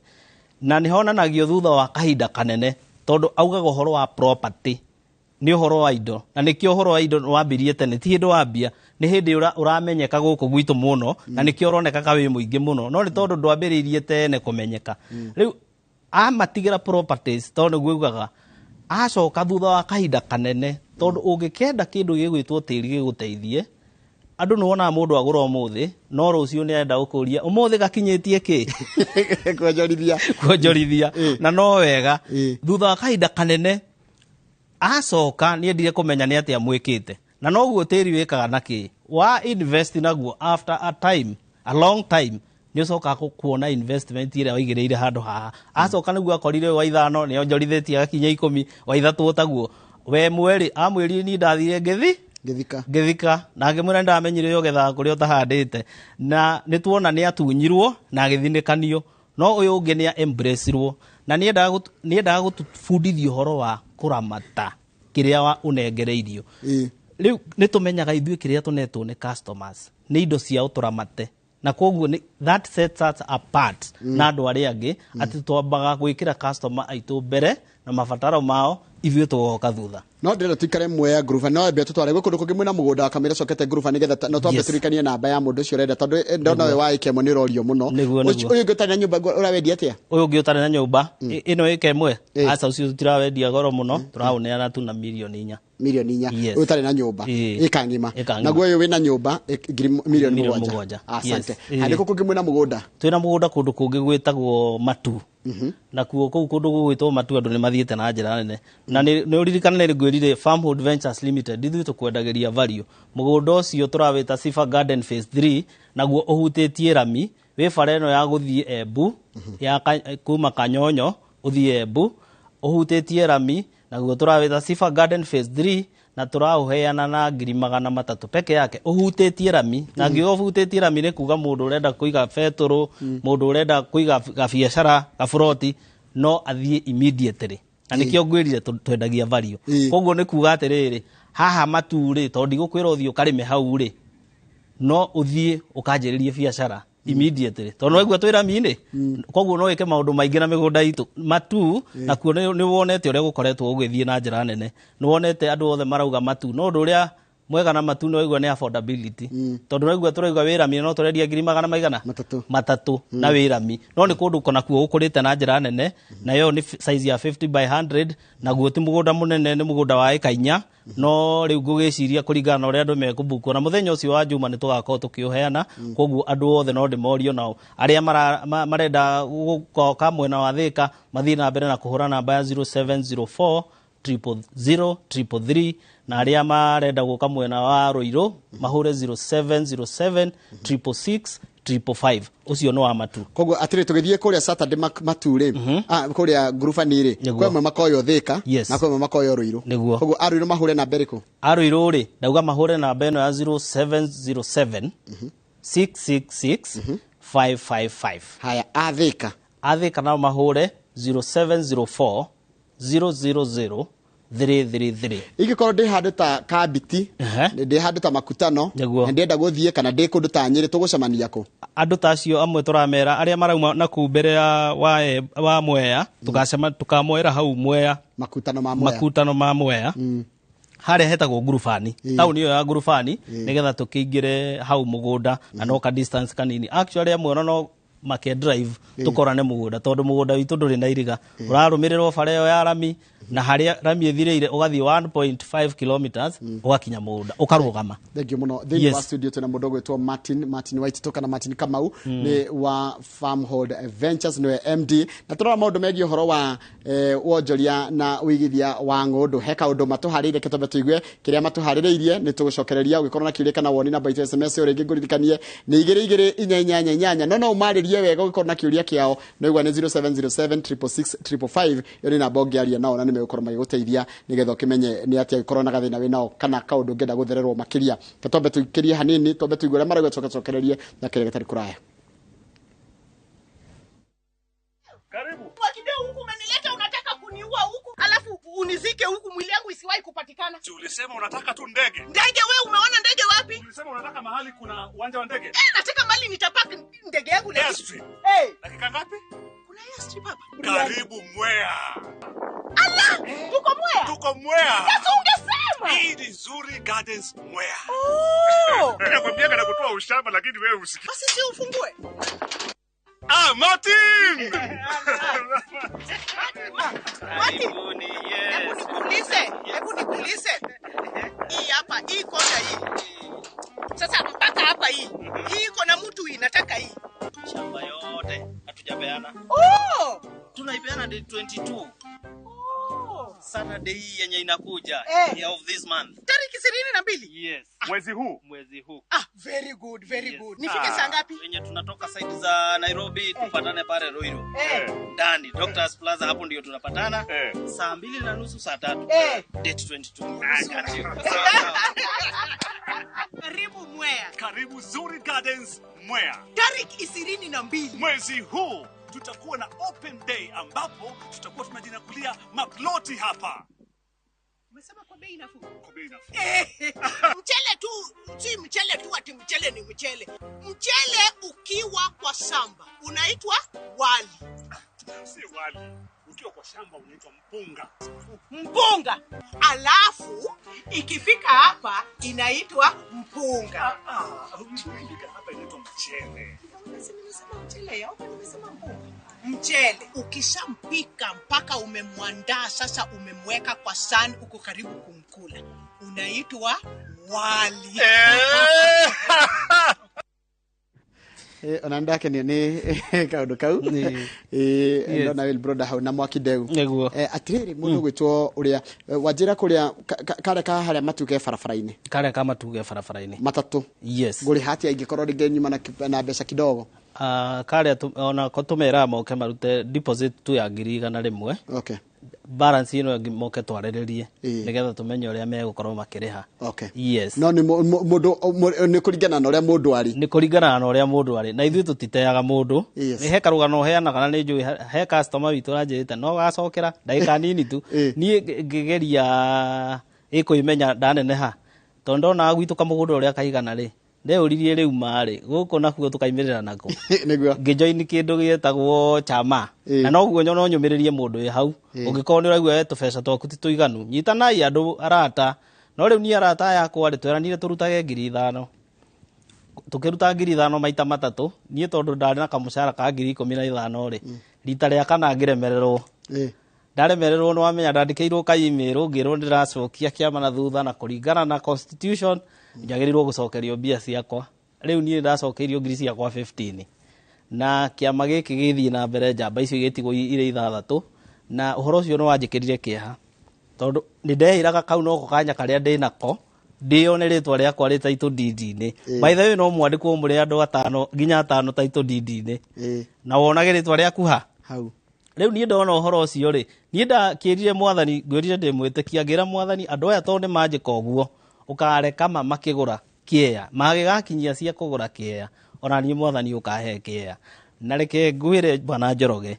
Na nĩ honanagio thutha wa kahinda kanene, tondũ augaga ũhoro wa property, nĩ ũhoro wa indo. Na nĩkĩo ũhoro wa indo wambirie tene, ti hĩndĩ wambia, nĩ hĩndĩ ũramenyeka gũkũ gwitũ mũno, na nĩkĩo ũroneka ka wĩ mũingĩ mũno, no nĩ tondũ ndwambĩrĩirie tene kũmenyeka. Rĩu amatigĩra properties, tondũ nĩguo augaga, acoka thutha wa kahinda kanene, tondũ ũngĩkenda kĩndũ gĩgwĩtwo tĩri gĩgũteithie, andũ nĩ wonaga mũndũ agũra ũmũthĩ, no rũciũ nĩ arenda gũkũria ũmũthĩ gakinyĩtie kĩ? Kuonjorithia. Kuonjorithia. Na no wega. Thutha wa kahinda kanene, acoka nĩ endire kũmenya nĩ atĩa mwĩkĩte. Na noguo tĩri wĩkaga na kĩ? Wa invest naguo after a time, a long time, nĩ ũcokaga kuona investment ĩrĩa waigĩrĩire handũ haha. Acoka nĩguo akorire wa 5, nĩ onjorithĩtie agakinya 10, wa 3 taguo. We mweri, amwĩrire niĩ ndathire ngĩthi? Ngĩthika. Ngĩthika. Na ngĩmwĩra nĩndamenyire ũrĩa ũgethaga kũrĩa ũtahandĩte. Na nĩ tuona nĩ atunyirwo na agĩthinĩkanio. No ũyũ ũngĩ nĩ embrace-irwo. Na nĩendaga gũtũbundithia ũhoro wa kũramata kĩrĩa wa ũnengereirio. Rĩu nĩ tũmenyaga ithuĩ kĩrĩa tũnetwo nĩ customers, nĩ indo ciao tũramate. Na koguo nĩ, that sets us apart na andũ arĩa angĩ, atĩ twambaga gwĩkĩra customer aitũ mbere na mabataro mao, ithuĩ tũgoka thutha. No ndĩrenda tũikare Mwea Nguruba, no ambe tũtware gwĩ kũndũ kũngĩ mwĩna mũgũnda wa kamĩra cokete Nguruba, nĩgetha no twambe tũririkanie namba ya mũndũ ũcio ũrenda, tondũ ndona ũyũ wa ĩka ĩmwe nĩ ũrorio mũno. Ũyũ ũngĩ ũtarĩ na nyũmba ũrawendia atĩa? Ũyũ ũngĩ ũtarĩ na nyũmba, ĩno ĩka ĩmwe? Aca, ũcio tũtirawendia goro mũno, tũraũneana tu na mirioni 4. Mirioni 4. Ũyũ ũtarĩ na nyũmba. Ĩka ng'ima. Ĩka ng'ima. Naguo ũyũ wĩna nyũmba, ngiri mirioni Mirioni mũgwanja. mũgwanja. Asante. Yes. Harĩ kũ kũngĩ mwĩna mũgũnda? Twĩna mũgũnda kũndũ kũngĩ gwĩtagwo Matu. Na kuo kũu kũndũ gũgwĩtwo Matu andũ nĩ mathiĩte na njĩra nene. Na nĩ ũririkane nĩ ngwĩrire Farmhold Ventures Limited, ithuĩ tũkwendagĩria value. Mũgũnda ũcio tũrawĩta Sifa Garden Phase 3, naguo ũhutĩtie rami, wĩ bara ĩno ya gũthiĩ Embu, ya kuma Kanyonyo ũthiĩ Embu, ũhutĩtie rami, naguo tũrawĩta Sifa Garden Phase 3, na tũraũheana na ngiri magana matatũ peke yake, ũhutĩtie rami. Na ngiuga ũhutĩtie rami nĩ kuga mũndũ ũrenda kũiga betũrũ, mũndũ ũrenda kũiga gabiacara, gaburoti, no athiĩ immediately. Na nĩkĩo ngwĩrire twendagia value. Koguo nĩ kuga atĩrĩrĩ, haha Matu rĩ, tondũ ndigũkwĩra ũthiĩ ũkarĩme hau rĩ, no ũthiĩ ũkanjĩrĩrie biacara immediately. Tondũ waigua twĩ rami-inĩ, koguo no wĩke maũndũ maingĩ na mĩgũnda itũ. Matu, nakuo nĩ wonete ũrĩa gũkoretwo gũgĩthiĩ na njĩra nene. Nĩ wonete andũ othe marauga Matu. No ũndũ ũrĩa Mwega na matu nĩ waigua nĩ affordability, tondũ naigua tũraigua wĩrami no tũrendia ngiri magana maigana matatũ na wĩrami, no nĩ kũndũ konakuo gũkũrĩte na njĩra nene, nayo nĩ size ya 50 by 100, naguo ti mũgũnda mũnene, nĩ mũgũnda wa ĩka 4. No rĩu ngũgĩciria kũringana na ũrĩa andũ mekũbukwo, na mũthenya ũcio wa Juma nĩ tũgakorwo tũkĩũheana. Koguo andũ othe no ndĩmorio nao arĩa marenda gũkoka mwena wa Thĩka mathiĩ na mbere na kũhũra namba ya 0704 000 333, na arĩa marenda gũka mwena wa Ruiru mahũre 0707 666 555. Ũcio nĩ wa matu. Koguo atĩrĩ, tũgĩthiĩ kũrĩa Saturday matu rĩ, kũrĩa ngurubani rĩ, kwĩ amwe makoywo Thĩka na kwĩ amwe makoywo Ruiru. Koguo a Ruiru mahũre namba ĩrĩkũ? A Ruiru rĩ, ndauga mahũre namba ĩno ya 0707 666 555. Haya, a Thĩka? A Thĩka nao mahũre 0704 000 333. Ingĩkorwo ndĩ handũ ta Kambiti, ndĩ handũ ta Makutano, na ndĩrenda gũthiĩ kana ndĩ kũndũ ta Nyĩrĩ, tũgũcemania kũ? Andũ ta acio amwe tũramera arĩa marauma na kũu mbere ya wa Mwea, tũkamoera hau Mwea, Makutano ma Mwea, Makutano ma Mwea, harĩa hetagwo Ngurubani, taũni ĩyo ya Ngurubani, nĩgetha tũkĩingĩre hau mũgũnda, na no ka distance kanini. Actually amwe ona no make drive tũkorane mũgũnda, tondũ mũgũnda witũ ndũrĩ na iriga, ũrarũmĩrĩrwo bara ĩyo ya rami, na harĩa rami ĩthirĩire ũgathiĩ 1.5 kilometers ũgakinya mũgũnda ũkarũgama. Thank you mũno. Thĩinĩ wa studio twĩna mũndũ ũgwĩtwo Martin White kana Martin Kamau, nĩ wa Farmhold Ventures, nĩwe MD, na tũrora maũndũ megiĩ ũhoro wa wonjoria na ũigithia wa ng'ũndũ. He kaũndũ matũharĩirie, ke twambe tũigue kĩrĩa matũharĩrĩirie, nĩ tũgũcokereria. Ũngĩkorwo na kĩũria kana woni, namba itũ SMS o rĩngĩ ngũririkanie nĩ 2 2 4 8 8, no ũmarĩrie wega ũngĩkorwo na kĩũria kĩao, no igua nĩ 0707 666 555. Ĩyo nĩ namba ũngĩaria nao na nĩ megũkorwo magĩgũteithia nĩgetha ũkĩmenye nĩ atĩa ũngĩkorwo na gathĩna wĩ nao kana kaũndũ ũngĩenda gũthererwo makĩria. Ta twambe tũikĩrie hanini, twambe tũigue ũrĩa marauga, tũgacokererie na kĩrĩa gĩtarĩ kũraya. Wakideo huku umenileta, unataka kuniua huku, alafu unizike huku, mwili yangu isiwahi kupatikana. Si ulisema unataka tu ndege? Ndege? Wewe umeona ndege wapi? Ulisema unataka mahali kuna uwanja wa ndege. Nataka mahali nitapaki ndege yangu na airstrip. Dakika ngapi? Kuna airstrip hapa. Karibu Mwea. Ala, tuko Mwea. Tuko Mwea. Sasa ungesema. Hii ni Zuri Gardens Mwea. Oh. Nakwambia kana kutoa ushamba, lakini wewe usikii. Basi si ufungue. Ah, Martin! Martin! Hebu nikuulize. Hii hapa, hii kona hii. Sasa mpaka hapa hii. Hii iko na mtu hii, nataka hii. Shamba yote hatujapeana. Oh! Tunaipeana day 22. Oh. Saturday hii yenye inakuja, of this month. Tariki 22? Yes. Mwezi huu? Mwezi huu. Ah, very good, very good. Nifike saa ngapi? Wenye tunatoka side za Nairobi tupatane pale Ruiru. Ndani Doctors Plaza, hapo ndio tunapatana. Saa 2:30, saa 3. Date 22. Karibu Mwea. Karibu Zuri Gardens Mwea. Tariki 22. Mwezi huu tutakuwa na open day ambapo tutakuwa tunajinakulia maploti hapa. Umesema kwa bei nafuu? Kwa bei nafuu. Mchele tu, si mchele tu ati mchele ni mchele. Mchele ukiwa kwa shamba unaitwa wali. Si wali. Ukiwa kwa shamba unaitwa mpunga. Mpunga. Alafu ikifika hapa inaitwa mpunga. Ikifika hapa inaitwa mchele. Nimesema mchele au nimesema mpunga? Mchele ukishampika mpaka umemwandaa, sasa umemweka kwa sahani, uko karibu kumkula, unaitwa wali. Ona ndakenio nĩ kaũndũ kau. Ndona Wilbroda hau na Mwakideu. Atirĩrĩ, mũndũ gwĩtwo ũrĩa wanjĩra kũrĩa karĩa ka harĩa matuke barabara-inĩ. Karĩa ka matuke barabara-inĩ. Matatũ. Yes. Ngũrĩha atĩa ingĩkorwo rĩngĩ nyuma na mbeca kidogo? Karĩa ona ko tũmeraga moke marute deposit tu ya 100,000. Okay. Balance ĩno moke twarĩrĩrie nĩgetha tũmenye ũrĩa megũkorwo makĩrĩha. Okay. Yes. No nĩ mũndũ nĩ kũringana na ũrĩa mũndũ arĩ. Nĩ kũringana na ũrĩa mũndũ arĩ, na ithuĩ tũtiteaga mũndũ. Nĩ he karũgano heanaga na nĩ njũĩ he customer witũ ũranjĩrĩte no gacokera ndagĩka nini tu. Niĩ ngĩgeria ĩkũimenya ndaneneha, tondũ ndonaga gwitũ kamũgũnda ũrĩa kaigana rĩ, ndeũririe rĩu marĩ gũkũ nakuo tũkaimĩrĩra nako. Ngĩjoin kĩndũ gĩetagwo chama, na noguo no nyũmĩrĩrie mũndũ wĩ hau. Ũngĩkorwo nĩ ũraigua we tũbeca twaku ti tũiganu, nyitanai andũ arata No rĩu niĩ arata aya akwa rĩ, tweranire tũrutage 5,000. Tũkĩruta 5,000 maita matatũ, niĩ tondũ ndarĩ na kamũcara ka 15,000 rĩ, rita rĩa kana ngĩremererwo. Ndaremererwo nĩ wamenya ndandĩkĩirwo ka email ngĩrwo ndĩracokia kĩama na thutha na kũringana na constitution njagĩrĩirwo gũcokerio mbia ciakwa. Rĩu niĩ ndacokeirio ngiri ciakwa 15. Na kĩama gĩkĩ gĩthiĩ na mbere, njamba icio igĩtigwo irĩ ithathatũ, na ũhoro ũcio nĩ wanjĩkĩrire kĩeha tondũ nĩ ndehĩraga kau noko kanya karĩa ndĩnako ndĩone rĩtwa rĩakwa rĩ title deed-inĩ. By the way, no mwandĩkwo mũrĩ andũ atano nginya atano title deed-inĩ na wonage rĩtwa rĩaku ha hau. Rĩu niĩ ndona ũhoro ũcio rĩ, niĩ ndakĩrire mwathani, ngwĩrire ndĩmwĩtĩkia, ngĩra mwathani andũ aya tondũ nĩ manjĩka ũguo, ũkareka ma makĩgũra kĩea, magĩgakinyia cia kũgũra kĩea, ona niĩ mwathani ũkahe kĩea. Na reke ngwĩre bwana Njoroge,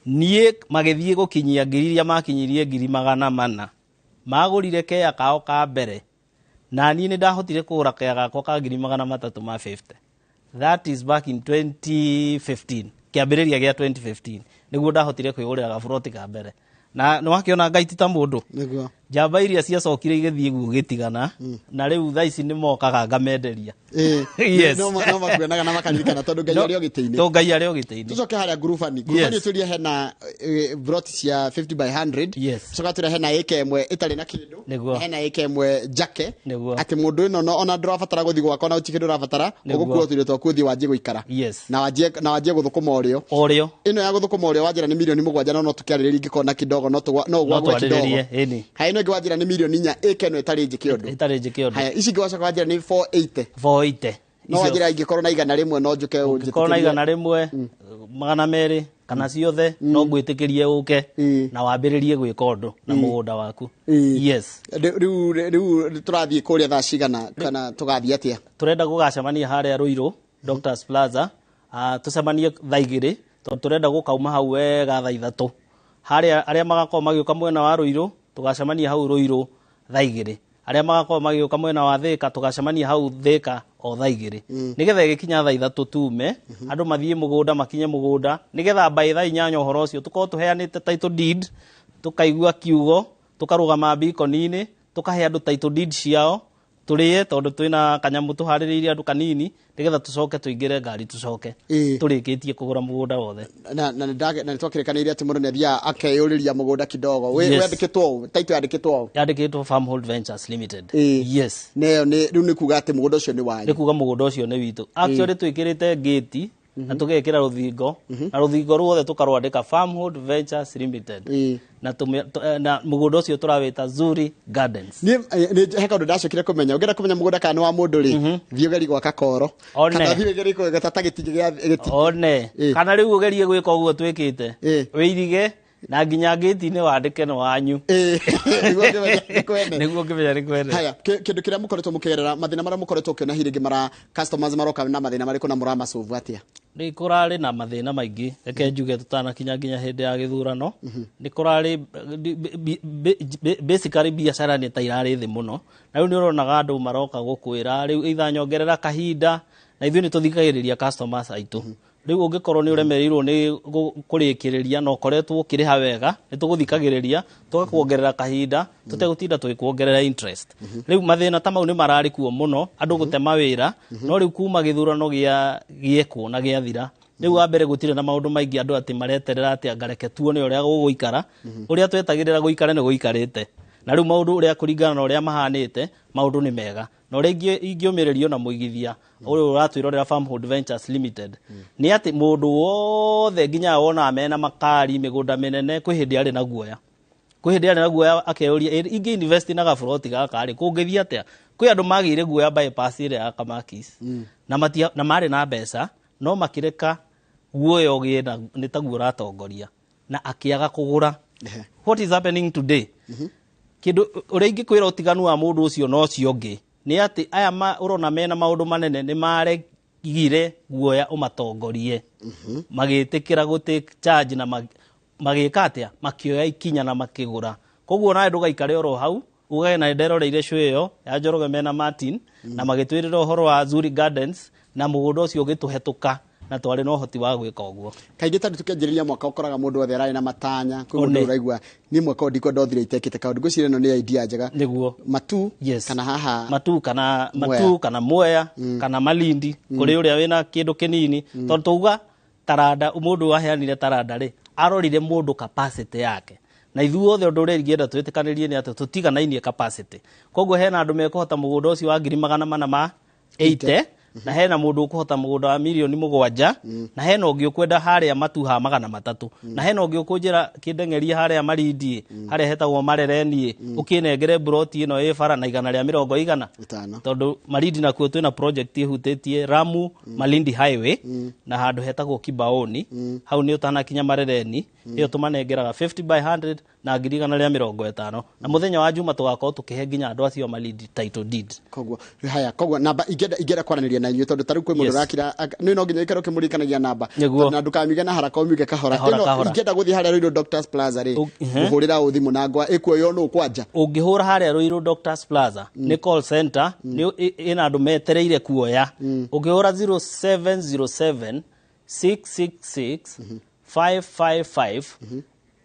niĩ magĩthiĩ gũkinyia ngiri iria makinyirie 400,000, magũrire kea kao ka mbere, na niĩ nĩ ndahotire kũgũra kea gakwa ka 350,000. That is back in 2015, kĩambĩrĩria gĩa 2015 nĩguo ndahotire kwĩgũrĩra gaburoti ka mbere. Na nĩ wakĩona Ngai ti ta mũndũ. Nĩguo. Njamba iria ciacokire igĩthiĩ guo gĩtigana, na rĩu thaa ici nĩ mokaga ngamenderia. Yes. No makuonaga na makaririkana tondũ Ngai arĩ o gĩtĩ-inĩ. Tondũ Ngai arĩ o gĩtĩ-inĩ. Tũcoke harĩa ngurubani. Ngurubani tũrie hena broti cia 50 by 100. Yes. Tũcoka tũrie hena ĩka ĩmwe ĩtarĩ na kĩndũ. Nĩguo. Hena ĩka ĩmwe njake. Nĩguo. Atĩ mũndũ ĩno ona ndũrabatara gũthiĩ gwaka ona gũtirĩ kĩndũ ũrabatara, Nĩguo. ũgũkua tũirio twaku ũthiĩ wanjie gũikara. Yes. Na wanjie gũthũkũma ũrĩo. Ũrĩo. Ĩno ya gũthũkũma ũrĩo wanjĩra nĩ 7 million no tũkĩarĩrĩria ingĩkorwo na kidogo no no No ũgwagwe kidogo. twarĩrĩrie, ĩni. Haya, ĩno ĩngĩ wanjĩra nĩ 4 million ĩka ĩno ĩtarĩ njĩke ũndũ. Ĩtarĩ njĩke ũndũ. Haya, ici ingĩ wacoka wanjĩra nĩ 480. 480. No wanjĩra ingĩkorwo na 100 no njũke ũngĩkorwo na 100, 200 kana ciothe, no ngwĩtĩkĩrie ũke na wambĩrĩrie gwĩka ũndũ na mũgũnda waku. Yes. Rĩu tũrathiĩ kũrĩa thaa cigana kana tũgathiĩ atĩa? Tũrenda gũgacemania harĩa Ruiru Doctors Plaza, tũcemanie thaa 2 tondũ tũrenda gũkauma hau wega thaa 3. Harĩa arĩa magakorwo magĩũka mwena wa Ruiru tũgacemania hau Ruiru thaa 2. Arĩa magakorwo magĩũka mwena wa Thika tũgacemania hau Thika o thaa 2. Nĩgetha ĩgĩkinya thaa 3 tume, andũ mathiĩ mũgũnda, makinye mũgũnda, nĩgetha by thaa 8 ũhoro ũcio tũkorwo tũheanĩte title deed, tũkaigua kiugo, tũkarũgama beacon-inĩ, tũkahe andũ title deed ciao, tũrĩe tondũ twĩna kanyamũ tũharĩrĩirie andũ kanini, nĩgetha tũcoke tũingĩre ngari tũcoke tũrĩkĩtie kũgũra mũgũnda wothe. Na na nĩ twakĩrĩkanĩire atĩ mũndũ nĩ athiaga akeyũrĩria mũgũnda kidogo. Wandĩkĩtwo ũũ, title yandĩkĩtwo ũũ. Yandĩkĩtwo Farmhold Ventures Limited. Yes. Neyo nĩ rĩu nĩ kuga atĩ mũgũnda ũcio nĩ wanyu. Nĩ kuga mũgũnda ũcio nĩ witũ. Actually twĩkĩrĩte gate na tũgekĩra rũthingo, na rũthingo ruothe tũkarwandĩka Farmhold Ventures Limited. Na na mũgũnda ũcio tũrawĩta Zuri Gardens. Niĩ he kaũndũ ndacokire kũmenya, ũngĩenda kũmenya mũgũnda kana nĩ wa mũndũ rĩ, thiĩ ũgerie gwaka koro. Kana thiĩ ũgerie gwaka ta gĩtingĩ gĩa gĩtingĩ. One. Kana rĩu ũgerie gwĩka ũguo twĩkĩte. Wĩirige na nginya gate-inĩ wandĩke nĩ wanyu. Nĩguo ngĩmenya nĩ kwene. Nĩguo ngĩmenya nĩ kwene. Haya, kĩndũ kĩrĩa mũkoretwo mũkĩgerera, mathĩna marĩa mũkoretwo ũkĩona hihi rĩngĩ mara customers maroka na mathĩna marĩkũ na mũramasolve atĩa? Nĩ kũrarĩ na mathĩna maingĩ, reke njuge tũtanakinya nginya hĩndĩ ya gĩthurano. Nĩ kũrarĩ basically biacara nĩ ta irarĩ thĩ mũno, na rĩu nĩ ũronaga andũ maroka gũkwĩra rĩu either nyongerera kahinda, na ithuĩ nĩ tũthikagĩrĩria customers aitũ. Rĩu ũngĩkorwo nĩ ũremereirwo nĩ kũrĩkĩrĩria na ũkoretwo ũkĩrĩha wega, nĩ tũgũthikagĩrĩria tũgakuongerera kahinda tũtegũtinda tũgĩkuongerera interest. Rĩu mathĩna ta mau nĩ mararĩ kuo mũno, andũ gũte mawĩra, no rĩu kuma gĩthurano gĩekwo na gĩathira, rĩu wa mbere gũtirĩ na maũndũ maingĩ andũ atĩ mareterera atĩ anga reke tuone ũrĩa gũgũikara. Ũrĩa twetagĩrĩra gũikare nĩ gũikarĩte, na rĩu maũndũ ũrĩa kũringana na ũrĩa mahanĩte, maũndũ nĩ mega. Na ũrĩa ingĩũmĩrĩrio na mũigithia ũrĩa ũratwĩrorera Farmhold Ventures Limited nĩ atĩ mũndũ wothe nginya wonaga mena makari mĩgũnda mĩnene, kwĩ hĩndĩ arĩ na guoya, kwĩ hĩndĩ arĩ na guoya akeyũria, ingĩ invest na gaburoti gaka rĩ, kũngĩthiĩ atĩa? Kwĩ andũ magĩire guoya bypass ĩrĩa ya Kamakis, na matia, na marĩ na mbeca no makĩreka guoya ũgĩe na nĩ taguo ũratongoria na akĩaga kũgũra. What is happening today? Kĩndũ ũrĩa ingĩkwĩra ũtiganu wa mũndũ ũcio na ũcio ũngĩ nĩ atĩ aya ũrona mena maũndũ manene nĩ maregire guoya ũmatongorie, magĩtĩkĩra gũ take charge na magĩka atĩa, makĩoya ikinya na makĩgũra. Koguo nawe ndũgaikare oro hau ugage na nderoreire show ĩyo ya Njoroge mena Martin na magĩtwĩrĩra ũhoro wa Zuri Gardens Na mũgũnda ũcio ũgĩtũhetũka na twarĩ na ũhoti wa gwĩka ũguo. Kaingĩ tondũ tũkĩanjĩrĩria mwaka ũkoraga mũndũ othe ararĩ na matanya, kwĩ mũndũ ũraigua niĩ mwaka ũyũ ndikwenda ũthire itekĩte kaũndũ. Ngwĩciria ĩno nĩ idea njega. Nĩguo. Matu. Yes. Kana haha Matu kana Mwea. Matu kana Mwea kana Malindi, kũrĩ ũrĩa wĩna kĩndũ kĩnini, tondũ tauga taranda mũndũ waheanire taranda rĩ, arorire mũndũ capacity yake, na ithuothe ũndũ ũrĩa ingĩenda twĩtĩkanĩrie nĩ atĩ tũtiganainie capacity. Koguo hena andũ mekũhota mũgũnda ũcio wa 480,000, na hena mũndũ ũkũhota mũgũnda wa 7 mirioni, na hena ũngĩ ũkwenda harĩa Matu ha 300, na hena ũngĩ ũkũnjĩra kĩndeng'erie harĩa Marindi, harĩa hetagwo Marereni, ũkĩnengere mburoti ĩno ĩ bara na igana rĩa mĩrongo igana ĩtano. Tondũ Malindi nakuo twĩna project ĩhutĩtie Ramu Malindi Highway na handũ hetagwo Kibaoni, hau nĩ ũtanakinya Marereni. Ĩyo tũmanengeraga 50 by 100 na 150,000, na mũthenya wa Juma tũgakorwo tũkĩhe nginya andũ acio a Malindi title deed. Koguo haya, koguo namba ingĩenda kwaranĩria na inyuĩ, tondũ ta rĩu kwĩ mũndũ ũrakira nĩ no nginya ũikare ũkĩmũririkanagia namba. Nĩguo. Tondũ na ndũkamige na haraka, ũmige kahora. Kahora, Ĩno kahora. ingĩenda gũthiĩ harĩa Ruiru Doctors Plaza rĩ, ngũhũrĩra ũ thimũ na ngwa ĩkuoywo nũ kwanja? Ũngĩhũra harĩa Ruiru Doctors Plaza, nĩ call center, nĩ ĩna andũ metereire kuoya. Ũngĩhũra 0707 666 555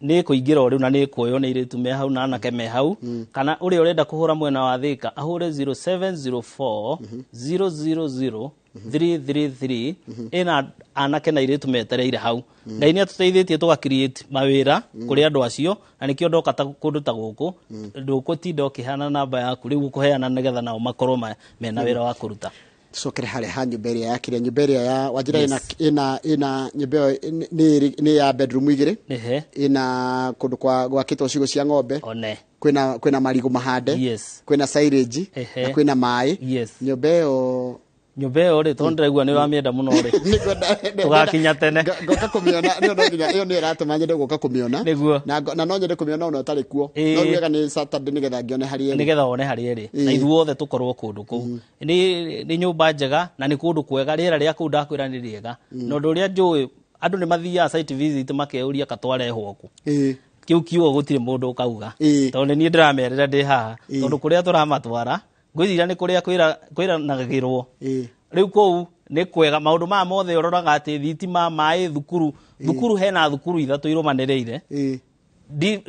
nĩ kũingĩra o rĩu, na nĩ kuoywo nĩ airĩtu me hau na anake me hau. Kana ũrĩa ũrenda kũhũra mwena wa Thĩka ahũre 0704 000 333, ĩna anake na airĩtu metereire hau. Ngai nĩ atũteithĩtie tũga create mawĩra kũrĩ andũ acio, na nĩkĩo ndoka ta kũndũ ta gũkũ, ndũgũtinda ũkĩheana namba yaku rĩu, ũkũheana nĩgetha nao makorwo mena wĩra wa kũruta. Tucokere harĩa ha nyũmba ĩrĩa ya kĩrĩa, nyũmba ĩrĩa ya wanjĩra. Yes. Ĩna nyũmba ĩyo nĩ ya bedroom igĩrĩ. Ehe. Ĩna kũndũ kwa gwakĩtwo ciugũ cia ng'ombe. One. Kwĩna marigũ mahande. Yes. Kwĩna silage. Ehe. Na kwĩna maĩ. Yes. Nyũmba ĩyo? Nyũmba ĩyo rĩ, tondũ ndĩraigua nĩ ũramĩenda mũno rĩ, tũgakinya tene. Ngoka kũmĩona. Nĩyo no nginya ĩyo nĩyo ĩratũma nyende gũka kũmĩona. Nĩguo. Na no nyende kũmĩona ona ũtarĩ kuo. Ĩĩ. No wega nĩ Saturday nĩgetha ngĩone harĩa ĩrĩ. Nĩgetha wone harĩa ĩrĩ na ithuothe tũkorwo kũndũ kũu. Nĩ nyũmba njega na nĩ kũndũ kwega, rĩera rĩa kũu ndakwĩra nĩ rĩega. Na ũndũ ũrĩa njũĩ, andũ nĩ mathiaga site visit makeuria katwarehwo kũ. Kĩu kiugo gũtirĩ mũndũ ũkauga, tondũ nĩ niĩ ndĩramerĩra ndĩ haha, tondũ kũrĩa tũramatwara ngwĩciria nĩ kũrĩa kwĩranagĩrwo. Rĩu kũu nĩ kwega, maũndũ maya mothe ũroraga atĩ thitima, maĩ, thukuru. Thukuru, hena thukuru ithatũ irũmanĩrĩire,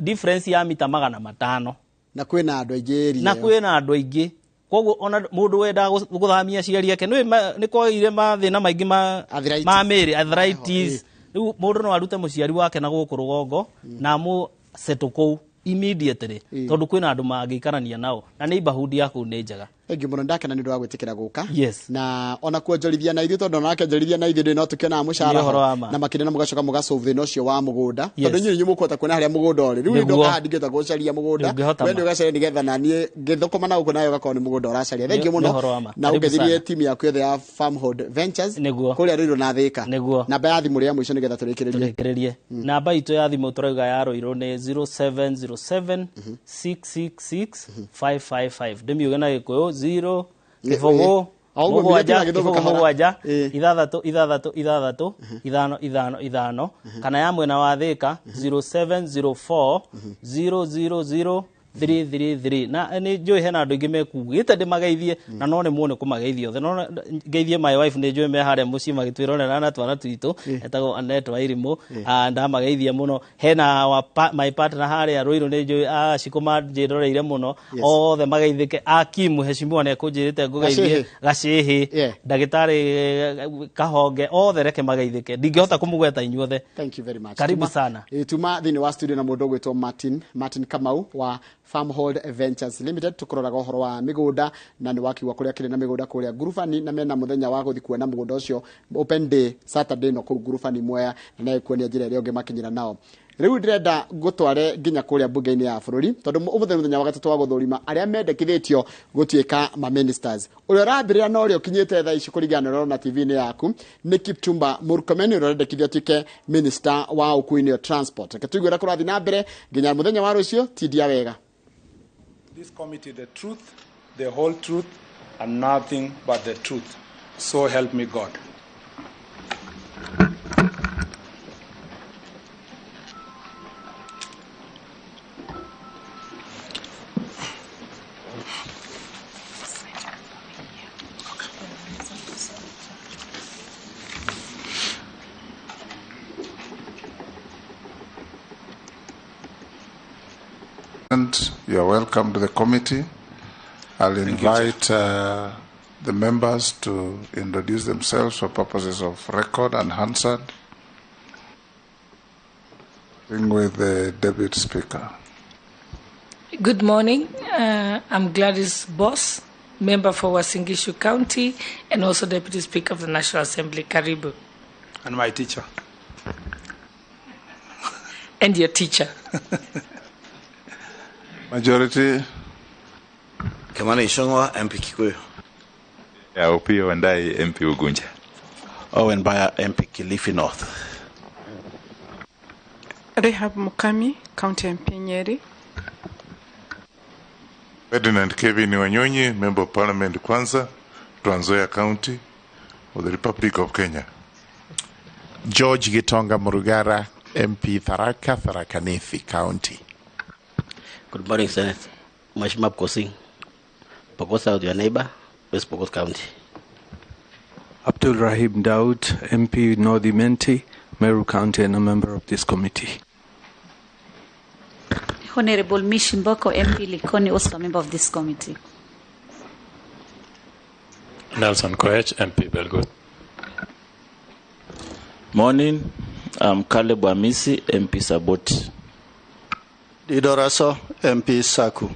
difference ya mita 500. Na kwĩna andũ aingĩ area Na ĩyo. Kwĩna andũ aingĩ, koguo ona mũndũ wendaga gũthamia aciari ake nĩ kwagĩire mathĩna maingĩ ma Arthritis. ma mĩĩrĩ, arthritis. Rĩu mũndũ no arute mũciari wake na gũkũ rũgongo na amũ settle kũu immediately, tondũ kwĩna andũ mangĩikarania nao na neighborhood ya kũu nĩ njega. Thank you mũno, ndakena nĩ ũndũ wa gwĩtĩkĩra gũka. Yes. Na ona kuonjorithia na ithuĩ, tondũ onake onjorithia na ithuĩ ndĩ no tũkĩonaga mũcara Nĩ ũhoro ho. wa ma. Na makĩria na mũgacoka mũgasolve thĩna ũcio wa mũgũnda, Yes. tondũ inyuĩ inyuĩ mũkũhota kuona harĩa mũgũnda ũrĩ rĩu. Nĩguo. Ndoka haha ndingĩhota gũcaria mũgũnda. Ndũngĩhota We ma. nĩ ũgacaria nĩgetha na niĩ ngĩthũkũma na gũkũ nawe ũgakorwo nĩ mũgũnda ũracaria. Thank you Nĩ mũno. ũhoro wa ma. Na Karibu ũngeithirie sana. timu yaku yothe ya Farmhold Ventures Nĩguo. kũrĩa Ruiru na Thĩka. Nĩguo. Namba ya thimũ rĩa mũico nĩgetha tũrĩkĩrĩrie. Tũrĩkĩrĩrie, namba itũ ya thimũ tũrauga ya Rũirũ nĩ 0707 666 555. Ndĩmiuge na Gĩkũyũ, 0 0 O ũguo, 7 mĩgĩkĩra gĩthũngũ 0 kahora. 7 6 6 6 5 5 5, kana ya mwena wa Thĩka 0704 000 333. Na nĩ njũĩ hena andũ aingĩ mekugĩte ndĩmageithie, na no nĩ muone kũmageithia othe. No ngeithie my wife, nĩ njũĩ me harĩa mũciĩ magĩtwĩrorera na twana twitũ, etagwo Annette Wairimũ. Ndamageithia mũno. Hena my partner harĩa Rũirũ, nĩ njũĩ Acikũ manjĩroreire mũno. Yes. Othe mageithĩke. Akim Heshimiwa nĩ ekũnjĩrĩte ngũgeithie. Gacĩhĩ. Gacĩhĩ, ndagĩtarĩ Kahonge, othe reke mageithĩke, ndingĩhota kũmũgweta inyuothe. Thank you very much. Karibu sana. Tuma thĩinĩ wa studio na mũndũ ũgwĩtwo Martin Kamau wa Farmhold Ventures Limited, tũkũroraga ũhoro wa mĩgũnda, na nĩ wakiuga kũrĩa kĩrĩ na mĩgũnda kũrĩa Ngurubani, na mena mũthenya wa gũthiĩ kuona mũgũnda ũcio, open day Saturday no kũu Ngurubani Mwea, na nĩ njĩra ĩrĩa ũngĩmakinyĩra nao. Rĩu ndĩrenda ngũtware nginya kũrĩa mbunge-inĩ ya bũrũri, tondũ ũmũthĩ nĩ mũthenya wa gatatũ wa gũthũrima arĩa mendekithĩtio gũtuĩka ma ministers. Ũrĩa ũrambĩrĩra na ũrĩa ũkinyĩte thaa ici kũringana na ũrĩa ũrona TV-inĩ yaku nĩ Kipchumba Murkomen, ũrĩa ũrendekithio atuĩke minister wa ũkui nĩyo transport. Reke tũigue ũrĩa kũrathiĩ na mbere nginya mũthenya wa rũciũ. Tindia wega. This committee the truth, the whole truth, and nothing but the truth. So help me God. And you are welcome to the committee. I'll invite the members to introduce themselves for purposes of record and Hansard. With the Deputy Speaker. Good morning. I'm Gladys Boss, member for Uasin Gishu County and also Deputy Speaker of the National Assembly. Karibu. And my teacher. And your teacher. Majority. Kimani Ichung'wah, MP Kikuyu. Opiyo Wandayi, MP Ugunja. Owen Baya, MP Kilifi North. Rehab Mukami, County MP Nyeri. Ferdinand Kevin Wanyonyi, Member of Parliament Kwanza, Trans Nzoia County of the Republic of Kenya. George Gitonga Murugara, MP Tharaka, Tharaka Nithi County. Good morning, Senate. Mheshimiwa Pkosing, Pokot South, your neighbor, West Pokot County. Abdul Rahim Daud, MP North Imenti, Meru County, and a member of this committee. Honorable Mishi Mboko, MP Likoni, also a member of this committee. Nelson Koech, MP Belgut. Morning, I'm Caleb Amisi, MP Saboti. Dido Raso, MP Saku.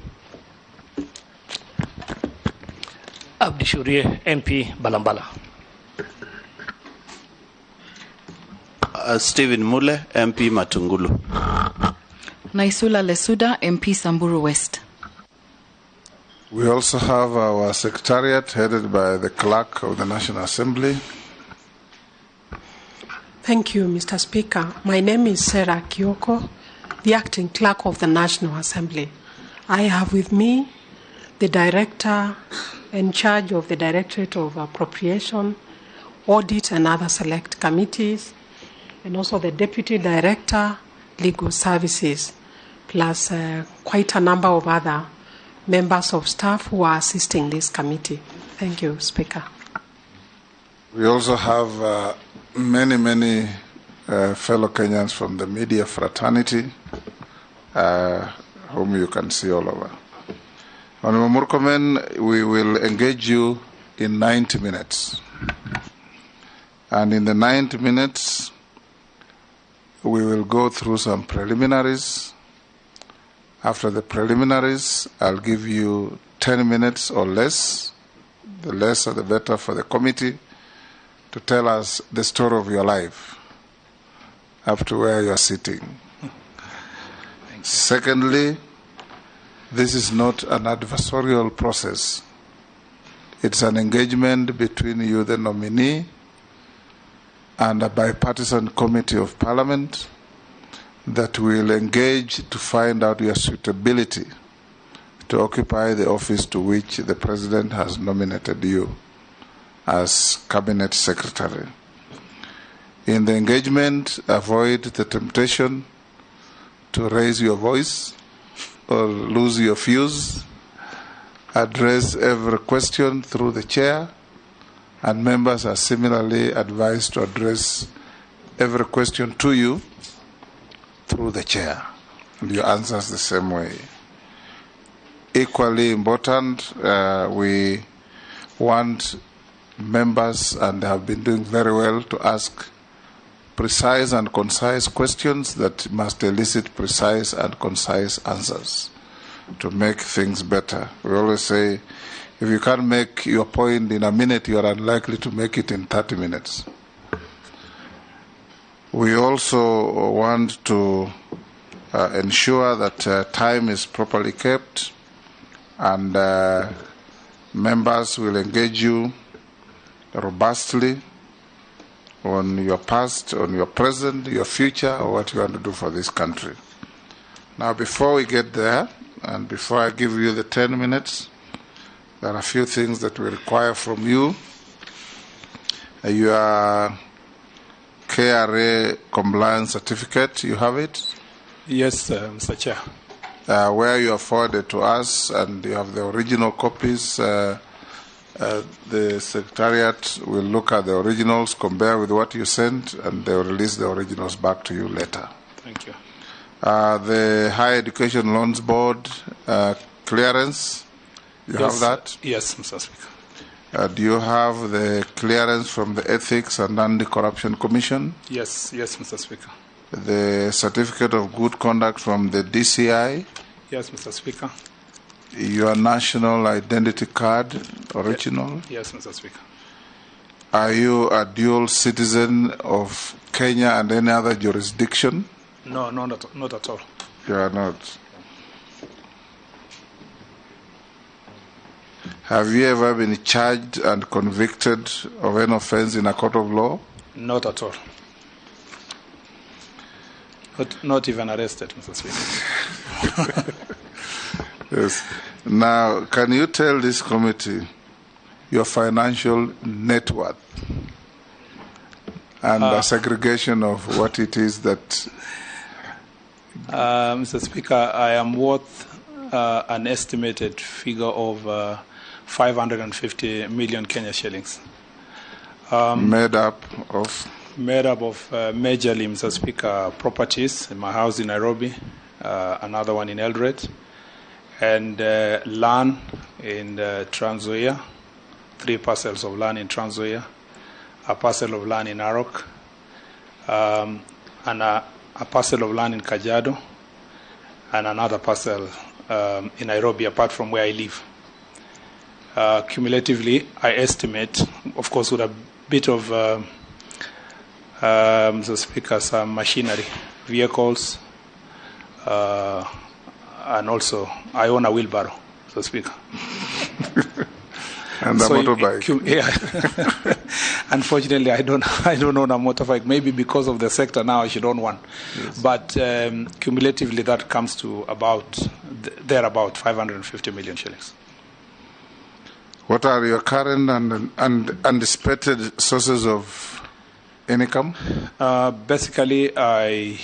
Abdi Shurie, MP Balambala. Stephen Mule, MP Matungulu. Naisula Lesuda, MP Samburu West. We also have our secretariat headed by the clerk of the National Assembly. Thank you, Mr. Speaker. My name is Sarah Kioko, the acting clerk of the National Assembly. I have with me the director in charge of the Directorate of Appropriation, Audit and other select committees, and also the Deputy Director, Legal Services, plus quite a number of other members of staff who are assisting this committee. Thank you, Speaker. We also have many, many fellow Kenyans from the media fraternity, whom you can see all over. Honorable Murkomen, we will engage you in 90 minutes. And in the 90 minutes, we will go through some preliminaries. After the preliminaries, I'll give you 10 minutes or less, the lesser the better for the committee, to tell us the story of your life up to where you are sitting. Secondly, this is not an adversarial process. It's an engagement between you, the nominee, and a bipartisan committee of parliament that will engage to find out your suitability to occupy the office to which the president has nominated you as cabinet secretary. In the engagement, avoid the temptation to raise your voice or lose your fuse. Address every question through the chair, and members are similarly advised to address every question to you through the chair, and your answers the same way. Equally important, we want members, and they have been doing very well, to ask precise and concise questions that must elicit precise and concise answers to make things better. We always say, if you can't make your point in a minute, you are unlikely to make it in 30 minutes. We also want to ensure that time is properly kept, and members will engage you robustly on your past, on your present, your future, or what you want to do for this country. Now, before we get there, and before I give you the 10 minutes, there are a few things that we require from you. Your KRA compliance certificate, you have it? Yes, Mr. Chair. Where you forwarded to us, and you have the original copies. The Secretariat will look at the originals, compare with what you sent, and they will release the originals back to you later. Thank you. The Higher Education Loans Board clearance, you Yes, have that? Yes, Mr. Speaker. Do you have the clearance from the Ethics and Anti-Corruption Commission? Yes, yes, Mr. Speaker. The Certificate of Good Conduct from the DCI? Yes, Mr. Speaker. Your National Identity Card, original? Yes, Mr. Speaker. Are you a dual citizen of Kenya and any other jurisdiction? No, no, not at all. You are not. Have you ever been charged and convicted of an offense in a court of law? Not at all. Not even arrested, Mr. Speaker. Yes. Now, can you tell this committee your financial net worth and the segregation of what it is that... Mr. Speaker, I am worth an estimated figure of 550 million Kenya shillings. Made up of? Made up of majorly, Mr. Speaker, properties in my house in Nairobi, another one in Eldoret, and land in Trans Nzoia, 3 parcels of land in Trans Nzoia, a parcel of land in Narok, and a parcel of land in Kajiado, and another parcel in Nairobi, apart from where I live. Cumulatively, I estimate, of course, with a bit of, Mr. Speaker, some machinery, vehicles, and also I own a wheelbarrow, Mr. Speaker. And a motorbike. Yeah. Unfortunately, I don't own a motorbike. Maybe because of the sector now, I should own one. Yes. But cumulatively, that comes to about thereabout 550 million shillings. What are your current and anticipated sources of income? Basically, I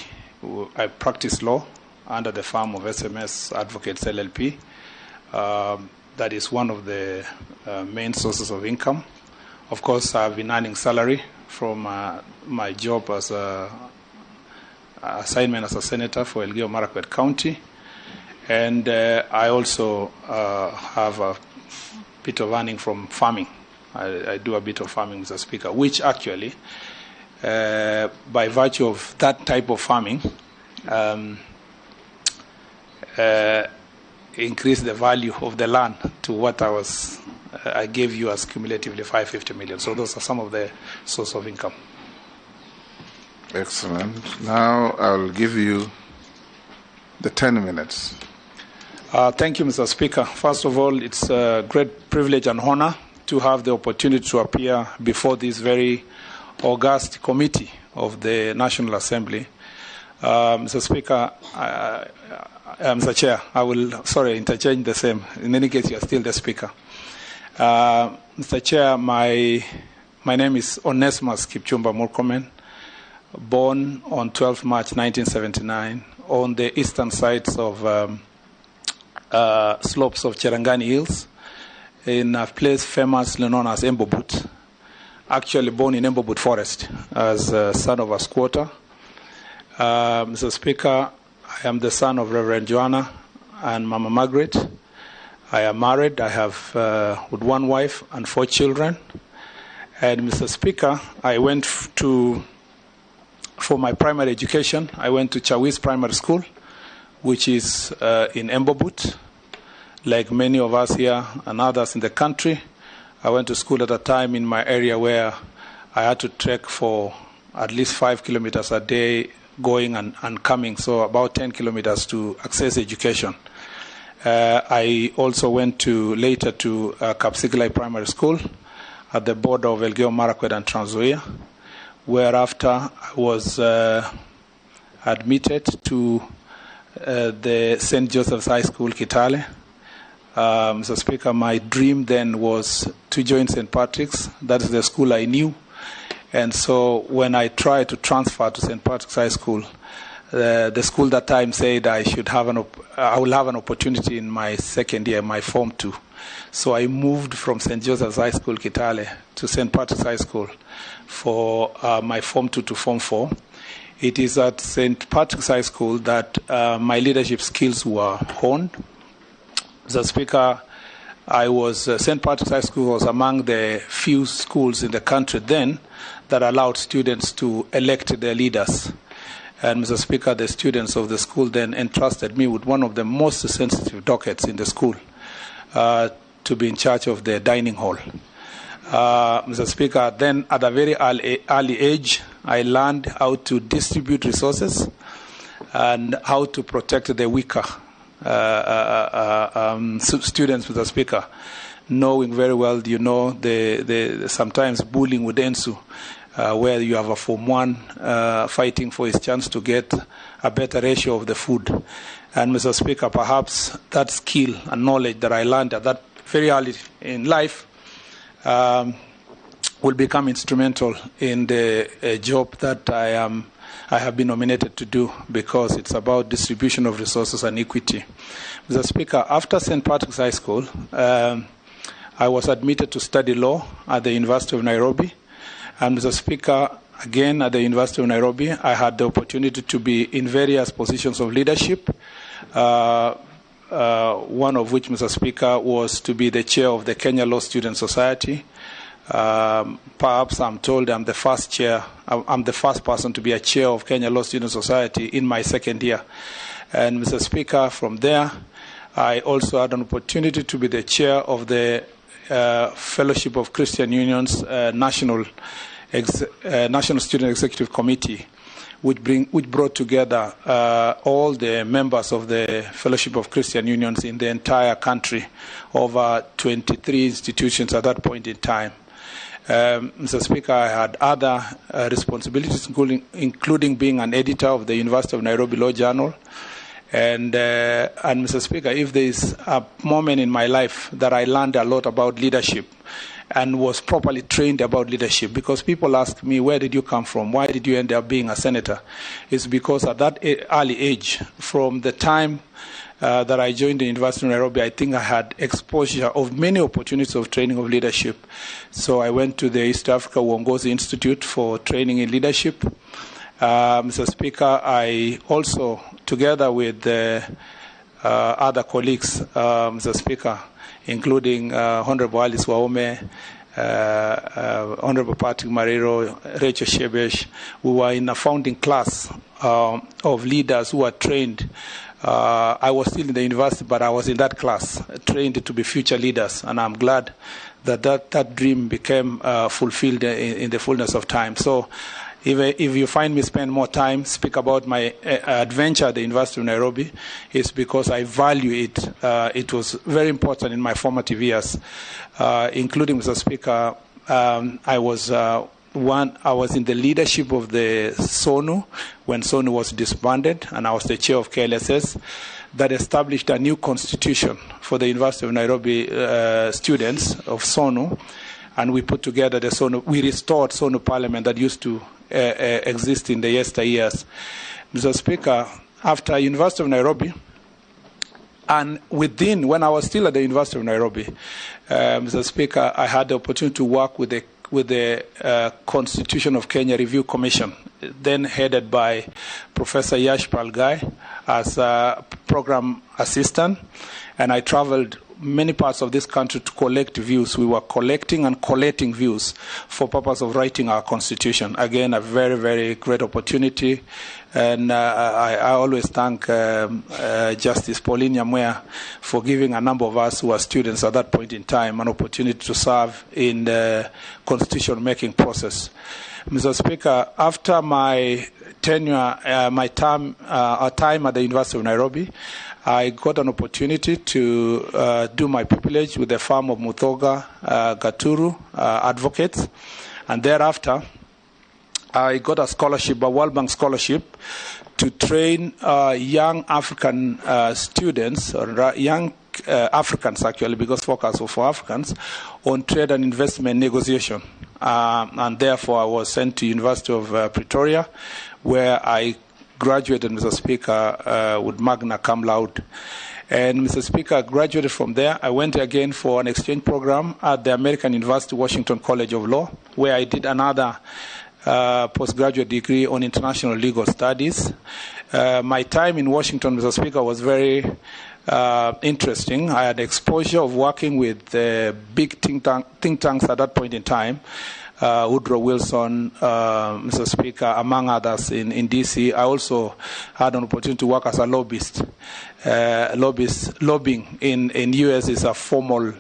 practice law under the firm of SMS Advocates LLP. That is one of the main sources of income. Of course, I've been earning salary from my job as a assignment as a senator for Elgeyo Marakwet County. And I also have a bit of earning from farming. I do a bit of farming, Mr. Speaker, which actually, by virtue of that type of farming, increase the value of the land to what I gave you as cumulatively 550 million. So those are some of the source of income. Excellent. Now I'll give you the 10 minutes. Thank you, Mr. Speaker. First of all, it's a great privilege and honor to have the opportunity to appear before this very august committee of the National Assembly. Mr. Speaker, Mr. Chair, I will, interchange the same. In any case, you are still the Speaker. Mr. Chair, my name is Onesmus Kipchumba Murkomen, born on 12 March 1979 on the eastern sides of slopes of Cherangani Hills in a place famously known as Embobut. Actually born in Embobut Forest as a son of a squatter. Mr. Speaker, I am the son of Reverend Joanna and Mama Margaret. I am married. I have with one wife and 4 children. And Mr. Speaker, I went for my primary education, I went to Chawis Primary School, which is in Embobut. Like many of us here and others in the country, I went to school at a time in my area where I had to trek for at least 5 kilometers a day going and coming, so about 10 kilometers to access education. I also went to later to Kapsigilai Primary School at the border of Elgeyo Marakwet and Trans Nzoia, whereafter I was admitted to the St. Joseph's High School, Kitale. Mr. Speaker, my dream then was to join St. Patrick's. That is the school I knew. And so when I tried to transfer to St. Patrick's High School, the school that time said I should have I will have an opportunity in my second year, my Form 2. So I moved from St. Joseph's High School, Kitale, to St. Patrick's High School for my Form 2 to Form 4. It is at St. Patrick's High School that my leadership skills were honed. Mr. Speaker, I was St. Patrick's High School was among the few schools in the country then that allowed students to elect their leaders. And Mr. Speaker, the students of the school then entrusted me with one of the most sensitive dockets in the school, to be in charge of the dining hall. Mr. Speaker, then at a very early age, I learned how to distribute resources and how to protect the weaker students, Mr. Speaker, knowing very well, you know, the sometimes bullying would ensue, where you have a Form 1 fighting for his chance to get a better ratio of the food. And Mr. Speaker, perhaps that skill and knowledge that I learned at that very early in life will become instrumental in the job that I have been nominated to do, because it's about distribution of resources and equity. Mr. Speaker, after St. Patrick's High School, I was admitted to study law at the University of Nairobi. And Mr. Speaker, again at the University of Nairobi, I had the opportunity to be in various positions of leadership, one of which, Mr. Speaker, was to be the chair of the Kenya Law Student Society. Perhaps I'm told I'm the first chair, I'm the first person to be a chair of Kenya Law Student Society in my second year. And Mr. Speaker, from there, I also had an opportunity to be the chair of the Fellowship of Christian Unions National Student Executive Committee, which brought together all the members of the Fellowship of Christian Unions in the entire country, over 23 institutions at that point in time. Mr. Speaker, I had other responsibilities, including being an editor of the University of Nairobi Law Journal. And Mr. Speaker, if there is a moment in my life that I learned a lot about leadership and was properly trained about leadership, because people ask me, where did you come from? Why did you end up being a senator? It's because at that early age, from the time that I joined the University of Nairobi, I think I had exposure of many opportunities of training of leadership. So I went to the East Africa Uongozi Institute for training in leadership. Mr. Speaker, I also, together with other colleagues, Mr. Speaker, including Honorable Alice Wahome, Honorable Patrick Mariro, Rachel Shebesh, we were in a founding class of leaders who were trained. I was still in the university, but I was in that class, trained to be future leaders, and I'm glad that that dream became fulfilled in the fullness of time. So if you find me spend more time, speak about my adventure at the University of Nairobi, it's because I value it. It was very important in my formative years, including, Mr. Speaker, I was in the leadership of the SONU when SONU was disbanded, and I was the chair of KLSS that established a new constitution for the University of Nairobi students of SONU, and we put together the SONU, we restored SONU Parliament that used to exist in the yesteryears. Mr. Speaker, after University of Nairobi, and within, when I was still at the University of Nairobi, Mr. Speaker, I had the opportunity to work with the Constitution of Kenya Review Commission, then headed by Professor Yash Palgai as a program assistant. And I traveled many parts of this country to collect views. We were collecting and collating views for purpose of writing our constitution. Again, a very, very great opportunity. And I always thank Justice Pauline Nyamweya for giving a number of us who were students at that point in time an opportunity to serve in the constitution-making process. Mr. Speaker, after my tenure, my time at the University of Nairobi, I got an opportunity to do my pupillage with the firm of Muthoga Gaturu Advocates. And thereafter, I got a scholarship, a World Bank scholarship, to train young African students, or young Africans actually, because focus was for Africans, on trade and investment negotiation. And therefore, I was sent to University of Pretoria, where I graduated, Mr. Speaker, with magna cum laude. And Mr. Speaker, I graduated from there. I went again for an exchange program at the American University Washington College of Law, where I did another postgraduate degree on international legal studies. My time in Washington, Mr. Speaker, was very interesting. I had exposure of working with big think tanks at that point in time. Woodrow Wilson, Mr. Speaker, among others in D.C. I also had an opportunity to work as a lobbyist. Lobbying in U.S. is a formal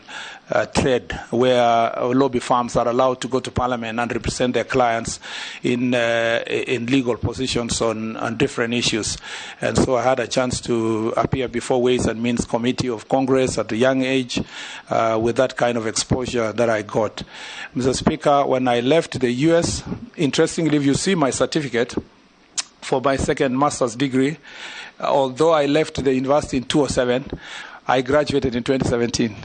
trade where lobby firms are allowed to go to parliament and represent their clients in legal positions on different issues. And so I had a chance to appear before Ways and Means Committee of Congress at a young age with that kind of exposure that I got. Mr. Speaker, when I left the U.S., interestingly, if you see my certificate for my second master's degree, although I left the university in 2007, I graduated in 2017.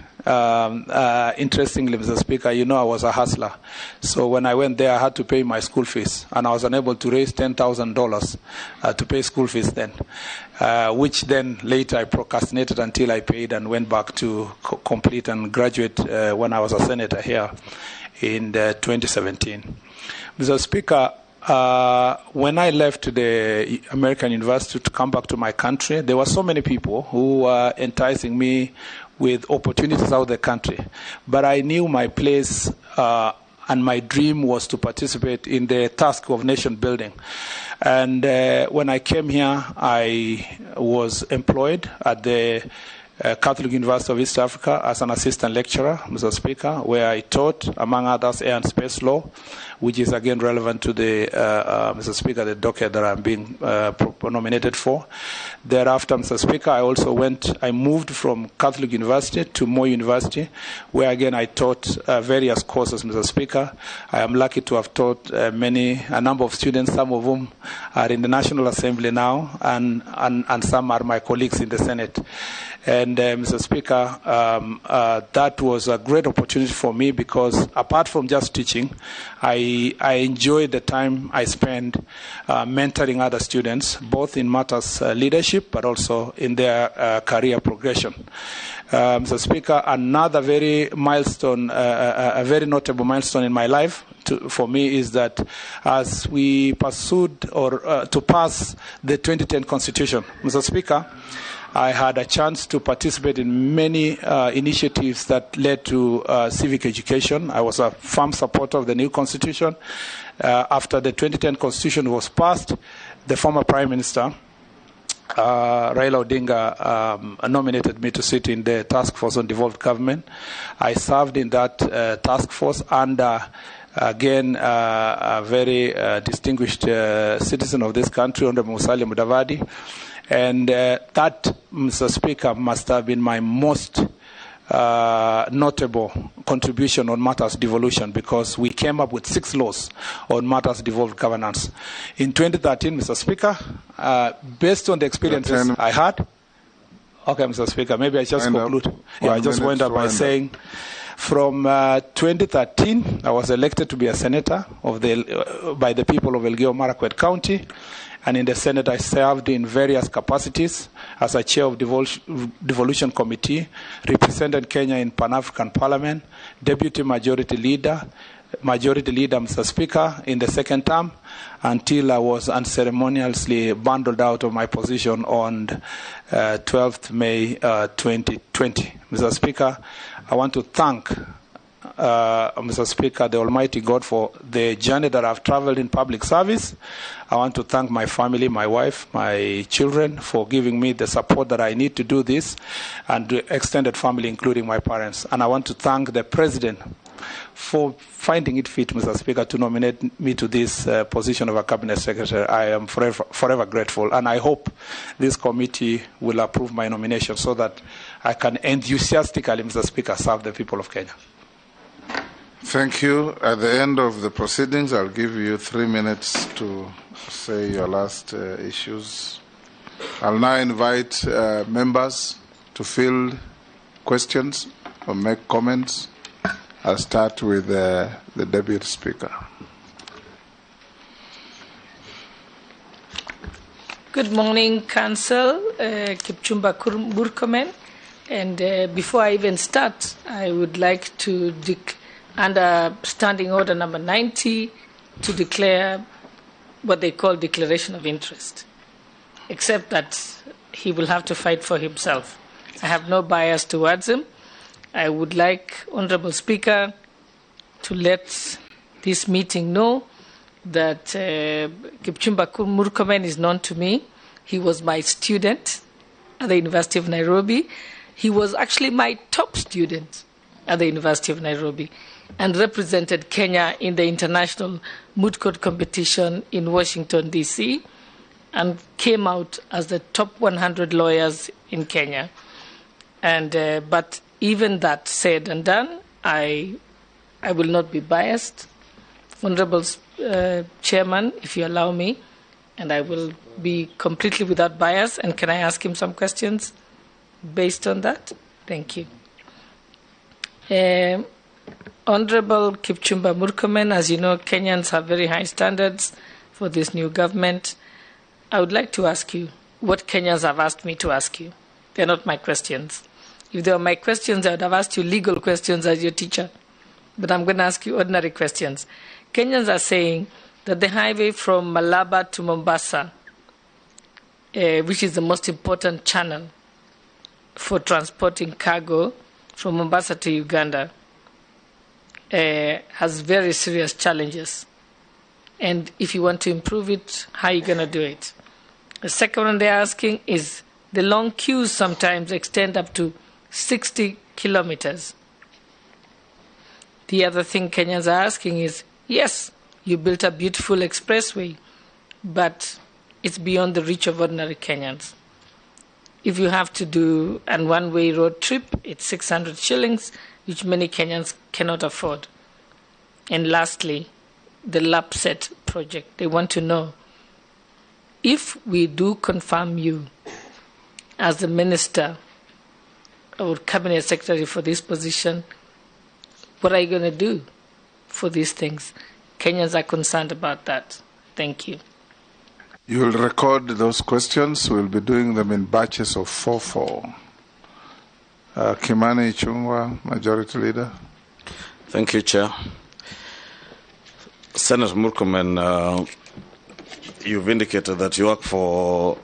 Interestingly, Mr. Speaker, you know I was a hustler. So when I went there, I had to pay my school fees, and I was unable to raise $10,000 to pay school fees then, which then later I procrastinated until I paid and went back to complete and graduate when I was a senator here in 2017. Mr. Speaker, when I left the American University to come back to my country, there were so many people who were enticing me with opportunities out of the country. But I knew my place and my dream was to participate in the task of nation building. And when I came here, I was employed at the Catholic University of East Africa as an assistant lecturer, Mr. Speaker, where I taught, among others, air and space law, which is again relevant to the, Mr. Speaker, the docket that I'm being nominated for. Thereafter, Mr. Speaker, I moved from Catholic University to Moi University, where again I taught various courses, Mr. Speaker. I am lucky to have taught a number of students, some of whom are in the National Assembly now, and some are my colleagues in the Senate. And Mr. Speaker, that was a great opportunity for me because apart from just teaching, I enjoyed the time I spent mentoring other students, both in matters leadership, but also in their career progression. Mr. Speaker, another very milestone, a very notable milestone in my life for me is that as we pursued or to pass the 2010 Constitution, Mr. Speaker, I had a chance to participate in many initiatives that led to civic education. I was a firm supporter of the new constitution. After the 2010 constitution was passed, the former Prime Minister, Raila Odinga, nominated me to sit in the task force on devolved government. I served in that task force under, again, a very distinguished citizen of this country, Honorable Musalia Mudavadi. And that, Mr. Speaker, must have been my most notable contribution on matters devolution, because we came up with 6 laws on matters devolved governance. In 2013, Mr. Speaker, based on the experiences I had, okay, Mr. Speaker, maybe I just conclude. Yeah, I just wind up by saying, from 2013, I was elected to be a senator of the by the people of Elgeyo Marakwet County. And in the Senate, I served in various capacities as a chair of Devolution Committee, represented Kenya in Pan-African Parliament, Deputy Majority Leader, Mr. Speaker, in the second term, until I was unceremoniously bundled out of my position on 12th May 2020. Mr. Speaker, I want to thank Mr. Speaker, the Almighty God for the journey that I've traveled in public service. I want to thank my family, my wife, my children for giving me the support that I need to do this, and the extended family, including my parents. And I want to thank the President for finding it fit, Mr. Speaker, to nominate me to this position of a Cabinet Secretary. I am forever grateful, and I hope this committee will approve my nomination so that I can enthusiastically, Mr. Speaker, serve the people of Kenya. Thank you. At the end of the proceedings, I'll give you 3 minutes to say your last issues. I'll now invite members to field questions or make comments. I'll start with the Deputy Speaker. Good morning, Council, Kipchumba Murkomen. And before I even start, I would like to under Standing Order number 90, to declare what they call declaration of interest, except that he will have to fight for himself. I have no bias towards him. I would like, Honorable Speaker, to let this meeting know that Kipchumba Murkomen is known to me. He was my student at the University of Nairobi. He was actually my top student at the University of Nairobi and represented Kenya in the International Moot Court Competition in Washington, D.C., and came out as the top 100 lawyers in Kenya. And but even that said and done, I will not be biased. Honorable Chairman, if you allow me, and I will be completely without bias. And can I ask him some questions based on that? Thank you. Honorable Kipchumba Murkomen, as you know, Kenyans have very high standards for this new government. I would like to ask you what Kenyans have asked me to ask you. They're not my questions. If they were my questions, I would have asked you legal questions as your teacher. But I'm going to ask you ordinary questions. Kenyans are saying that the highway from Malaba to Mombasa, which is the most important channel for transporting cargo from Mombasa to Uganda, has very serious challenges. And if you want to improve it, how are you going to do it? The second one they're asking is the long queues sometimes extend up to 60 kilometers. The other thing Kenyans are asking is, yes, you built a beautiful expressway, but it's beyond the reach of ordinary Kenyans. If you have to do a one-way road trip, it's 600 shillings, which many Kenyans cannot afford. And lastly, the LAPSSET project. They want to know, if we do confirm you as the minister or cabinet secretary for this position, what are you going to do for these things? Kenyans are concerned about that. Thank you. You will record those questions. We'll be doing them in batches of 4-4. Kimani Ichung'wah, Majority Leader. Thank you, Chair. Senator Murkomen, you've indicated that you work for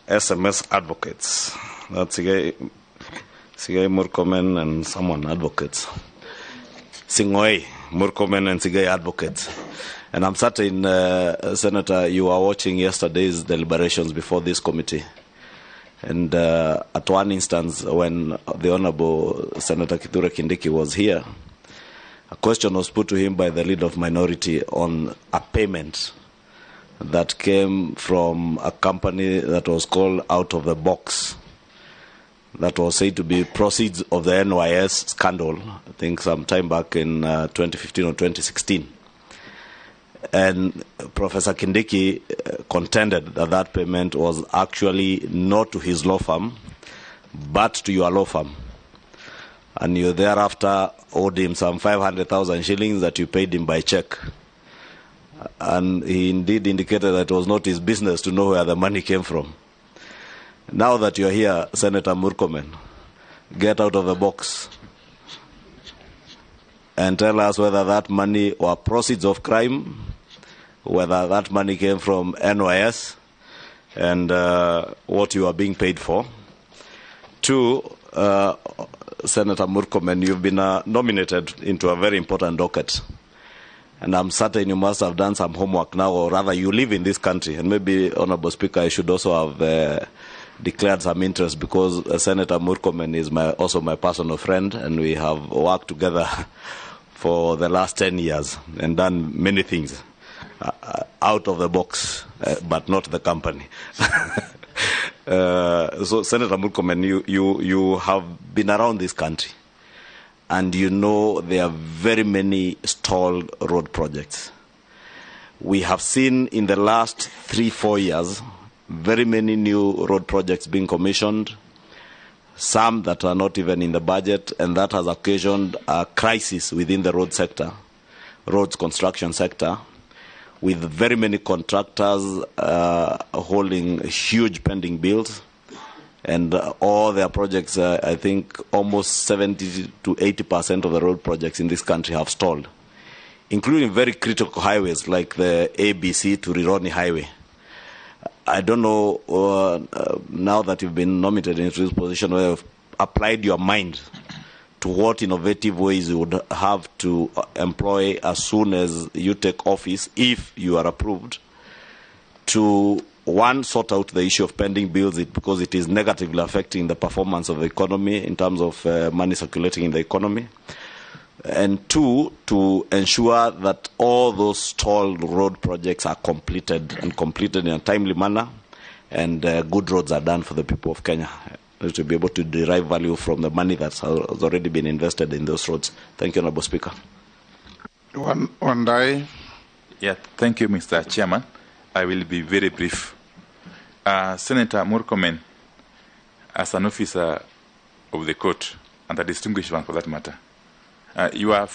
SMS Advocates. That's Sigei Murkomen and someone advocates. Sing'oei Murkomen and Sigei Advocates. And I'm certain, Senator, you are watching yesterday's deliberations before this committee. And at one instance, when the Honorable Senator Kithure Kindiki was here, a question was put to him by the leader of minority on a payment that came from a company that was called Out of the Box, that was said to be proceeds of the NYS scandal, I think some time back in 2015 or 2016. And Professor Kindiki contended that that payment was actually not to his law firm, but to your law firm. And you thereafter owed him some 500,000 shillings that you paid him by check. And he indeed indicated that it was not his business to know where the money came from. Now that you're here, Senator Murkomen, get out of the box and tell us whether that money were proceeds of crime, whether that money came from NYS, and what you are being paid for. Two, Senator Murkomen, you've been nominated into a very important docket. And I'm certain you must have done some homework now, or rather you live in this country. And maybe, Honorable Speaker, I should also have declared some interest, because Senator Murkomen is also my personal friend, and we have worked together for the last 10 years and done many things out of the box, but not the company. So, Senator Murkomen, you have been around this country, and you know there are very many stalled road projects. We have seen in the last 3-4 years very many new road projects being commissioned, some that are not even in the budget, and that has occasioned a crisis within the road sector, roads construction sector, with very many contractors holding huge pending bills. And all their projects, I think almost 70 to 80% of the road projects in this country have stalled. including very critical highways like the ABC to Rironi Highway. I don't know, now that you've been nominated into this position, whether you've applied your mind to what innovative ways you would have to employ as soon as you take office, if you are approved, to, one, sort out the issue of pending bills, because it is negatively affecting the performance of the economy in terms of money circulating in the economy, and two, to ensure that all those stalled road projects are completed and completed in a timely manner, and good roads are done for the people of Kenya to be able to derive value from the money that has already been invested in those roads. Thank you, Honorable Speaker. Wandayi. Yeah, thank you, Mr. Chairman. I will be very brief. Senator Murkomen, as an officer of the court, and a distinguished one for that matter, your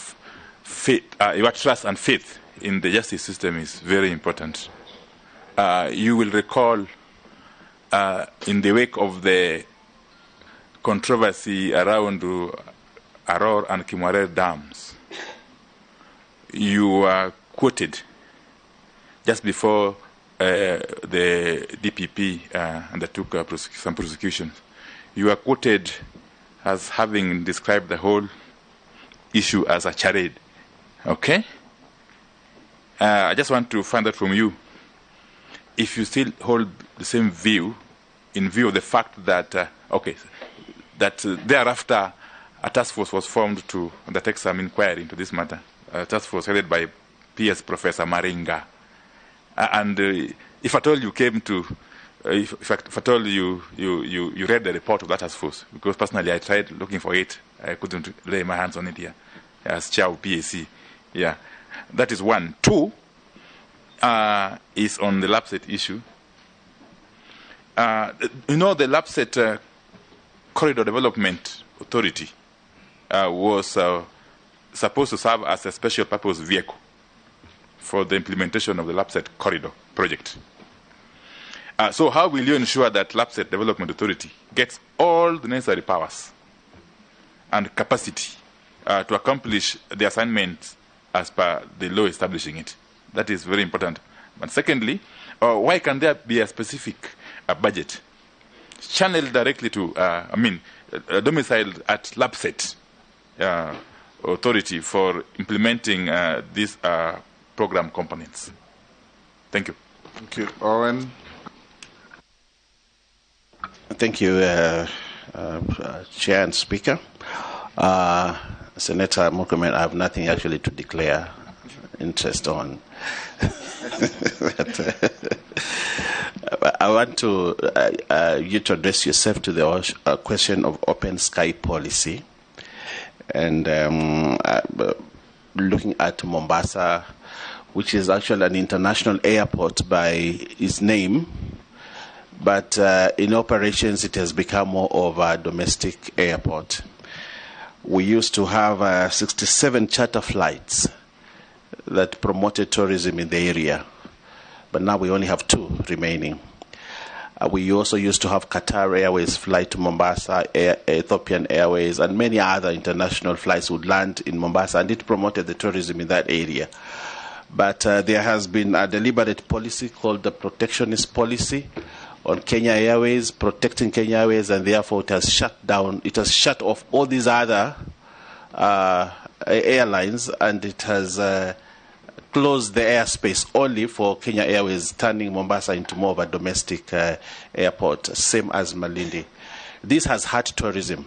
faith, your trust and faith in the justice system is very important. You will recall in the wake of the controversy around Aror and Kimwarer dams, you were quoted just before the DPP undertook some prosecutions. You were quoted as having described the whole issue as a charade. Okay? I just want to find out from you if you still hold the same view in view of the fact that, thereafter a task force was formed to undertake some inquiry into this matter. A task force headed by PS Professor Maringa. And if at all you came to, if at all you read the report of that task force, because personally I tried looking for it, I couldn't lay my hands on it here as chair of PAC. Yeah, that is one. Two is on the LAPSSET issue. You know, the LAPSSET Corridor Development Authority was supposed to serve as a special purpose vehicle for the implementation of the LAPSSET Corridor project. So how will you ensure that LAPSSET Development Authority gets all the necessary powers and capacity to accomplish the assignment as per the law establishing it? That is very important. But secondly, why can there be a specific budget channeled directly to, domiciled at LAPSSET Authority for implementing these program components? Thank you. Thank you. Owen. Thank you, Chair and Speaker. Senator Murkomen, I have nothing actually to declare interest on. But, I want to you to address yourself to the question of open sky policy, and looking at Mombasa, which is actually an international airport by its name, but in operations it has become more of a domestic airport. We used to have 67 charter flights that promoted tourism in the area, but now we only have 2 remaining. We also used to have Qatar Airways flight to Mombasa, Ethiopian Airways, and many other international flights would land in Mombasa, and it promoted the tourism in that area. But there has been a deliberate policy called the protectionist policy on Kenya Airways, protecting Kenya Airways, and therefore it has shut down, it has shut off all these other airlines, and it has closed the airspace only for Kenya Airways, turning Mombasa into more of a domestic airport, same as Malindi. This has hurt tourism.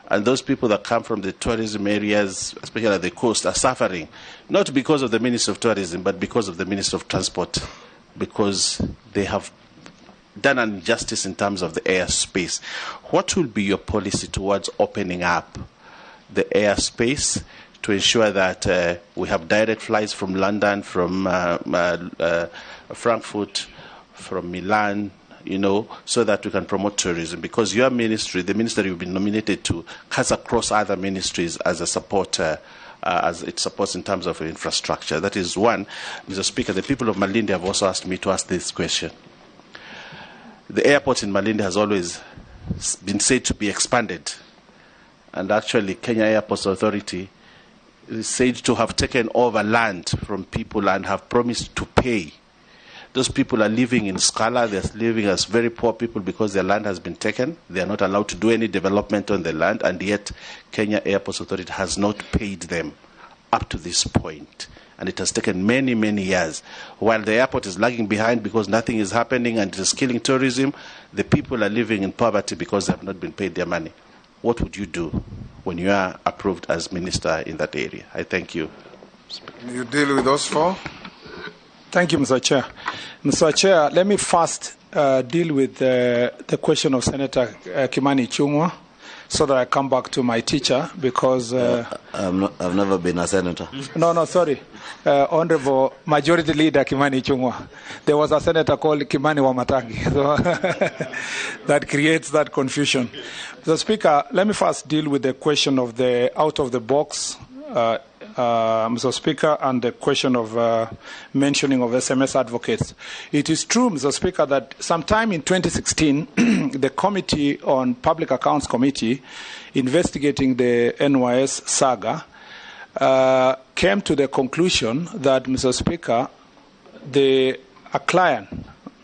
And those people that come from the tourism areas, especially at the coast, are suffering, not because of the Ministry of Tourism, but because of the Ministry of Transport, because they have done an injustice in terms of the airspace. What will be your policy towards opening up the airspace to ensure that we have direct flights from London, from Frankfurt, from Milan, you know, so that we can promote tourism? Because your ministry, the ministry you've been nominated to, cuts across other ministries as a supporter, as it supports in terms of infrastructure. That is one. Mr. Speaker, the people of Malindi have also asked me to ask this question. The airport in Malindi has always been said to be expanded. And actually, Kenya Airports Authority said to have taken over land from people and have promised to pay. Those people are living in Scala. They're living as very poor people because their land has been taken. They are not allowed to do any development on the land, and yet Kenya Airports Authority has not paid them up to this point. And it has taken many, many years. While the airport is lagging behind because nothing is happening and it is killing tourism, the people are living in poverty because they have not been paid their money. What would you do when you are approved as minister in that area? I thank you. You deal with those four? Thank you, Mr. Chair. Mr. Chair, let me first deal with the question of Senator Kimani Ichung'wah, so that I come back to my teacher, because... I've never been a senator. No, sorry. Honorable Majority Leader Kimani Ichung'wah. There was a senator called Kimani Wamatangi. So that creates that confusion. Mr. Speaker, let me first deal with the question of the out-of-the-box, Mr. Speaker, and the question of mentioning of SMS advocates. It is true, Mr. Speaker, that sometime in 2016, the Committee on Public Accounts Committee investigating the NYS saga came to the conclusion that, Mr. Speaker, a client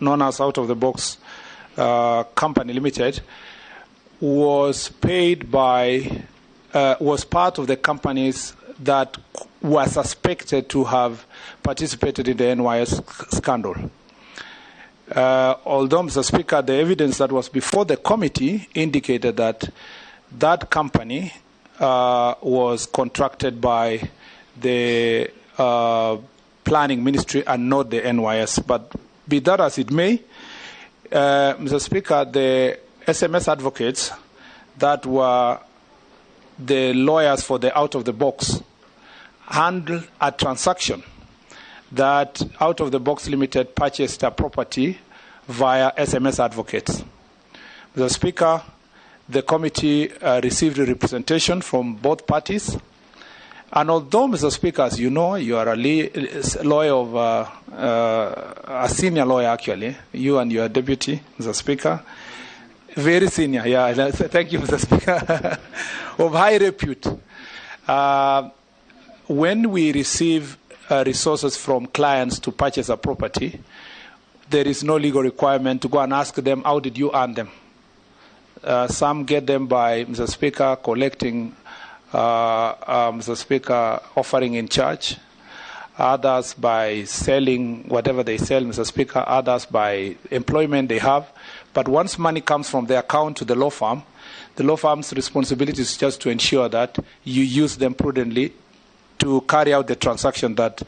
known as Out of the Box Company Limited was paid by, was part of the companies that were suspected to have participated in the NYS scandal. Although, Mr. Speaker, the evidence that was before the committee indicated that that company was contracted by the Planning Ministry and not the NYS. But be that as it may, Mr. Speaker, the SMS advocates that were the lawyers for the out-of-the-box handled a transaction that Out of the Box Limited purchased a property via SMS advocates. Mr. Speaker, the committee received a representation from both parties. And although, Mr. Speaker, as you know, you are a lawyer of, a senior lawyer actually, you and your deputy, Mr. Speaker, very senior, yeah, thank you, Mr. Speaker, of high repute. When we receive resources from clients to purchase a property, there is no legal requirement to go and ask them, how did you earn them? Some get them by, Mr. Speaker, collecting, Mr. Speaker, offering in church. Others by selling whatever they sell, Mr. Speaker. Others by employment they have. But once money comes from the account to the law firm, the law firm's responsibility is just to ensure that you use them prudently to carry out the transaction that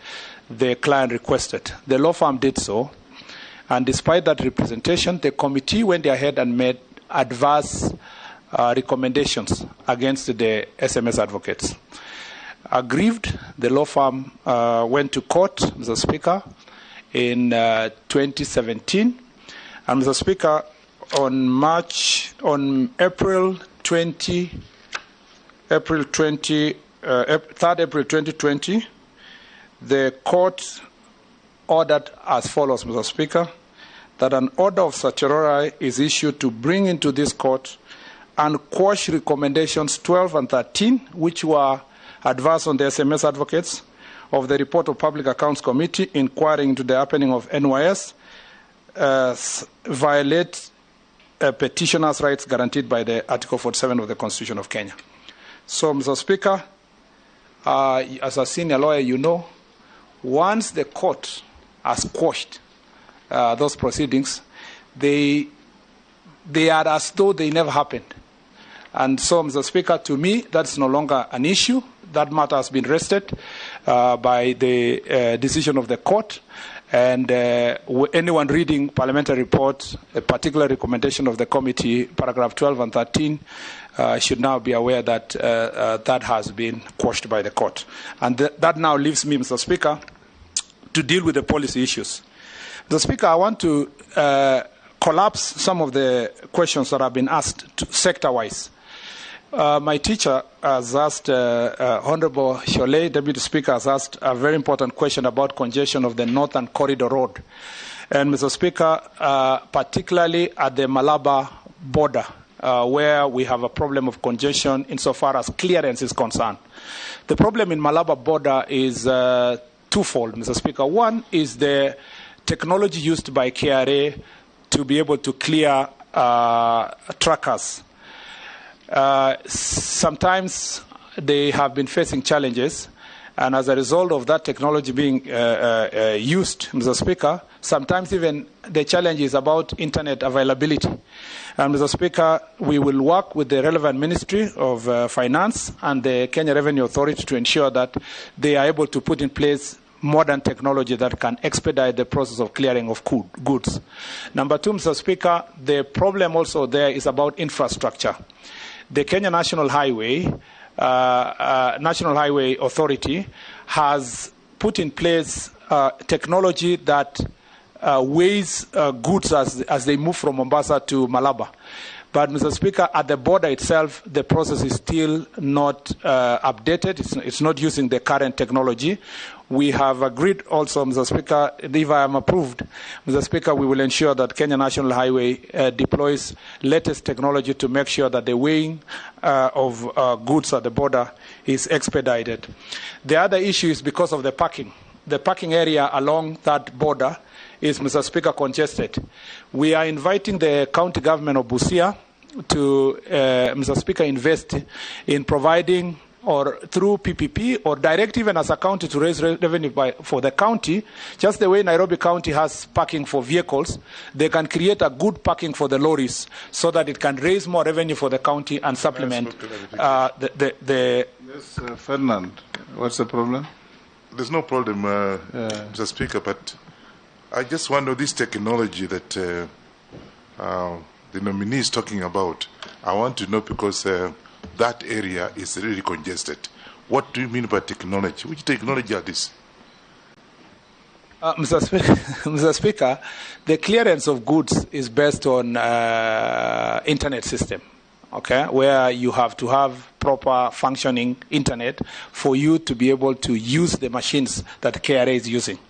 the client requested. The law firm did so, and despite that representation, the committee went ahead and made adverse recommendations against the SMS advocates. Aggrieved, the law firm went to court, Mr. Speaker, in 2017. And Mr. Speaker, on April 3rd April 2020, the court ordered as follows, Mr. Speaker, that an order of certiorari is issued to bring into this court and quash recommendations 12 and 13, which were adverse on the SMS advocates of the report of Public Accounts Committee inquiring into the happening of NYS, violate petitioners' rights guaranteed by the Article 47 of the Constitution of Kenya. So, Mr. Speaker, as a senior lawyer, you know, once the court has quashed those proceedings, they are as though they never happened. And so, Mr. Speaker, to me, that's no longer an issue. That matter has been rested by the decision of the court. And anyone reading parliamentary report, a particular recommendation of the committee, paragraph 12 and 13, should now be aware that that has been quashed by the court. And that now leaves me, Mr. Speaker, to deal with the policy issues. Mr. Speaker, I want to collapse some of the questions that have been asked sector-wise. My teacher has asked, Honorable Shollei, Deputy Speaker, has asked a very important question about congestion of the Northern Corridor Road. And Mr. Speaker, particularly at the Malaba border, where we have a problem of congestion insofar as clearance is concerned. The problem in Malaba border is twofold, Mr. Speaker. One is the technology used by KRA to be able to clear truckers. Sometimes they have been facing challenges, and as a result of that technology being used, Mr. Speaker, sometimes even the challenge is about internet availability. And Mr. Speaker, we will work with the relevant Ministry of Finance and the Kenya Revenue Authority to ensure that they are able to put in place modern technology that can expedite the process of clearing of goods. Number two, Mr. Speaker, the problem also there is about infrastructure. The Kenya National Highway Authority has put in place technology that weighs goods as they move from Mombasa to Malaba. But, Mr. Speaker, at the border itself, the process is still not updated. It's not using the current technology. We have agreed also, Mr. Speaker, if I am approved, Mr. Speaker, we will ensure that Kenya National Highway deploys latest technology to make sure that the weighing of goods at the border is expedited. The other issue is because of the parking. The parking area along that border is, Mr. Speaker, congested. We are inviting the county government of Busia to, Mr. Speaker, invest in providing, or through PPP, or direct even as a county to raise revenue for the county. Just the way Nairobi County has parking for vehicles, they can create a good parking for the lorries so that it can raise more revenue for the county and supplement the... Yes, Ferdinand, what's the problem? There's no problem, Mr. Speaker, but I just wonder this technology that the nominee is talking about. I want to know because that area is really congested. What do you mean by technology? Which technology are these? Mr. Speaker, the clearance of goods is based on internet system, okay, where you have to have proper functioning internet for you to be able to use the machines that KRA is using.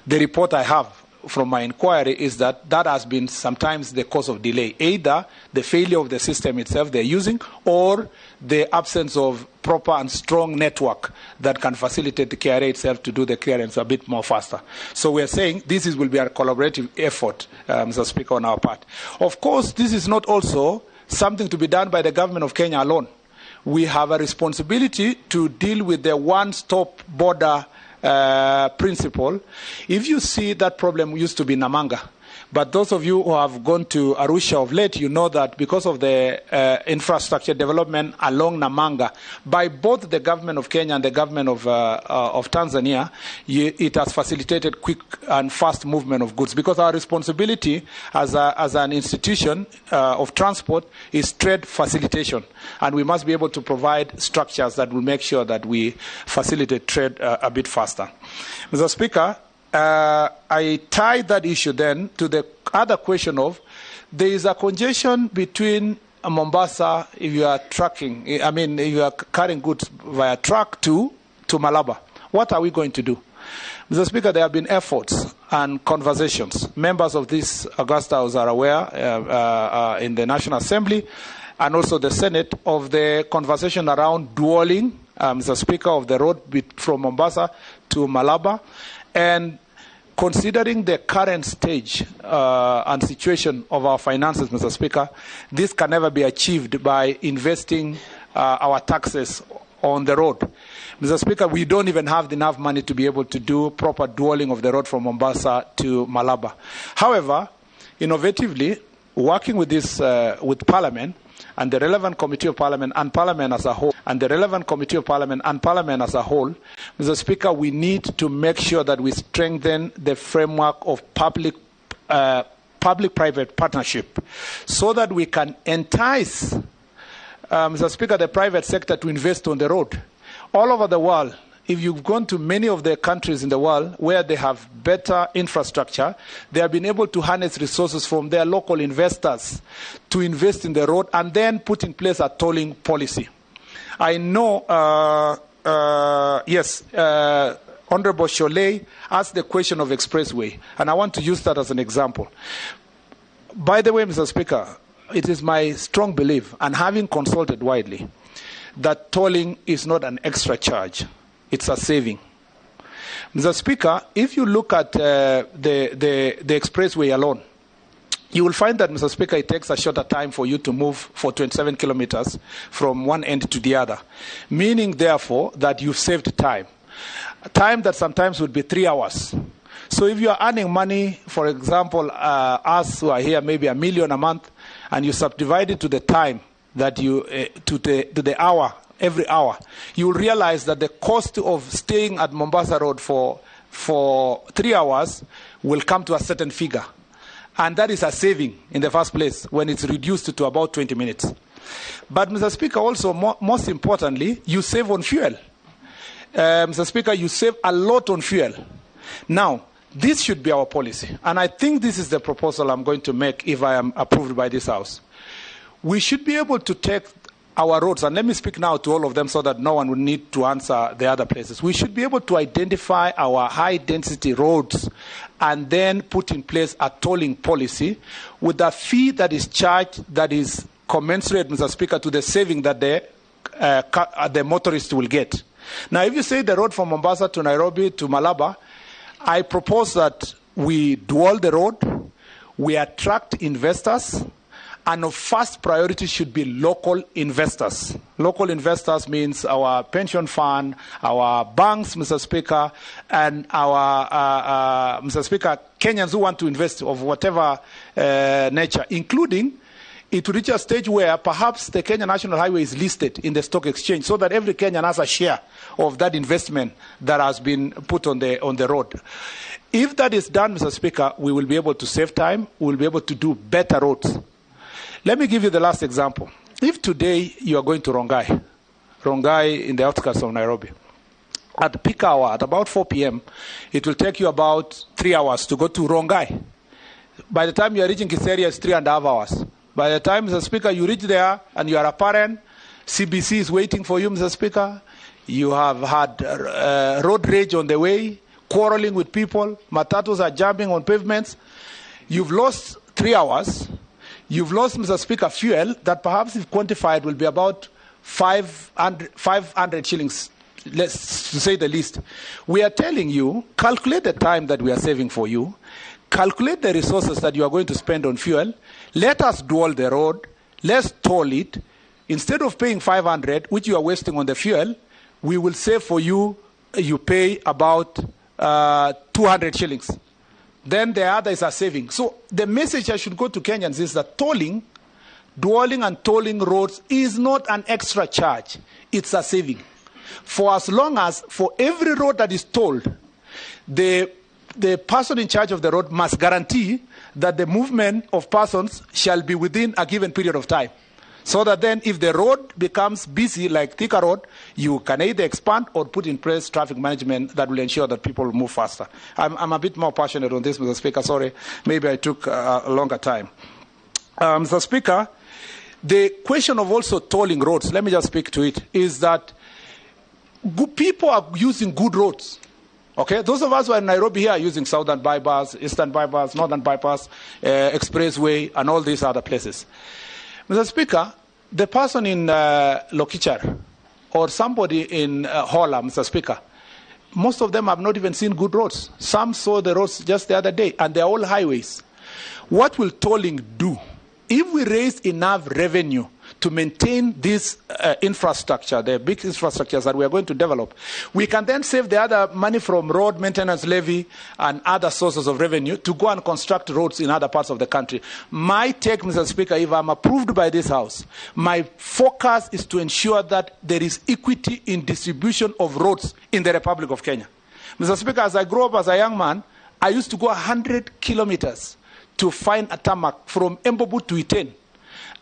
The report I have from my inquiry is that that has been sometimes the cause of delay, either the failure of the system itself they're using or the absence of proper and strong network that can facilitate the KRA itself to do the clearance a bit more faster. So we are saying this will be a collaborative effort, Mr. Speaker, on our part. Of course, this is not also something to be done by the government of Kenya alone. We have a responsibility to deal with the one-stop border principle. If you see that problem used to be Namanga, but those of you who have gone to Arusha of late, you know that because of the infrastructure development along Namanga by both the government of Kenya and the government of Tanzania, it has facilitated quick and fast movement of goods, because our responsibility as an institution of transport is trade facilitation, and we must be able to provide structures that will make sure that we facilitate trade a bit faster. Mr. Speaker, I tied that issue then to the other question of there is a congestion between Mombasa, if you are trucking, I mean, if you are carrying goods via truck to Malaba. What are we going to do? Mr. Speaker, there have been efforts and conversations. Members of this August House are aware in the National Assembly and also the Senate of the conversation around dualling, Mr. Speaker, of the road from Mombasa to Malaba. And considering the current stage and situation of our finances, Mr. Speaker, this can never be achieved by investing our taxes on the road. Mr. Speaker, we don't even have enough money to be able to do proper dualling of the road from Mombasa to Malaba. However, innovatively, working with this, with Parliament and the relevant committee of Parliament and Parliament as a whole, and the relevant committee of Parliament and Parliament as a whole, Mr. Speaker, we need to make sure that we strengthen the framework of public-private partnership so that we can entice, Mr. Speaker, the private sector to invest on the road. All over the world, if you've gone to many of the countries in the world where they have better infrastructure, they have been able to harness resources from their local investors to invest in the road and then put in place a tolling policy. I know, yes, Honorable Shollei asked the question of expressway, and I want to use that as an example. By the way, Mr. Speaker, it is my strong belief, and having consulted widely, that tolling is not an extra charge, it's a saving. Mr. Speaker, if you look at the expressway alone, you will find that, Mr. Speaker, it takes a shorter time for you to move for 27 kilometers from one end to the other, meaning, therefore, that you've saved time, time that sometimes would be 3 hours. So if you are earning money, for example, us who are here, maybe $1 million a month, and you subdivide it to the time that you, to the hour, every hour, you will realize that the cost of staying at Mombasa Road for 3 hours will come to a certain figure. And that is a saving in the first place when it's reduced to about 20 minutes. But, Mr. Speaker, also, most importantly, you save on fuel. Mr. Speaker, you save a lot on fuel. Now, this should be our policy. And I think this is the proposal I'm going to make if I am approved by this House. We should be able to take our roads, and let me speak now to all of them so that no one will need to answer the other places. We should be able to identify our high-density roads and then put in place a tolling policy with a fee that is charged that is commensurate, Mr. Speaker, to the saving that the motorist will get. Now, if you say the road from Mombasa to Nairobi to Malaba, I propose that we dual the road, we attract investors, and our first priority should be local investors. Local investors means our pension fund, our banks, Mr. Speaker, and our, Mr. Speaker, Kenyans who want to invest of whatever nature, including it will reach a stage where perhaps the Kenya National Highway is listed in the stock exchange so that every Kenyan has a share of that investment that has been put on the road. If that is done, Mr. Speaker, we will be able to save time, we will be able to do better roads. Let me give you the last example. If today you are going to Rongai in the outskirts of Nairobi, at peak hour, at about 4 p.m., it will take you about 3 hours to go to Rongai. By the time you are reaching Kiseria, it's 3.5 hours. By the time, Mr. Speaker, you reach there and you are a parent, CBC is waiting for you, Mr. Speaker. You have had road rage on the way, quarreling with people, matatus are jumping on pavements. You've lost 3 hours. You've lost, Mr. Speaker, fuel that perhaps if quantified will be about 500 shillings, let's to say the least. We are telling you, calculate the time that we are saving for you, calculate the resources that you are going to spend on fuel, let us dual the road, let's toll it. Instead of paying 500, which you are wasting on the fuel, we will save for you, you pay about 200 shillings. Then the other is a saving. So the message I should go to Kenyans is that tolling, dualling and tolling roads is not an extra charge. It's a saving. For as long as for every road that is tolled, the person in charge of the road must guarantee that the movement of persons shall be within a given period of time. So that then if the road becomes busy, like Thika Road, you can either expand or put in place traffic management that will ensure that people move faster. I'm a bit more passionate on this, Mr. Speaker. Sorry, maybe I took a longer time. Mr. Speaker, the question of also tolling roads, let me just speak to it, is that good people are using good roads. Okay, those of us who are in Nairobi here are using Southern Bypass, Eastern Bypass, Northern Bypass, Expressway, and all these other places. Mr. Speaker, the person in Lokichar or somebody in Hola, Mr. Speaker, most of them have not even seen good roads. Some saw the roads just the other day, and they're all highways. What will tolling do? If we raise enough revenue to maintain this infrastructure, the big infrastructures that we are going to develop, we can then save the other money from road maintenance levy and other sources of revenue to go and construct roads in other parts of the country. My take, Mr. Speaker, if I'm approved by this House, my focus is to ensure that there is equity in distribution of roads in the Republic of Kenya. Mr. Speaker, as I grew up as a young man, I used to go 100 kilometers to find a tarmac from Embobu to Iten.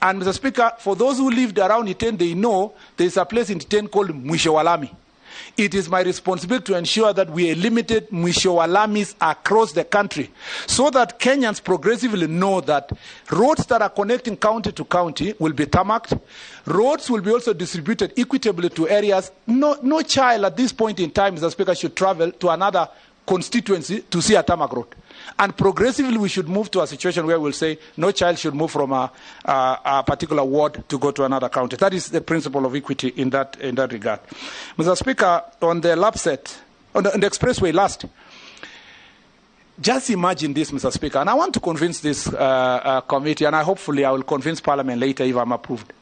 And Mr. Speaker, for those who lived around Iten, they know there is a place in Iten called Mwishowalami. It is my responsibility to ensure that we eliminate Mwishowalamis across the country so that Kenyans progressively know that roads that are connecting county to county will be tarmacked. Roads will be also distributed equitably to areas. No child at this point in time, Mr. Speaker, should travel to another constituency to see a tarmac road. And progressively, we should move to a situation where we'll say no child should move from a particular ward to go to another county. That is the principle of equity in that regard. Mr. Speaker, on the LAPSSET, on the expressway last, just imagine this, Mr. Speaker, and I want to convince this committee, and hopefully I will convince Parliament later if I'm approved.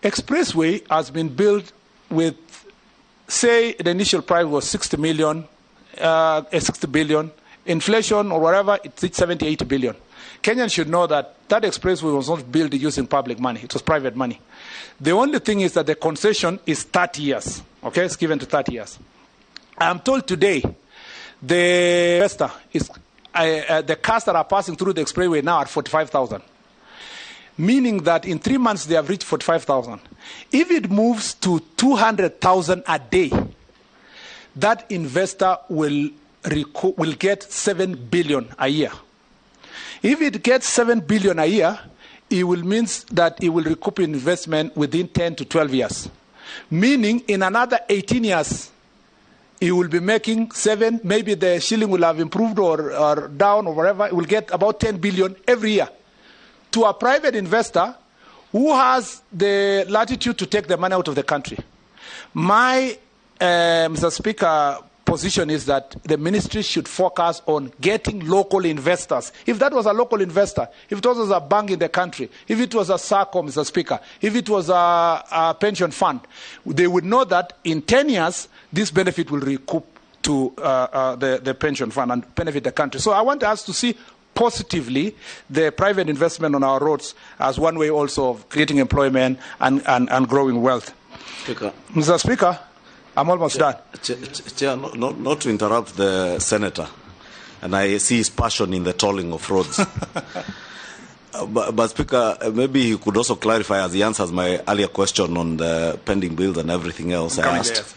Expressway has been built with, say, the initial price was 60 billion. Inflation or whatever, it's 78 billion. Kenyans should know that that expressway was not built using public money. It was private money. The only thing is that the concession is 30 years. Okay, it's given to 30 years. I'm told today the investor is the cars that are passing through the expressway now are 45,000. Meaning that in 3 months they have reached 45,000. If it moves to 200,000 a day, that investor will get 7 billion a year. If it gets 7 billion a year, it will mean that it will recoup investment within 10 to 12 years. Meaning in another 18 years, it will be making 7, maybe the shilling will have improved or down or whatever, it will get about 10 billion every year. To a private investor who has the latitude to take the money out of the country. My, Mr. Speaker, position is that the ministry should focus on getting local investors. If that was a local investor, if it was a bank in the country, if it was a SACCO, Mr. Speaker, if it was a pension fund, they would know that in 10 years, this benefit will recoup to the pension fund and benefit the country. So I want us to see positively the private investment on our roads as one way also of creating employment and growing wealth. Speaker. Mr. Speaker, I'm almost done. Chair, not to interrupt the senator, and I see his passion in the tolling of roads. But Speaker, maybe he could also clarify as he answers my earlier question on the pending bills and everything else I asked.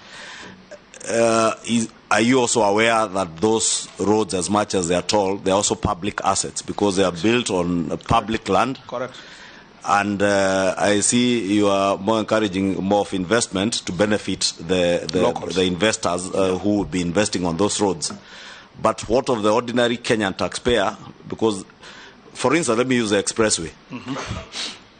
Are you also aware that those roads, as much as they are tolled, they are also public assets because they are built on public land? Correct. And I see you are more encouraging more of investment to benefit the investors who will be investing on those roads. But what of the ordinary Kenyan taxpayer? Because, for instance, let me use the expressway. Mm-hmm.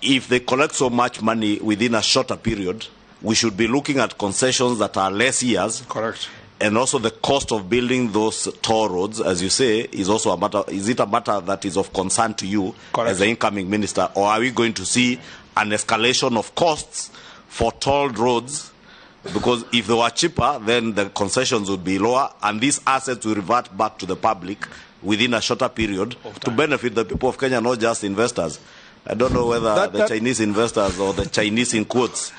If they collect so much money within a shorter period, we should be looking at concessions that are less years. Correct. And also the cost of building those toll roads, as you say, is also a matter. Is it a matter that is of concern to you? Correct. As the incoming minister? Or are we going to see an escalation of costs for toll roads? Because if they were cheaper, then the concessions would be lower, and these assets will revert back to the public within a shorter period to benefit the people of Kenya, not just investors. I don't know whether the Chinese investors or the Chinese in quotes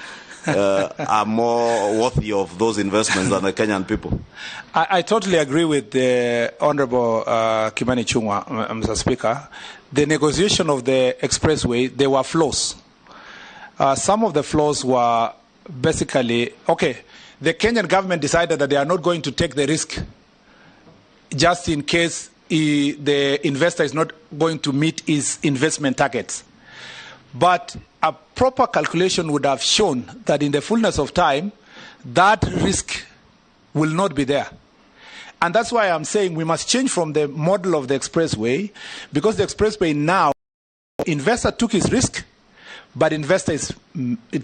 are more worthy of those investments than the Kenyan people. I totally agree with the Honorable Kimani Ichung'wah, Mr. Speaker. The negotiation of the expressway, there were flaws. Some of the flaws were basically, okay, the Kenyan government decided that they are not going to take the risk just in case the investor is not going to meet his investment targets. But a proper calculation would have shown that in the fullness of time, that risk will not be there. And that's why I'm saying we must change from the model of the expressway, because the expressway now, investor took his risk, but investor is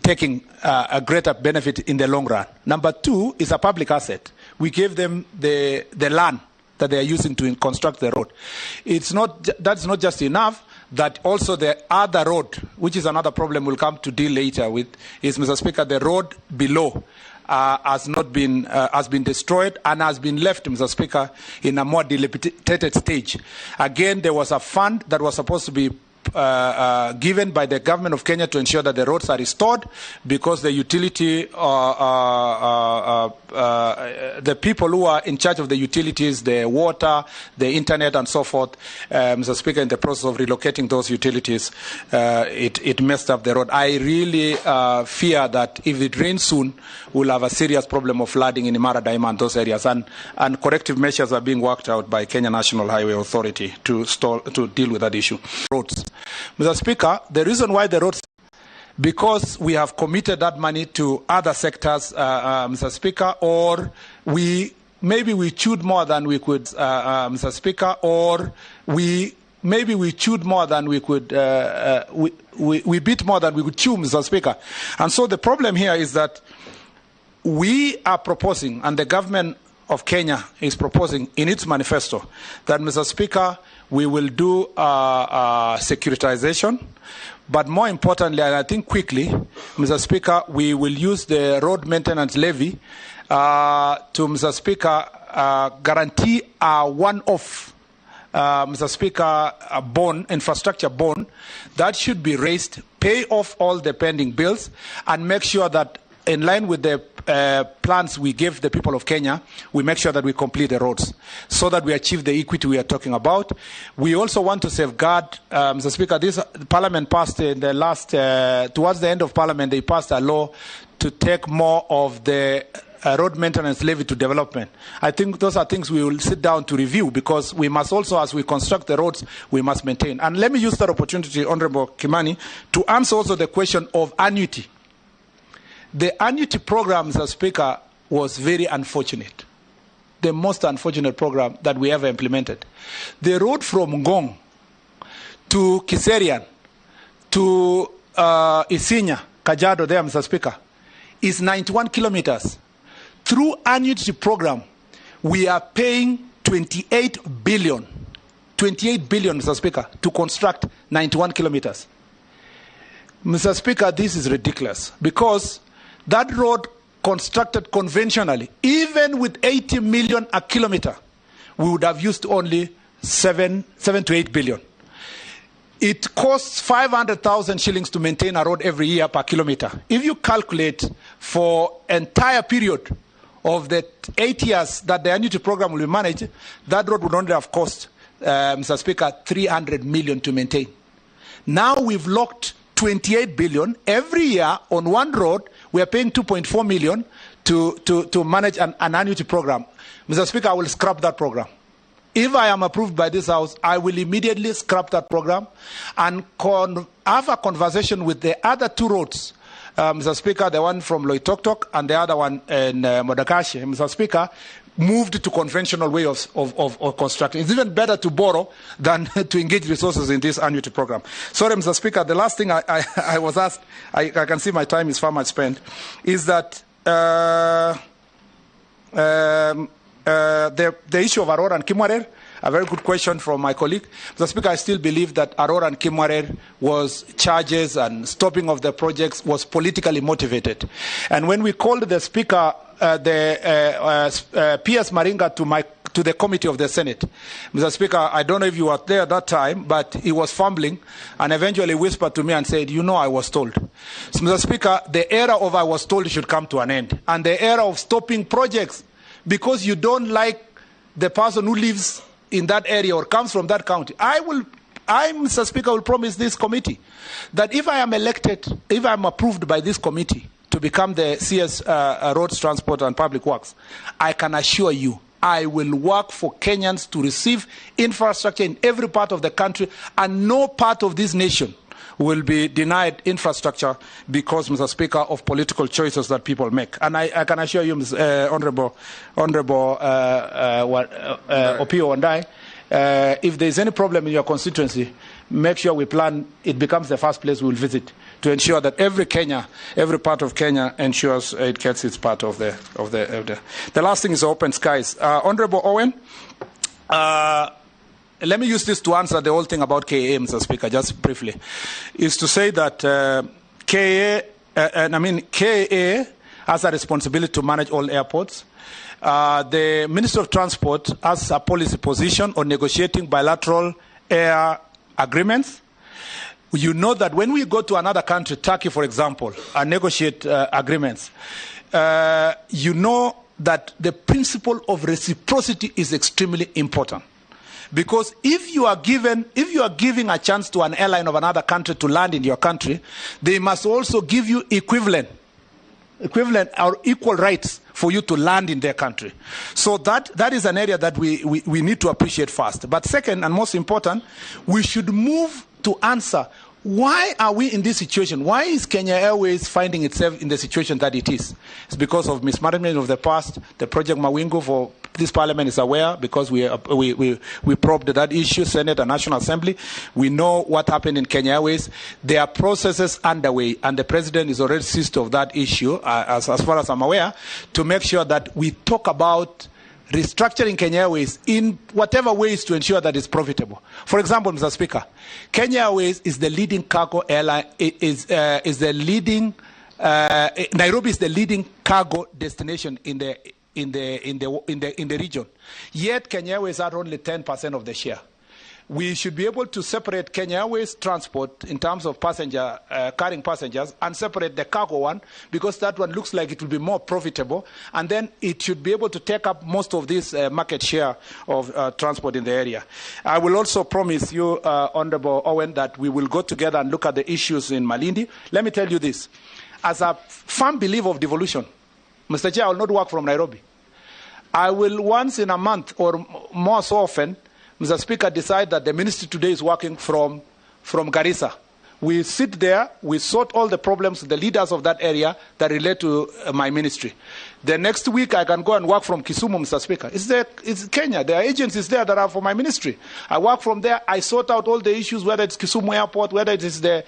taking a greater benefit in the long run. Number two is a public asset. We gave them the land that they are using to construct the road. It's not, that's not just enough, that also the other road, which is another problem we'll come to deal later with, is, Mr. Speaker, the road below has been destroyed and has been left, Mr. Speaker, in a more dilapidated stage. Again, there was a fund that was supposed to be given by the government of Kenya to ensure that the roads are restored, because the utility, the people who are in charge of the utilities, the water, the internet, and so forth, Mr. Speaker, in the process of relocating those utilities, it messed up the road. I really fear that if it rains soon, we'll have a serious problem of flooding in Imara Daima and those areas, and corrective measures are being worked out by Kenya National Highway Authority to deal with that issue. Roads. Mr. Speaker, the reason why the roads, because we have committed that money to other sectors, Mr. Speaker, or we maybe we chewed more than we could, Mr. Speaker, or we maybe we chewed more than we could, we bit more than we could chew, Mr. Speaker. And so the problem here is that we are proposing, and the government of Kenya is proposing in its manifesto, that, Mr. Speaker, we will do securitization. But more importantly, and I think quickly, Mr. Speaker, we will use the road maintenance levy to, Mr. Speaker, guarantee a one-off, Mr. Speaker, a bond, infrastructure bond, that should be raised, pay off all the pending bills, and make sure that in line with the plans we give the people of Kenya, we make sure that we complete the roads so that we achieve the equity we are talking about. We also want to safeguard, Mr. Speaker, this Parliament passed in the last, towards the end of Parliament, they passed a law to take more of the road maintenance levy to development. I think those are things we will sit down to review, because we must also, as we construct the roads, we must maintain. And let me use that opportunity, Honorable Kimani, to answer also the question of annuity. The annuity program, Mr. Speaker, was very unfortunate. The most unfortunate program that we ever implemented. The road from Ngong to Kiserian to Isinya, Kajiado there, Mr. Speaker, is 91 kilometers. Through annuity program, we are paying 28 billion, 28 billion, Mr. Speaker, to construct 91 kilometers. Mr. Speaker, this is ridiculous, because that road constructed conventionally, even with 80 million a kilometer, we would have used only 7 to 8 billion. It costs 500,000 shillings to maintain a road every year per kilometer. If you calculate for entire period of the 8 years that the annuity program will be managed, that road would only have cost, Mr. Speaker, 300 million to maintain. Now we've locked 28 billion every year on one road. We are paying 2.4 million to manage an annuity program. Mr. Speaker, I will scrap that program. If I am approved by this House, I will immediately scrap that program and have a conversation with the other two roads. Mr. Speaker, the one from Loitoktok and the other one in Modakashi, Mr. Speaker, moved to conventional way of constructing. It's even better to borrow than to engage resources in this annuity program. Sorry, Mr. Speaker, the last thing I was asked, I can see my time is far much spent, is that the issue of Aror and Kimwarer, a very good question from my colleague. Mr. Speaker, I still believe that Aror and Kimwarer was charges and stopping of the projects was politically motivated. And when we called the Speaker, P.S. Maringa to the committee of the Senate, Mr. Speaker, I don't know if you were there at that time, but he was fumbling and eventually whispered to me and said, you know, I was told. So, Mr. Speaker, the era of I was told should come to an end. And the era of stopping projects because you don't like the person who lives in that area or comes from that county. I, Mr. Speaker, will promise this committee that if I am elected, if I am approved by this committee to become the CS Roads, Transport and Public Works, I can assure you I will work for Kenyans to receive infrastructure in every part of the country, and no part of this nation will be denied infrastructure because, Mr. Speaker, of political choices that people make. And I can assure you, Honorable Opiyo Wandayi, if there is any problem in your constituency, make sure we plan, it becomes the first place we will visit to ensure that every Kenya, every part of Kenya ensures it gets its part of the. The last thing is open skies. Honorable Owen, let me use this to answer the whole thing about KAA, Mr. Speaker, just briefly, is to say that KAA has a responsibility to manage all airports. The Minister of Transport has a policy position on negotiating bilateral air agreements. You know that when we go to another country, Turkey, for example, and negotiate agreements, you know that the principle of reciprocity is extremely important. Because if you are giving a chance to an airline of another country to land in your country, they must also give you equivalent or equal rights for you to land in their country. So that is an area that we need to appreciate first. But second, and most important, we should move to answer, why are we in this situation? Why is Kenya Airways finding itself in the situation that it is? It's because of mismanagement of the past, the Project Mawingu for This Parliament is aware because we probed that issue, Senate and National Assembly. We know what happened in Kenya Airways. There are processes underway, and the President is already seized of that issue, as far as I'm aware, to make sure that we talk about restructuring Kenya Airways in whatever ways to ensure that it's profitable. For example, Mr. Speaker, Kenya Airways is the leading cargo airline, is the leading, Nairobi is the leading cargo destination in the region. Yet Kenya Airways are only 10% of the share. We should be able to separate Kenya Airways transport in terms of passenger carrying passengers and separate the cargo one, because that one looks like it will be more profitable, and then it should be able to take up most of this market share of transport in the area. I will also promise you, Honorable Owen, that we will go together and look at the issues in Malindi. Let me tell you this. As a firm believer of devolution, Mr. Chair, I will not work from Nairobi. I will once in a month or more so often, Mr. Speaker, decide that the ministry today is working from Garissa. We sit there, we sort all the problems, the leaders of that area that relate to my ministry. The next week, I can go and work from Kisumu, Mr. Speaker. It's Kenya. There are agencies there that are for my ministry. I work from there. I sort out all the issues, whether it's Kisumu Airport, whether it is the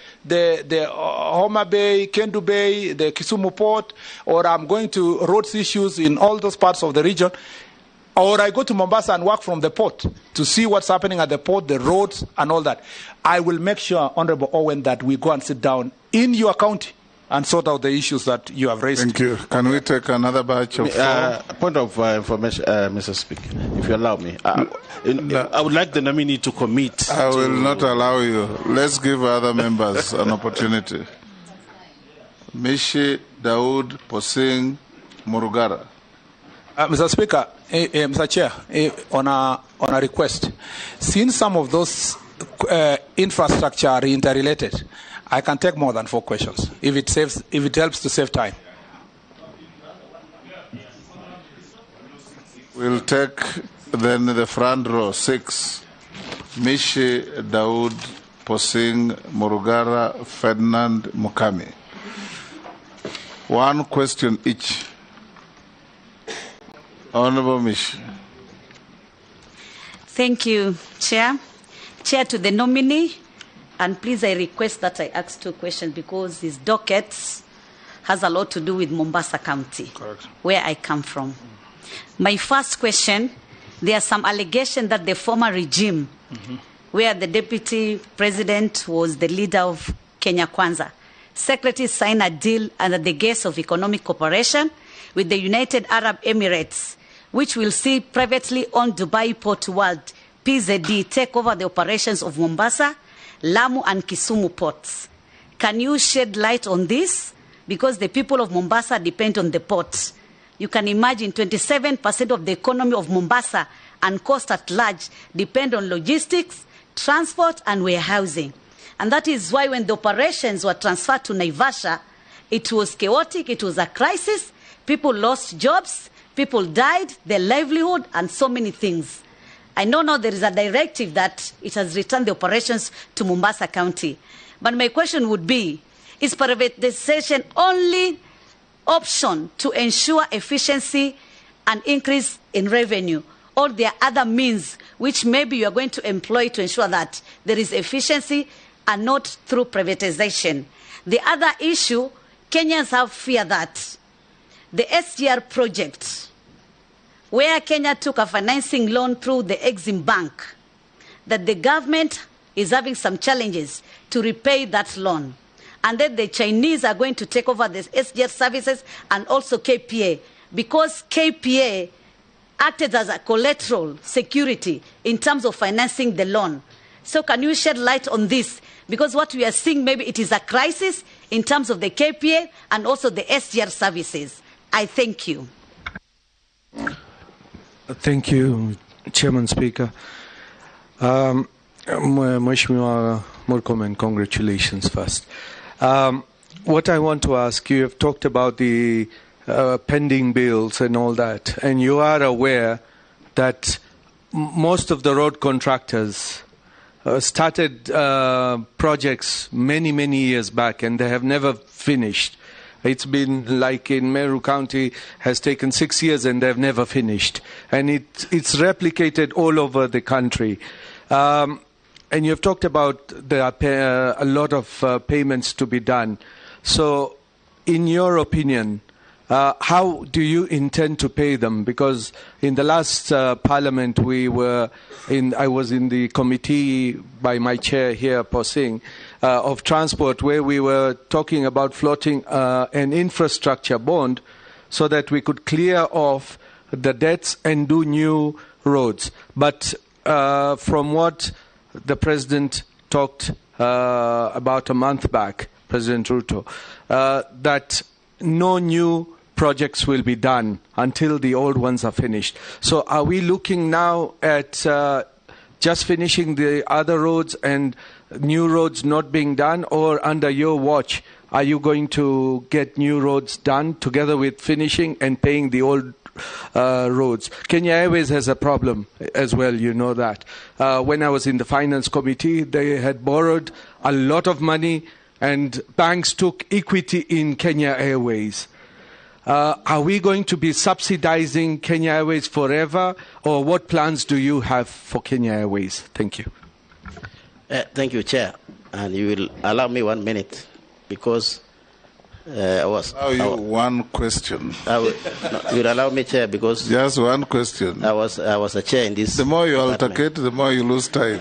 Homa Bay, Kendu Bay, the Kisumu Port, or I'm going to roads issues in all those parts of the region. Or I go to Mombasa and work from the port to see what's happening at the port, the roads, and all that. I will make sure, Honorable Owen, that we go and sit down in your county and sort out the issues that you have raised. Thank you. Can we take another batch of four? Point of information, Mr. Speaker, if you allow me. I would like the nominee to commit. I will not allow you. Let's give other members an opportunity. Mishi Daud Posing Murugara. Mr. Speaker, Mr. Chair, on a request, since some of those infrastructure are interrelated, I can take more than 4 questions if it helps to save time. We'll take then the front row 6. Mishi Daud Posing Murugara, Ferdinand Mukami. One question each. Honorable Mishi. Thank you, Chair. Chair, to the nominee, and please I request that I ask 2 questions because this docket has a lot to do with Mombasa County, correct, where I come from. My first question, there are some allegations that the former regime, where the deputy president was the leader of Kenya Kwanza, secretary signed a deal under the guise of economic cooperation with the United Arab Emirates, which will see privately owned Dubai Port World, PZD, take over the operations of Mombasa, Lamu and Kisumu ports. Can you shed light on this? Because the people of Mombasa depend on the port. You can imagine 27% of the economy of Mombasa and coast at large depend on logistics, transport and warehousing. And that is why when the operations were transferred to Naivasha, it was chaotic, it was a crisis. People lost jobs, people died, their livelihood, and so many things. I know now there is a directive that it has returned the operations to Mombasa County. But my question would be, is privatization only option to ensure efficiency and increase in revenue? Or there are other means which maybe you are going to employ to ensure that there is efficiency and not through privatization? The other issue, Kenyans have fear that the SGR project, where Kenya took a financing loan through the Exim Bank, that the government is having some challenges to repay that loan. And then the Chinese are going to take over the SGR services and also KPA, because KPA acted as a collateral security in terms of financing the loan. So can you shed light on this? Because what we are seeing, maybe it is a crisis in terms of the KPA and also the SGR services. I thank you. Thank you, Chairman Speaker. Mheshimiwa Murkomen, congratulations first. What I want to ask, you have talked about the pending bills and all that, and you are aware that most of the road contractors started projects many, many years back, and they have never finished. It's been like in Meru County has taken 6 years and they've never finished. And it's replicated all over the country. And you've talked about there are a lot of payments to be done. So in your opinion, how do you intend to pay them? Because in the last parliament, I was in the committee by my chair here, Pkosing, of transport, where we were talking about floating an infrastructure bond so that we could clear off the debts and do new roads. But from what the president talked about a month back, President Ruto, that no new projects will be done until the old ones are finished. So are we looking now at just finishing the other roads and new roads not being done, or under your watch, are you going to get new roads done together with finishing and paying the old roads? Kenya Airways has a problem as well, you know that. When I was in the finance committee, they had borrowed a lot of money and banks took equity in Kenya Airways. Are we going to be subsidizing Kenya Airways forever, or what plans do you have for Kenya Airways? Thank you. Thank you, Chair. And you will allow me 1 minute, because I was... Allow you one question. You will allow me, Chair, because... Just one question. I was a chair in this... The more you altercate, the more you lose time.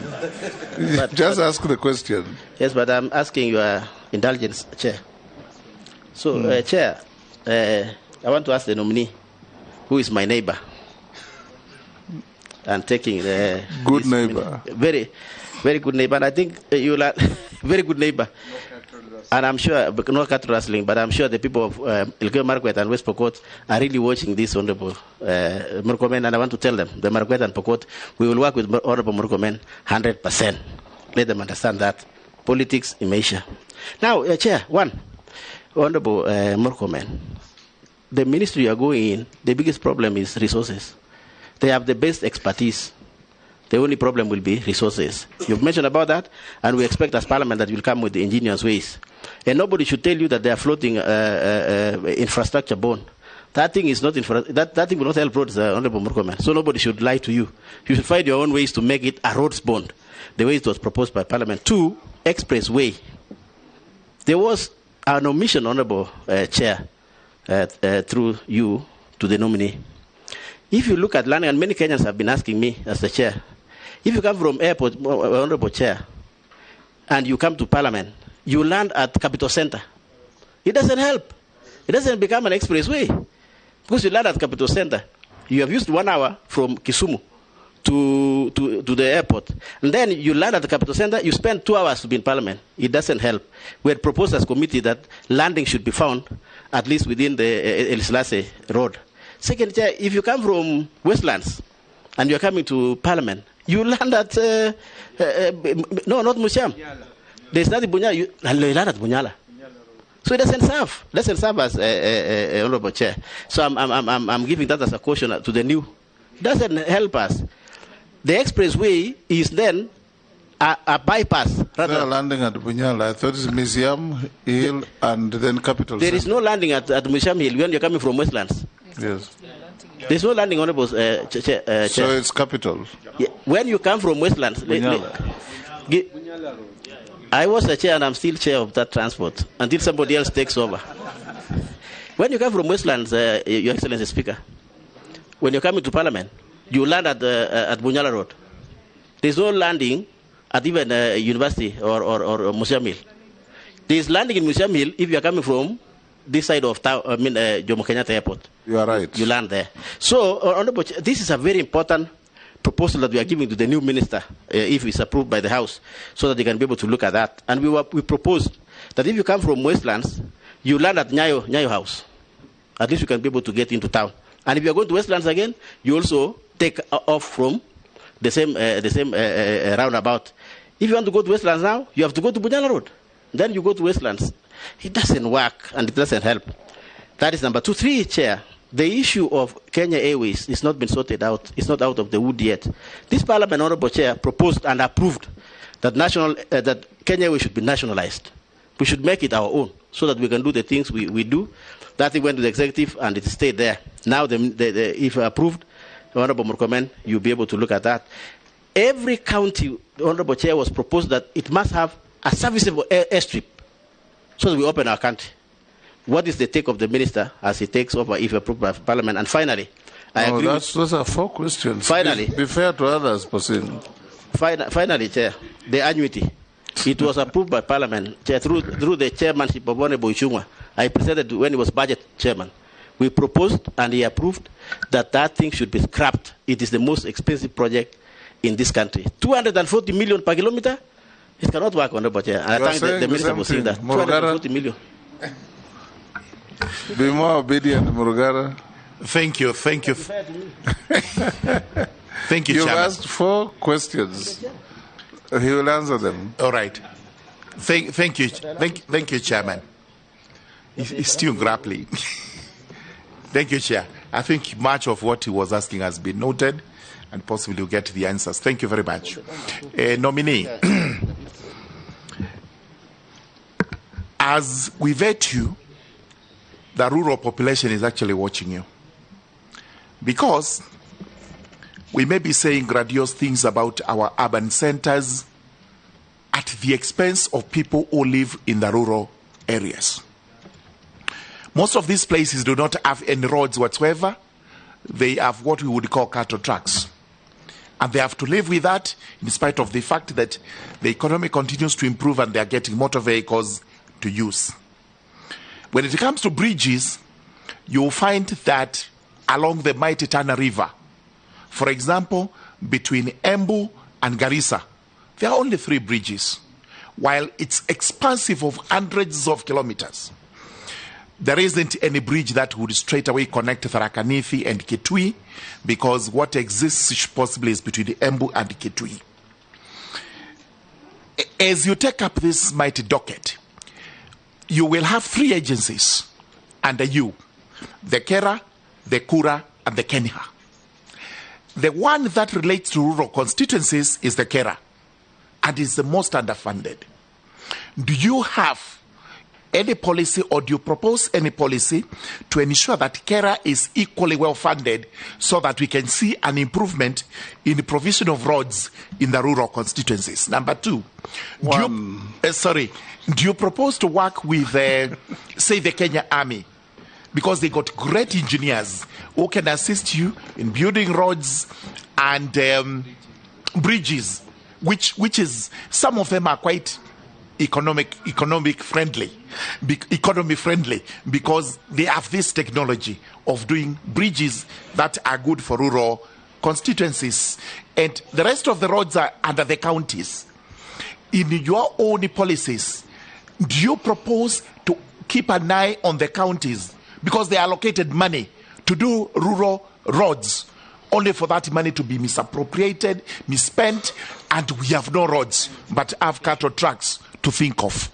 Just ask the question. Yes, but I'm asking your indulgence, Chair. So, Chair, I want to ask the nominee, who is my neighbor, and taking the... Good neighbor. Very, very good neighbor. And I think you will... very good neighbor. And I'm sure, no cattle rustling, but I'm sure the people of Elgeyo Marakwet and West Pokot are really watching this, Honorable Murkomen, and I want to tell them, the Marakwet and Pokot, we will work with Honorable Murkomen 100%. Let them understand that. Politics in Asia. Now, Chair, one, Honorable Murkomen, the ministry you are going in, the biggest problem is resources. They have the best expertise. The only problem will be resources. You've mentioned about that, and we expect as Parliament that you'll come with the ingenious ways. And nobody should tell you that they are floating infrastructure bond. That thing is not that thing will not help roads, Honorable Murkomen. So nobody should lie to you. You should find your own ways to make it a roads bond, the way it was proposed by Parliament. 2, expressway. There was an omission, Honorable Chair, through you to the nominee. If you look at landing, and many Kenyans have been asking me as the chair, if you come from airport, Honorable Chair, and you come to Parliament, you land at Capital Center. It doesn't help. It doesn't become an expressway. Because you land at Capital Center, you have used 1 hour from Kisumu to the airport. And then you land at the Capital Center, you spend 2 hours to be in Parliament. It doesn't help. We had proposed as committee that landing should be found at least within the El Selassie Road. Second, Chair, if you come from Westlands and you're coming to Parliament, you land at, no, not Museum. There's nothing Bunyala. You land at Bunyala. So it doesn't serve. It doesn't serve as a Honorable Chair. So I'm giving that as a caution to the new. It doesn't help us. The expressway is then a bypass. Rather landing at Bunyala. I thought it's Museum Hill and then Capital. There is no landing at Museum Hill when you're coming from Westlands. Yes. There's no landing, Honorable Chair. So it's Capital. Yeah. When you come from Westlands, I was a chair and I'm still chair of that transport until somebody else takes over. When you come from Westlands, Your Excellency Speaker, when you're coming to Parliament, you land at Bunyala Road. There's no landing at even university or Museum Hill. There's landing in Museum Hill if you're coming from this side of town, I mean, Jomo Kenyatta Airport. You are right. You land there. So, Honorable, this is a very important proposal that we are giving to the new minister, if it's approved by the House, so that they can be able to look at that. And we proposed that if you come from Westlands, you land at Nyayo House. At least you can be able to get into town. And if you are going to Westlands again, you also take off from the same roundabout. If you want to go to Westlands now, you have to go to Bunyala Road. Then you go to Westlands. It doesn't work and it doesn't help. That is number 2. 3, Chair, the issue of Kenya Airways is not been sorted out. It's not out of the wood yet. This Parliament, Honorable Chair, proposed and approved that that Kenya Airways should be nationalized. We should make it our own. so that we can do the things we do. That thing went to the executive and it stayed there. Now, if approved, Honorable Murkomen, you'll be able to look at that. Every county, Honorable Chair, was proposed that it must have a serviceable airstrip so that we open our country. What is the take of the minister as he takes over if approved by Parliament? And finally, I agree. Those are four questions. Finally. Be fair to others, Posing. Finally, Chair, the annuity. It was approved by Parliament, Chair, through the chairmanship of Honorable Ichung'wah. I presented when he was budget chairman. We proposed and he approved that thing should be scrapped. It is the most expensive project in this country. 240 million per kilometer? It cannot work, Honorable Chair. And I thank the minister for saying that. 240 million. Be more obedient, Murugara. Thank you. Thank you. Thank you, You've Chairman. asked four questions. He will answer them. All right. Thank you. Thank you, Chairman. He's still grappling. Thank you, Chair. I think much of what he was asking has been noted, and possibly you'll get the answers. Thank you very much. Nominee, as we vet you, the rural population is actually watching you. Because we may be saying grandiose things about our urban centers at the expense of people who live in the rural areas. Most of these places do not have any roads whatsoever. They have what we would call cattle tracks. And they have to live with that in spite of the fact that the economy continues to improve and they are getting motor vehicles to use. When it comes to bridges, you'll find that along the mighty Tana River, for example, between Embu and Garissa, there are only 3 bridges, while it's expansive of hundreds of kilometers. There isn't any bridge that would straight away connect Tharaka Nithi and Kitui, because what exists possibly is between Embu and Kitui. As you take up this mighty docket, you will have 3 agencies under you: the KERA, the KURA, and the KeNHA. The one that relates to rural constituencies is the KERA, and is the most underfunded. Do you have any policy, or do you propose any policy to ensure that KERA is equally well funded so that we can see an improvement in the provision of roads in the rural constituencies? Number 2, do you propose to work with, say, the Kenya Army? Because they got great engineers who can assist you in building roads and bridges, which is, some of them are quite economy friendly, because they have this technology of doing bridges that are good for rural constituencies, and the rest of the roads are under the counties. In your own policies, do you propose to keep an eye on the counties, because they allocated money to do rural roads, only for that money to be misappropriated, misspent, and we have no roads, but have cattle trucks to think of?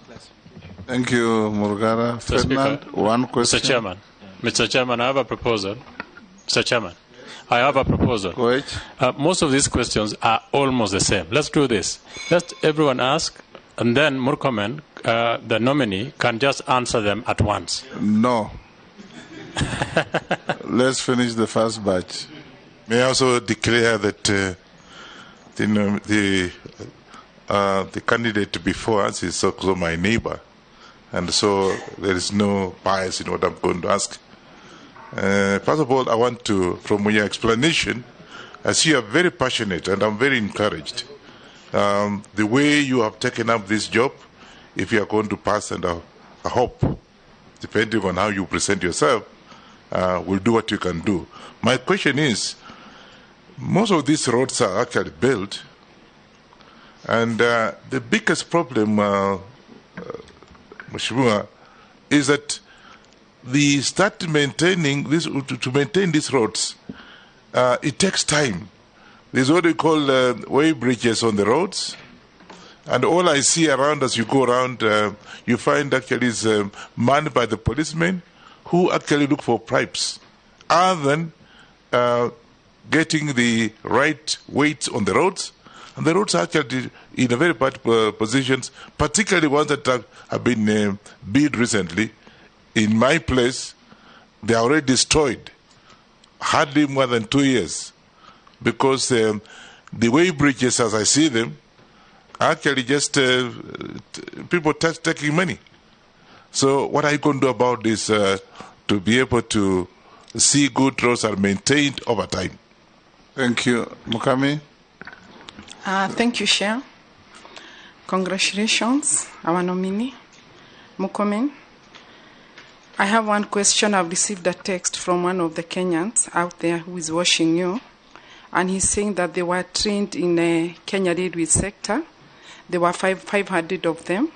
Thank you, Murugara. Ferdinand, one question. Mr. Chairman, I have a proposal. Mr. Chairman, I have a proposal. Go ahead. Most of these questions are almost the same. Let's do this. Let everyone ask, and then Murkomen, the nominee, can just answer them at once. No. Let's finish the first batch. May I also declare that the candidate before us is also my neighbor, and so there is no bias in what I'm going to ask. First of all, I want to, from your explanation, I see you are very passionate, and I'm very encouraged. The way you have taken up this job, if you are going to pass, and I hope, depending on how you present yourself, will do what you can do. My question is, most of these roads are actually built, and the biggest problem, Mheshimiwa, is that the start maintaining this, to maintain these roads, it takes time. There's what we call way bridges on the roads, and all I see around as you go around, you find actually is manned by the policemen who actually look for bribes, other than getting the right weight on the roads And the roads are actually in a very bad positions, particularly ones that have been built recently. In my place, they are already destroyed, hardly more than 2 years, because the way bridges, as I see them, are actually just people taking money. So what are you going to do about this to be able to see good roads are maintained over time? Thank you. Mukami? Thank you, Chair. Congratulations, our nominee, Murkomen. I have one question. I've received a text from one of the Kenyans out there who is watching you, and he's saying that they were trained in the Kenya Railway sector. There were 500 of them,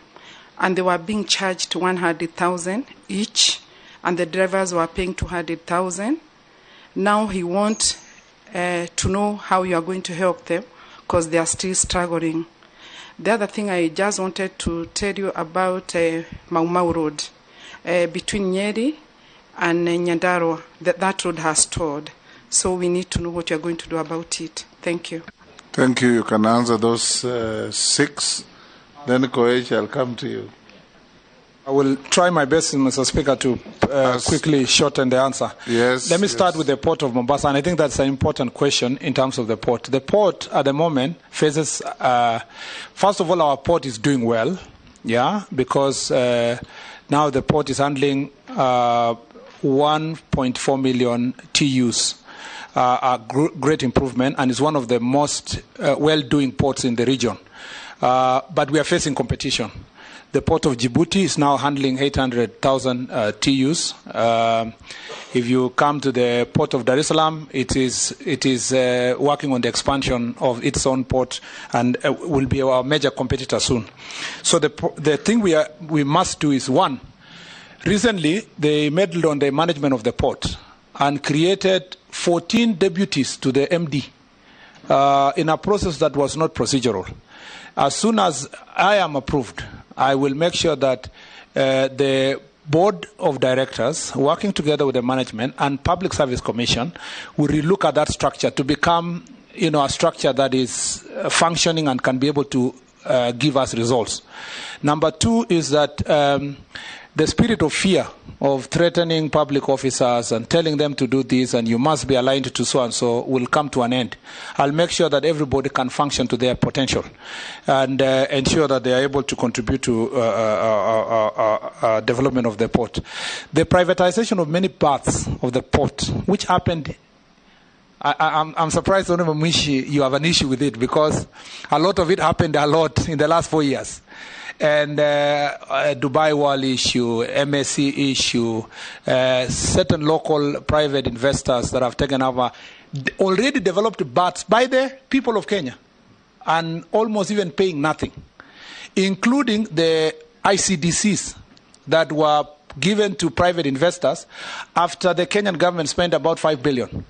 and they were being charged 100,000 each, and the drivers were paying 200,000. Now he wants to know how you are going to help them, because they are still struggling. The other thing I just wanted to tell you about Mau Mau Road. Between Nyeri and Nyandarua, that road has stalled. So we need to know what you are going to do about it. Thank you. Thank you. You can answer those 6. Then, Koech, I'll come to you. I will try my best, Mr. Speaker, to quickly shorten the answer. Yes. Let me start with the port of Mombasa, and I think that's an important question in terms of the port. The port at the moment faces, first of all, our port is doing well, yeah, because now the port is handling 1.4 million TEUs, a great improvement, and is one of the most well-doing ports in the region. But we are facing competition. The port of Djibouti is now handling 800,000 TEUs. If you come to the port of Dar es Salaam, it is working on the expansion of its own port and will be our major competitor soon. So the thing we must do is, one, recently they meddled on the management of the port and created 14 deputies to the MD in a process that was not procedural. As soon as I am approved, I will make sure that the board of directors, working together with the management and Public Service Commission, will relook at that structure to become, you know, a structure that is functioning and can be able to give us results. Number two is that the spirit of fear of threatening public officers and telling them to do this and you must be aligned to so and so will come to an end. I'll make sure that everybody can function to their potential and ensure that they are able to contribute to development of the port. The privatization of many parts of the port, which happened, I'm surprised, Honorable Mwishi, you have an issue with it, because a lot of it happened a lot in the last 4 years. And Dubai World issue, MSC issue, certain local private investors that have taken over already developed berths by the people of Kenya and almost even paying nothing, including the ICDCs that were given to private investors after the Kenyan government spent about $5 billion.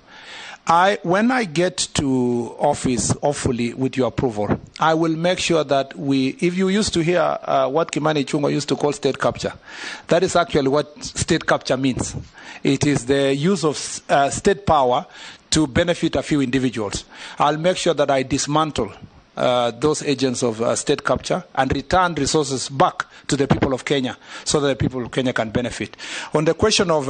When I get to office, hopefully with your approval, I will make sure that if you used to hear what Kimani Ichung'wah used to call state capture, that is actually what state capture means. It is the use of state power to benefit a few individuals. I'll make sure that I dismantle those agents of state capture and return resources back to the people of Kenya so that the people of Kenya can benefit. On the question of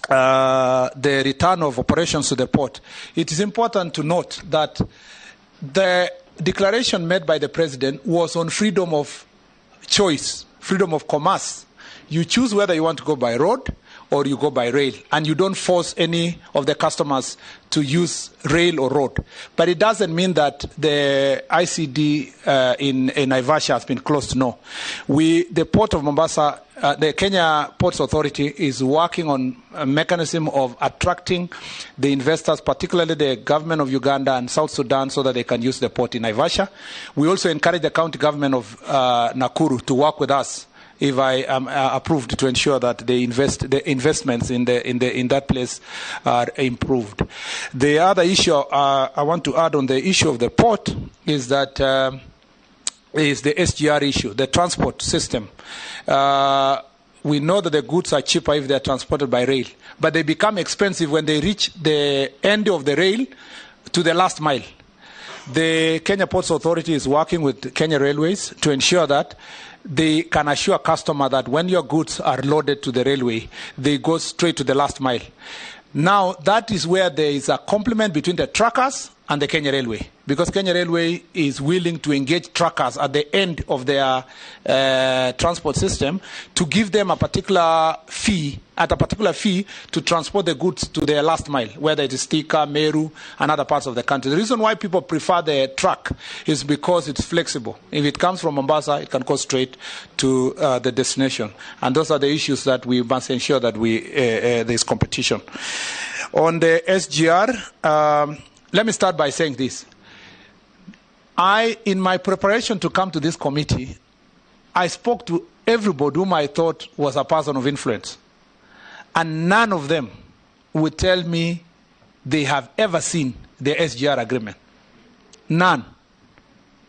the return of operations to the port, it is important to note that the declaration made by the president was on freedom of choice, freedom of commerce. You choose whether you want to go by road or you go by rail, and you don't force any of the customers to use rail or road. But it doesn't mean that the ICD in Naivasha has been closed, no. The Port of Mombasa, the Kenya Ports Authority is working on a mechanism of attracting the investors, particularly the government of Uganda and South Sudan, so that they can use the port in Naivasha. We also encourage the county government of Nakuru to work with us if I am approved, to ensure that the investments in that place are improved. The other issue I want to add on the issue of the port is that is the SGR issue, the transport system. We know that the goods are cheaper if they are transported by rail, but they become expensive when they reach the end of the rail to the last mile. The Kenya Ports Authority is working with Kenya Railways to ensure that they can assure customer that when your goods are loaded to the railway, they go straight to the last mile. Now, that is where there is a complement between the truckers and the Kenya Railway, because Kenya Railway is willing to engage truckers at the end of their transport system to give them a particular fee, at a particular fee, to transport the goods to their last mile, whether it is Thika, Meru, and other parts of the country. The reason why people prefer the truck is because it's flexible. If it comes from Mombasa, it can go straight to the destination. And those are the issues that we must ensure that there is competition. On the SGR, let me start by saying this. In my preparation to come to this committee, I spoke to everybody whom I thought was a person of influence. And none of them would tell me they have ever seen the SGR agreement. None.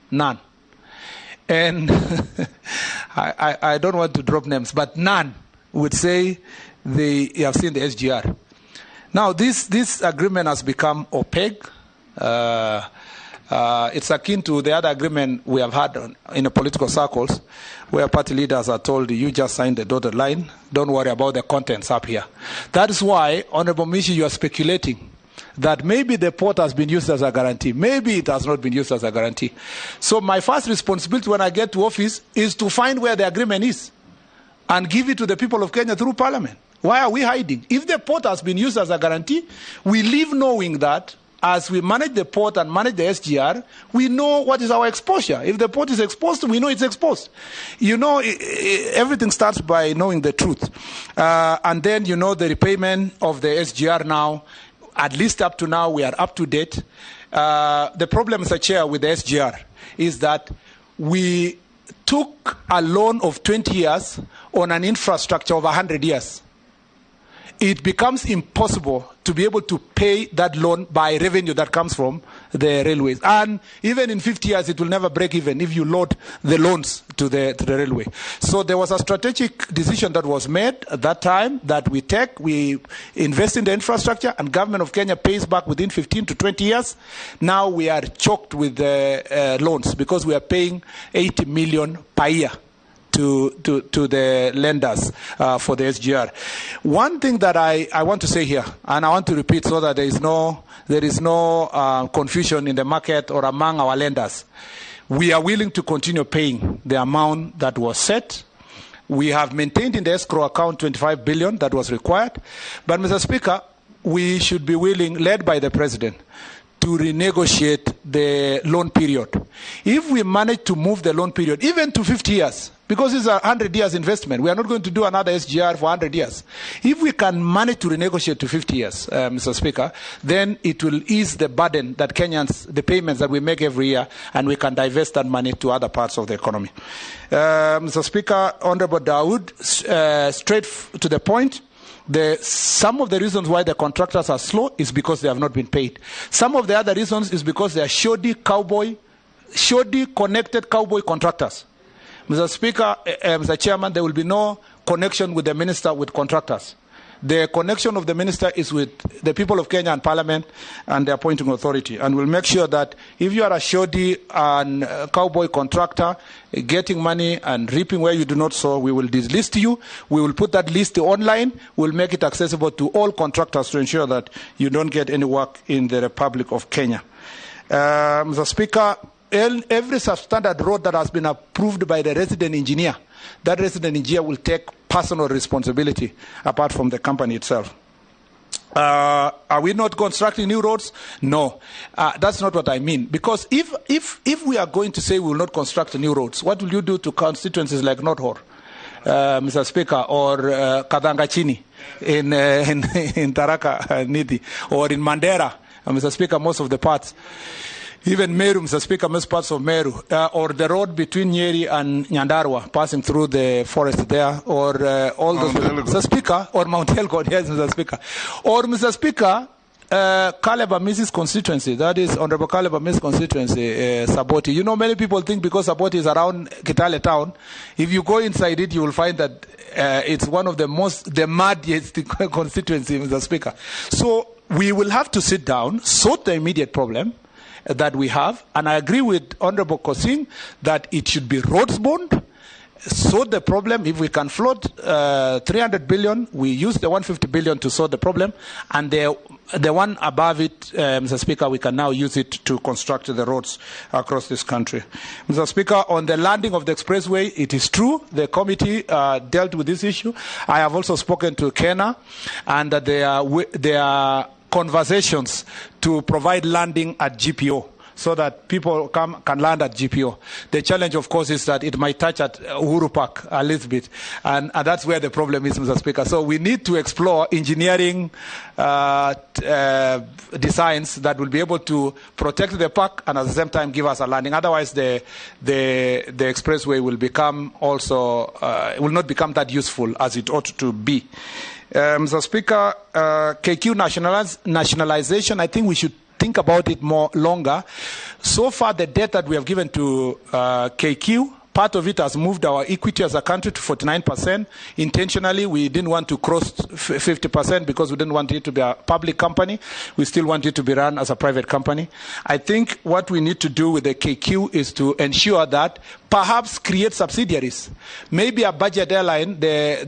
None. And I don't want to drop names, but none would say they have seen the SGR. Now, this agreement has become opaque. It's akin to the other agreement we have had in the political circles, where party leaders are told, you just signed the dotted line, don't worry about the contents up here. That is why, Honorable Mishi, you are speculating that maybe the port has been used as a guarantee. Maybe it has not been used as a guarantee. So my first responsibility when I get to office is to find where the agreement is and give it to the people of Kenya through Parliament. Why are we hiding? If the port has been used as a guarantee, we live knowing that as we manage the port and manage the SGR, we know what is our exposure. If the port is exposed, we know it's exposed. You know, everything starts by knowing the truth. And then, you know, the repayment of the SGR now, at least up to now, we are up to date. The problem, Mr. Chair, with the SGR is that we took a loan of 20 years on an infrastructure of 100 years. It becomes impossible to be able to pay that loan by revenue that comes from the railways. And even in 50 years, it will never break even if you load the loans to the railway. So there was a strategic decision that was made at that time that we invest in the infrastructure, and government of Kenya pays back within 15 to 20 years. Now we are choked with the loans because we are paying 80 million per year to the lenders for the SGR. One thing that I want to say here, and I want to repeat so that there is no confusion in the market or among our lenders. We are willing to continue paying the amount that was set. We have maintained in the escrow account 25 billion that was required. But Mr. Speaker, we should be willing, led by the President, to renegotiate the loan period. If we manage to move the loan period even to 50 years, because it's a 100 years investment, we are not going to do another SGR for 100 years. If we can manage to renegotiate to 50 years, Mr. Speaker, then it will ease the burden that Kenyans, the payments that we make every year, and we can divest that money to other parts of the economy. Mr. Speaker, Honorable Dawood, straight to the point. Some of the reasons why the contractors are slow is because they have not been paid. Some of the other reasons is because they are shoddy connected cowboy contractors. Mr. Speaker, Mr. Chairman, there will be no connection with the minister with contractors. The connection of the minister is with the people of Kenya and Parliament and the appointing authority. And we'll make sure that if you are a shoddy and cowboy contractor getting money and reaping where you do not sow, we will delist you. We will put that list online. We'll make it accessible to all contractors to ensure that you don't get any work in the Republic of Kenya. Mr. Speaker, every substandard road that has been approved by the resident engineer, that resident engineer will take personal responsibility apart from the company itself. Are we not constructing new roads? No, that's not what I mean. Because if we are going to say we will not construct new roads, what will you do to constituencies like North Horr, Mr. Speaker, or Kadangachini in Tharaka Nithi, or in Mandera, Mr. Speaker, most of the parts. Even Meru, Mr. Speaker, most parts of Meru, or the road between Nyeri and Nyandarua, passing through the forest there, or all those, Mr. Speaker, or Mount Elgon, yes, Mr. Speaker. Or, Mr. Speaker, Caleb Amisi's constituency, that is Honorable Caleb Amisi's constituency, Saboti. You know, many people think because Saboti is around Kitale town, if you go inside it, you will find that it's one of the most, the muddiest constituency, Mr. Speaker. So we will have to sit down, sort the immediate problem, that we have. And I agree with Honorable Pkosing that it should be roads bond. Sort the problem. If we can float 300 billion, we use the 150 billion to sort the problem, and the one above it, Mr. Speaker, we can now use it to construct the roads across this country. Mr. Speaker, on the landing of the expressway, it is true the committee dealt with this issue. I have also spoken to Kena, and that there are conversations to provide landing at GPO, so that people can land at GPO. The challenge, of course, is that it might touch at Uhuru Park a little bit, and that's where the problem is, Mr. Speaker. So we need to explore engineering designs that will be able to protect the park and at the same time give us a landing. Otherwise, the expressway will become also will not become that useful as it ought to be. Mr. Speaker, KQ nationalization, I think we should think about it more longer. So far, the debt that we have given to KQ, part of it has moved our equity as a country to 49%. Intentionally, we didn't want to cross 50% because we didn't want it to be a public company. We still want it to be run as a private company. I think what we need to do with the KQ is to ensure that perhaps create subsidiaries. Maybe a budget airline,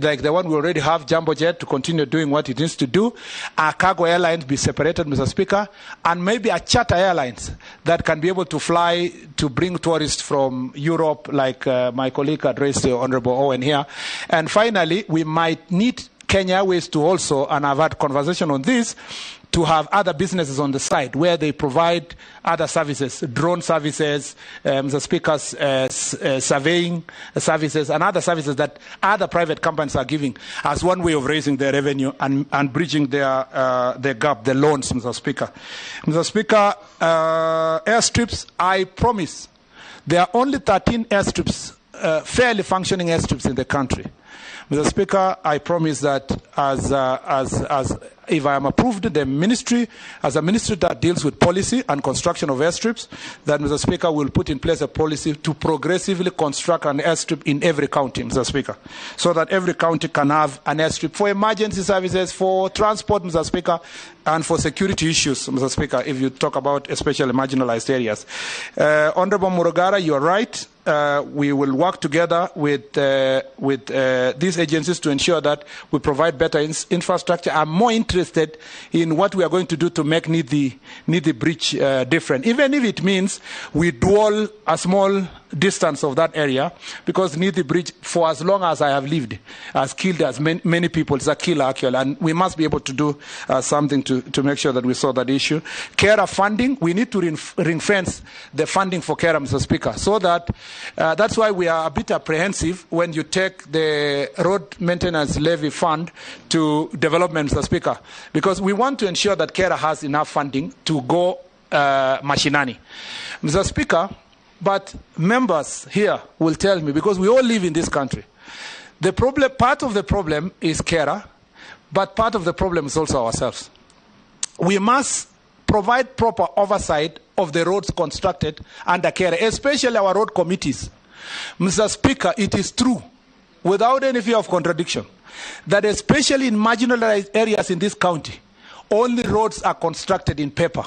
like the one we already have, Jambojet, to continue doing what it needs to do. A cargo airlines be separated, Mr. Speaker, and maybe a charter airlines that can be able to fly to bring tourists from Europe, like my colleague addressed, the Honorable Owen here. And finally, we might need Kenya Airways to also, and I've had conversation on this, to have other businesses on the side where they provide other services, drone services, the speakers, surveying services, and other services that other private companies are giving as one way of raising their revenue and bridging their gap, the loans, Mr. Speaker. Mr. Speaker, airstrips, I promise, there are only 13 airstrips, fairly functioning airstrips in the country. Mr. Speaker, I promise that as if I am approved, the ministry, as a ministry that deals with policy and construction of airstrips, that, Mr. Speaker, will put in place a policy to progressively construct an airstrip in every county, Mr. Speaker, so that every county can have an airstrip for emergency services, for transport, Mr. Speaker, and for security issues, Mr. Speaker, if you talk about especially marginalized areas. Honorable Murugara, you are right. We will work together with these agencies to ensure that we provide better infrastructure. I'm more interested in what we are going to do to make Nithi Bridge different, even if it means we dual a small distance of that area, because Nithi Bridge, for as long as I have lived, has killed as many people. It's a killer, actually, and we must be able to do something to make sure that we solve that issue. KERA funding, we need to ring-fence the funding for KERA, Mr. Speaker, so that that's why we are a bit apprehensive when you take the road maintenance levy fund to development, Mr. Speaker, because we want to ensure that KERA has enough funding to go mashinani. Mr. Speaker, but members here will tell me, because we all live in this country, the problem, part of the problem is KERA, but part of the problem is also ourselves. We must provide proper oversight of the roads constructed under KERA, especially our road committees. Mr. Speaker, it is true, without any fear of contradiction, that especially in marginalized areas in this county, only roads are constructed in paper.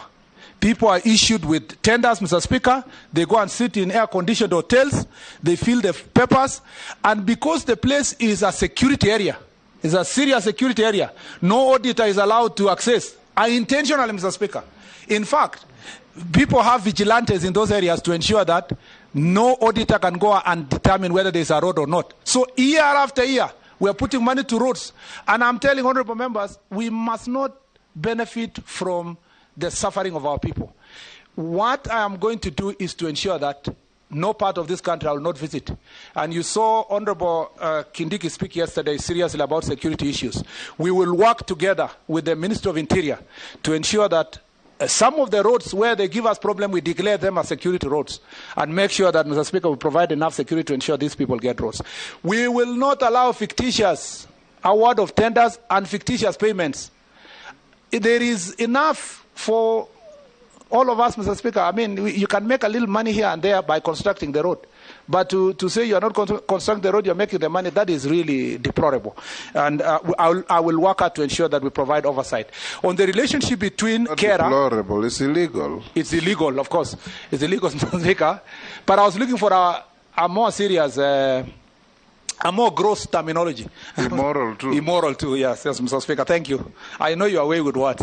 People are issued with tenders, Mr. Speaker. They go and sit in air-conditioned hotels. They fill the papers. And because the place is a security area, it's a serious security area, no auditor is allowed to access. Intentionally, Mr. Speaker. In fact, people have vigilantes in those areas to ensure that no auditor can go and determine whether there's a road or not. So year after year, we are putting money to roads. And I'm telling honorable members, we must not benefit from the suffering of our people. What I am going to do is to ensure that no part of this country I will not visit. And you saw Honorable Kindiki speak yesterday seriously about security issues. We will work together with the Minister of Interior to ensure that some of the roads where they give us problem, we declare them as security roads and make sure that, Mr. Speaker, we provide enough security to ensure these people get roads. We will not allow fictitious award of tenders and fictitious payments. There is enough for all of us, Mr. Speaker. I mean, you can make a little money here and there by constructing the road. But to say you are not constructing the road, you are making the money, that is really deplorable. And I will work out to ensure that we provide oversight. On the relationship between KERA... Deplorable, it's illegal. It's illegal, of course. It's illegal, Speaker. But I was looking for a more serious... a more gross terminology. Immoral too. Immoral too, yes, yes, Mr. Speaker. Thank you. I know you are away with words.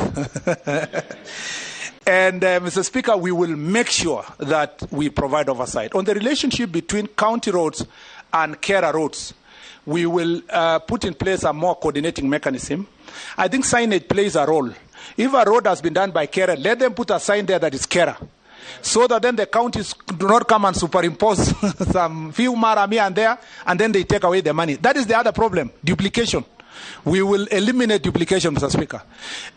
And, Mr. Speaker, we will make sure that we provide oversight. On the relationship between county roads and KERA roads, we will put in place a more coordinating mechanism. I think signage plays a role. If a road has been done by KERA, let them put a sign there that is KERA, so that then the counties do not come and superimpose some few mara here and there, and then they take away the money. That is the other problem, duplication. We will eliminate duplication, Mr. Speaker.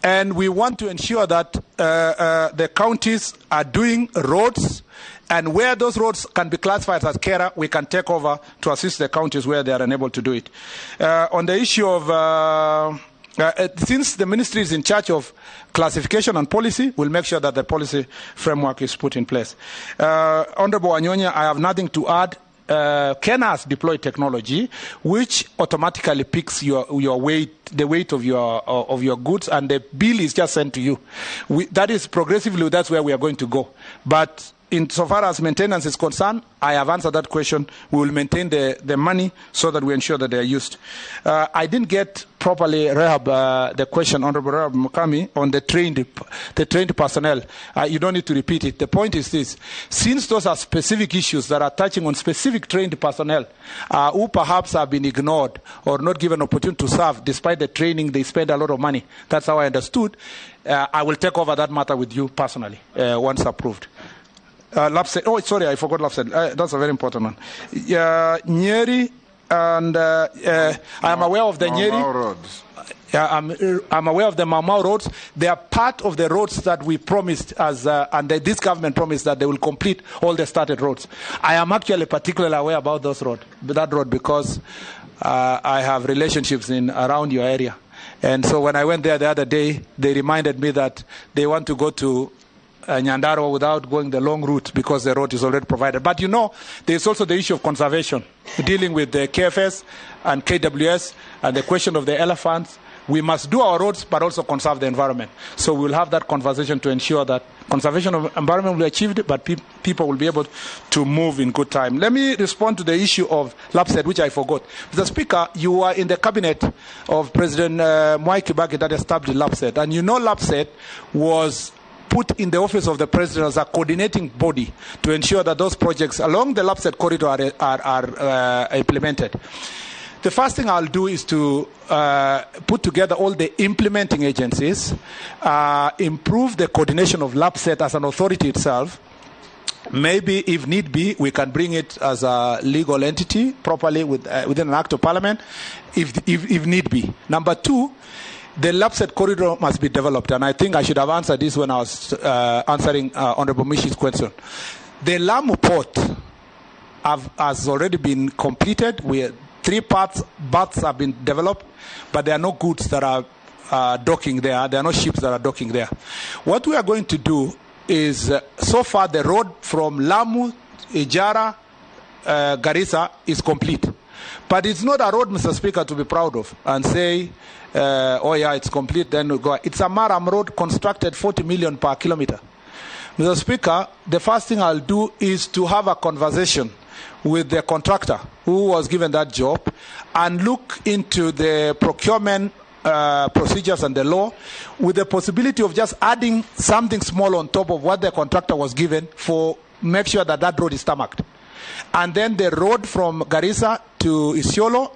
And we want to ensure that the counties are doing roads, and where those roads can be classified as KERA, we can take over to assist the counties where they are unable to do it. On the issue of... since the ministry is in charge of classification and policy, we'll make sure that the policy framework is put in place. Honorable Wanyonya, I have nothing to add. KeNHA has deployed technology which automatically picks your weight, the weight of your goods, and the bill is just sent to you. That is progressively, that's where we are going to go. But insofar as maintenance is concerned, I have answered that question. We will maintain the money so that we ensure that they are used. I didn't get properly, Rahab, the question, Honorable Rahab Mukami, on the trained personnel. You don't need to repeat it. The point is this. Since those are specific issues that are touching on specific trained personnel who perhaps have been ignored or not given opportunity to serve, despite the training, they spend a lot of money. That's how I understood. I will take over that matter with you personally once approved. Lapsset. Oh, sorry, I forgot Lapsset. That's a very important one. Nyeri, and I am aware of the Nyeri. Mau roads. I'm aware of the Mau Mau roads. They are part of the roads that we promised, as and this government promised that they will complete all the started roads. I am actually particularly aware about those road, that road, because I have relationships in around your area. And so when I went there the other day, they reminded me that they want to go to Nyandarua without going the long route because the road is already provided. But you know, there's also the issue of conservation, dealing with the KFS and KWS and the question of the elephants. We must do our roads, but also conserve the environment. So we'll have that conversation to ensure that conservation of environment will be achieved, but people will be able to move in good time. Let me respond to the issue of LAPSSET, which I forgot. Mr. Speaker, you are in the cabinet of President Mwai Kibaki that established LAPSSET. And you know LAPSSET was put in the office of the president as a coordinating body to ensure that those projects along the LAPSSET corridor are implemented. The first thing I'll do is to put together all the implementing agencies, improve the coordination of LAPSSET as an authority itself. Maybe, if need be, we can bring it as a legal entity properly within an act of parliament, if need be. Number two, the LAPSSET corridor must be developed, and I think I should have answered this when I was answering Honorable Mishi's question. The Lamu port has already been completed. Three berths have been developed, but there are no goods that are docking there. There are no ships that are docking there. What we are going to do is, so far the road from Lamu, Ijara, Garissa is complete. But it's not a road, Mr. Speaker, to be proud of and say, oh yeah, it's complete, then we go. It's a Maram road constructed 40 million per kilometer. Mr. Speaker, the first thing I'll do is to have a conversation with the contractor who was given that job and look into the procurement procedures and the law with the possibility of just adding something small on top of what the contractor was given for make sure that that road is tarmacked. And then the road from Garissa to Isiolo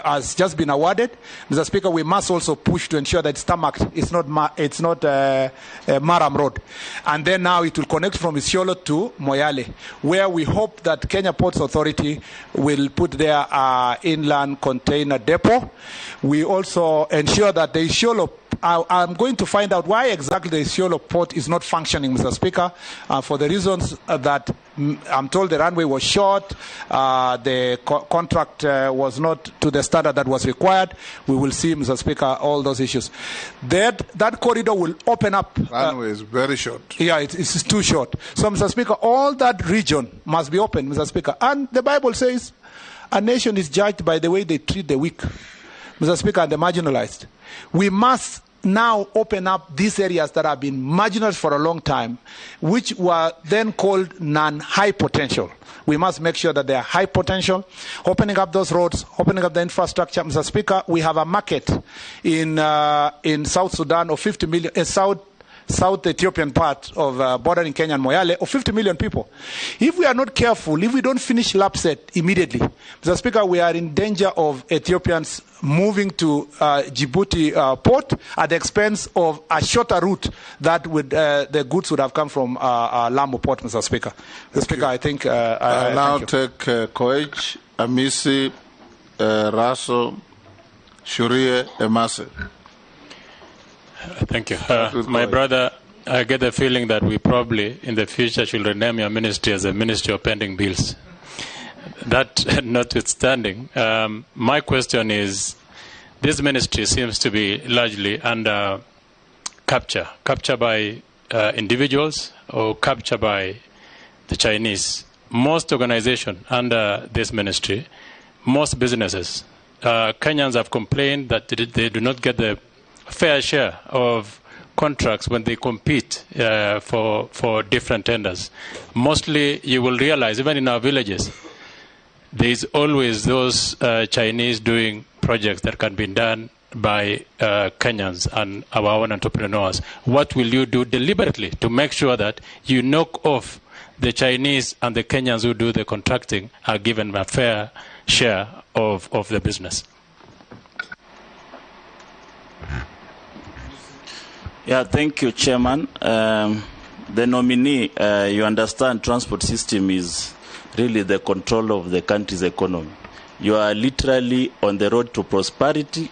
has just been awarded. Mr. Speaker, we must also push to ensure that it's tarmacked. It's not Maram Road. And then now it will connect from Isiolo to Moyale, where we hope that Kenya Ports Authority will put their inland container depot. We also ensure that the Isiolo I'm going to find out why exactly the Isiolo port is not functioning, Mr. Speaker, for the reasons that I'm told the runway was short, the contract was not to the standard that was required. We will see, Mr. Speaker, all those issues. That corridor will open up. Runway is very short. Yeah, it's too short. So, Mr. Speaker, all that region must be open, Mr. Speaker. And the Bible says a nation is judged by the way they treat the weak, Mr. Speaker, and the marginalized. We must now open up these areas that have been marginalized for a long time, which were then called non-high potential. We must make sure that they are high potential, opening up those roads, opening up the infrastructure. Mr. Speaker, we have a market in South Sudan of 50 million, in South Ethiopian part of bordering Kenya and Moyale, of 50 million people. If we are not careful, if we don't finish LAPSSET immediately, Mr. Speaker, we are in danger of Ethiopians moving to Djibouti port at the expense of a shorter route that would the goods would have come from Lamu port, Mr. Speaker. Mr. Speaker, I think... I now take Koech, Amisi, Raso, Shurie, Emase. Thank you. My brother, I get the feeling that we probably in the future should rename your ministry as the Ministry of Pending Bills. That notwithstanding, my question is, this ministry seems to be largely under capture by individuals or capture by the Chinese. Most organizations under this ministry, most businesses, Kenyans have complained that they do not get the fair share of contracts when they compete for different tenders. Mostly, you will realize, even in our villages, there is always those Chinese doing projects that can be done by Kenyans and our own entrepreneurs. What will you do deliberately to make sure that you knock off the Chinese and the Kenyans who do the contracting are given a fair share of the business? Yeah, thank you, Chairman. The nominee, you understand, transport system is really the control of the country's economy. You are literally on the road to prosperity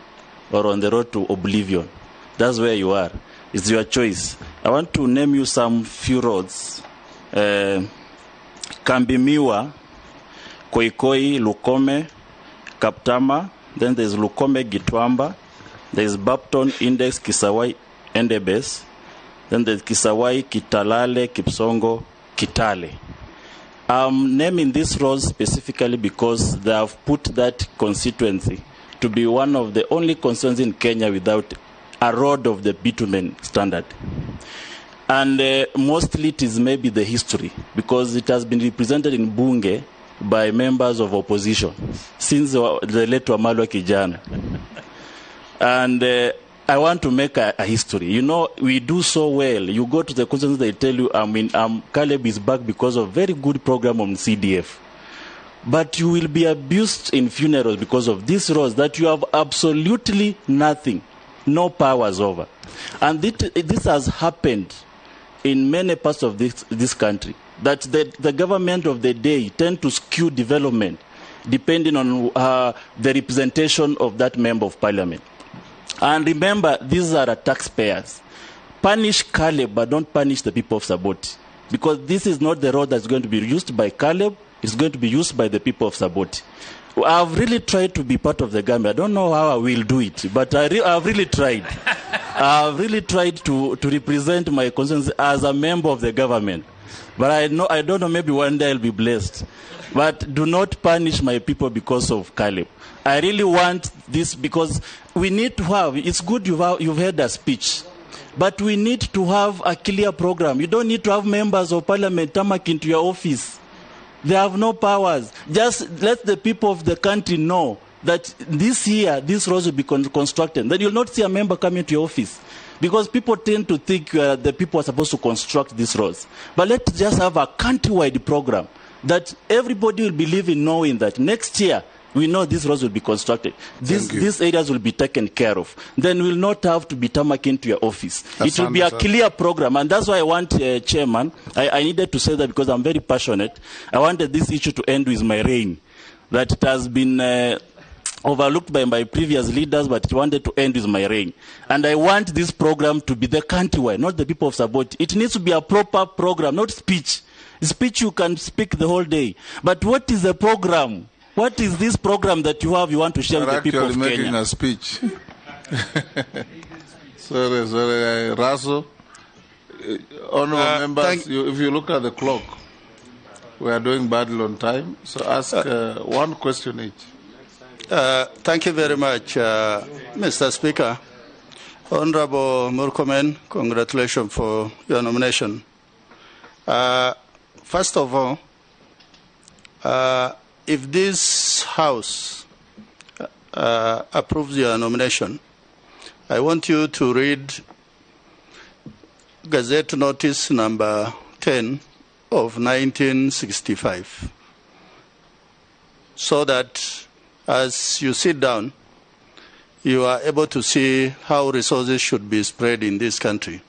or on the road to oblivion. That's where you are. It's your choice. I want to name you some few roads. Kambimiwa, Koikoi, Lukome, Kaptama. Then there's Lukome, Gitwamba. There's Bapton, Index, Kisawai, Endebess. Then there's Kisawai, Kitalale, Kipsongo, Kitale. I'm naming these roads specifically because they have put that constituency to be one of the only constituencies in Kenya without a road of the bitumen standard. And mostly it is maybe the history, because it has been represented in Bunge by members of opposition since the late Wamalwa Kijana. And I want to make a history. You know, we do so well. You go to the constituency, they tell you, I mean, Caleb is back because of very good program on CDF. But you will be abused in funerals because of these roads that you have absolutely nothing, no powers over. And this has happened in many parts of this country, that the government of the day tend to skew development depending on the representation of that member of parliament. And remember, these are taxpayers. Punish Caleb, but don't punish the people of Saboti. Because this is not the road that's going to be used by Caleb, it's going to be used by the people of Saboti. I've really tried to be part of the government. I don't know how I will do it, but I've really tried. I've really tried to represent my constituency as a member of the government. But I don't know, maybe one day I'll be blessed. But do not punish my people because of Caleb. I really want this because we need to have, it's good you've heard a speech, but we need to have a clear program. You don't need to have members of parliament tarmac into your office. They have no powers. Just let the people of the country know that this year, these roads will be constructed. Then you'll not see a member coming to your office. Because people tend to think the people are supposed to construct these roads. But let's just have a countrywide program that everybody will believe in, knowing that next year, we know these roads will be constructed. These areas will be taken care of. Then we'll not have to be tarmacking to your office. It will be a clear program. And that's why I want, Chairman, I needed to say that because I'm very passionate. I wanted this issue to end with my reign. That it has been overlooked by my previous leaders, but it wanted to end with my reign. And I want this program to be the countrywide, not the people of Saboti. It needs to be a proper program, not speech. Speech you can speak the whole day. But what is the program? What is this program that you have you want to share with the people of Kenya? Making a speech. Sorry, Russell. Honorable members, if you look at the clock, we are doing badly on time. So ask one question each. Thank you very much, Mr. Speaker. Honorable Murkomen, congratulations for your nomination. First of all, if this House approves your nomination, I want you to read Gazette Notice number 10 of 1965, so that as you sit down, you are able to see how resources should be spread in this country.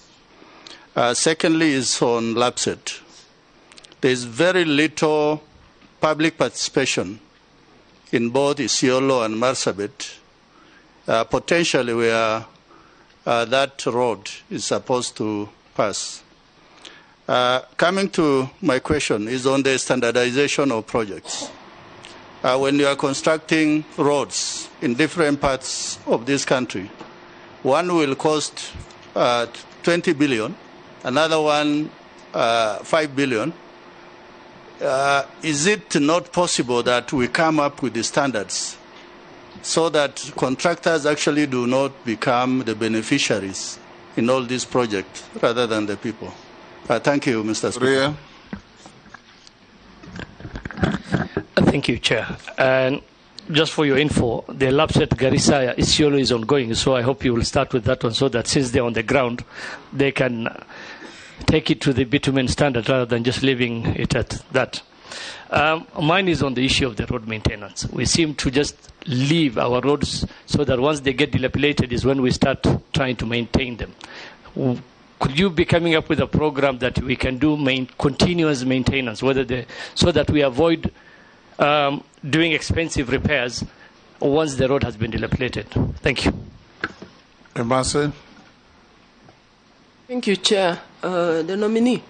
Secondly is on LAPSSET. There is very little public participation in both Isiolo and Marsabit, potentially where that road is supposed to pass. Coming to my question is on the standardization of projects. When you are constructing roads in different parts of this country, one will cost 20 billion, another one 5 billion. Is it not possible that we come up with the standards so that contractors actually do not become the beneficiaries in all these projects rather than the people? Thank you, Mr. Speaker. Thank you, Chair. And just for your info, the LAPSSET Garissa Isiolo is ongoing, so I hope you will start with that one so that since they're on the ground, they can take it to the bitumen standard rather than just leaving it at that. Mine is on the issue of the road maintenance. We seem to just leave our roads so that once they get dilapidated is when we start trying to maintain them. Could you be coming up with a program that we can do continuous maintenance, so that we avoid doing expensive repairs once the road has been dilapidated? Thank you. Ambassador. Thank you, Chair. The nominee.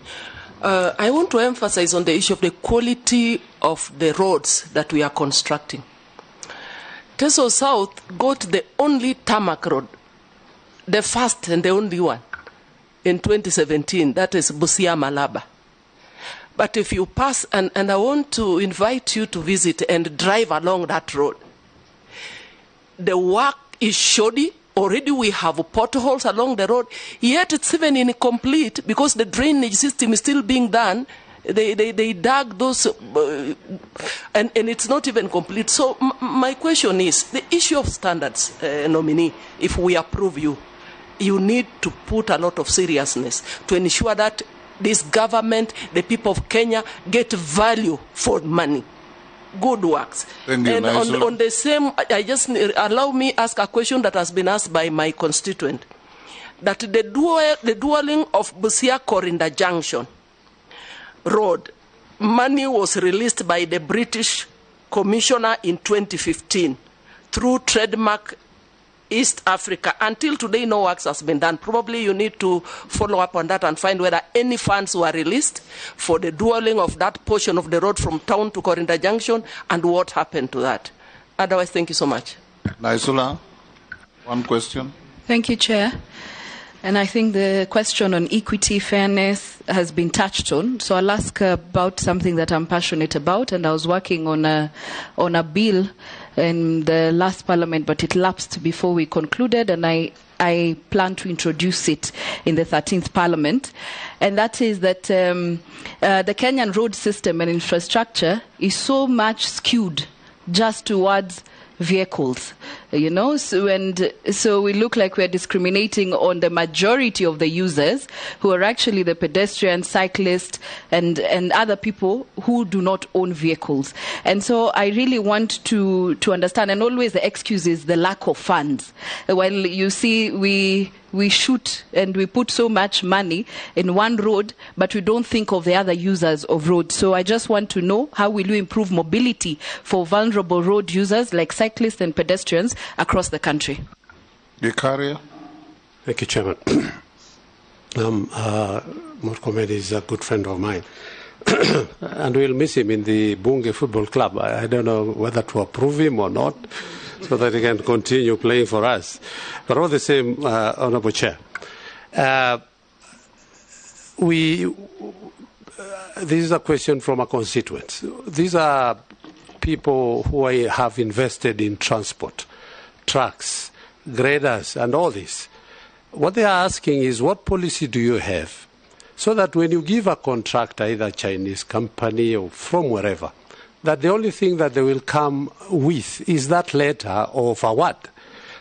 I want to emphasize on the issue of the quality of the roads that we are constructing. Teso South got the only tarmac road, the first and the only one, in 2017, that is Busia Malaba. But if you pass, and I want to invite you to visit and drive along that road, the work is shoddy. Already we have potholes along the road, yet it's even incomplete because the drainage system is still being done. They dug those, and it's not even complete. So my question is, the issue of standards, nominee, if we approve you, you need to put a lot of seriousness to ensure that this government, the people of Kenya, get value for money. Good works. Thank you, and on the same, I just allow me ask a question that has been asked by my constituent. That the dualling of Busia Korinda Junction Road, money was released by the British Commissioner in 2015 through Trademark East Africa. Until today, no works has been done. Probably you need to follow up on that and find whether any funds were released for the dualling of that portion of the road from town to Korinda Junction and what happened to that. Otherwise, thank you so much. Naisula, one question. Thank you, Chair. And I think the question on equity, fairness has been touched on. So I'll ask about something that I'm passionate about. And I was working on a bill in the last parliament, but it lapsed before we concluded. And I plan to introduce it in the 13th parliament. And that is that the Kenyan road system and infrastructure is so much skewed just towards vehicles, you know, so we look like we're discriminating on the majority of the users who are actually the pedestrians, cyclists, and other people who do not own vehicles. And so I really want to understand, and always the excuse is the lack of funds. Well, you see, we We shoot and we put so much money in one road, but we don't think of the other users of roads. So I just want to know, how will you improve mobility for vulnerable road users like cyclists and pedestrians across the country? Gikaria. Thank you, Chairman. Murkomen is a good friend of mine. And we'll miss him in the Bunge Football Club. I don't know whether to approve him or not, so that he can continue playing for us. But all the same, Honorable Chair, this is a question from a constituent. These are people who have invested in transport, trucks, graders, and all this. What they are asking is, what policy do you have so that when you give a contractor, either Chinese company or from wherever, that the only thing that they will come with is that letter of award,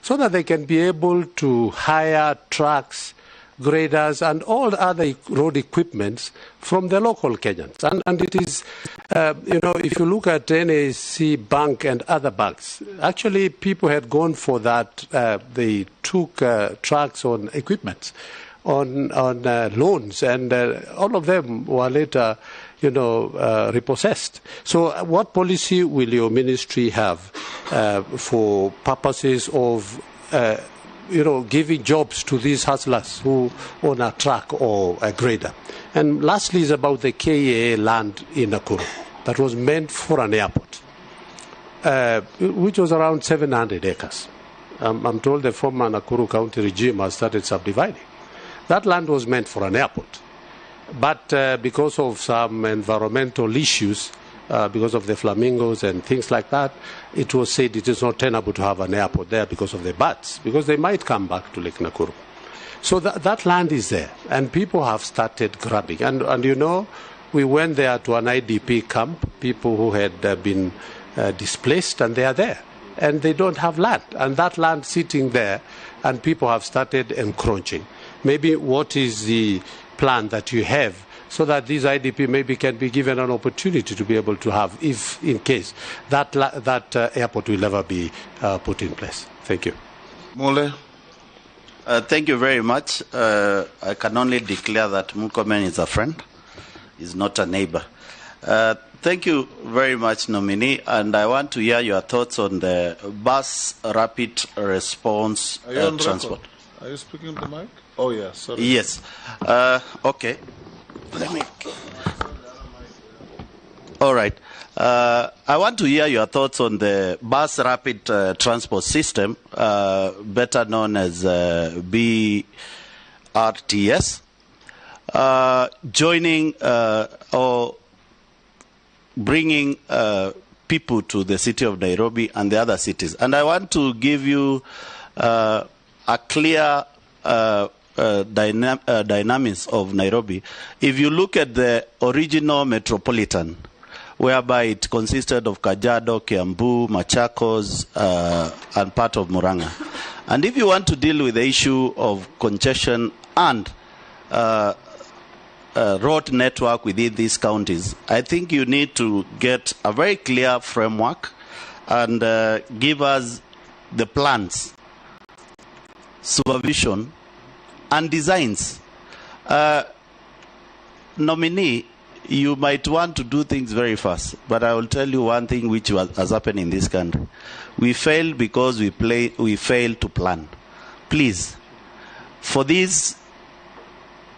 so that they can be able to hire trucks, graders, and all other road equipments from the local Kenyans. And it is, you know, if you look at NAC Bank and other banks, actually people had gone for that. They took trucks on equipment, on loans, and all of them were later, you know, repossessed. So what policy will your ministry have for purposes of, you know, giving jobs to these hustlers who own a truck or a grader? And lastly is about the KAA land in Nakuru that was meant for an airport, which was around 700 acres. I'm told the former Nakuru County regime has started subdividing. That land was meant for an airport. But because of some environmental issues, because of the flamingos and things like that, it was said it is not tenable to have an airport there because of the birds, because they might come back to Lake Nakuru. So that land is there, and people have started grabbing. And you know, we went there to an IDP camp, people who had been displaced, and they are there. And they don't have land. And that land sitting there, and people have started encroaching. Maybe what is the plan that you have so that these IDP maybe can be given an opportunity to be able to have, if in case that airport will ever be put in place? Thank you. Mule. Thank you very much. I can only declare that Murkomen is a friend, is not a neighbor. Thank you very much, nominee, and I want to hear your thoughts on the bus rapid response transport. Record? Are you speaking to the mic? Oh, yeah, sorry. Yes. Okay. Let me. All right. I want to hear your thoughts on the bus rapid transport system, better known as BRTS, joining or bringing people to the city of Nairobi and the other cities. And I want to give you a clear dynamics of Nairobi. If you look at the original metropolitan, whereby it consisted of Kajiado, Kiambu, Machakos, and part of Murang'a. And if you want to deal with the issue of congestion and road network within these counties, I think you need to get a very clear framework and give us the plans, supervision, and designs. Nominee, you might want to do things very fast, but I will tell you one thing which has happened in this country. We fail because we fail to plan. Please, for this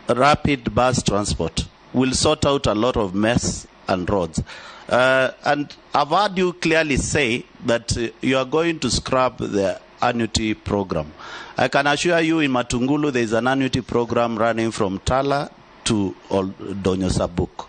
rapid bus transport, will sort out a lot of mess and roads. And I've heard you clearly say that you are going to scrap the annuity program. I can assure you in Matungulu there is an annuity program running from Tala to Donyo Sabuk.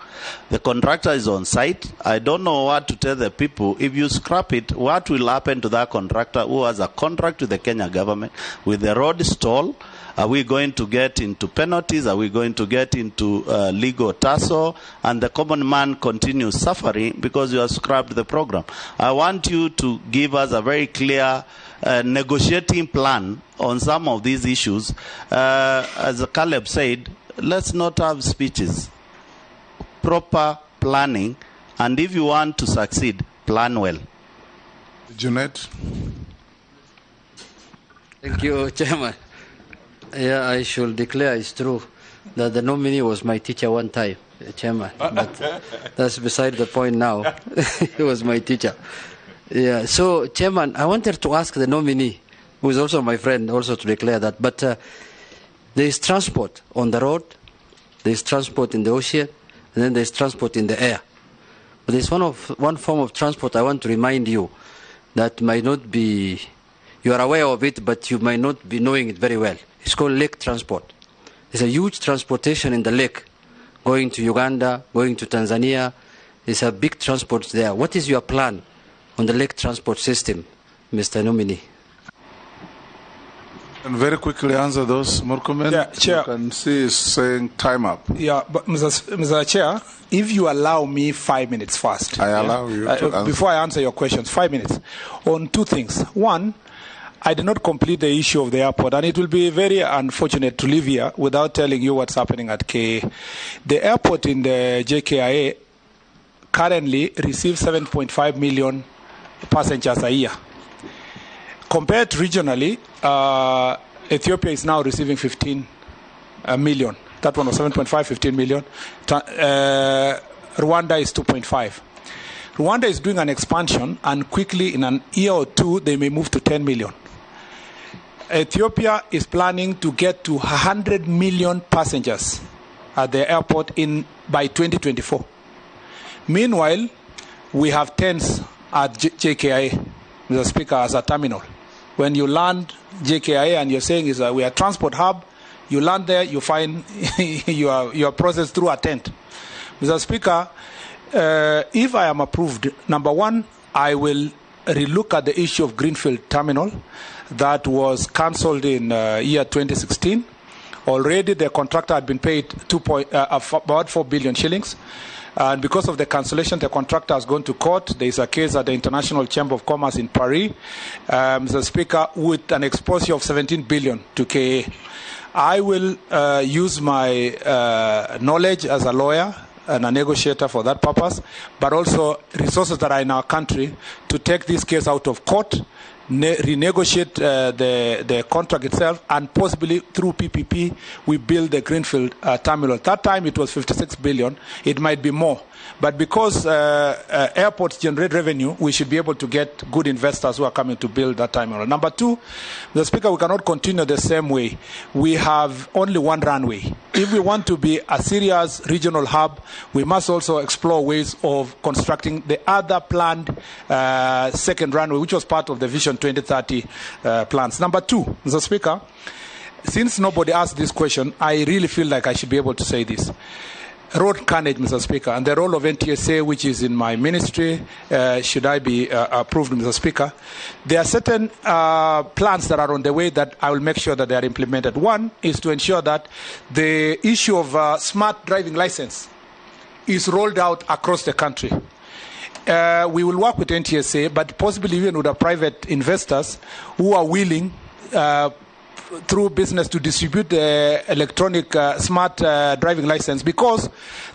The contractor is on site. I don't know what to tell the people. If you scrap it, what will happen to that contractor who has a contract with the Kenya government, with the road stall? Are we going to get into penalties? Are we going to get into legal tussle? And the common man continues suffering because you have scrapped the program. I want you to give us a very clear negotiating plan on some of these issues. As Caleb said, let's not have speeches. Proper planning, and if you want to succeed, plan well. Junet. Thank you, Chairman. Yeah, I should declare it's true that the nominee was my teacher one time, Chairman. But that's beside the point now. He was my teacher. Yeah. So, Chairman, I wanted to ask the nominee, who is also my friend, also to declare that. But there is transport on the road, there is transport in the ocean, and then there is transport in the air. But there's one form of transport I want to remind you that might not be, you are aware of it, but you might not be knowing it very well. It's called lake transport. There's a huge transportation in the lake, going to Uganda, going to Tanzania. There's a big transport there. What is your plan on the lake transport system, Mr. Nominee? And very quickly answer those, Murkomen. Yeah, Chair. You can see he's saying time up. Yeah, but Mr. Chair, if you allow me 5 minutes first. I allow you to answer. Before I answer your questions, 5 minutes on two things. One, I did not complete the issue of the airport, and it will be very unfortunate to leave here without telling you what's happening at KA. The airport in the JKIA currently receives 7.5 million passengers a year. Compared regionally, Ethiopia is now receiving 15 million. That one was 7.5, 15 million. Rwanda is 2.5. Rwanda is doing an expansion, and quickly in an year or two, they may move to 10 million. Ethiopia is planning to get to 100 million passengers at the airport by 2024. Meanwhile, we have tents at JKIA, Mr. Speaker, as a terminal. When you land JKIA and you're saying is we are transport hub, you land there, you find you are processed through a tent. Mr. Speaker, if I am approved, number one, I will relook at the issue of Greenfield Terminal that was cancelled in year 2016. Already the contractor had been paid about 4 billion shillings. And because of the cancellation, the contractor has gone to court. There is a case at the International Chamber of Commerce in Paris, Mr. Speaker, with an exposure of 17 billion to KA. I will use my knowledge as a lawyer and a negotiator for that purpose, but also resources that are in our country to take this case out of court, renegotiate the contract itself, and possibly through PPP we build the Greenfield terminal. At that time it was 56 billion. It might be more. But because airports generate revenue, we should be able to get good investors who are coming to build that terminal. Number two, the Speaker, we cannot continue the same way. We have only one runway. If we want to be a serious regional hub, we must also explore ways of constructing the other planned second runway, which was part of the Vision 2030 plans. Number two, Mr. Speaker, since nobody asked this question, I really feel like I should be able to say this. Road carnage, Mr. Speaker, and the role of NTSA, which is in my ministry, should I be approved, Mr. Speaker, there are certain plans that are on the way that I will make sure that they are implemented. One is to ensure that the issue of smart driving license is rolled out across the country. We will work with NTSA, but possibly even with the private investors who are willing through business to distribute the electronic smart driving license, because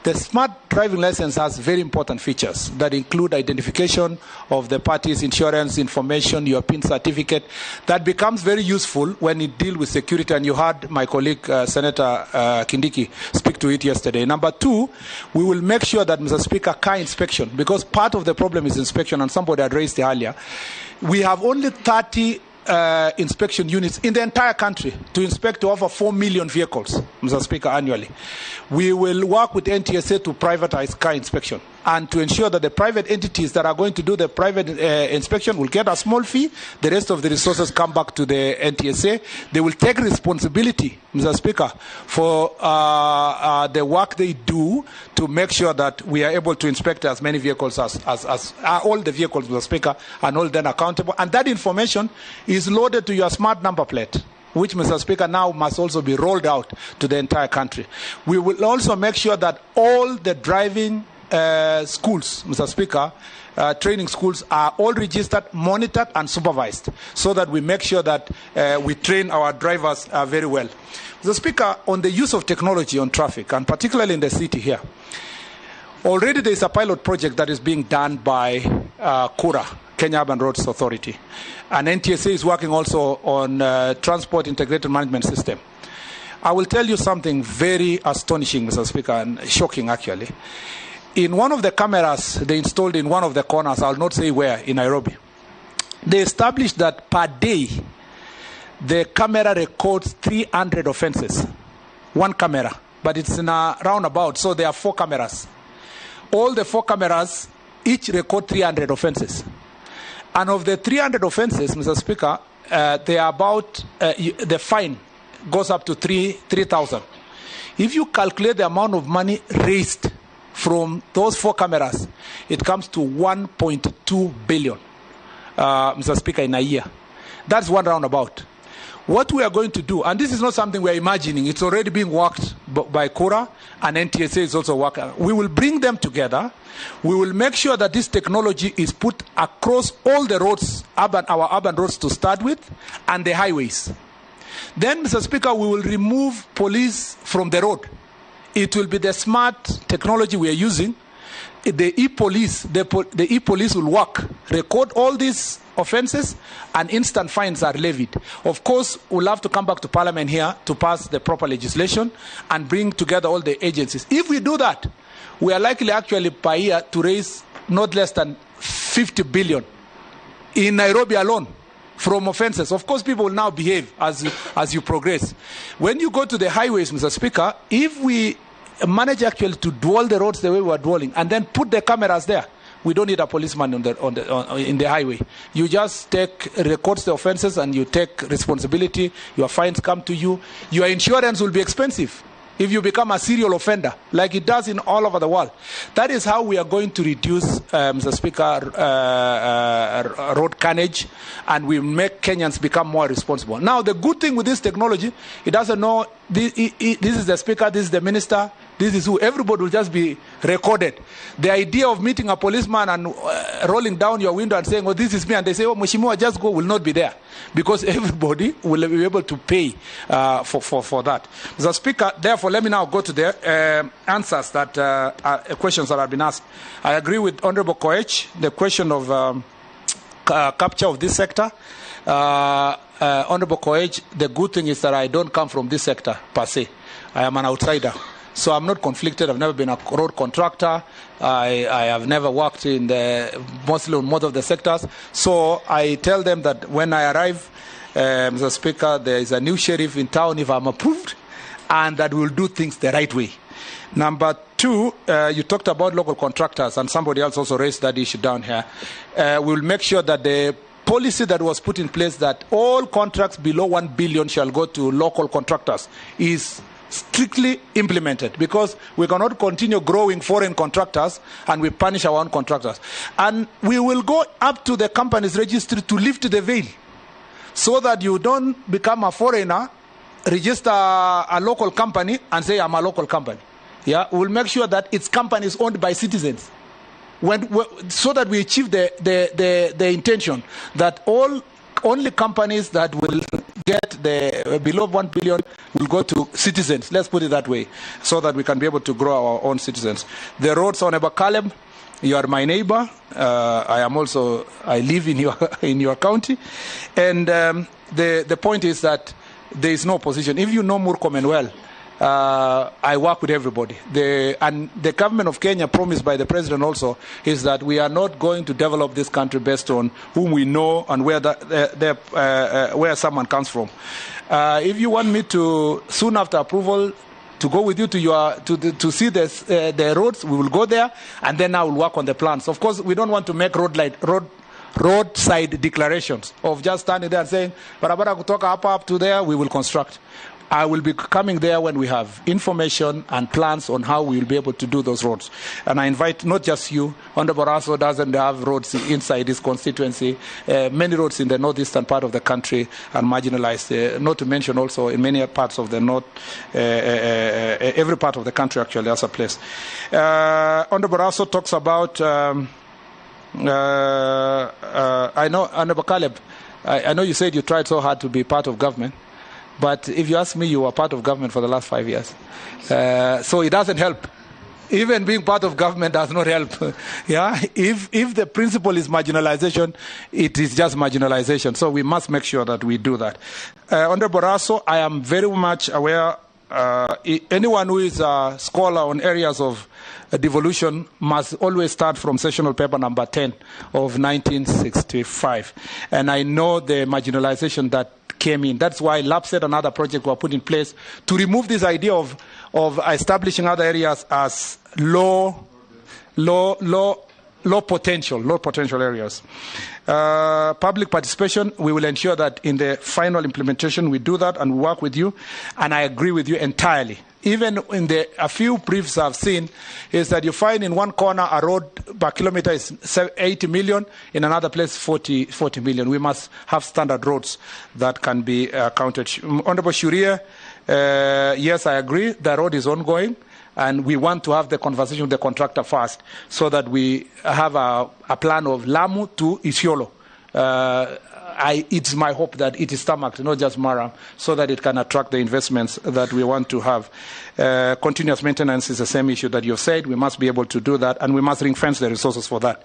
the smart driving license has very important features that include identification of the parties, insurance information, your PIN certificate. That becomes very useful when you deal with security, and you heard my colleague Senator Kindiki speak to it yesterday. Number two, we will make sure that, Mr. Speaker, car inspection, because part of the problem is inspection, and somebody had raised it earlier. We have only 30 inspection units in the entire country to inspect over 4 million vehicles, Mr. Speaker, annually. We will work with NTSA to privatize car inspection and to ensure that the private entities that are going to do the private inspection will get a small fee. The rest of the resources come back to the NTSA. They will take responsibility, Mr. Speaker, for the work they do to make sure that we are able to inspect as many vehicles as all the vehicles, Mr. Speaker, and hold them accountable. And that information is loaded to your smart number plate, which, Mr. Speaker, now must also be rolled out to the entire country. We will also make sure that all the driving schools, Mr. Speaker, training schools are all registered, monitored, and supervised, so that we make sure that we train our drivers very well. Mr. Speaker, on the use of technology on traffic, and particularly in the city here, already there is a pilot project that is being done by KURA, Kenya Urban Roads Authority. And NTSA is working also on Transport Integrated Management System. I will tell you something very astonishing, Mr. Speaker, and shocking actually. In one of the cameras they installed in one of the corners, I'll not say where, in Nairobi, they established that per day, the camera records 300 offenses. One camera, but it's in a roundabout, so there are 4 cameras. All the 4 cameras each record 300 offenses. And of the 300 offenses, Mr. Speaker, they are about, the fine goes up to 3,000. If you calculate the amount of money raised from those 4 cameras, it comes to 1.2 billion, Mr. Speaker, in a year. That's one roundabout. What we are going to do, and this is not something we are imagining, it's already being worked by KURA, and NTSA is also working. We will bring them together. We will make sure that this technology is put across all the roads, our urban roads to start with, and the highways. Then, Mr. Speaker, we will remove police from the road. It will be the smart technology we are using. The e-police, the e-police will work, record all these offenses, and instant fines are levied. Of course, we'll have to come back to Parliament here to pass the proper legislation and bring together all the agencies. If we do that, we are likely actually per year to raise not less than 50 billion in Nairobi alone from offenses. Of course, people will now behave as you progress. When you go to the highways, Mr. Speaker, if we manage actually to dwell the roads the way we are dwelling and then put the cameras there, we don't need a policeman in the highway. You just records the offenses and you take responsibility. Your fines come to you. Your insurance will be expensive if you become a serial offender, like it does in all over the world. That is how we are going to reduce, Mr. Speaker, road carnage, and we make Kenyans become more responsible. Now, the good thing with this technology, it doesn't know this is the speaker, this is the minister, this is who. Everybody will just be recorded. The idea of meeting a policeman and rolling down your window and saying, oh, this is me, and they say, oh, Mheshimiwa, just go, will not be there, because everybody will be able to pay for that. Mr. Speaker, therefore, let me now go to the answers that questions that have been asked. I agree with Honorable Koech, the question of capture of this sector. Honorable Koech, the good thing is that I don't come from this sector per se. I am an outsider. So I'm not conflicted. I've never been a road contractor. I have never worked in the, mostly on most of the sectors. So I tell them that when I arrive, Mr. Speaker, there is a new sheriff in town if I'm approved, and that we'll do things the right way. Number two, you talked about local contractors, and somebody else also raised that issue down here. We'll make sure that the policy that was put in place that all contracts below 1 billion shall go to local contractors is strictly implemented, because we cannot continue growing foreign contractors and we punish our own contractors. And we will go up to the company's registry to lift the veil so that you don't become a foreigner, register a local company and say, I'm a local company. Yeah, we'll make sure that its company is owned by citizens. So that we achieve the intention that only companies that will get the below 1 billion will go to citizens. Let's put it that way, so that we can be able to grow our own citizens. The roads on Caleb, you are my neighbor. I am also, I live in your in your county, and the point is that there is no opposition. If you know Murkomen well, I work with everybody. And the government of Kenya, promised by the president also, is that we are not going to develop this country based on whom we know and where where someone comes from. If you want me to, soon after approval, to go with you to your to see the roads, we will go there, and then I will work on the plans. Of course, we don't want to make roadside declarations of just standing there and saying, barabara kutoka up to there, we will construct. I will be coming there when we have information and plans on how we will be able to do those roads. And I invite not just you. Honorable Raso doesn't have roads inside his constituency. Many roads in the northeastern part of the country are marginalized, not to mention also in many parts of the north, every part of the country actually has a place. Honorable Raso talks about, I know, Honorable Caleb, I know you said you tried so hard to be part of government. But if you ask me, you were part of government for the last 5 years. So it doesn't help. Even being part of government does not help. Yeah? If the principle is marginalization, it is just marginalization. So we must make sure that we do that. Honorable Raso, I am very much aware Anyone who is a scholar on areas of devolution must always start from sessional paper number 10 of 1965. And I know the marginalization that came in. That's why LAPSSET and other projects were put in place to remove this idea of establishing other areas as low potential areas. Public participation, we will ensure that in the final implementation we do that and work with you, and I agree with you entirely. Even in a few briefs I've seen, is that you find in one corner a road per kilometer is 80 million, in another place 40 million. We must have standard roads that can be counted. Honorable Shuria, yes, I agree, the road is ongoing. And we want to have the conversation with the contractor first so that we have a plan of Lamu to Isiolo. It's my hope that it is tarmacked, not just Maram, so that it can attract the investments that we want to have. Continuous maintenance is the same issue that you've said. We must be able to do that, and we must ring-fence the resources for that.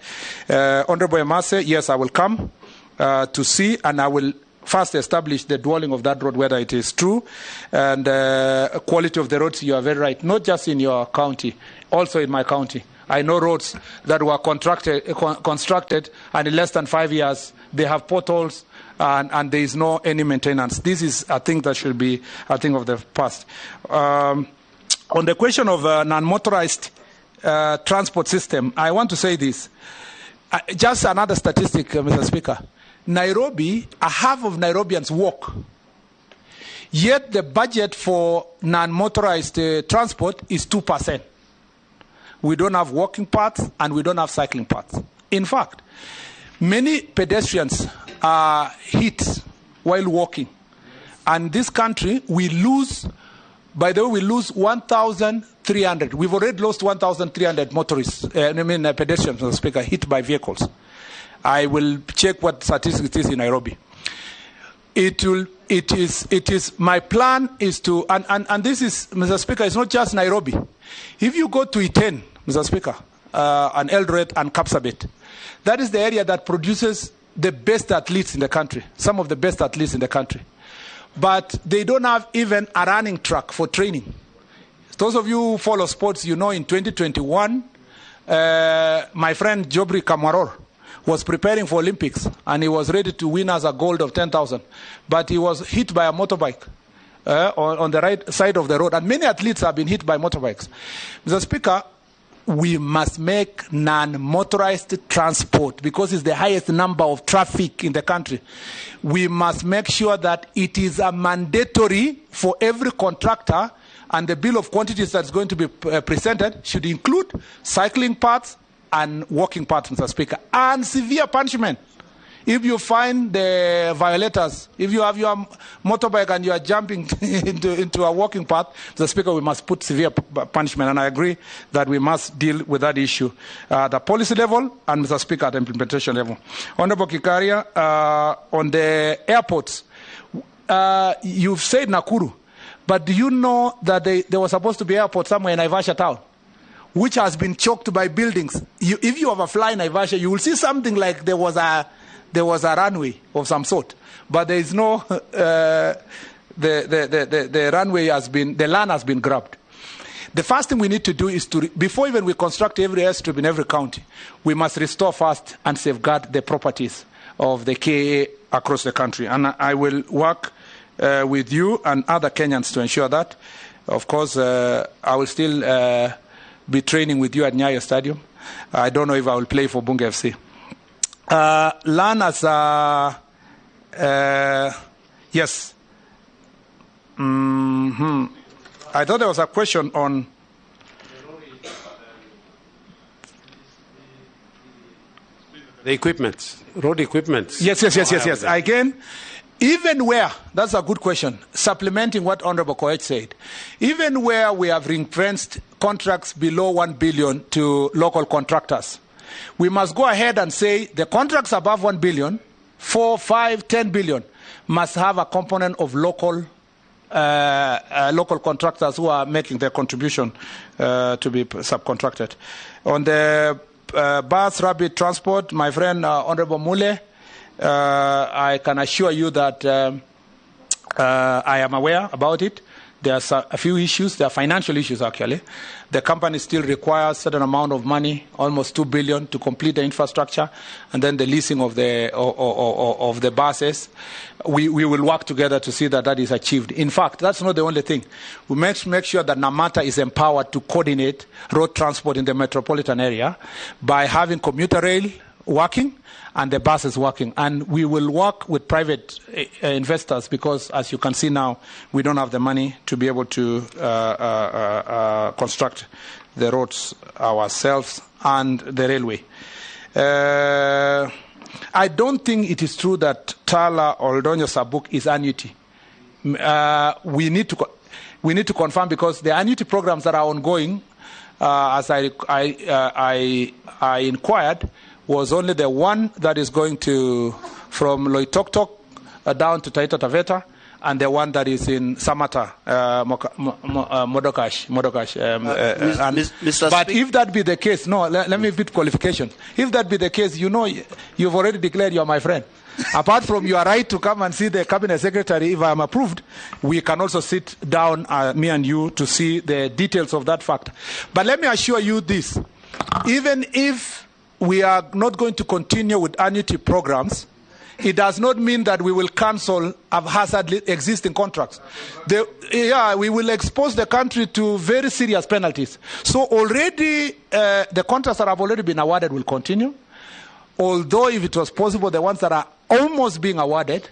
Honorable Emase, yes, I will come to see, and I will first establish the dwelling of that road, whether it is true, and quality of the roads. You are very right, not just in your county, also in my county. I know roads that were constructed, and in less than 5 years, they have potholes, and there is no any maintenance. This is a thing that should be a thing of the past. On the question of non-motorized transport system, I want to say this. Just another statistic, Mr. Speaker. Nairobi, a half of Nairobians walk. Yet the budget for non-motorized transport is 2%. We don't have walking paths and we don't have cycling paths. In fact, many pedestrians are hit while walking. And this country, we lose, by the way, we lose 1,300. We've already lost 1,300 motorists, pedestrians, Mr. Speaker, hit by vehicles. I will check what statistics it is in Nairobi. It is my plan is to, and this is, Mr. Speaker, it's not just Nairobi. If you go to Iten, Mr. Speaker, and Eldoret and Kapsabet, that is the area that produces the best athletes in the country, some of the best athletes in the country. But they don't have even a running track for training. Those of you who follow sports, you know in 2021, my friend Jobri Kamwaror was preparing for Olympics, and he was ready to win us a gold of 10,000. But he was hit by a motorbike on the right side of the road. And many athletes have been hit by motorbikes. Mr. Speaker, we must make non-motorized transport, because it's the highest number of traffic in the country. We must make sure that it is a mandatory for every contractor, and the bill of quantities that's going to be presented should include cycling paths and walking paths, Mr. Speaker, and severe punishment. If you find the violators, if you have your motorbike and you are jumping into a walking path, Mr. Speaker, we must put severe punishment. And I agree that we must deal with that issue at the policy level and, Mr. Speaker, at the implementation level. Honorable Kikaria, on the airports, you've said Nakuru, but do you know that there was supposed to be an airport somewhere in Naivasha town, which has been choked by buildings? If you have a fly in Naivasha, you will see something like there was a runway of some sort, but there is no, the runway has been, the land has been grabbed. The first thing we need to do is to, before even we construct every airstrip in every county, we must restore first and safeguard the properties of the KAA across the country. And I will work with you and other Kenyans to ensure that. Of course, I will still be training with you at Nyayo Stadium. I don't know if I will play for Bunge FC. Land as a... yes. Mm-hmm. I thought there was a question on... The equipment, road equipment. Yes. Again, even where, that's a good question, supplementing what Honorable Koech said, even where we have ring-fenced contracts below 1 billion to local contractors, we must go ahead and say the contracts above 1 billion, 4, 5, 10 billion, must have a component of local contractors who are making their contribution to be subcontracted. On the bus rapid transport, my friend Honorable Mule, I can assure you that I am aware about it. There are a few issues. There are financial issues, actually. The company still requires a certain amount of money, almost 2 billion, to complete the infrastructure, and then the leasing of the of the buses. We will work together to see that that is achieved. In fact, that's not the only thing. We must make sure that Namata is empowered to coordinate road transport in the metropolitan area by having commuter rail working and the buses working. And we will work with private investors because, as you can see now, we don't have the money to be able to construct the roads ourselves and the railway. I don't think it is true that Tala or Oldonyo Sabuk is annuity. We need to confirm, because the annuity programs that are ongoing, as I inquired, was only the one that is going to from Loitoktok down to Taita Taveta, and the one that is in Samata, Modokash. But if that be the case, no, let me bit qualification. If that be the case, you know, you've already declared you are my friend. Apart from your right to come and see the cabinet secretary, if I am approved, we can also sit down, me and you, to see the details of that fact. But let me assure you this, even if we are not going to continue with annuity programs, it does not mean that we will cancel haphazardly existing contracts. We will expose the country to very serious penalties. So already the contracts that have already been awarded will continue. Although if it was possible, the ones that are almost being awarded,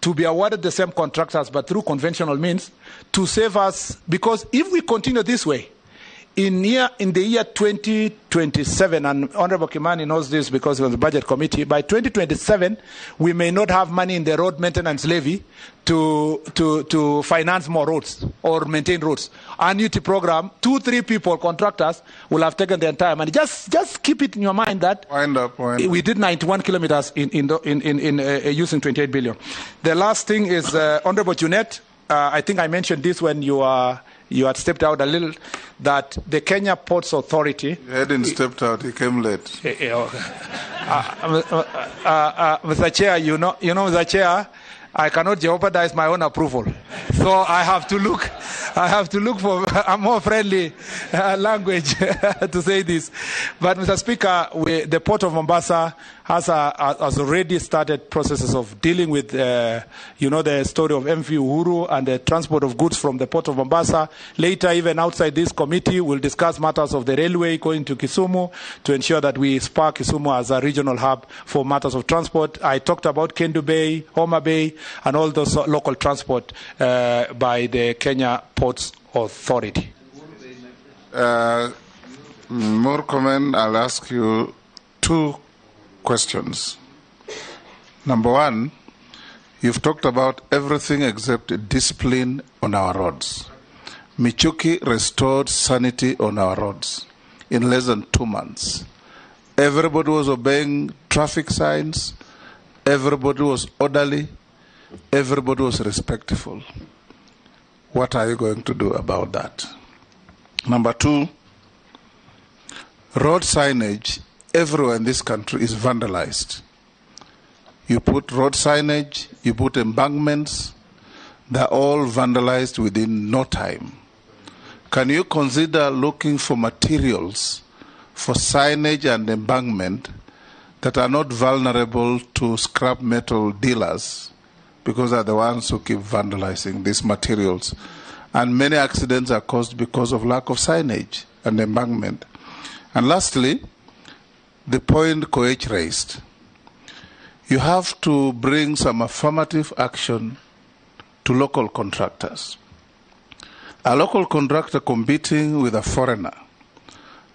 to be awarded the same contractors, but through conventional means, to save us. Because if we continue this way, in the year 2027, and Honorable Kimani knows this because he was the budget committee, by 2027, we may not have money in the road maintenance levy to finance more roads or maintain roads. Annuity program, 2-3 people, contractors, will have taken the entire money. Just keep it in your mind that we did 91 kilometers in using 28 billion. The last thing is, Honorable Junet, I think I mentioned this when you had stepped out a little, that the Kenya Ports Authority... You hadn't stepped out, he came late. Mr. Chair, you know, Mr. Chair, I cannot jeopardize my own approval. So I have to look for a more friendly language to say this. But Mr. Speaker, the Port of Mombasa has already started processes of dealing with, the story of MV Uhuru and the transport of goods from the Port of Mombasa. Later, even outside this committee, we'll discuss matters of the railway going to Kisumu to ensure that we spark Kisumu as a regional hub for matters of transport. I talked about Kendu Bay, Homa Bay, and all those local transport by the Kenya Ports Authority. Murkomen, I'll ask you two questions. Number one, you've talked about everything except discipline on our roads. Michuki restored sanity on our roads in less than 2 months. Everybody was obeying traffic signs. Everybody was orderly. Everybody was respectful. What are you going to do about that? Number two, road signage everywhere in this country is vandalized. You put road signage, you put embankments, they're all vandalized within no time. Can you consider looking for materials for signage and embankment that are not vulnerable to scrap metal dealers, because they're the ones who keep vandalizing these materials? And many accidents are caused because of lack of signage and embankment. And lastly, the point Koech raised. You have to bring some affirmative action to local contractors. A local contractor competing with a foreigner.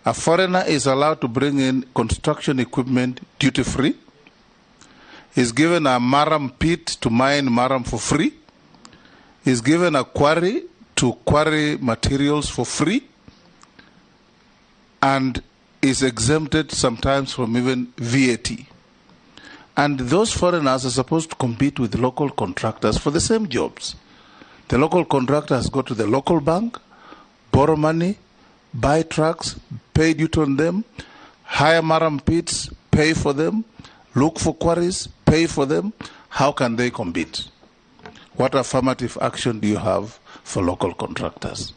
A foreigner is allowed to bring in construction equipment duty-free. He's given a murram pit to mine murram for free. He's given a quarry to quarry materials for free. And is exempted sometimes from even VAT. And those foreigners are supposed to compete with local contractors for the same jobs. The local contractors go to the local bank, borrow money, buy trucks, pay duty on them, hire murram pits, pay for them, look for quarries, pay for them. How can they compete? What affirmative action do you have for local contractors?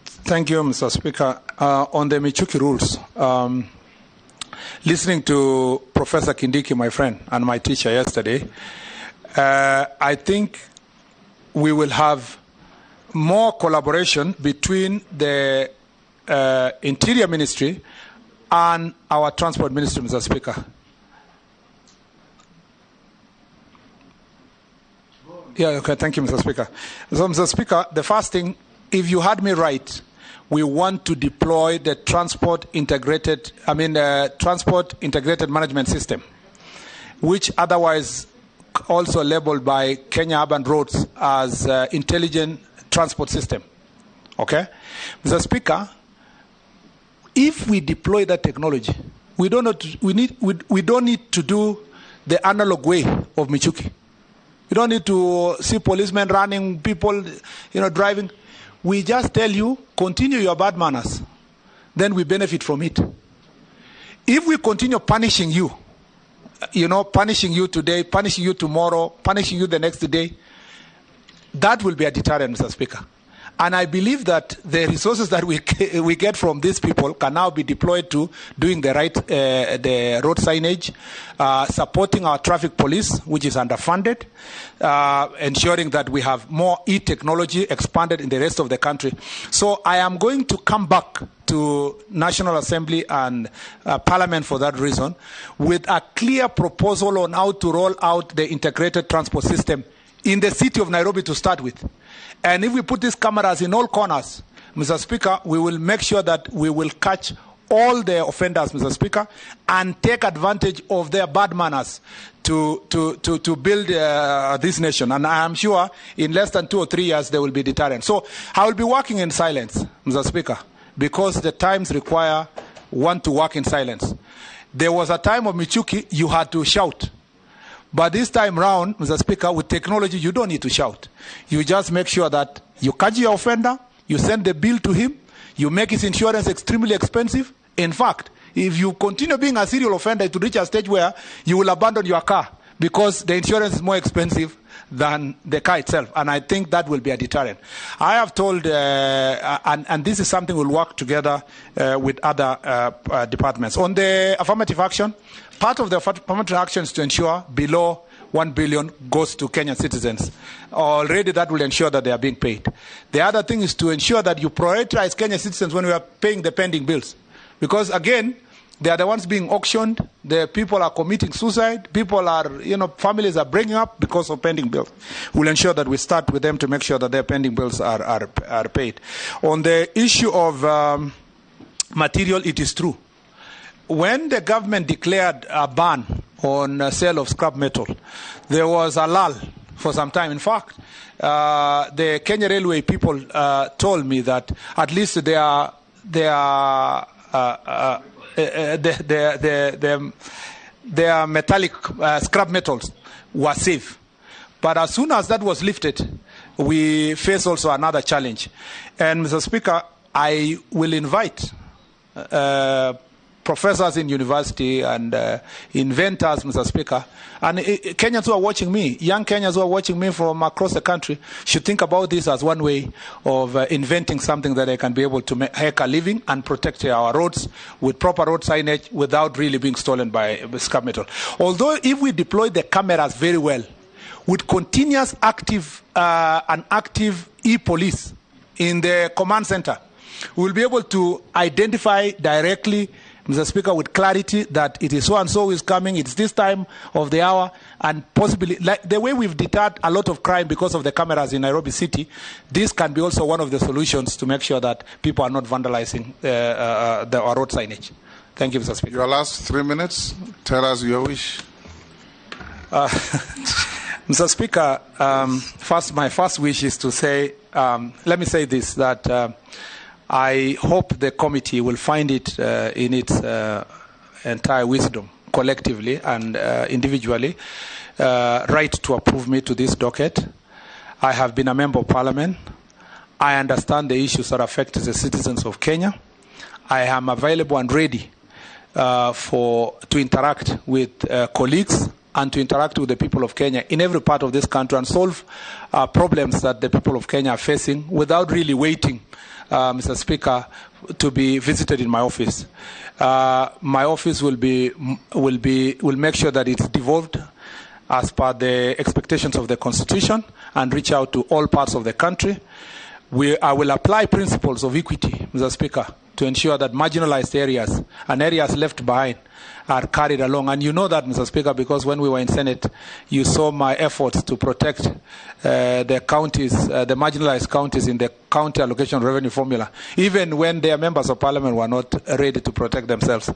Thank you, Mr. Speaker. On the Michuki rules, listening to Professor Kindiki, my friend, and my teacher yesterday, I think we will have more collaboration between the Interior Ministry and our Transport Ministry, Mr. Speaker. Yeah, okay, thank you, Mr. Speaker. So, Mr. Speaker, the first thing, if you heard me right, we want to deploy the transport integrated management system, which otherwise also labeled by Kenya Urban Roads as intelligent transport system. Okay? Mr. Speaker, if we deploy that technology, we don't need to do the analog way of Michuki. You don't need to see policemen running, people, driving. We just tell you, continue your bad manners. Then we benefit from it. If we continue punishing you, punishing you today, punishing you tomorrow, punishing you the next day, that will be a deterrent, Mr. Speaker. And I believe that the resources that we get from these people can now be deployed to doing the right the road signage, supporting our traffic police, which is underfunded, ensuring that we have more e-technology expanded in the rest of the country. So I am going to come back to National Assembly and Parliament for that reason, with a clear proposal on how to roll out the integrated transport system in the city of Nairobi to start with. And if we put these cameras in all corners, Mr. Speaker, we will make sure that we will catch all the offenders, Mr. Speaker, and take advantage of their bad manners to build this nation. And I am sure in less than 2 or 3 years, they will be deterrent. So I will be working in silence, Mr. Speaker, because the times require one to work in silence. There was a time of Michuki, you had to shout. But this time round, Mr. Speaker, with technology, you don't need to shout. You just make sure that you catch your offender, you send the bill to him, you make his insurance extremely expensive. In fact, if you continue being a serial offender, to reach a stage where you will abandon your car because the insurance is more expensive than the car itself. And I think that will be a deterrent. I have told, and this is something we'll work together with other departments. On the affirmative action, part of the affirmative action is to ensure below 1 billion goes to Kenyan citizens. Already that will ensure that they are being paid. The other thing is to ensure that you prioritize Kenyan citizens when we are paying the pending bills. Because again, they are the ones being auctioned. The people are committing suicide. People are, families are breaking up because of pending bills. We'll ensure that we start with them to make sure that their pending bills are paid. On the issue of material, it is true. When the government declared a ban on sale of scrap metal, there was a lull for some time. In fact, the Kenya Railway people told me that at least their metallic scrap metals were safe. But as soon as that was lifted, we face also another challenge. And Mr. Speaker, I will invite professors in university and inventors, Mr. Speaker, and Kenyans who are watching me, young Kenyans who are watching me from across the country, should think about this as one way of inventing something that they can be able to make a living and protect our roads with proper road signage without really being stolen by scrap metal. Although if we deploy the cameras very well, with continuous active and active e-police in the command center, we will be able to identify directly, Mr. Speaker, with clarity that it is so-and-so is coming, it's this time of the hour, and possibly, like the way we've deterred a lot of crime because of the cameras in Nairobi City, this can be also one of the solutions to make sure that people are not vandalizing our road signage. Thank you, Mr. Speaker. Your last 3 minutes, tell us your wish. Mr. Speaker, first, my first wish is to say, let me say this, that I hope the committee will find it in its entire wisdom, collectively and individually, right to approve me to this docket. I have been a member of parliament. I understand the issues that affect the citizens of Kenya. I am available and ready to interact with colleagues and to interact with the people of Kenya in every part of this country and solve problems that the people of Kenya are facing without really waiting, Mr. Speaker, to be visited in my office. My office will make sure that it's devolved as per the expectations of the Constitution and reach out to all parts of the country. I will apply principles of equity, Mr. Speaker, to ensure that marginalized areas and areas left behind are carried along. And you know that, Mr. Speaker, because when we were in Senate, you saw my efforts to protect the counties, the marginalized counties in the county allocation revenue formula, even when their members of parliament were not ready to protect themselves.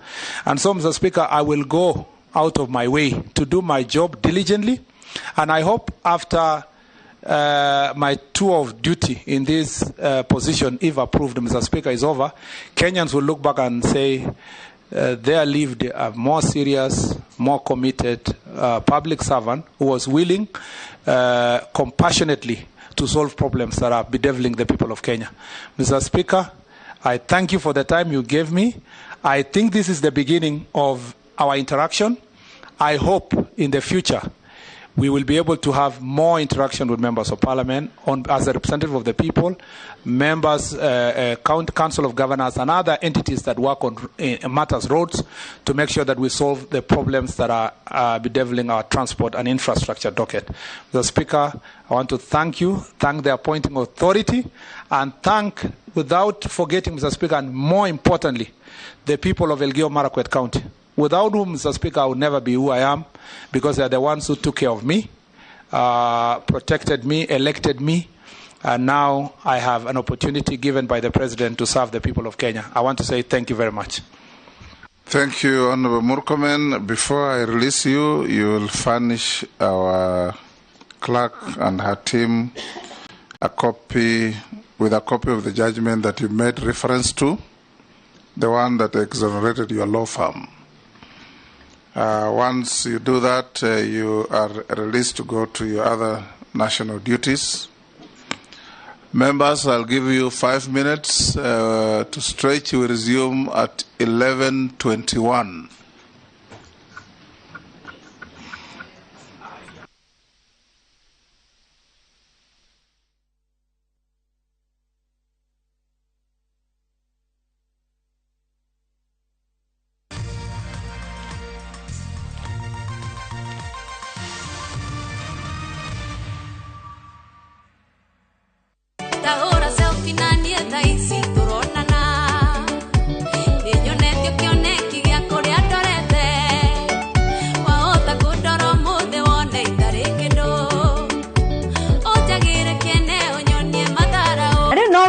And so, Mr. Speaker, I will go out of my way to do my job diligently. And I hope after my tour of duty in this position, if approved, Mr. Speaker, is over, Kenyans will look back and say there lived a more serious, more committed public servant who was willing compassionately to solve problems that are bedeviling the people of Kenya. Mr. Speaker, I thank you for the time you gave me. I think this is the beginning of our interaction. I hope in the future we will be able to have more interaction with members of parliament as a representative of the people, members, council of governors, and other entities that work on matters roads to make sure that we solve the problems that are bedeviling our transport and infrastructure docket. Mr. Speaker, I want to thank you, thank the appointing authority, and thank, without forgetting, Mr. Speaker, and more importantly, the people of Elgeyo Marakwet County, without whom, Mr. Speaker, I would never be who I am, because they are the ones who took care of me, protected me, elected me, and now I have an opportunity given by the President to serve the people of Kenya. I want to say thank you very much. Thank you, Honorable Murkomen. Before I release you, you will furnish our clerk and her team a copy of the judgment that you made reference to, the one that exonerated your law firm. Once you do that, you are released to go to your other national duties. Members, I'll give you 5 minutes to stretch. We resume at 11:21.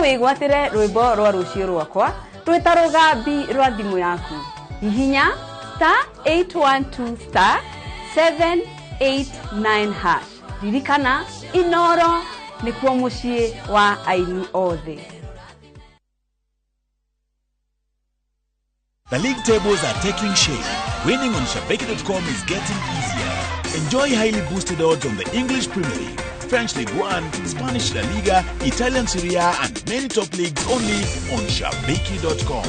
Wigwatire rwimbo rwa rucio rwakwa rwita rugambi rwa thimu yaku hihinya star 812 star 789 hash. Ririkana Inoro nikuo mucii wa aini othe. The league tables are taking shape. Winning on Shabiki.com is getting easier. Enjoy highly boosted odds on the English Premier League, French League One, Spanish La Liga, Italian Serie A, and many top leagues only on Shabiki.com.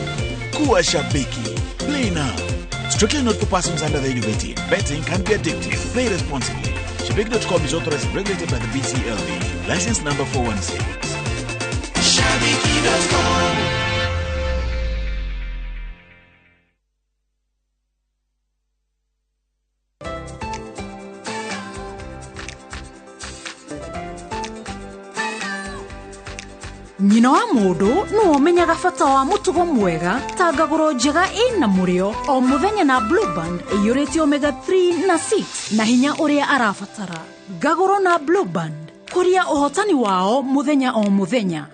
Kuwa Shabiki. Play now. Strictly not for persons under the age of 18. Betting can be addictive. Play responsibly. Shabiki.com is authorized and regulated by the BCLB. License number 416. Shabiki.com. Nyina wa mũndũ nĩwe ũmenyaga bata wa mũtugo mwega ta ngagũro njega ĩna mũrĩo o mũthenya na Blue Band ĩiyũrĩte omega 3 na 6 na hinya ũrĩa arabatara. Ngagũro na Blue Band kũria ũhotani wao mũthenya o mũthenya.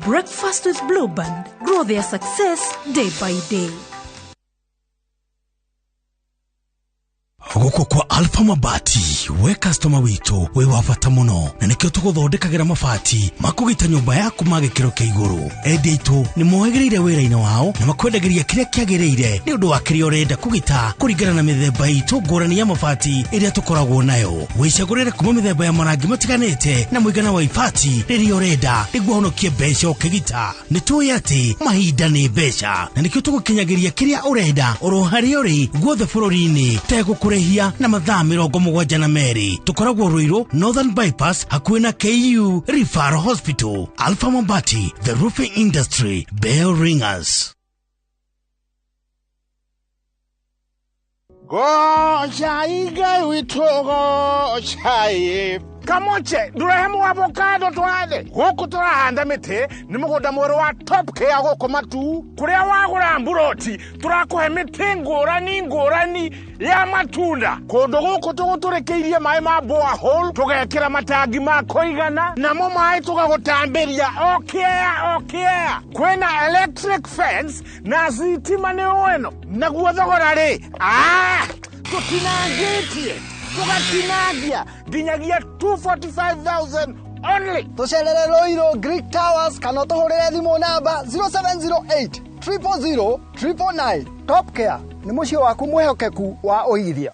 Breakfast with Blue Band. Grow their success day by day. Gũkũ kwa Alpha Mabati, we customer witũ wĩ wa bata mũno, na nĩkĩo tũgũthondekagĩra mabati makũgita nyũmba yaku ma gĩkĩro kĩa igũrũ. Endia aitũ nĩ mohĩgĩrĩire wĩra-inĩ wao na makwendagĩria kĩrĩa kĩagĩrĩire nĩ ũndũ wa kĩrĩa ũrenda kũgita kũringana na mĩthemba itũ ngũrani ya mabati ĩrĩa tũkoragwo nayo. Wĩcagũrĩre kuma mĩthemba ya marangi matiganĩte na mũigana wa ibati rĩrĩa ũrenda nĩguo ũhonokie mbeca ũkĩgita. Nĩ tũĩ atĩ mahinda nĩ mbeca, na nĩkĩo tũgũkinyagĩria kĩrĩa ũrenda oro harĩa ũrĩ guothe bũrũri-inĩ tegũkũrĩhia na mathaa 72. Tũkoragwo Ruiru Northern Bypass hakuhĩ na KU Referral Hospital. Alpha Mabati, the roofing industry bell ringers. Goca Ngai witũ, goca. Kamoche ndurehe mu avocado twathe guku turahanda miti ni mugunda mweru wa Top Care guku Matu kuria wagura mburoti turakuhe miti ngurani ngurani ya matunda. Kundu guku tuguturikiirie mai ma borehole tugekira matangi ma kuigana namo mai tugagutambiria okiea okiea. Kwina electric fence na thitima ni weno naguo thogora ri tutinangitie tugatinangia nginyagia 245,000 only. Tucerere Ruiru Greek Towers kana tuhurire thimu namba 0708 000 999. Top Care ni muciĩ waku mwihokeku wa ũigithia.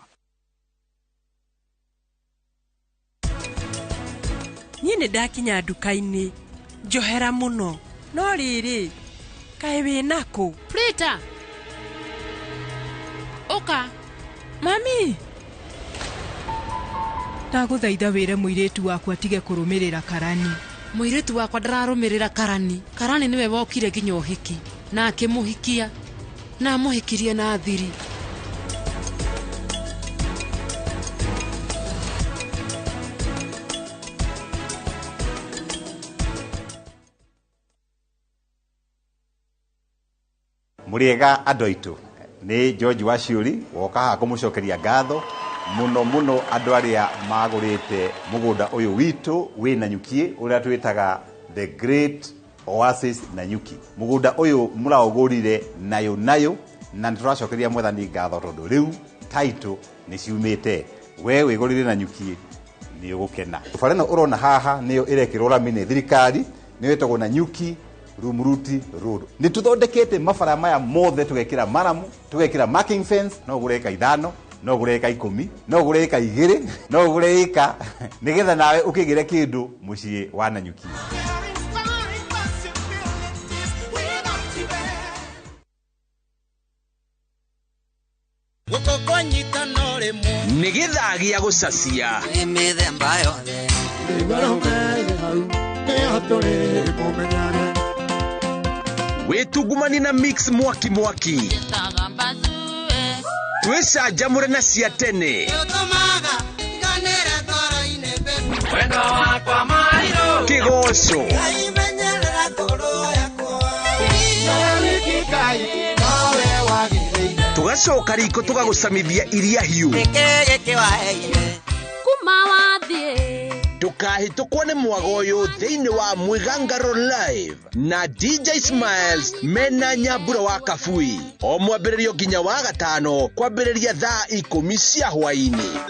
Niĩ nĩ ndakinya nduka-inĩ njohera mũno, no rĩrĩ kaĩ wĩnakũ? Prita ũka. Mami, ndagũthaitha wĩre mũirĩtu wakwa atige kũrũmĩrĩra karani. Mũirĩtu wakwa ndararũmĩrĩra karani. Karani nĩwe wokire nginya ũhiki na akĩmũhikia na amũhikirie na thiri. Mũrĩega andũ aitũ, nĩ George Waciũri woka haha kũmũcokeria ngatho muno muno andũ arĩa magũrĩte mũgũnda ũyũ witũ wĩ Nanyuki ũrĩa twĩtaga The Great Oasis Nanyuki. Mũgũnda ũyũ mũraũgũrire nayo nayo na nĩtũracokeria Mwathani ngatho tondũ rĩu title nĩ ciumĩte. We wĩgũrĩre Nanyuki nĩ ũgũkena. Bara ĩno ũrona haha nĩyo ĩrekĩrwo rami nĩ thirikari, nĩyo ĩtagwo Nanyuki Rumuruti Road. Nĩ tũthondekete mabara maya mothe, tũgekĩra maramu, tũgekĩra marking fence, no ũgũre ĩka 5, no ũgũre ĩka 10, no ũgũre ĩka 2, no ũgũre ĩka nĩgetha nawe ũkĩgĩre kĩndũ mũciĩ wa Nanyuki. Nĩ gĩthaa gĩa gũcacia mĩthemba yothe. Wĩtungumani na mix mwaki mwaki twĩcanjamũre na cia tene. Kĩgoco tũgacoka riko tũgagũcamithia iria hiũ. Ndũkahĩtũkwo nĩ mwago ũyũ thĩinĩ wa Mwĩgangaro Live na DJ Smiles mena Nyambura wa Kabui o mwambĩrĩrio nginya wa gatano kwambĩrĩria thaa 10 cia hwaĩ-inĩ.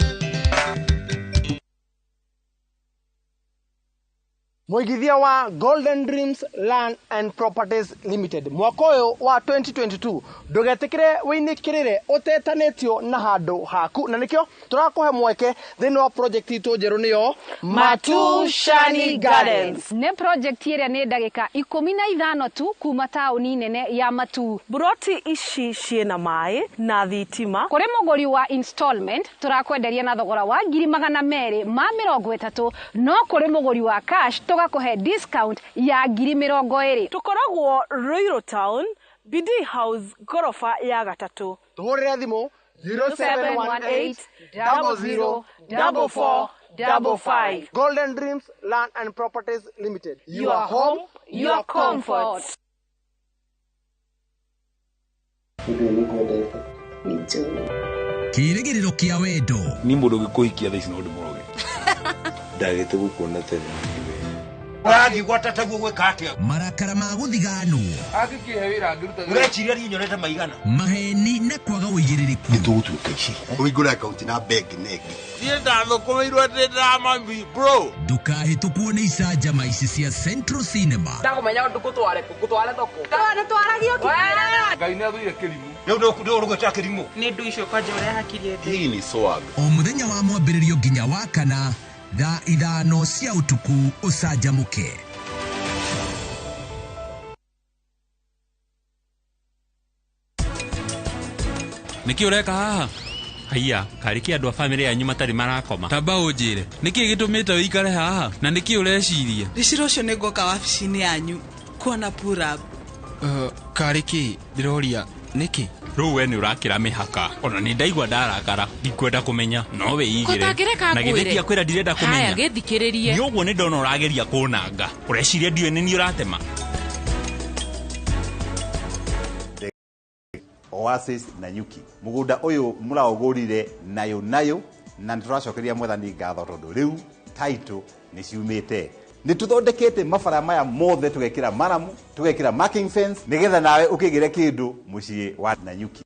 Mũigithia wa Golden Dreams Land and Properties Limited mwaka ũyũ wa 2022 ndũgetĩkĩre wĩinĩkĩrĩre ũtetanĩtio na handũ haku, na nĩkĩo tũrakũhe mweke thĩinĩ wa project itũ njerũ nĩyo Matu Shani Gardens. Nĩ project ĩrĩa nĩ ndagĩka 15 tu kuma taũni nene ya Matu. Buroti ici ciĩna maĩ na thitima. Kũrĩ mũgũri wa installment tũrakwenderia na thogora wa 230,000, no kũrĩ mũgũri wa cash tũgakũhe discount ya 20,000. Tũkoragwo Ruiru Town, BD House, gorofa ya 3. Tũhũrĩre thimũ 0718 00 44 55. Golden Dreams Land and Properties Limited. Your home, your comfort. Kĩrĩgĩrĩro kĩa wendo. Ni mũndũ ũngĩkũhikia thaa ici no ndĩmũroge. Ndagĩte gũkuona tene niwe. Ũrathiĩ gwa tataguo gwĩka atĩa? Marakara ma gũthiganwo. Angĩkĩhe wĩra ngĩruta. Ũreciria niĩ nyonete maigana? Maheni na kwaga ũigĩrĩrĩku. Nĩtũgũtuĩka ici. Ũhingũre akaunti na bengi na ĩngĩ. Niĩ ndathũkũmĩirwo ndĩ ndĩramami bro. Ndũkahĩtũkwo nĩ icanjama ici cia Central Cinema. Ndakũmenya ũndũ ngũtware kũ ngũtware thoko. Nĩtwaragio kĩrĩra. Ngai nĩathũire kĩrimũ. Rĩu ndũgũgwĩta kĩrimũ. Nĩ ndũ icio kwanja ũrĩa hakiri ĩthĩ. Hii ni swag. O mũthenya wa mwambĩrĩrio nginya wa kana thaa 5 cia ũtukũ ũcanjamũke. Nĩkĩ ũreka haha? Haiya, karĩ kĩ andũ a bamĩrĩ yanyu matarĩ marakoma? Tamba ũnjĩre, nĩkĩ gĩtũmĩte ũikare haha na nĩkĩ ũreciria? Rĩcira ũcio nĩ ngoka wabici-inĩ yanyu kuona purab. Karĩ kĩ ndĩroria nĩkĩ? Rĩu we nĩ ũrakĩra mĩhaka ona nĩ ndaigua ndarakara ndikwenda kũmenya no wĩigĩre na githĩ ndiakwĩra ndirenda kũmenya. Haya gĩthikĩrĩrie. Nĩ ũguo nĩ ndona ũrageria kũnanga ũreciria ndiũĩ nĩ niĩ ũratema. Oasis na Nyuki mugunda uyu muraugurire nayo nayo na nituracokeria mwathani ngatho tondu riu title ni ciumite ni tuthondekete mabara maya mothe tugekira maramu tugekira marking fence nigetha nawe ukigire kindu mucii wa Nanyuki.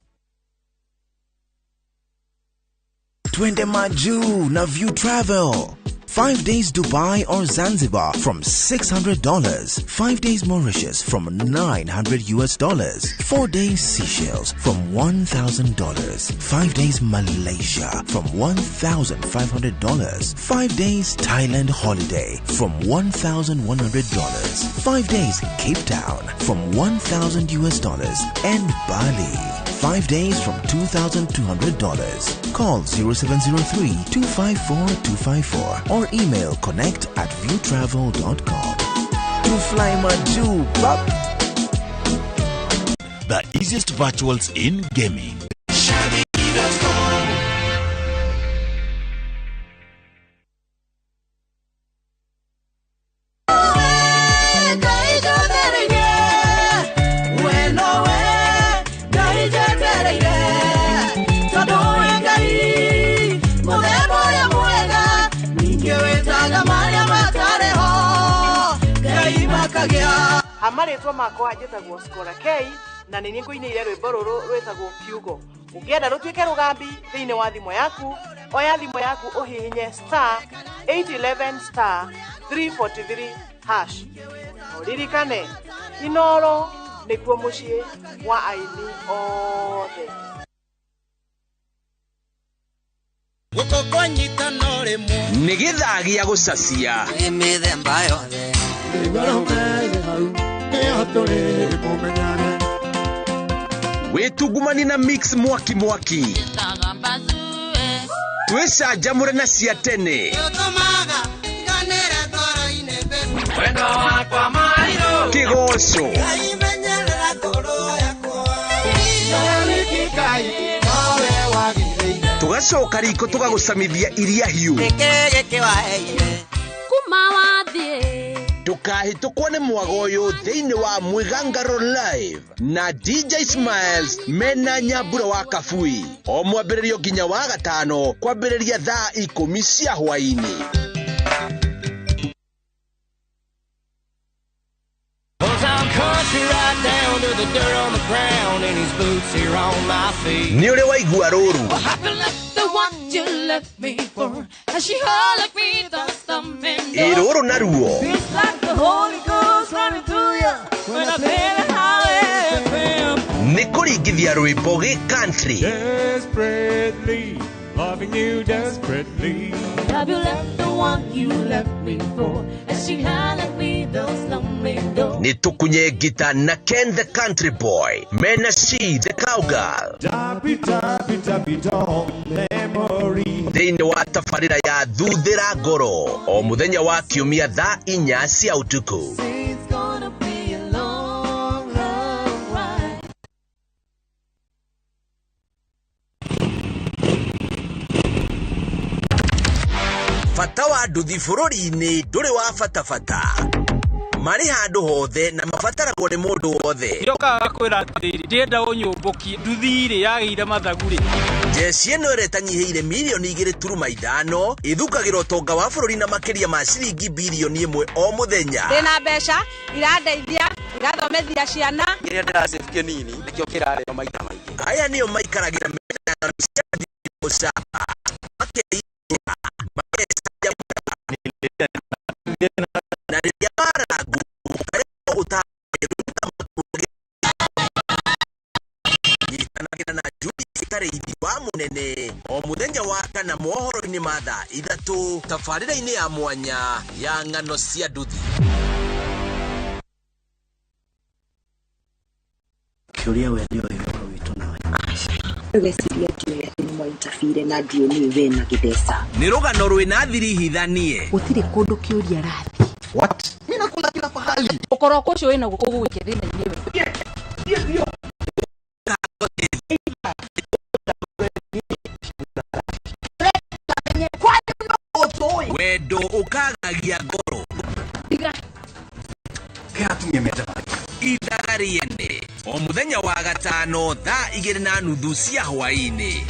Twende majuu na View Travel. 5 days Dubai or Zanzibar from $600, 5 days Mauritius from $900, 4 days Seychelles from $1,000, 5 days Malaysia from $1,500, 5 days Thailand holiday from $1,100, 5 days Cape Town from $1,000 and Bali. 5 days from $2,200. Call 0703 254 254 or email connect@viewtravel.com. To fly Maju, bop. The easiest virtuals in gaming. Amarĩtwa makwa njĩtagwo Skora K na nĩ niĩ ngũinĩire rwĩmbo rũrũ rwĩtagwo Kiugo. Ũngĩenda rũtuĩke rũgambi thĩinĩ wa thimũ yaku, oya thimũ yaku ũhihinye star 811 star 343 hash. Ũririkane, Inoro nĩkuo mũciĩ wa aini othe. Nĩ gĩthaa gĩa gũcacia. Nĩ mĩthemba yothe. Wĩtungumani na mix mwaki mwaki. Twĩcanjamũre na cia tene. Kĩgoco. Tũgacoka riko tũgagũcamithia iria hiũ. Ndũkahĩtũkwo nĩ mwago ũyũ thĩinĩ wa Mwĩgangaro Live na DJ Smiles mena Nyambura wa Kabui o mwambĩrĩrio nginya wa gatano kwambĩrĩria thaa 10 cia hwaĩ-inĩ. Nĩ ũrĩ waigua rũru ĩrũrũ naruo nĩ kũringithia rwĩmbo gĩ country. Desperately loving you desperately. Have you left the one you left me for? And she had me those lonely doors. Nĩ tũkunye ngita na Ken the Country Boy mena She the Cowgirl thĩinĩ wa tabarĩra ya Thuthĩra Ngoro o mũthenya wa kiumia thaa 4 cia ũtukũ. Bata wa nduthi bũrũri-inĩ ndũrĩ wa bata bata. Marĩ handũ hothe na mabataragwo nĩ mũndũ wothe. Njokaga kwĩra atĩrĩrĩ, ndĩrenda ũnyũmbũkie nduthi rĩ yagĩire mathagu rĩ. Njeci ĩno ĩrĩa ĩtanyihĩire mirioni 2.5 ĩthukagĩra ũtonga wa bũrũri na makĩria ma ciringi birioni 1 o mũthenya. Ndĩna mbeca irandeithia irathomithia ciana. Kĩrĩa ndĩrasave kĩnini nĩkĩo kĩrarĩo maita maingĩ. Aya nĩo maikaragĩra mĩthano cia mũcamba makeiga makecanjamũra na rĩrĩa marangu karĩa ũtangĩruta makuagĩra. Nyitanagĩra na Julius Karĩithi wa Mũnene o mũthenya wa kana mohoro-inĩ ma thaa 3 tabarĩra-inĩ ya mwanya ya ng'ano cia nduthi. Kĩũria we nĩoĩ ũhoro witũ nawe. Ũgeciria ndiũĩ atĩ nĩ mwaintabire na DNA we na Gĩtheca. Nĩ rũgano rwĩna thiri hithanie. Gũtirĩ kũndũ kĩũria arathiĩ. What? Mimi nakula kila pahali. Ũkoroko ũcio wĩna guo ũgũgũikia thĩna-inĩ we. Wendo ũkagagia ngoro. Tiga. Kĩratumia meta. Ithaga rĩene o mũthenya wa gatano thaa 2:30 cia hwaĩ-inĩ.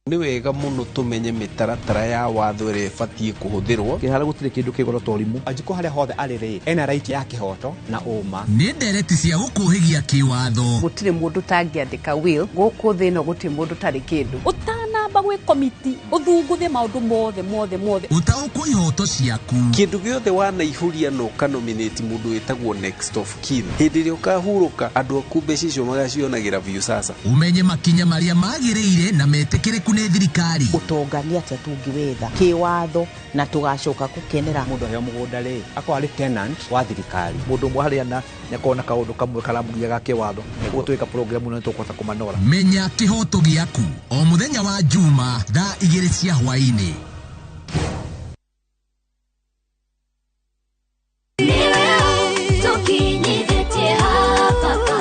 Nĩ wega mũno tũmenye mĩtaratara ya watho ĩrĩa ĩbatiĩ kũhũthĩrwo. Kĩharo gũtirĩ kĩndũ kĩ goro ta ũrimũ. Wanjikũ harĩa hothe arĩ rĩ, ena right ya kĩhoto na ũma. Nĩ ndereti cia gũkũhĩgia kĩwatho. Gũtirĩ mũndũ ũtangĩandĩka will gũkũ thĩ ĩno, gũtirĩ mũndũ ũtarĩ kĩndũ. Ũtanamba gwĩ komiti ũthunguthe maũndũ mothe mothe mothe. Ũtaũkwo ihoto ciaku. Kĩndũ gĩothe wanaihũria na ũkanominate mũndũ wĩtagwo next of kin. Hĩndĩ ĩrĩa ũkahurũka andũ aku mbeca icio magacionagĩra biũ sasa. Ũmenye makinya marĩa magĩrĩire na metĩkĩrĩku nĩ thirikari. Ũtonga nĩ atĩa tũngĩwetha kĩwatho na tũgacoka gũkenera. Mũndũ aheo mũgũnda rĩ, akorwo arĩ tenant wa thirikari. Mũndũ ũmwe harĩa na nĩakorwo na kaũndũ kamwe karamũgia ga kĩwatho. Nĩguo twĩka program ĩno nĩtũkũhota kũmanora. Menya kĩhoto gĩaku o mũthenya wa Juma thaa 2 cia hwaĩ-inĩ.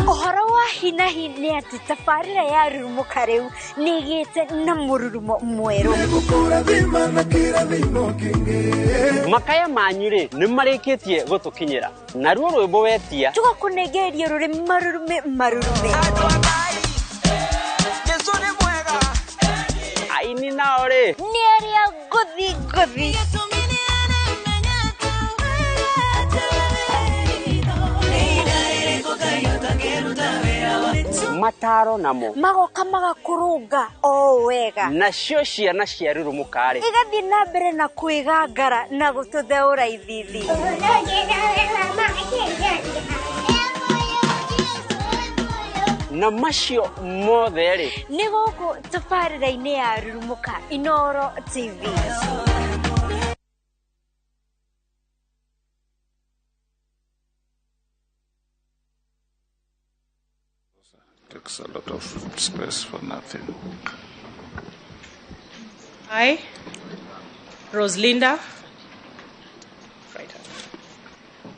Ũhoro wa hinahi nĩ atĩ tabarĩra ya rurumũka rĩu nĩ ĩgĩte na mũrurumo mwerũ. Makaya manyu rĩ nĩ marĩkĩtie gũtũkinyĩra naruo rwĩmbo wetia tũgakũnengereria rũrĩ marurume marurume. Jesu nĩ mwega. Aini nao rĩ nĩ arĩa ngũthi ngũthi. Mataro namo magoka magakũrũnga o wega. Nacio ciana cia rurumũka rĩ igathiĩ na mbere na kwĩgangara na gũtũtheũra ithithi. Na macio mothe rĩ nĩ gũkũ tabarĩra-inĩ ya rurumũka Inooro TV. Takes a lot of space for nothing. I, Roslinda, right.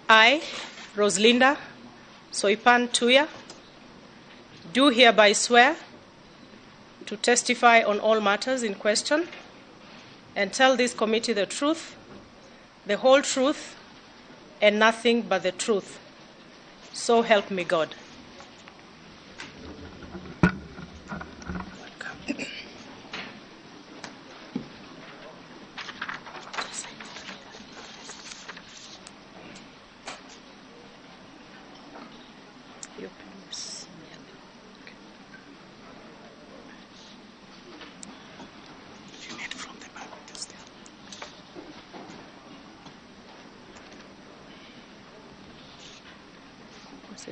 I, Roslinda Soipan Tuya, do hereby swear to testify on all matters in question and tell this committee the truth, the whole truth, and nothing but the truth. So help me God.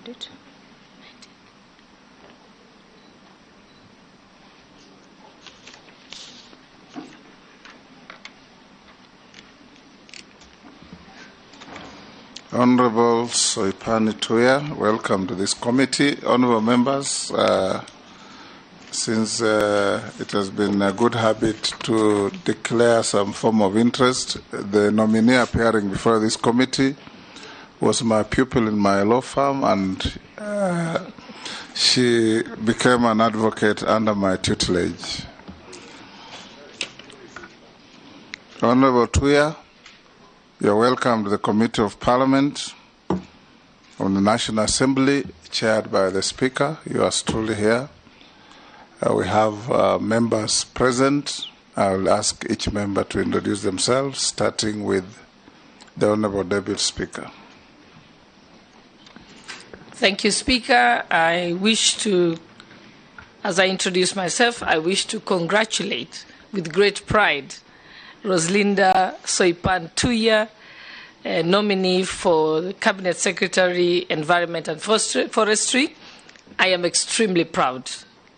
Did. Honorable Soipan Tuya, welcome to this committee. Honorable members, since it has been a good habit to declare some form of interest, the nominee appearing before this committee was my pupil in my law firm, and she became an advocate under my tutelage. Honorable Tuya, you're welcome to the Committee of Parliament. on the National Assembly, chaired by the Speaker. Yours truly here. We have members present. I will ask each member to introduce themselves, starting with the Honorable Deputy Speaker. Thank you, Speaker. I wish to, as I introduce myself, I wish to congratulate with great pride Roselinda Soipan Tuya, a nominee for the Cabinet Secretary, Environment and Forestry. I am extremely proud.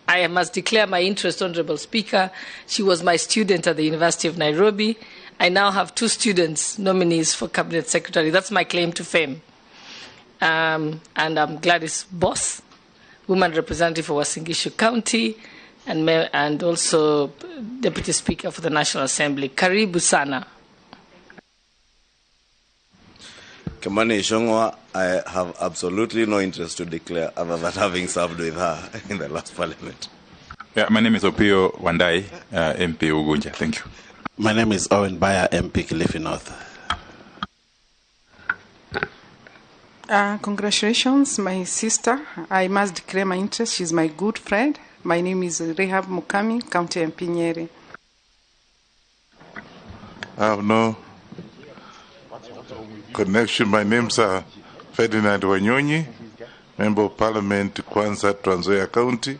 I must declare my interest, Honorable Speaker. She was my student at the University of Nairobi. I now have 2 students nominees for Cabinet Secretary. That's my claim to fame. And I'm Gladys Boss, woman representative for Uasin Gishu County, and also Deputy Speaker for the National Assembly. Karibu sana. Kimani Ichung'wah, I have absolutely no interest to declare other than having served with her in the last parliament. Yeah, my name is Opiyo Wandayi, MP Ugunja. Thank you. My name is Owen Baya, MP Kilifi North. Congratulations, my sister. I must declare my interest. She's my good friend. My name is Rehab Mukami, County MP Nyeri. I have no connection. My name's Ferdinand Wanyonyi, Member of Parliament, Kwanza, Trans Nzoia County.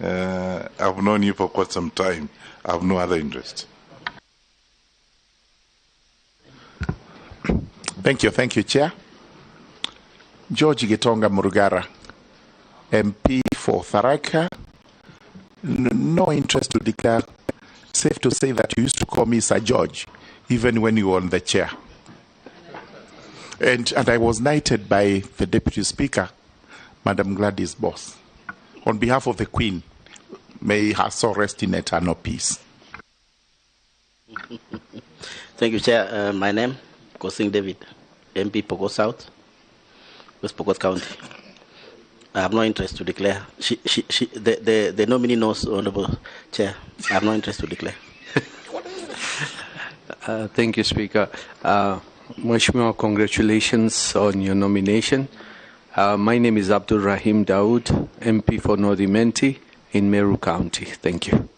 I've known you for quite some time. I have no other interest. Thank you, Chair. George Gitonga Murugara, MP for Tharaka. No interest to declare. Safe to say that you used to call me Sir George, even when you were on the chair. And I was knighted by the Deputy Speaker, Madam Gladys Boss. On behalf of the Queen, may her soul rest in eternal peace. Thank you, Chair. My name, Kosing David, MP Pokot South, West Pokot County. I have no interest to declare. The nominee knows, Honorable Chair. I have no interest to declare. Thank you, Speaker. Mheshimiwa, congratulations on your nomination. My name is Abdul Rahim Daud, MP for North Imenti in Meru County. Thank you.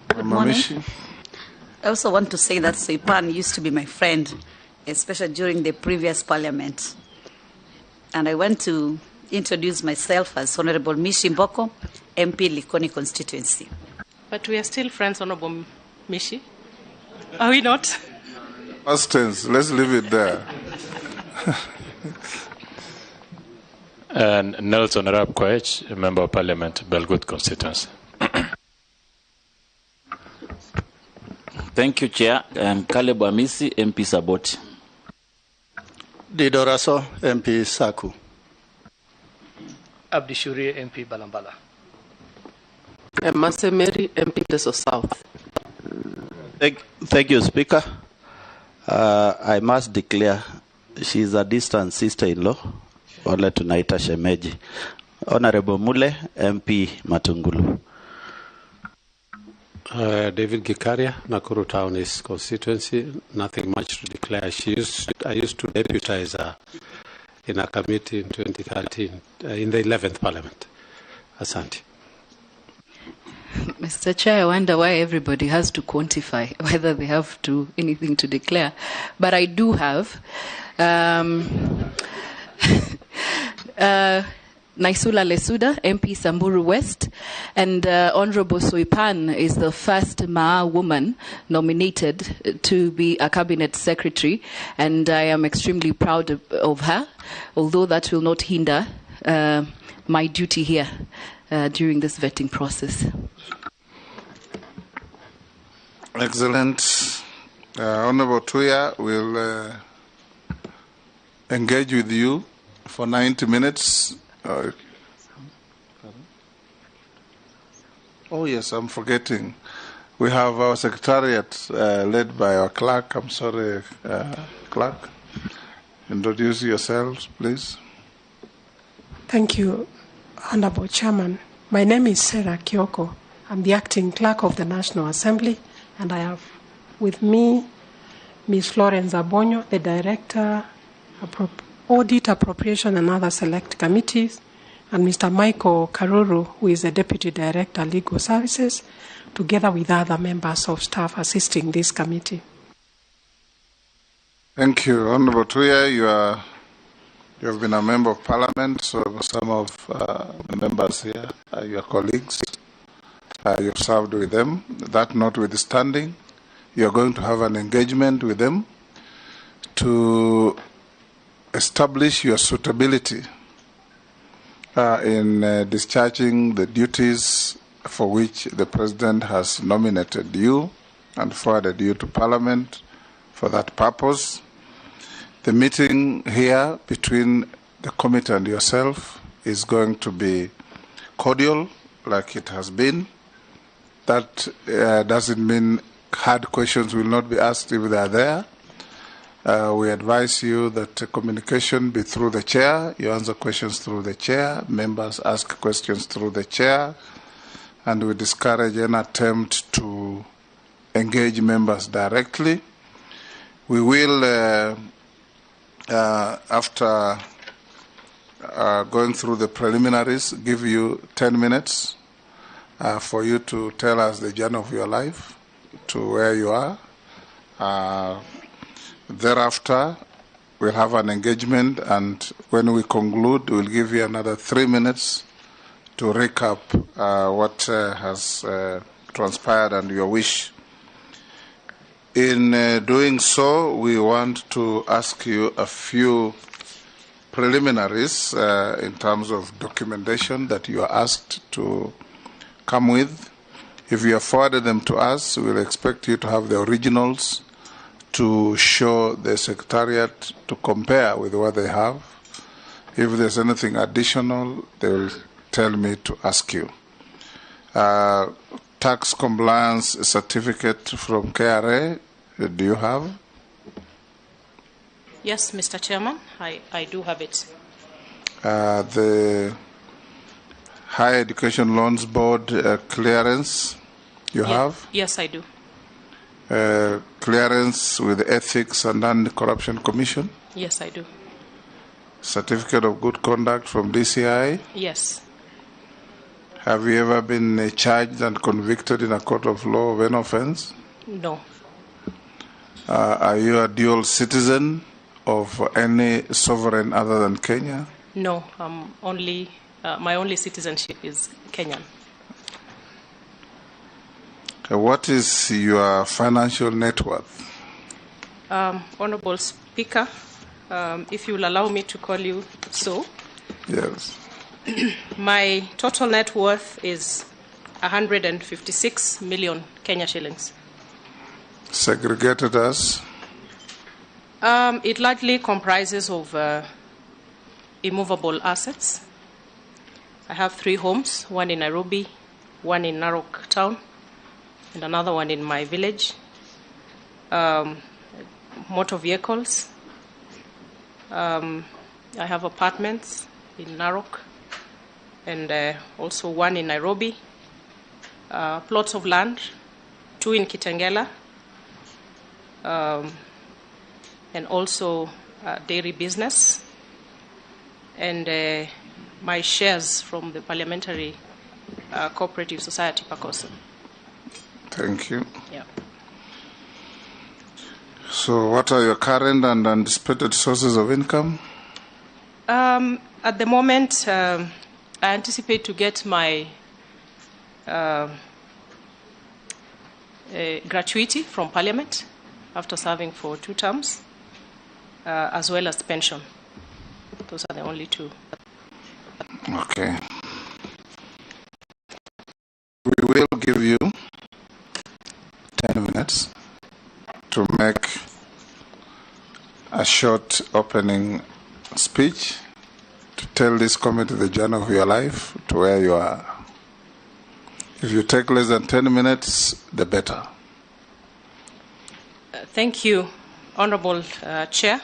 Good morning. I also want to say that Soipan used to be my friend, especially during the previous parliament. And I want to introduce myself as Honorable Mishi Mboko, MP Likoni constituency. But we are still friends, Honorable Mishi. Are we not? Past tense. Let's leave it there. And Nelson Arap Koech, Member of Parliament, Belgut constituency. Thank you, Chair. I'm Caleb Amisi, MP Saboti. Dido Raso, MP Saku. Abdi Shurie, MP Balambala. Emase Mary, MP Teso South. Thank you, Speaker. I must declare she is a distant sister-in-law, wale tunaita shemeji. Honorable Mule, MP Matungulu. David Gikaria, Nakuru Town East constituency. Nothing much to declare. I used to deputize her in a committee in 2013, in the 11th Parliament. Asante. Mr. Chair, I wonder why everybody has to quantify whether they have to anything to declare. But I do have. Naisula Lesuda, MP Samburu West, and Honorable Soipan is the first Maa woman nominated to be a cabinet secretary, and I am extremely proud of her, although that will not hinder my duty here during this vetting process. Excellent. Honorable Tuya will engage with you for 90 minutes. Oh yes, I'm forgetting. We have our secretariat led by our clerk. I'm sorry, clerk. Introduce yourselves, please. Thank you, Honorable Chairman. My name is Sarah Kioko. I'm the acting clerk of the National Assembly, and I have with me Ms. Florence Abonyo, the Director, Audit, Appropriation and other select committees, and Mr. Michael Karuru, who is the Deputy Director, Legal Services, together with other members of staff assisting this committee. Thank you. Honorable Tuya, you have been a member of Parliament, so some of the members here are your colleagues. You've served with them. That notwithstanding, you're going to have an engagement with them to establish your suitability in discharging the duties for which the President has nominated you and forwarded you to Parliament for that purpose. The meeting here between the committee and yourself is going to be cordial, like it has been. That doesn't mean hard questions will not be asked if they are there. We advise you that communication be through the chair. You answer questions through the chair. Members ask questions through the chair. And we discourage any attempt to engage members directly. We will, after going through the preliminaries, give you 10 minutes for you to tell us the journey of your life to where you are. Thereafter, we'll have an engagement, and when we conclude, we'll give you another 3 minutes to recap what has transpired and your wish. In doing so, we want to ask you a few preliminaries in terms of documentation that you are asked to come with. If you have forwarded them to us, we'll expect you to have the originals to show the Secretariat to compare with what they have. If there's anything additional, they will tell me to ask you. Tax compliance certificate from KRA, do you have? Yes, Mr. Chairman, I do have it. The Higher Education Loans Board clearance, you have? Yes, I do. Clearance with the Ethics and Anti-Corruption Commission? Yes, I do. Certificate of Good Conduct from DCI? Yes. Have you ever been charged and convicted in a court of law of any offense? No. Are you a dual citizen of any sovereign other than Kenya? No, I'm only, my only citizenship is Kenyan. What is your financial net worth? Honorable Speaker, if you will allow me to call you so. Yes. My total net worth is 156 million Kenya shillings. Segregated as? It largely comprises of immovable assets. I have 3 homes, one in Nairobi, one in Narok town, and another one in my village. Motor vehicles. I have apartments in Narok and also one in Nairobi. Plots of land, 2 in Kitengela, and also dairy business, and my shares from the Parliamentary Cooperative Society, PACOSA. Thank you. Yeah. So what are your current and anticipated sources of income? At the moment, I anticipate to get my gratuity from Parliament after serving for 2 terms, as well as pension. Those are the only 2. Okay. We will give you 10 minutes to make a short opening speech to tell this committee the journey of your life to where you are. If you take less than 10 minutes, the better. Thank you, Honorable Chair.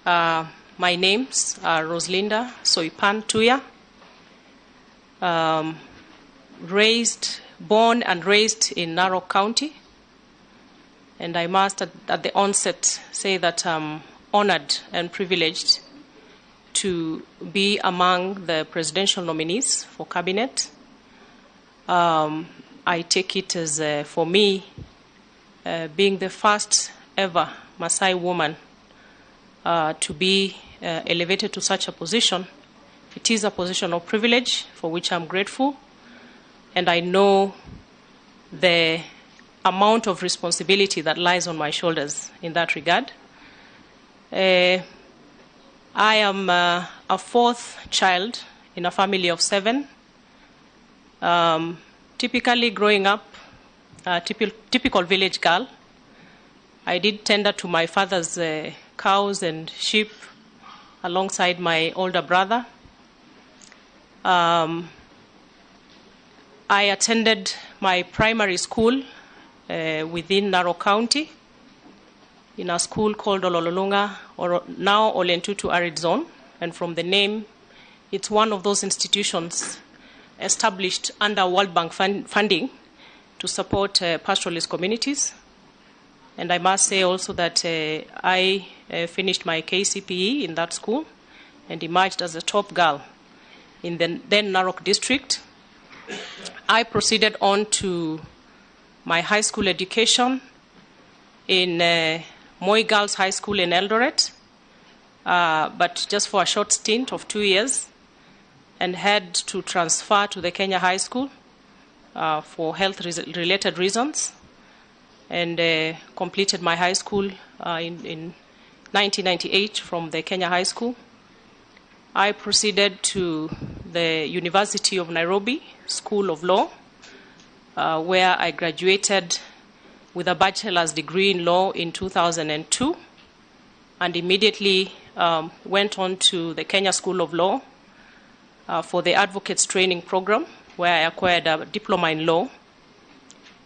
My names are Roselinda Soipan Tuya. Born and raised in Narok County. And I must at the onset say that I'm honored and privileged to be among the presidential nominees for cabinet. I take it as, for me, being the first ever Maasai woman to be elevated to such a position. It is a position of privilege for which I'm grateful, and I know the amount of responsibility that lies on my shoulders in that regard. I am a fourth child in a family of 7. Typically growing up, a typical village girl. I did tender to my father's cows and sheep alongside my older brother. I attended my primary school within Narok County, in a school called Ololulunga, or now Olentutu Arid Zone. And from the name, it's one of those institutions established under World Bank funding to support pastoralist communities. And I must say also that I finished my KCPE in that school and emerged as a top girl in the then Narok district. I proceeded on to my high school education in Moi Girls High School in Eldoret, but just for a short stint of 2 years, and had to transfer to the Kenya High School for health-related reasons, and completed my high school in 1998 from the Kenya High School. I proceeded to the University of Nairobi School of Law, where I graduated with a bachelor's degree in law in 2002, and immediately went on to the Kenya School of Law for the Advocates Training Program, where I acquired a diploma in law.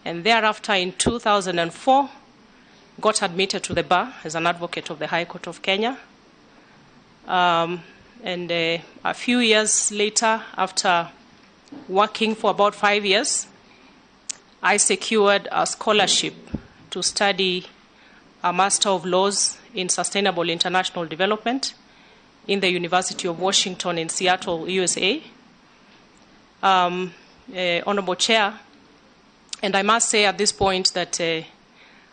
And thereafter, in 2004, got admitted to the bar as an advocate of the High Court of Kenya. And a few years later, after working for about 5 years, I secured a scholarship to study a Master of Laws in Sustainable International Development in the University of Washington in Seattle, USA. Honorable Chair, and I must say at this point that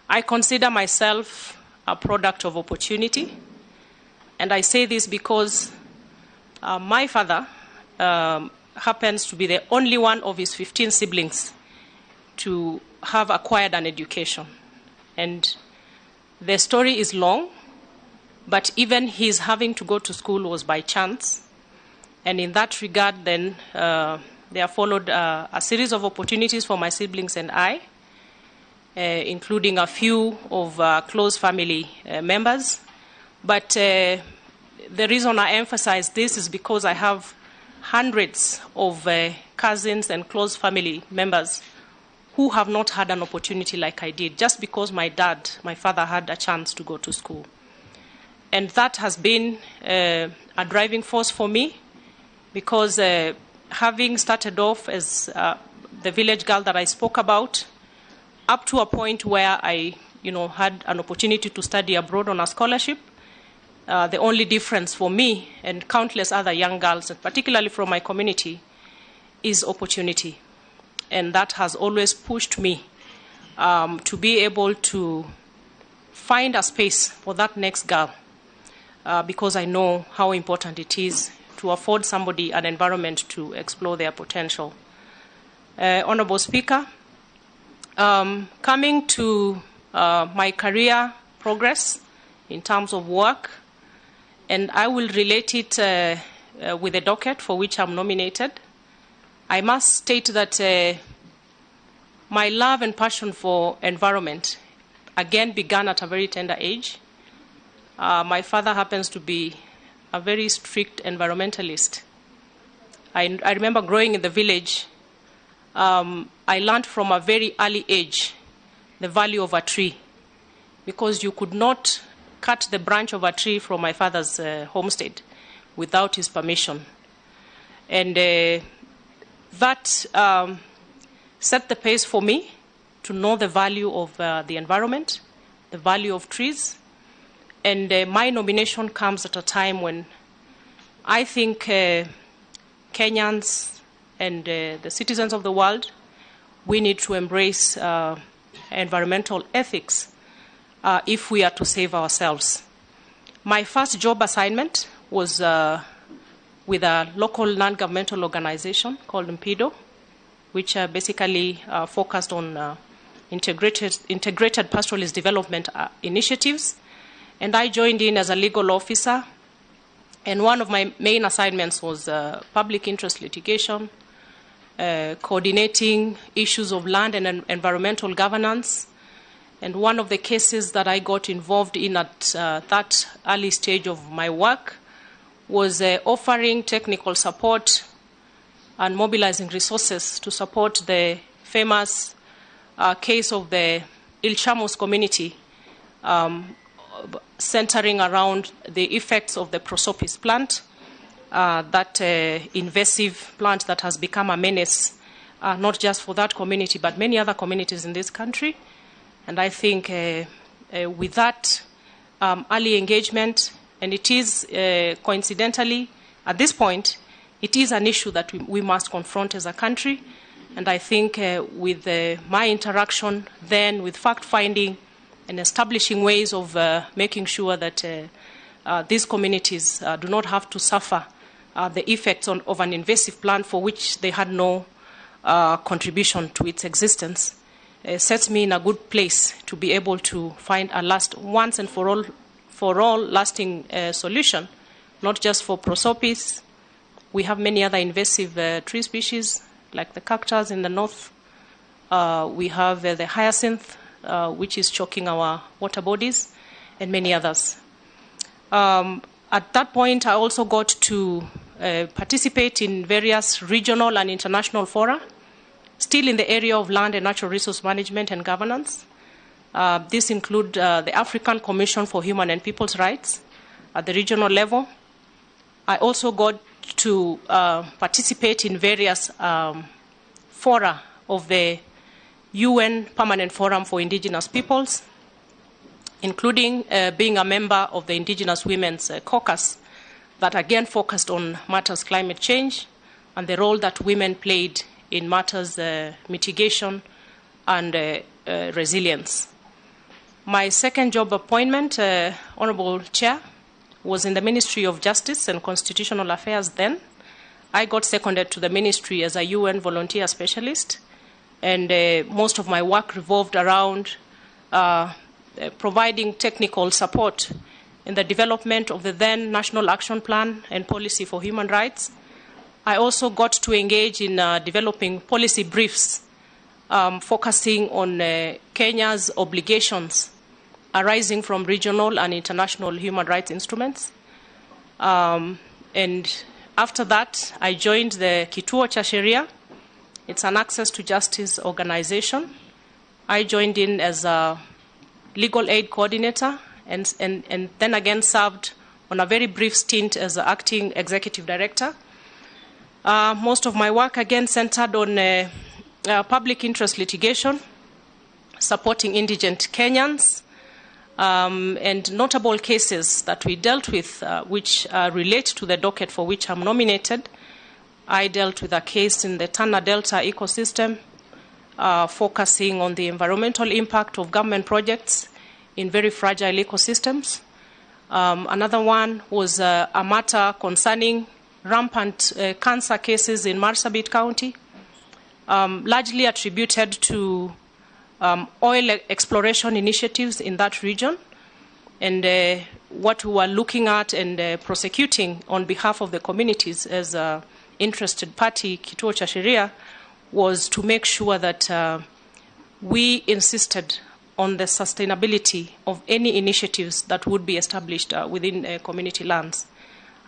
I consider myself a product of opportunity. And I say this because my father happens to be the only one of his 15 siblings to have acquired an education. And the story is long, but even his having to go to school was by chance. And in that regard, then, there followed a series of opportunities for my siblings and I, including a few of close family members. But the reason I emphasize this is because I have hundreds of cousins and close family members who have not had an opportunity like I did, just because my father had a chance to go to school. And that has been a driving force for me, because having started off as the village girl that I spoke about, up to a point where I, had an opportunity to study abroad on a scholarship, the only difference for me and countless other young girls, and particularly from my community, is opportunity. And that has always pushed me to be able to find a space for that next girl, because I know how important it is to afford somebody an environment to explore their potential. Honorable Speaker, coming to my career progress in terms of work, and I will relate it with the docket for which I'm nominated. I must state that my love and passion for environment again began at a very tender age. My father happens to be a very strict environmentalist. I remember growing in the village, I learned from a very early age the value of a tree, because you could not cut the branch of a tree from my father's homestead without his permission. And that set the pace for me to know the value of the environment, the value of trees. And my nomination comes at a time when I think Kenyans and the citizens of the world, we need to embrace environmental ethics if we are to save ourselves. My first job assignment was with a local non-governmental organization called MPIDO, which basically focused on integrated pastoralist development initiatives. And I joined in as a legal officer. And one of my main assignments was public interest litigation, coordinating issues of land and environmental governance. And one of the cases that I got involved in at that early stage of my work was offering technical support and mobilizing resources to support the famous case of the Ilchamus community, centering around the effects of the Prosopis plant, that invasive plant that has become a menace, not just for that community, but many other communities in this country. And I think with that early engagement, and it is coincidentally, at this point, it is an issue that we must confront as a country. And I think with my interaction then with fact-finding and establishing ways of making sure that these communities do not have to suffer the effects of an invasive plant for which they had no contribution to its existence, sets me in a good place to be able to find a last, once and for all lasting solution, not just for Prosopis. We have many other invasive tree species, like the cactus in the north. We have the hyacinth, which is choking our water bodies, and many others. At that point, I also got to participate in various regional and international fora, still in the area of land and natural resource management and governance. This include the African Commission for Human and People's Rights at the regional level. I also got to participate in various fora of the UN Permanent Forum for Indigenous Peoples, including being a member of the Indigenous Women's Caucus that again focused on matters climate change and the role that women played in matters mitigation and resilience. My second job appointment, Honorable Chair, was in the Ministry of Justice and Constitutional Affairs then. I got seconded to the ministry as a UN volunteer specialist, and most of my work revolved around providing technical support in the development of the then National Action Plan and Policy for Human Rights. I also got to engage in developing policy briefs focusing on Kenya's obligations arising from regional and international human rights instruments. And after that, I joined the Kituo cha Sheria. It's an access to justice organization. I joined in as a legal aid coordinator and then again served on a very brief stint as the acting executive director. Most of my work again centered on public interest litigation, supporting indigent Kenyans, and notable cases that we dealt with, which relate to the docket for which I'm nominated. I dealt with a case in the Tana Delta ecosystem, focusing on the environmental impact of government projects in very fragile ecosystems. Another one was a matter concerning rampant cancer cases in Marsabit County, largely attributed to oil exploration initiatives in that region. And what we were looking at and prosecuting on behalf of the communities as an interested party, Kituo cha Sheria, was to make sure that we insisted on the sustainability of any initiatives that would be established within community lands.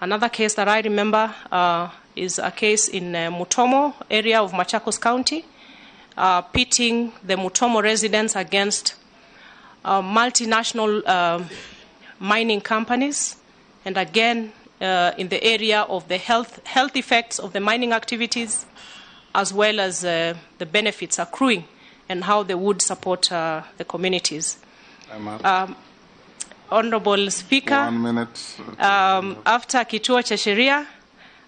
Another case that I remember is a case in Mutomo area of Machakos County, pitting the Mutomo residents against multinational mining companies, and again in the area of the health effects of the mining activities, as well as the benefits accruing and how they would support the communities. Honorable Speaker. 1 minute. After Kituo cha Sheria,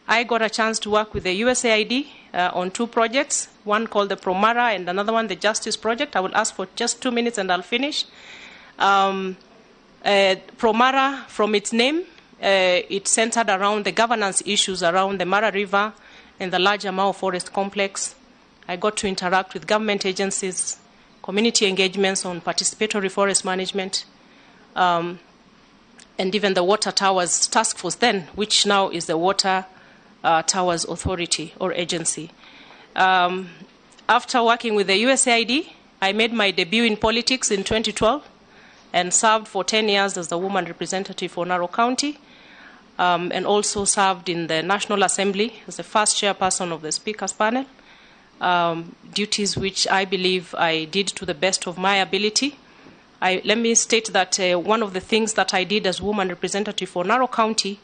I got a chance to work with the USAID on 2 projects, one called the Promara and another one, the Justice Project. I will ask for just 2 minutes and I'll finish. Promara, from its name, it centered around the governance issues around the Mara River and the larger Mau Forest Complex. I got to interact with government agencies, community engagements on participatory forest management, and even the Water Towers Task Force then, which now is the Water Towers Authority or agency. After working with the USAID, I made my debut in politics in 2012 and served for 10 years as the woman representative for Narok County, and also served in the National Assembly as the first chairperson of the Speaker's Panel, duties which I believe I did to the best of my ability. Let me state that one of the things that I did as woman representative for Narok County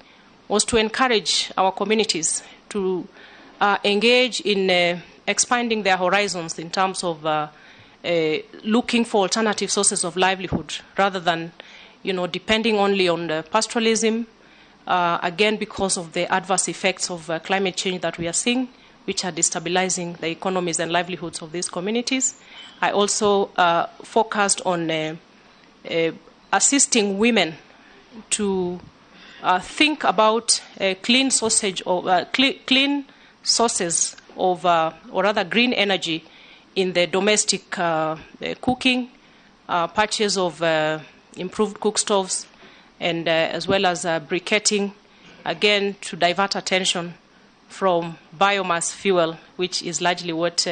was to encourage our communities to engage in expanding their horizons in terms of looking for alternative sources of livelihood rather than, depending only on the pastoralism, again, because of the adverse effects of climate change that we are seeing, which are destabilizing the economies and livelihoods of these communities. I also focused on assisting women to think about clean sausage or clean sources of, or rather green energy in the domestic cooking, purchase of improved cook stoves, and as well as briquetting, again to divert attention from biomass fuel, which is largely what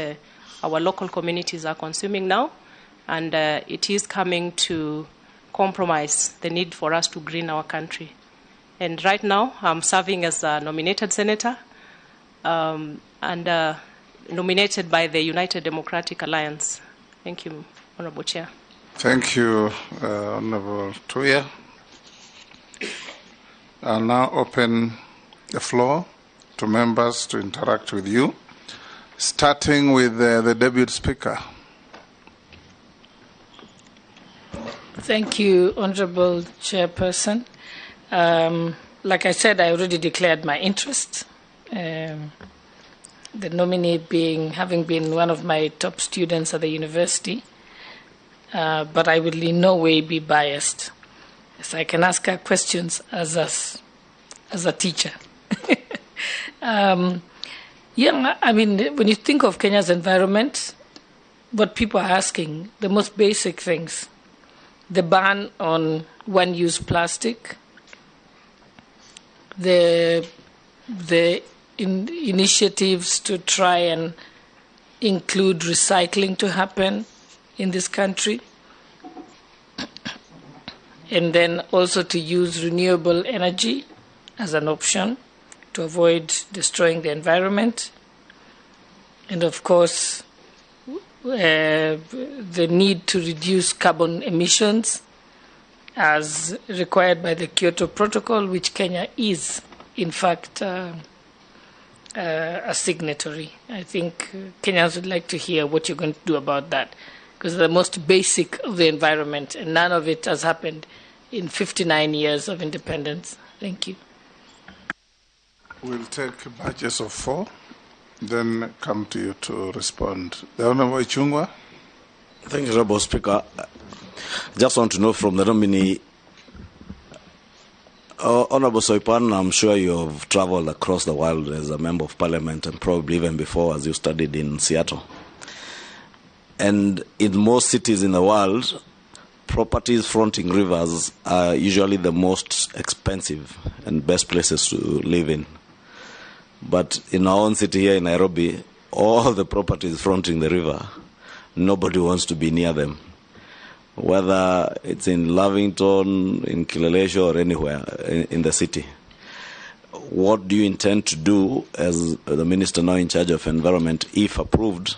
our local communities are consuming now, and it is coming to compromise the need for us to green our country. And right now, I'm serving as a nominated senator and nominated by the United Democratic Alliance. Thank you, Honorable Chair. Thank you, Honorable Tuya. I'll now open the floor to members to interact with you, starting with the Deputy Speaker. Thank you, Honorable Chairperson. Like I said, I already declared my interest. The nominee being, having been one of my top students at the university, but I will in no way be biased, so I can ask her questions as a teacher. Yeah, I mean, when you think of Kenya's environment, what people are asking, the most basic things, the ban on one-use plastic, the initiatives to try and include recycling to happen in this country, and then also to use renewable energy as an option to avoid destroying the environment, and of course the need to reduce carbon emissions as required by the Kyoto Protocol, which Kenya is, in fact, a signatory. I think Kenyans would like to hear what you're going to do about that, because the most basic of the environment, and none of it has happened in 59 years of independence. Thank you. We'll take batches of 4, then come to you to respond. The Honorable Ichung'wah. Thank you, Honorable Speaker. Just want to know from the nominee, Honorable Soipan, I'm sure you've traveled across the world as a member of parliament and probably even before as you studied in Seattle. And in most cities in the world, properties fronting rivers are usually the most expensive and best places to live in. But in our own city here in Nairobi, all the properties fronting the river, nobody wants to be near them. Whether it's in Lavington, in Kileleshwa, or anywhere in the city. What do you intend to do as the minister now in charge of environment, if approved,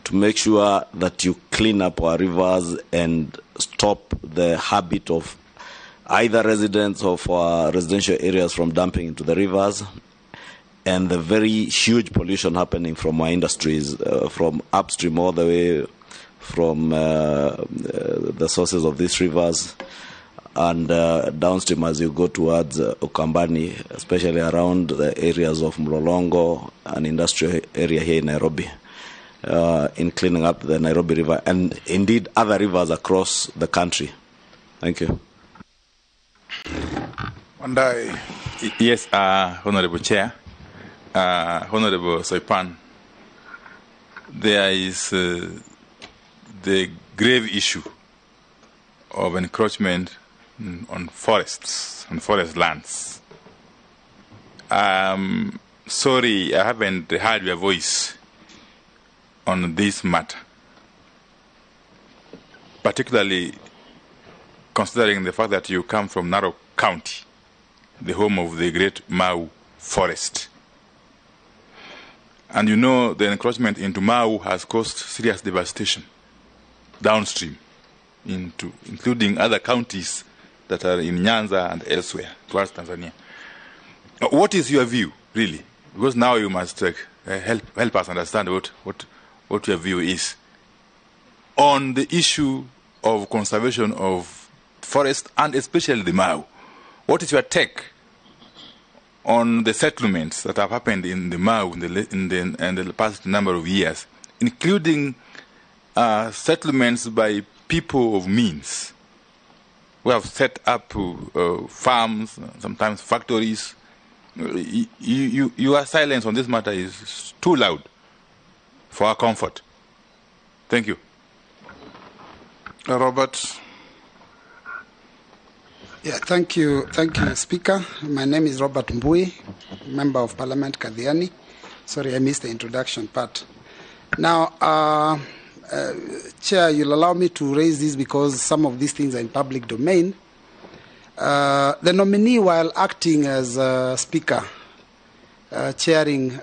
to make sure that you clean up our rivers and stop the habit of either residents of our residential areas from dumping into the rivers, and the very huge pollution happening from our industries, from upstream all the way from the sources of these rivers and downstream as you go towards Ukambani, especially around the areas of Mlolongo and industrial area here in Nairobi, in cleaning up the Nairobi River and indeed other rivers across the country. Thank you. Wandayi. Yes, Honorable Chair, Honorable Soipan, there is the grave issue of encroachment on forests, on forest lands. Sorry, I haven't heard your voice on this matter, particularly considering the fact that you come from Narok County, the home of the great Mau forest. And you know the encroachment into Mau has caused serious devastation downstream, into including other counties that are in Nyanza and elsewhere towards Tanzania. What is your view, really? Because now you must help us understand what your view is on the issue of conservation of forest and especially the Mau. What is your take on the settlements that have happened in the Mau in the past number of years, including settlements by people of means who have set up farms, sometimes factories? Your silence on this matter is too loud for our comfort. Thank you. Robert. Yeah, thank you, Speaker. My name is Robert Mbui, Member of Parliament, Kathiani. Sorry, I missed the introduction part. Now, Chair, you'll allow me to raise this because some of these things are in public domain. The nominee, while acting as Speaker, chairing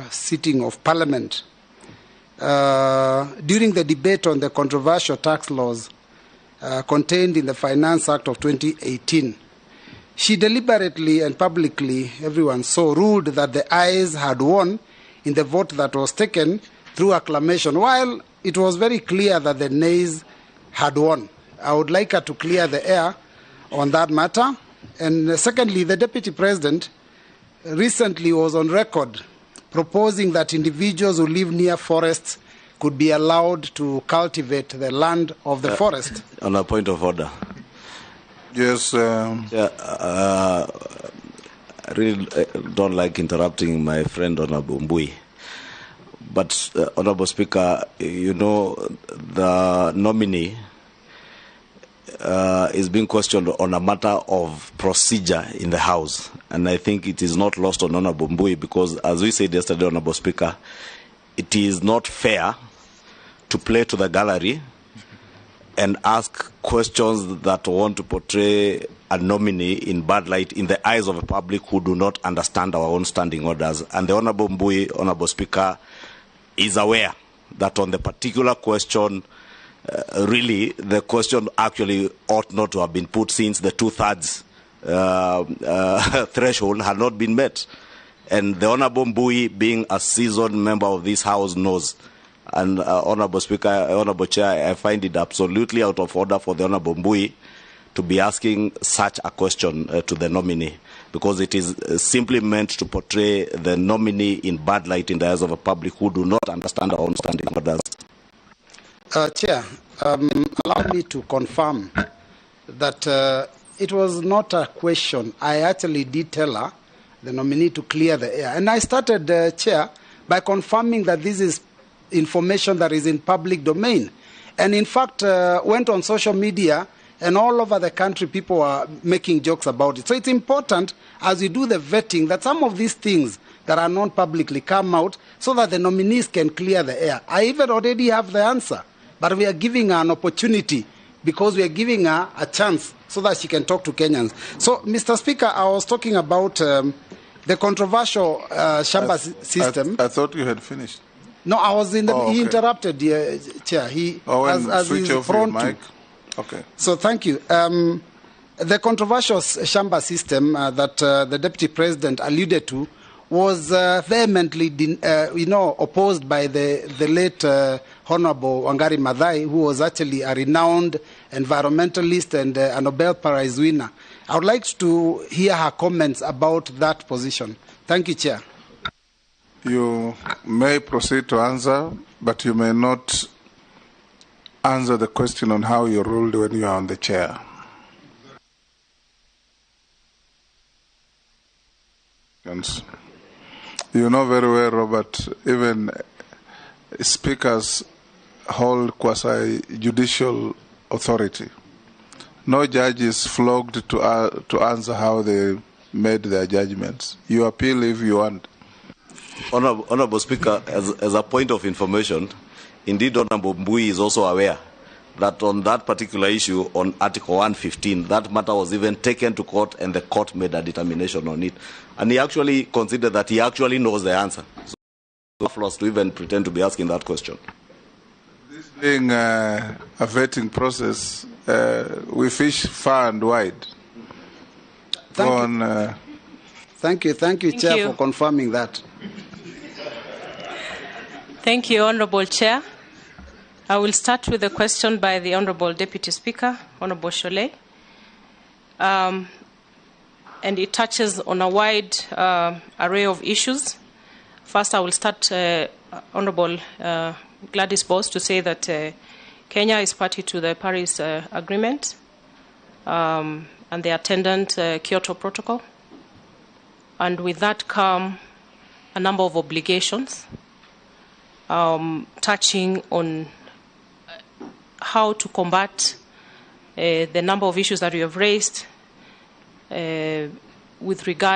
sitting of Parliament, during the debate on the controversial tax laws contained in the Finance Act of 2018, she deliberately and publicly, everyone saw, ruled that the ayes had won in the vote that was taken through acclamation, while it was very clear that the nays had won. I would like her to clear the air on that matter. And secondly, the Deputy President recently was on record proposing that individuals who live near forests could be allowed to cultivate the land of the forest. On a point of order. Yes. I really don't like interrupting my friend Honorable Mbui. But, Honorable Speaker, you know, the nominee is being questioned on a matter of procedure in the House. And I think it is not lost on Honorable Mbui because, as we said yesterday, Honorable Speaker, it is not fair to play to the gallery and ask questions that want to portray a nominee in bad light in the eyes of the public who do not understand our own standing orders. And the Honorable Mbui, Honorable Speaker, is aware that on the particular question, really, the question actually ought not to have been put since the 2/3 threshold had not been met. And the Honorable Mbui, being a seasoned member of this House, knows. And Honorable Speaker, Honorable Chair, I find it absolutely out of order for the Honorable Mbui to be asking such a question to the nominee, because it is simply meant to portray the nominee in bad light in the eyes of the public who do not understand our own standing orders. Chair, allow me to confirm that it was not a question. I actually did tell her, the nominee, to clear the air. And I started, Chair, by confirming that this is information that is in public domain. And in fact, went on social media and all over the country, people are making jokes about it. So it's important, as we do the vetting, that some of these things that are known publicly come out so that the nominees can clear the air. I even already have the answer, but we are giving her an opportunity because we are giving her a chance so that she can talk to Kenyans. So, Mr. Speaker, I was talking about the controversial Shamba system. I thought you had finished. No, I was in the... Oh, okay. He interrupted, Chair. He, as switch he's off your prone to. mic. Okay. So thank you. The controversial Shamba system that the Deputy President alluded to was vehemently, opposed by the late Honorable Wangari Maathai, who was actually a renowned environmentalist and a Nobel Prize winner. I would like to hear her comments about that position. Thank you, Chair. You may proceed to answer, but you may not answer the question on how you ruled when you are on the chair. You know very well, Robert, even speakers hold quasi-judicial authority. No judge is flogged to answer how they made their judgments. You appeal if you want. Honorable Speaker, as a point of information, indeed Honorable Mbui is also aware that on that particular issue, on Article 115, that matter was even taken to court and the court made a determination on it. And he actually considered that he actually knows the answer. So it's to even pretend to be asking that question. This being a vetting process, we fish far and wide. Thank you. Thank you, Chair, for confirming that. Thank you, Honorable Chair. I will start with a question by the Honorable Deputy Speaker, Honorable Shollei. And it touches on a wide array of issues. First, I will start, Honorable Gladys Boss, to say that Kenya is party to the Paris Agreement and the attendant Kyoto Protocol. And with that come a number of obligations touching on how to combat the number of issues that you have raised with regard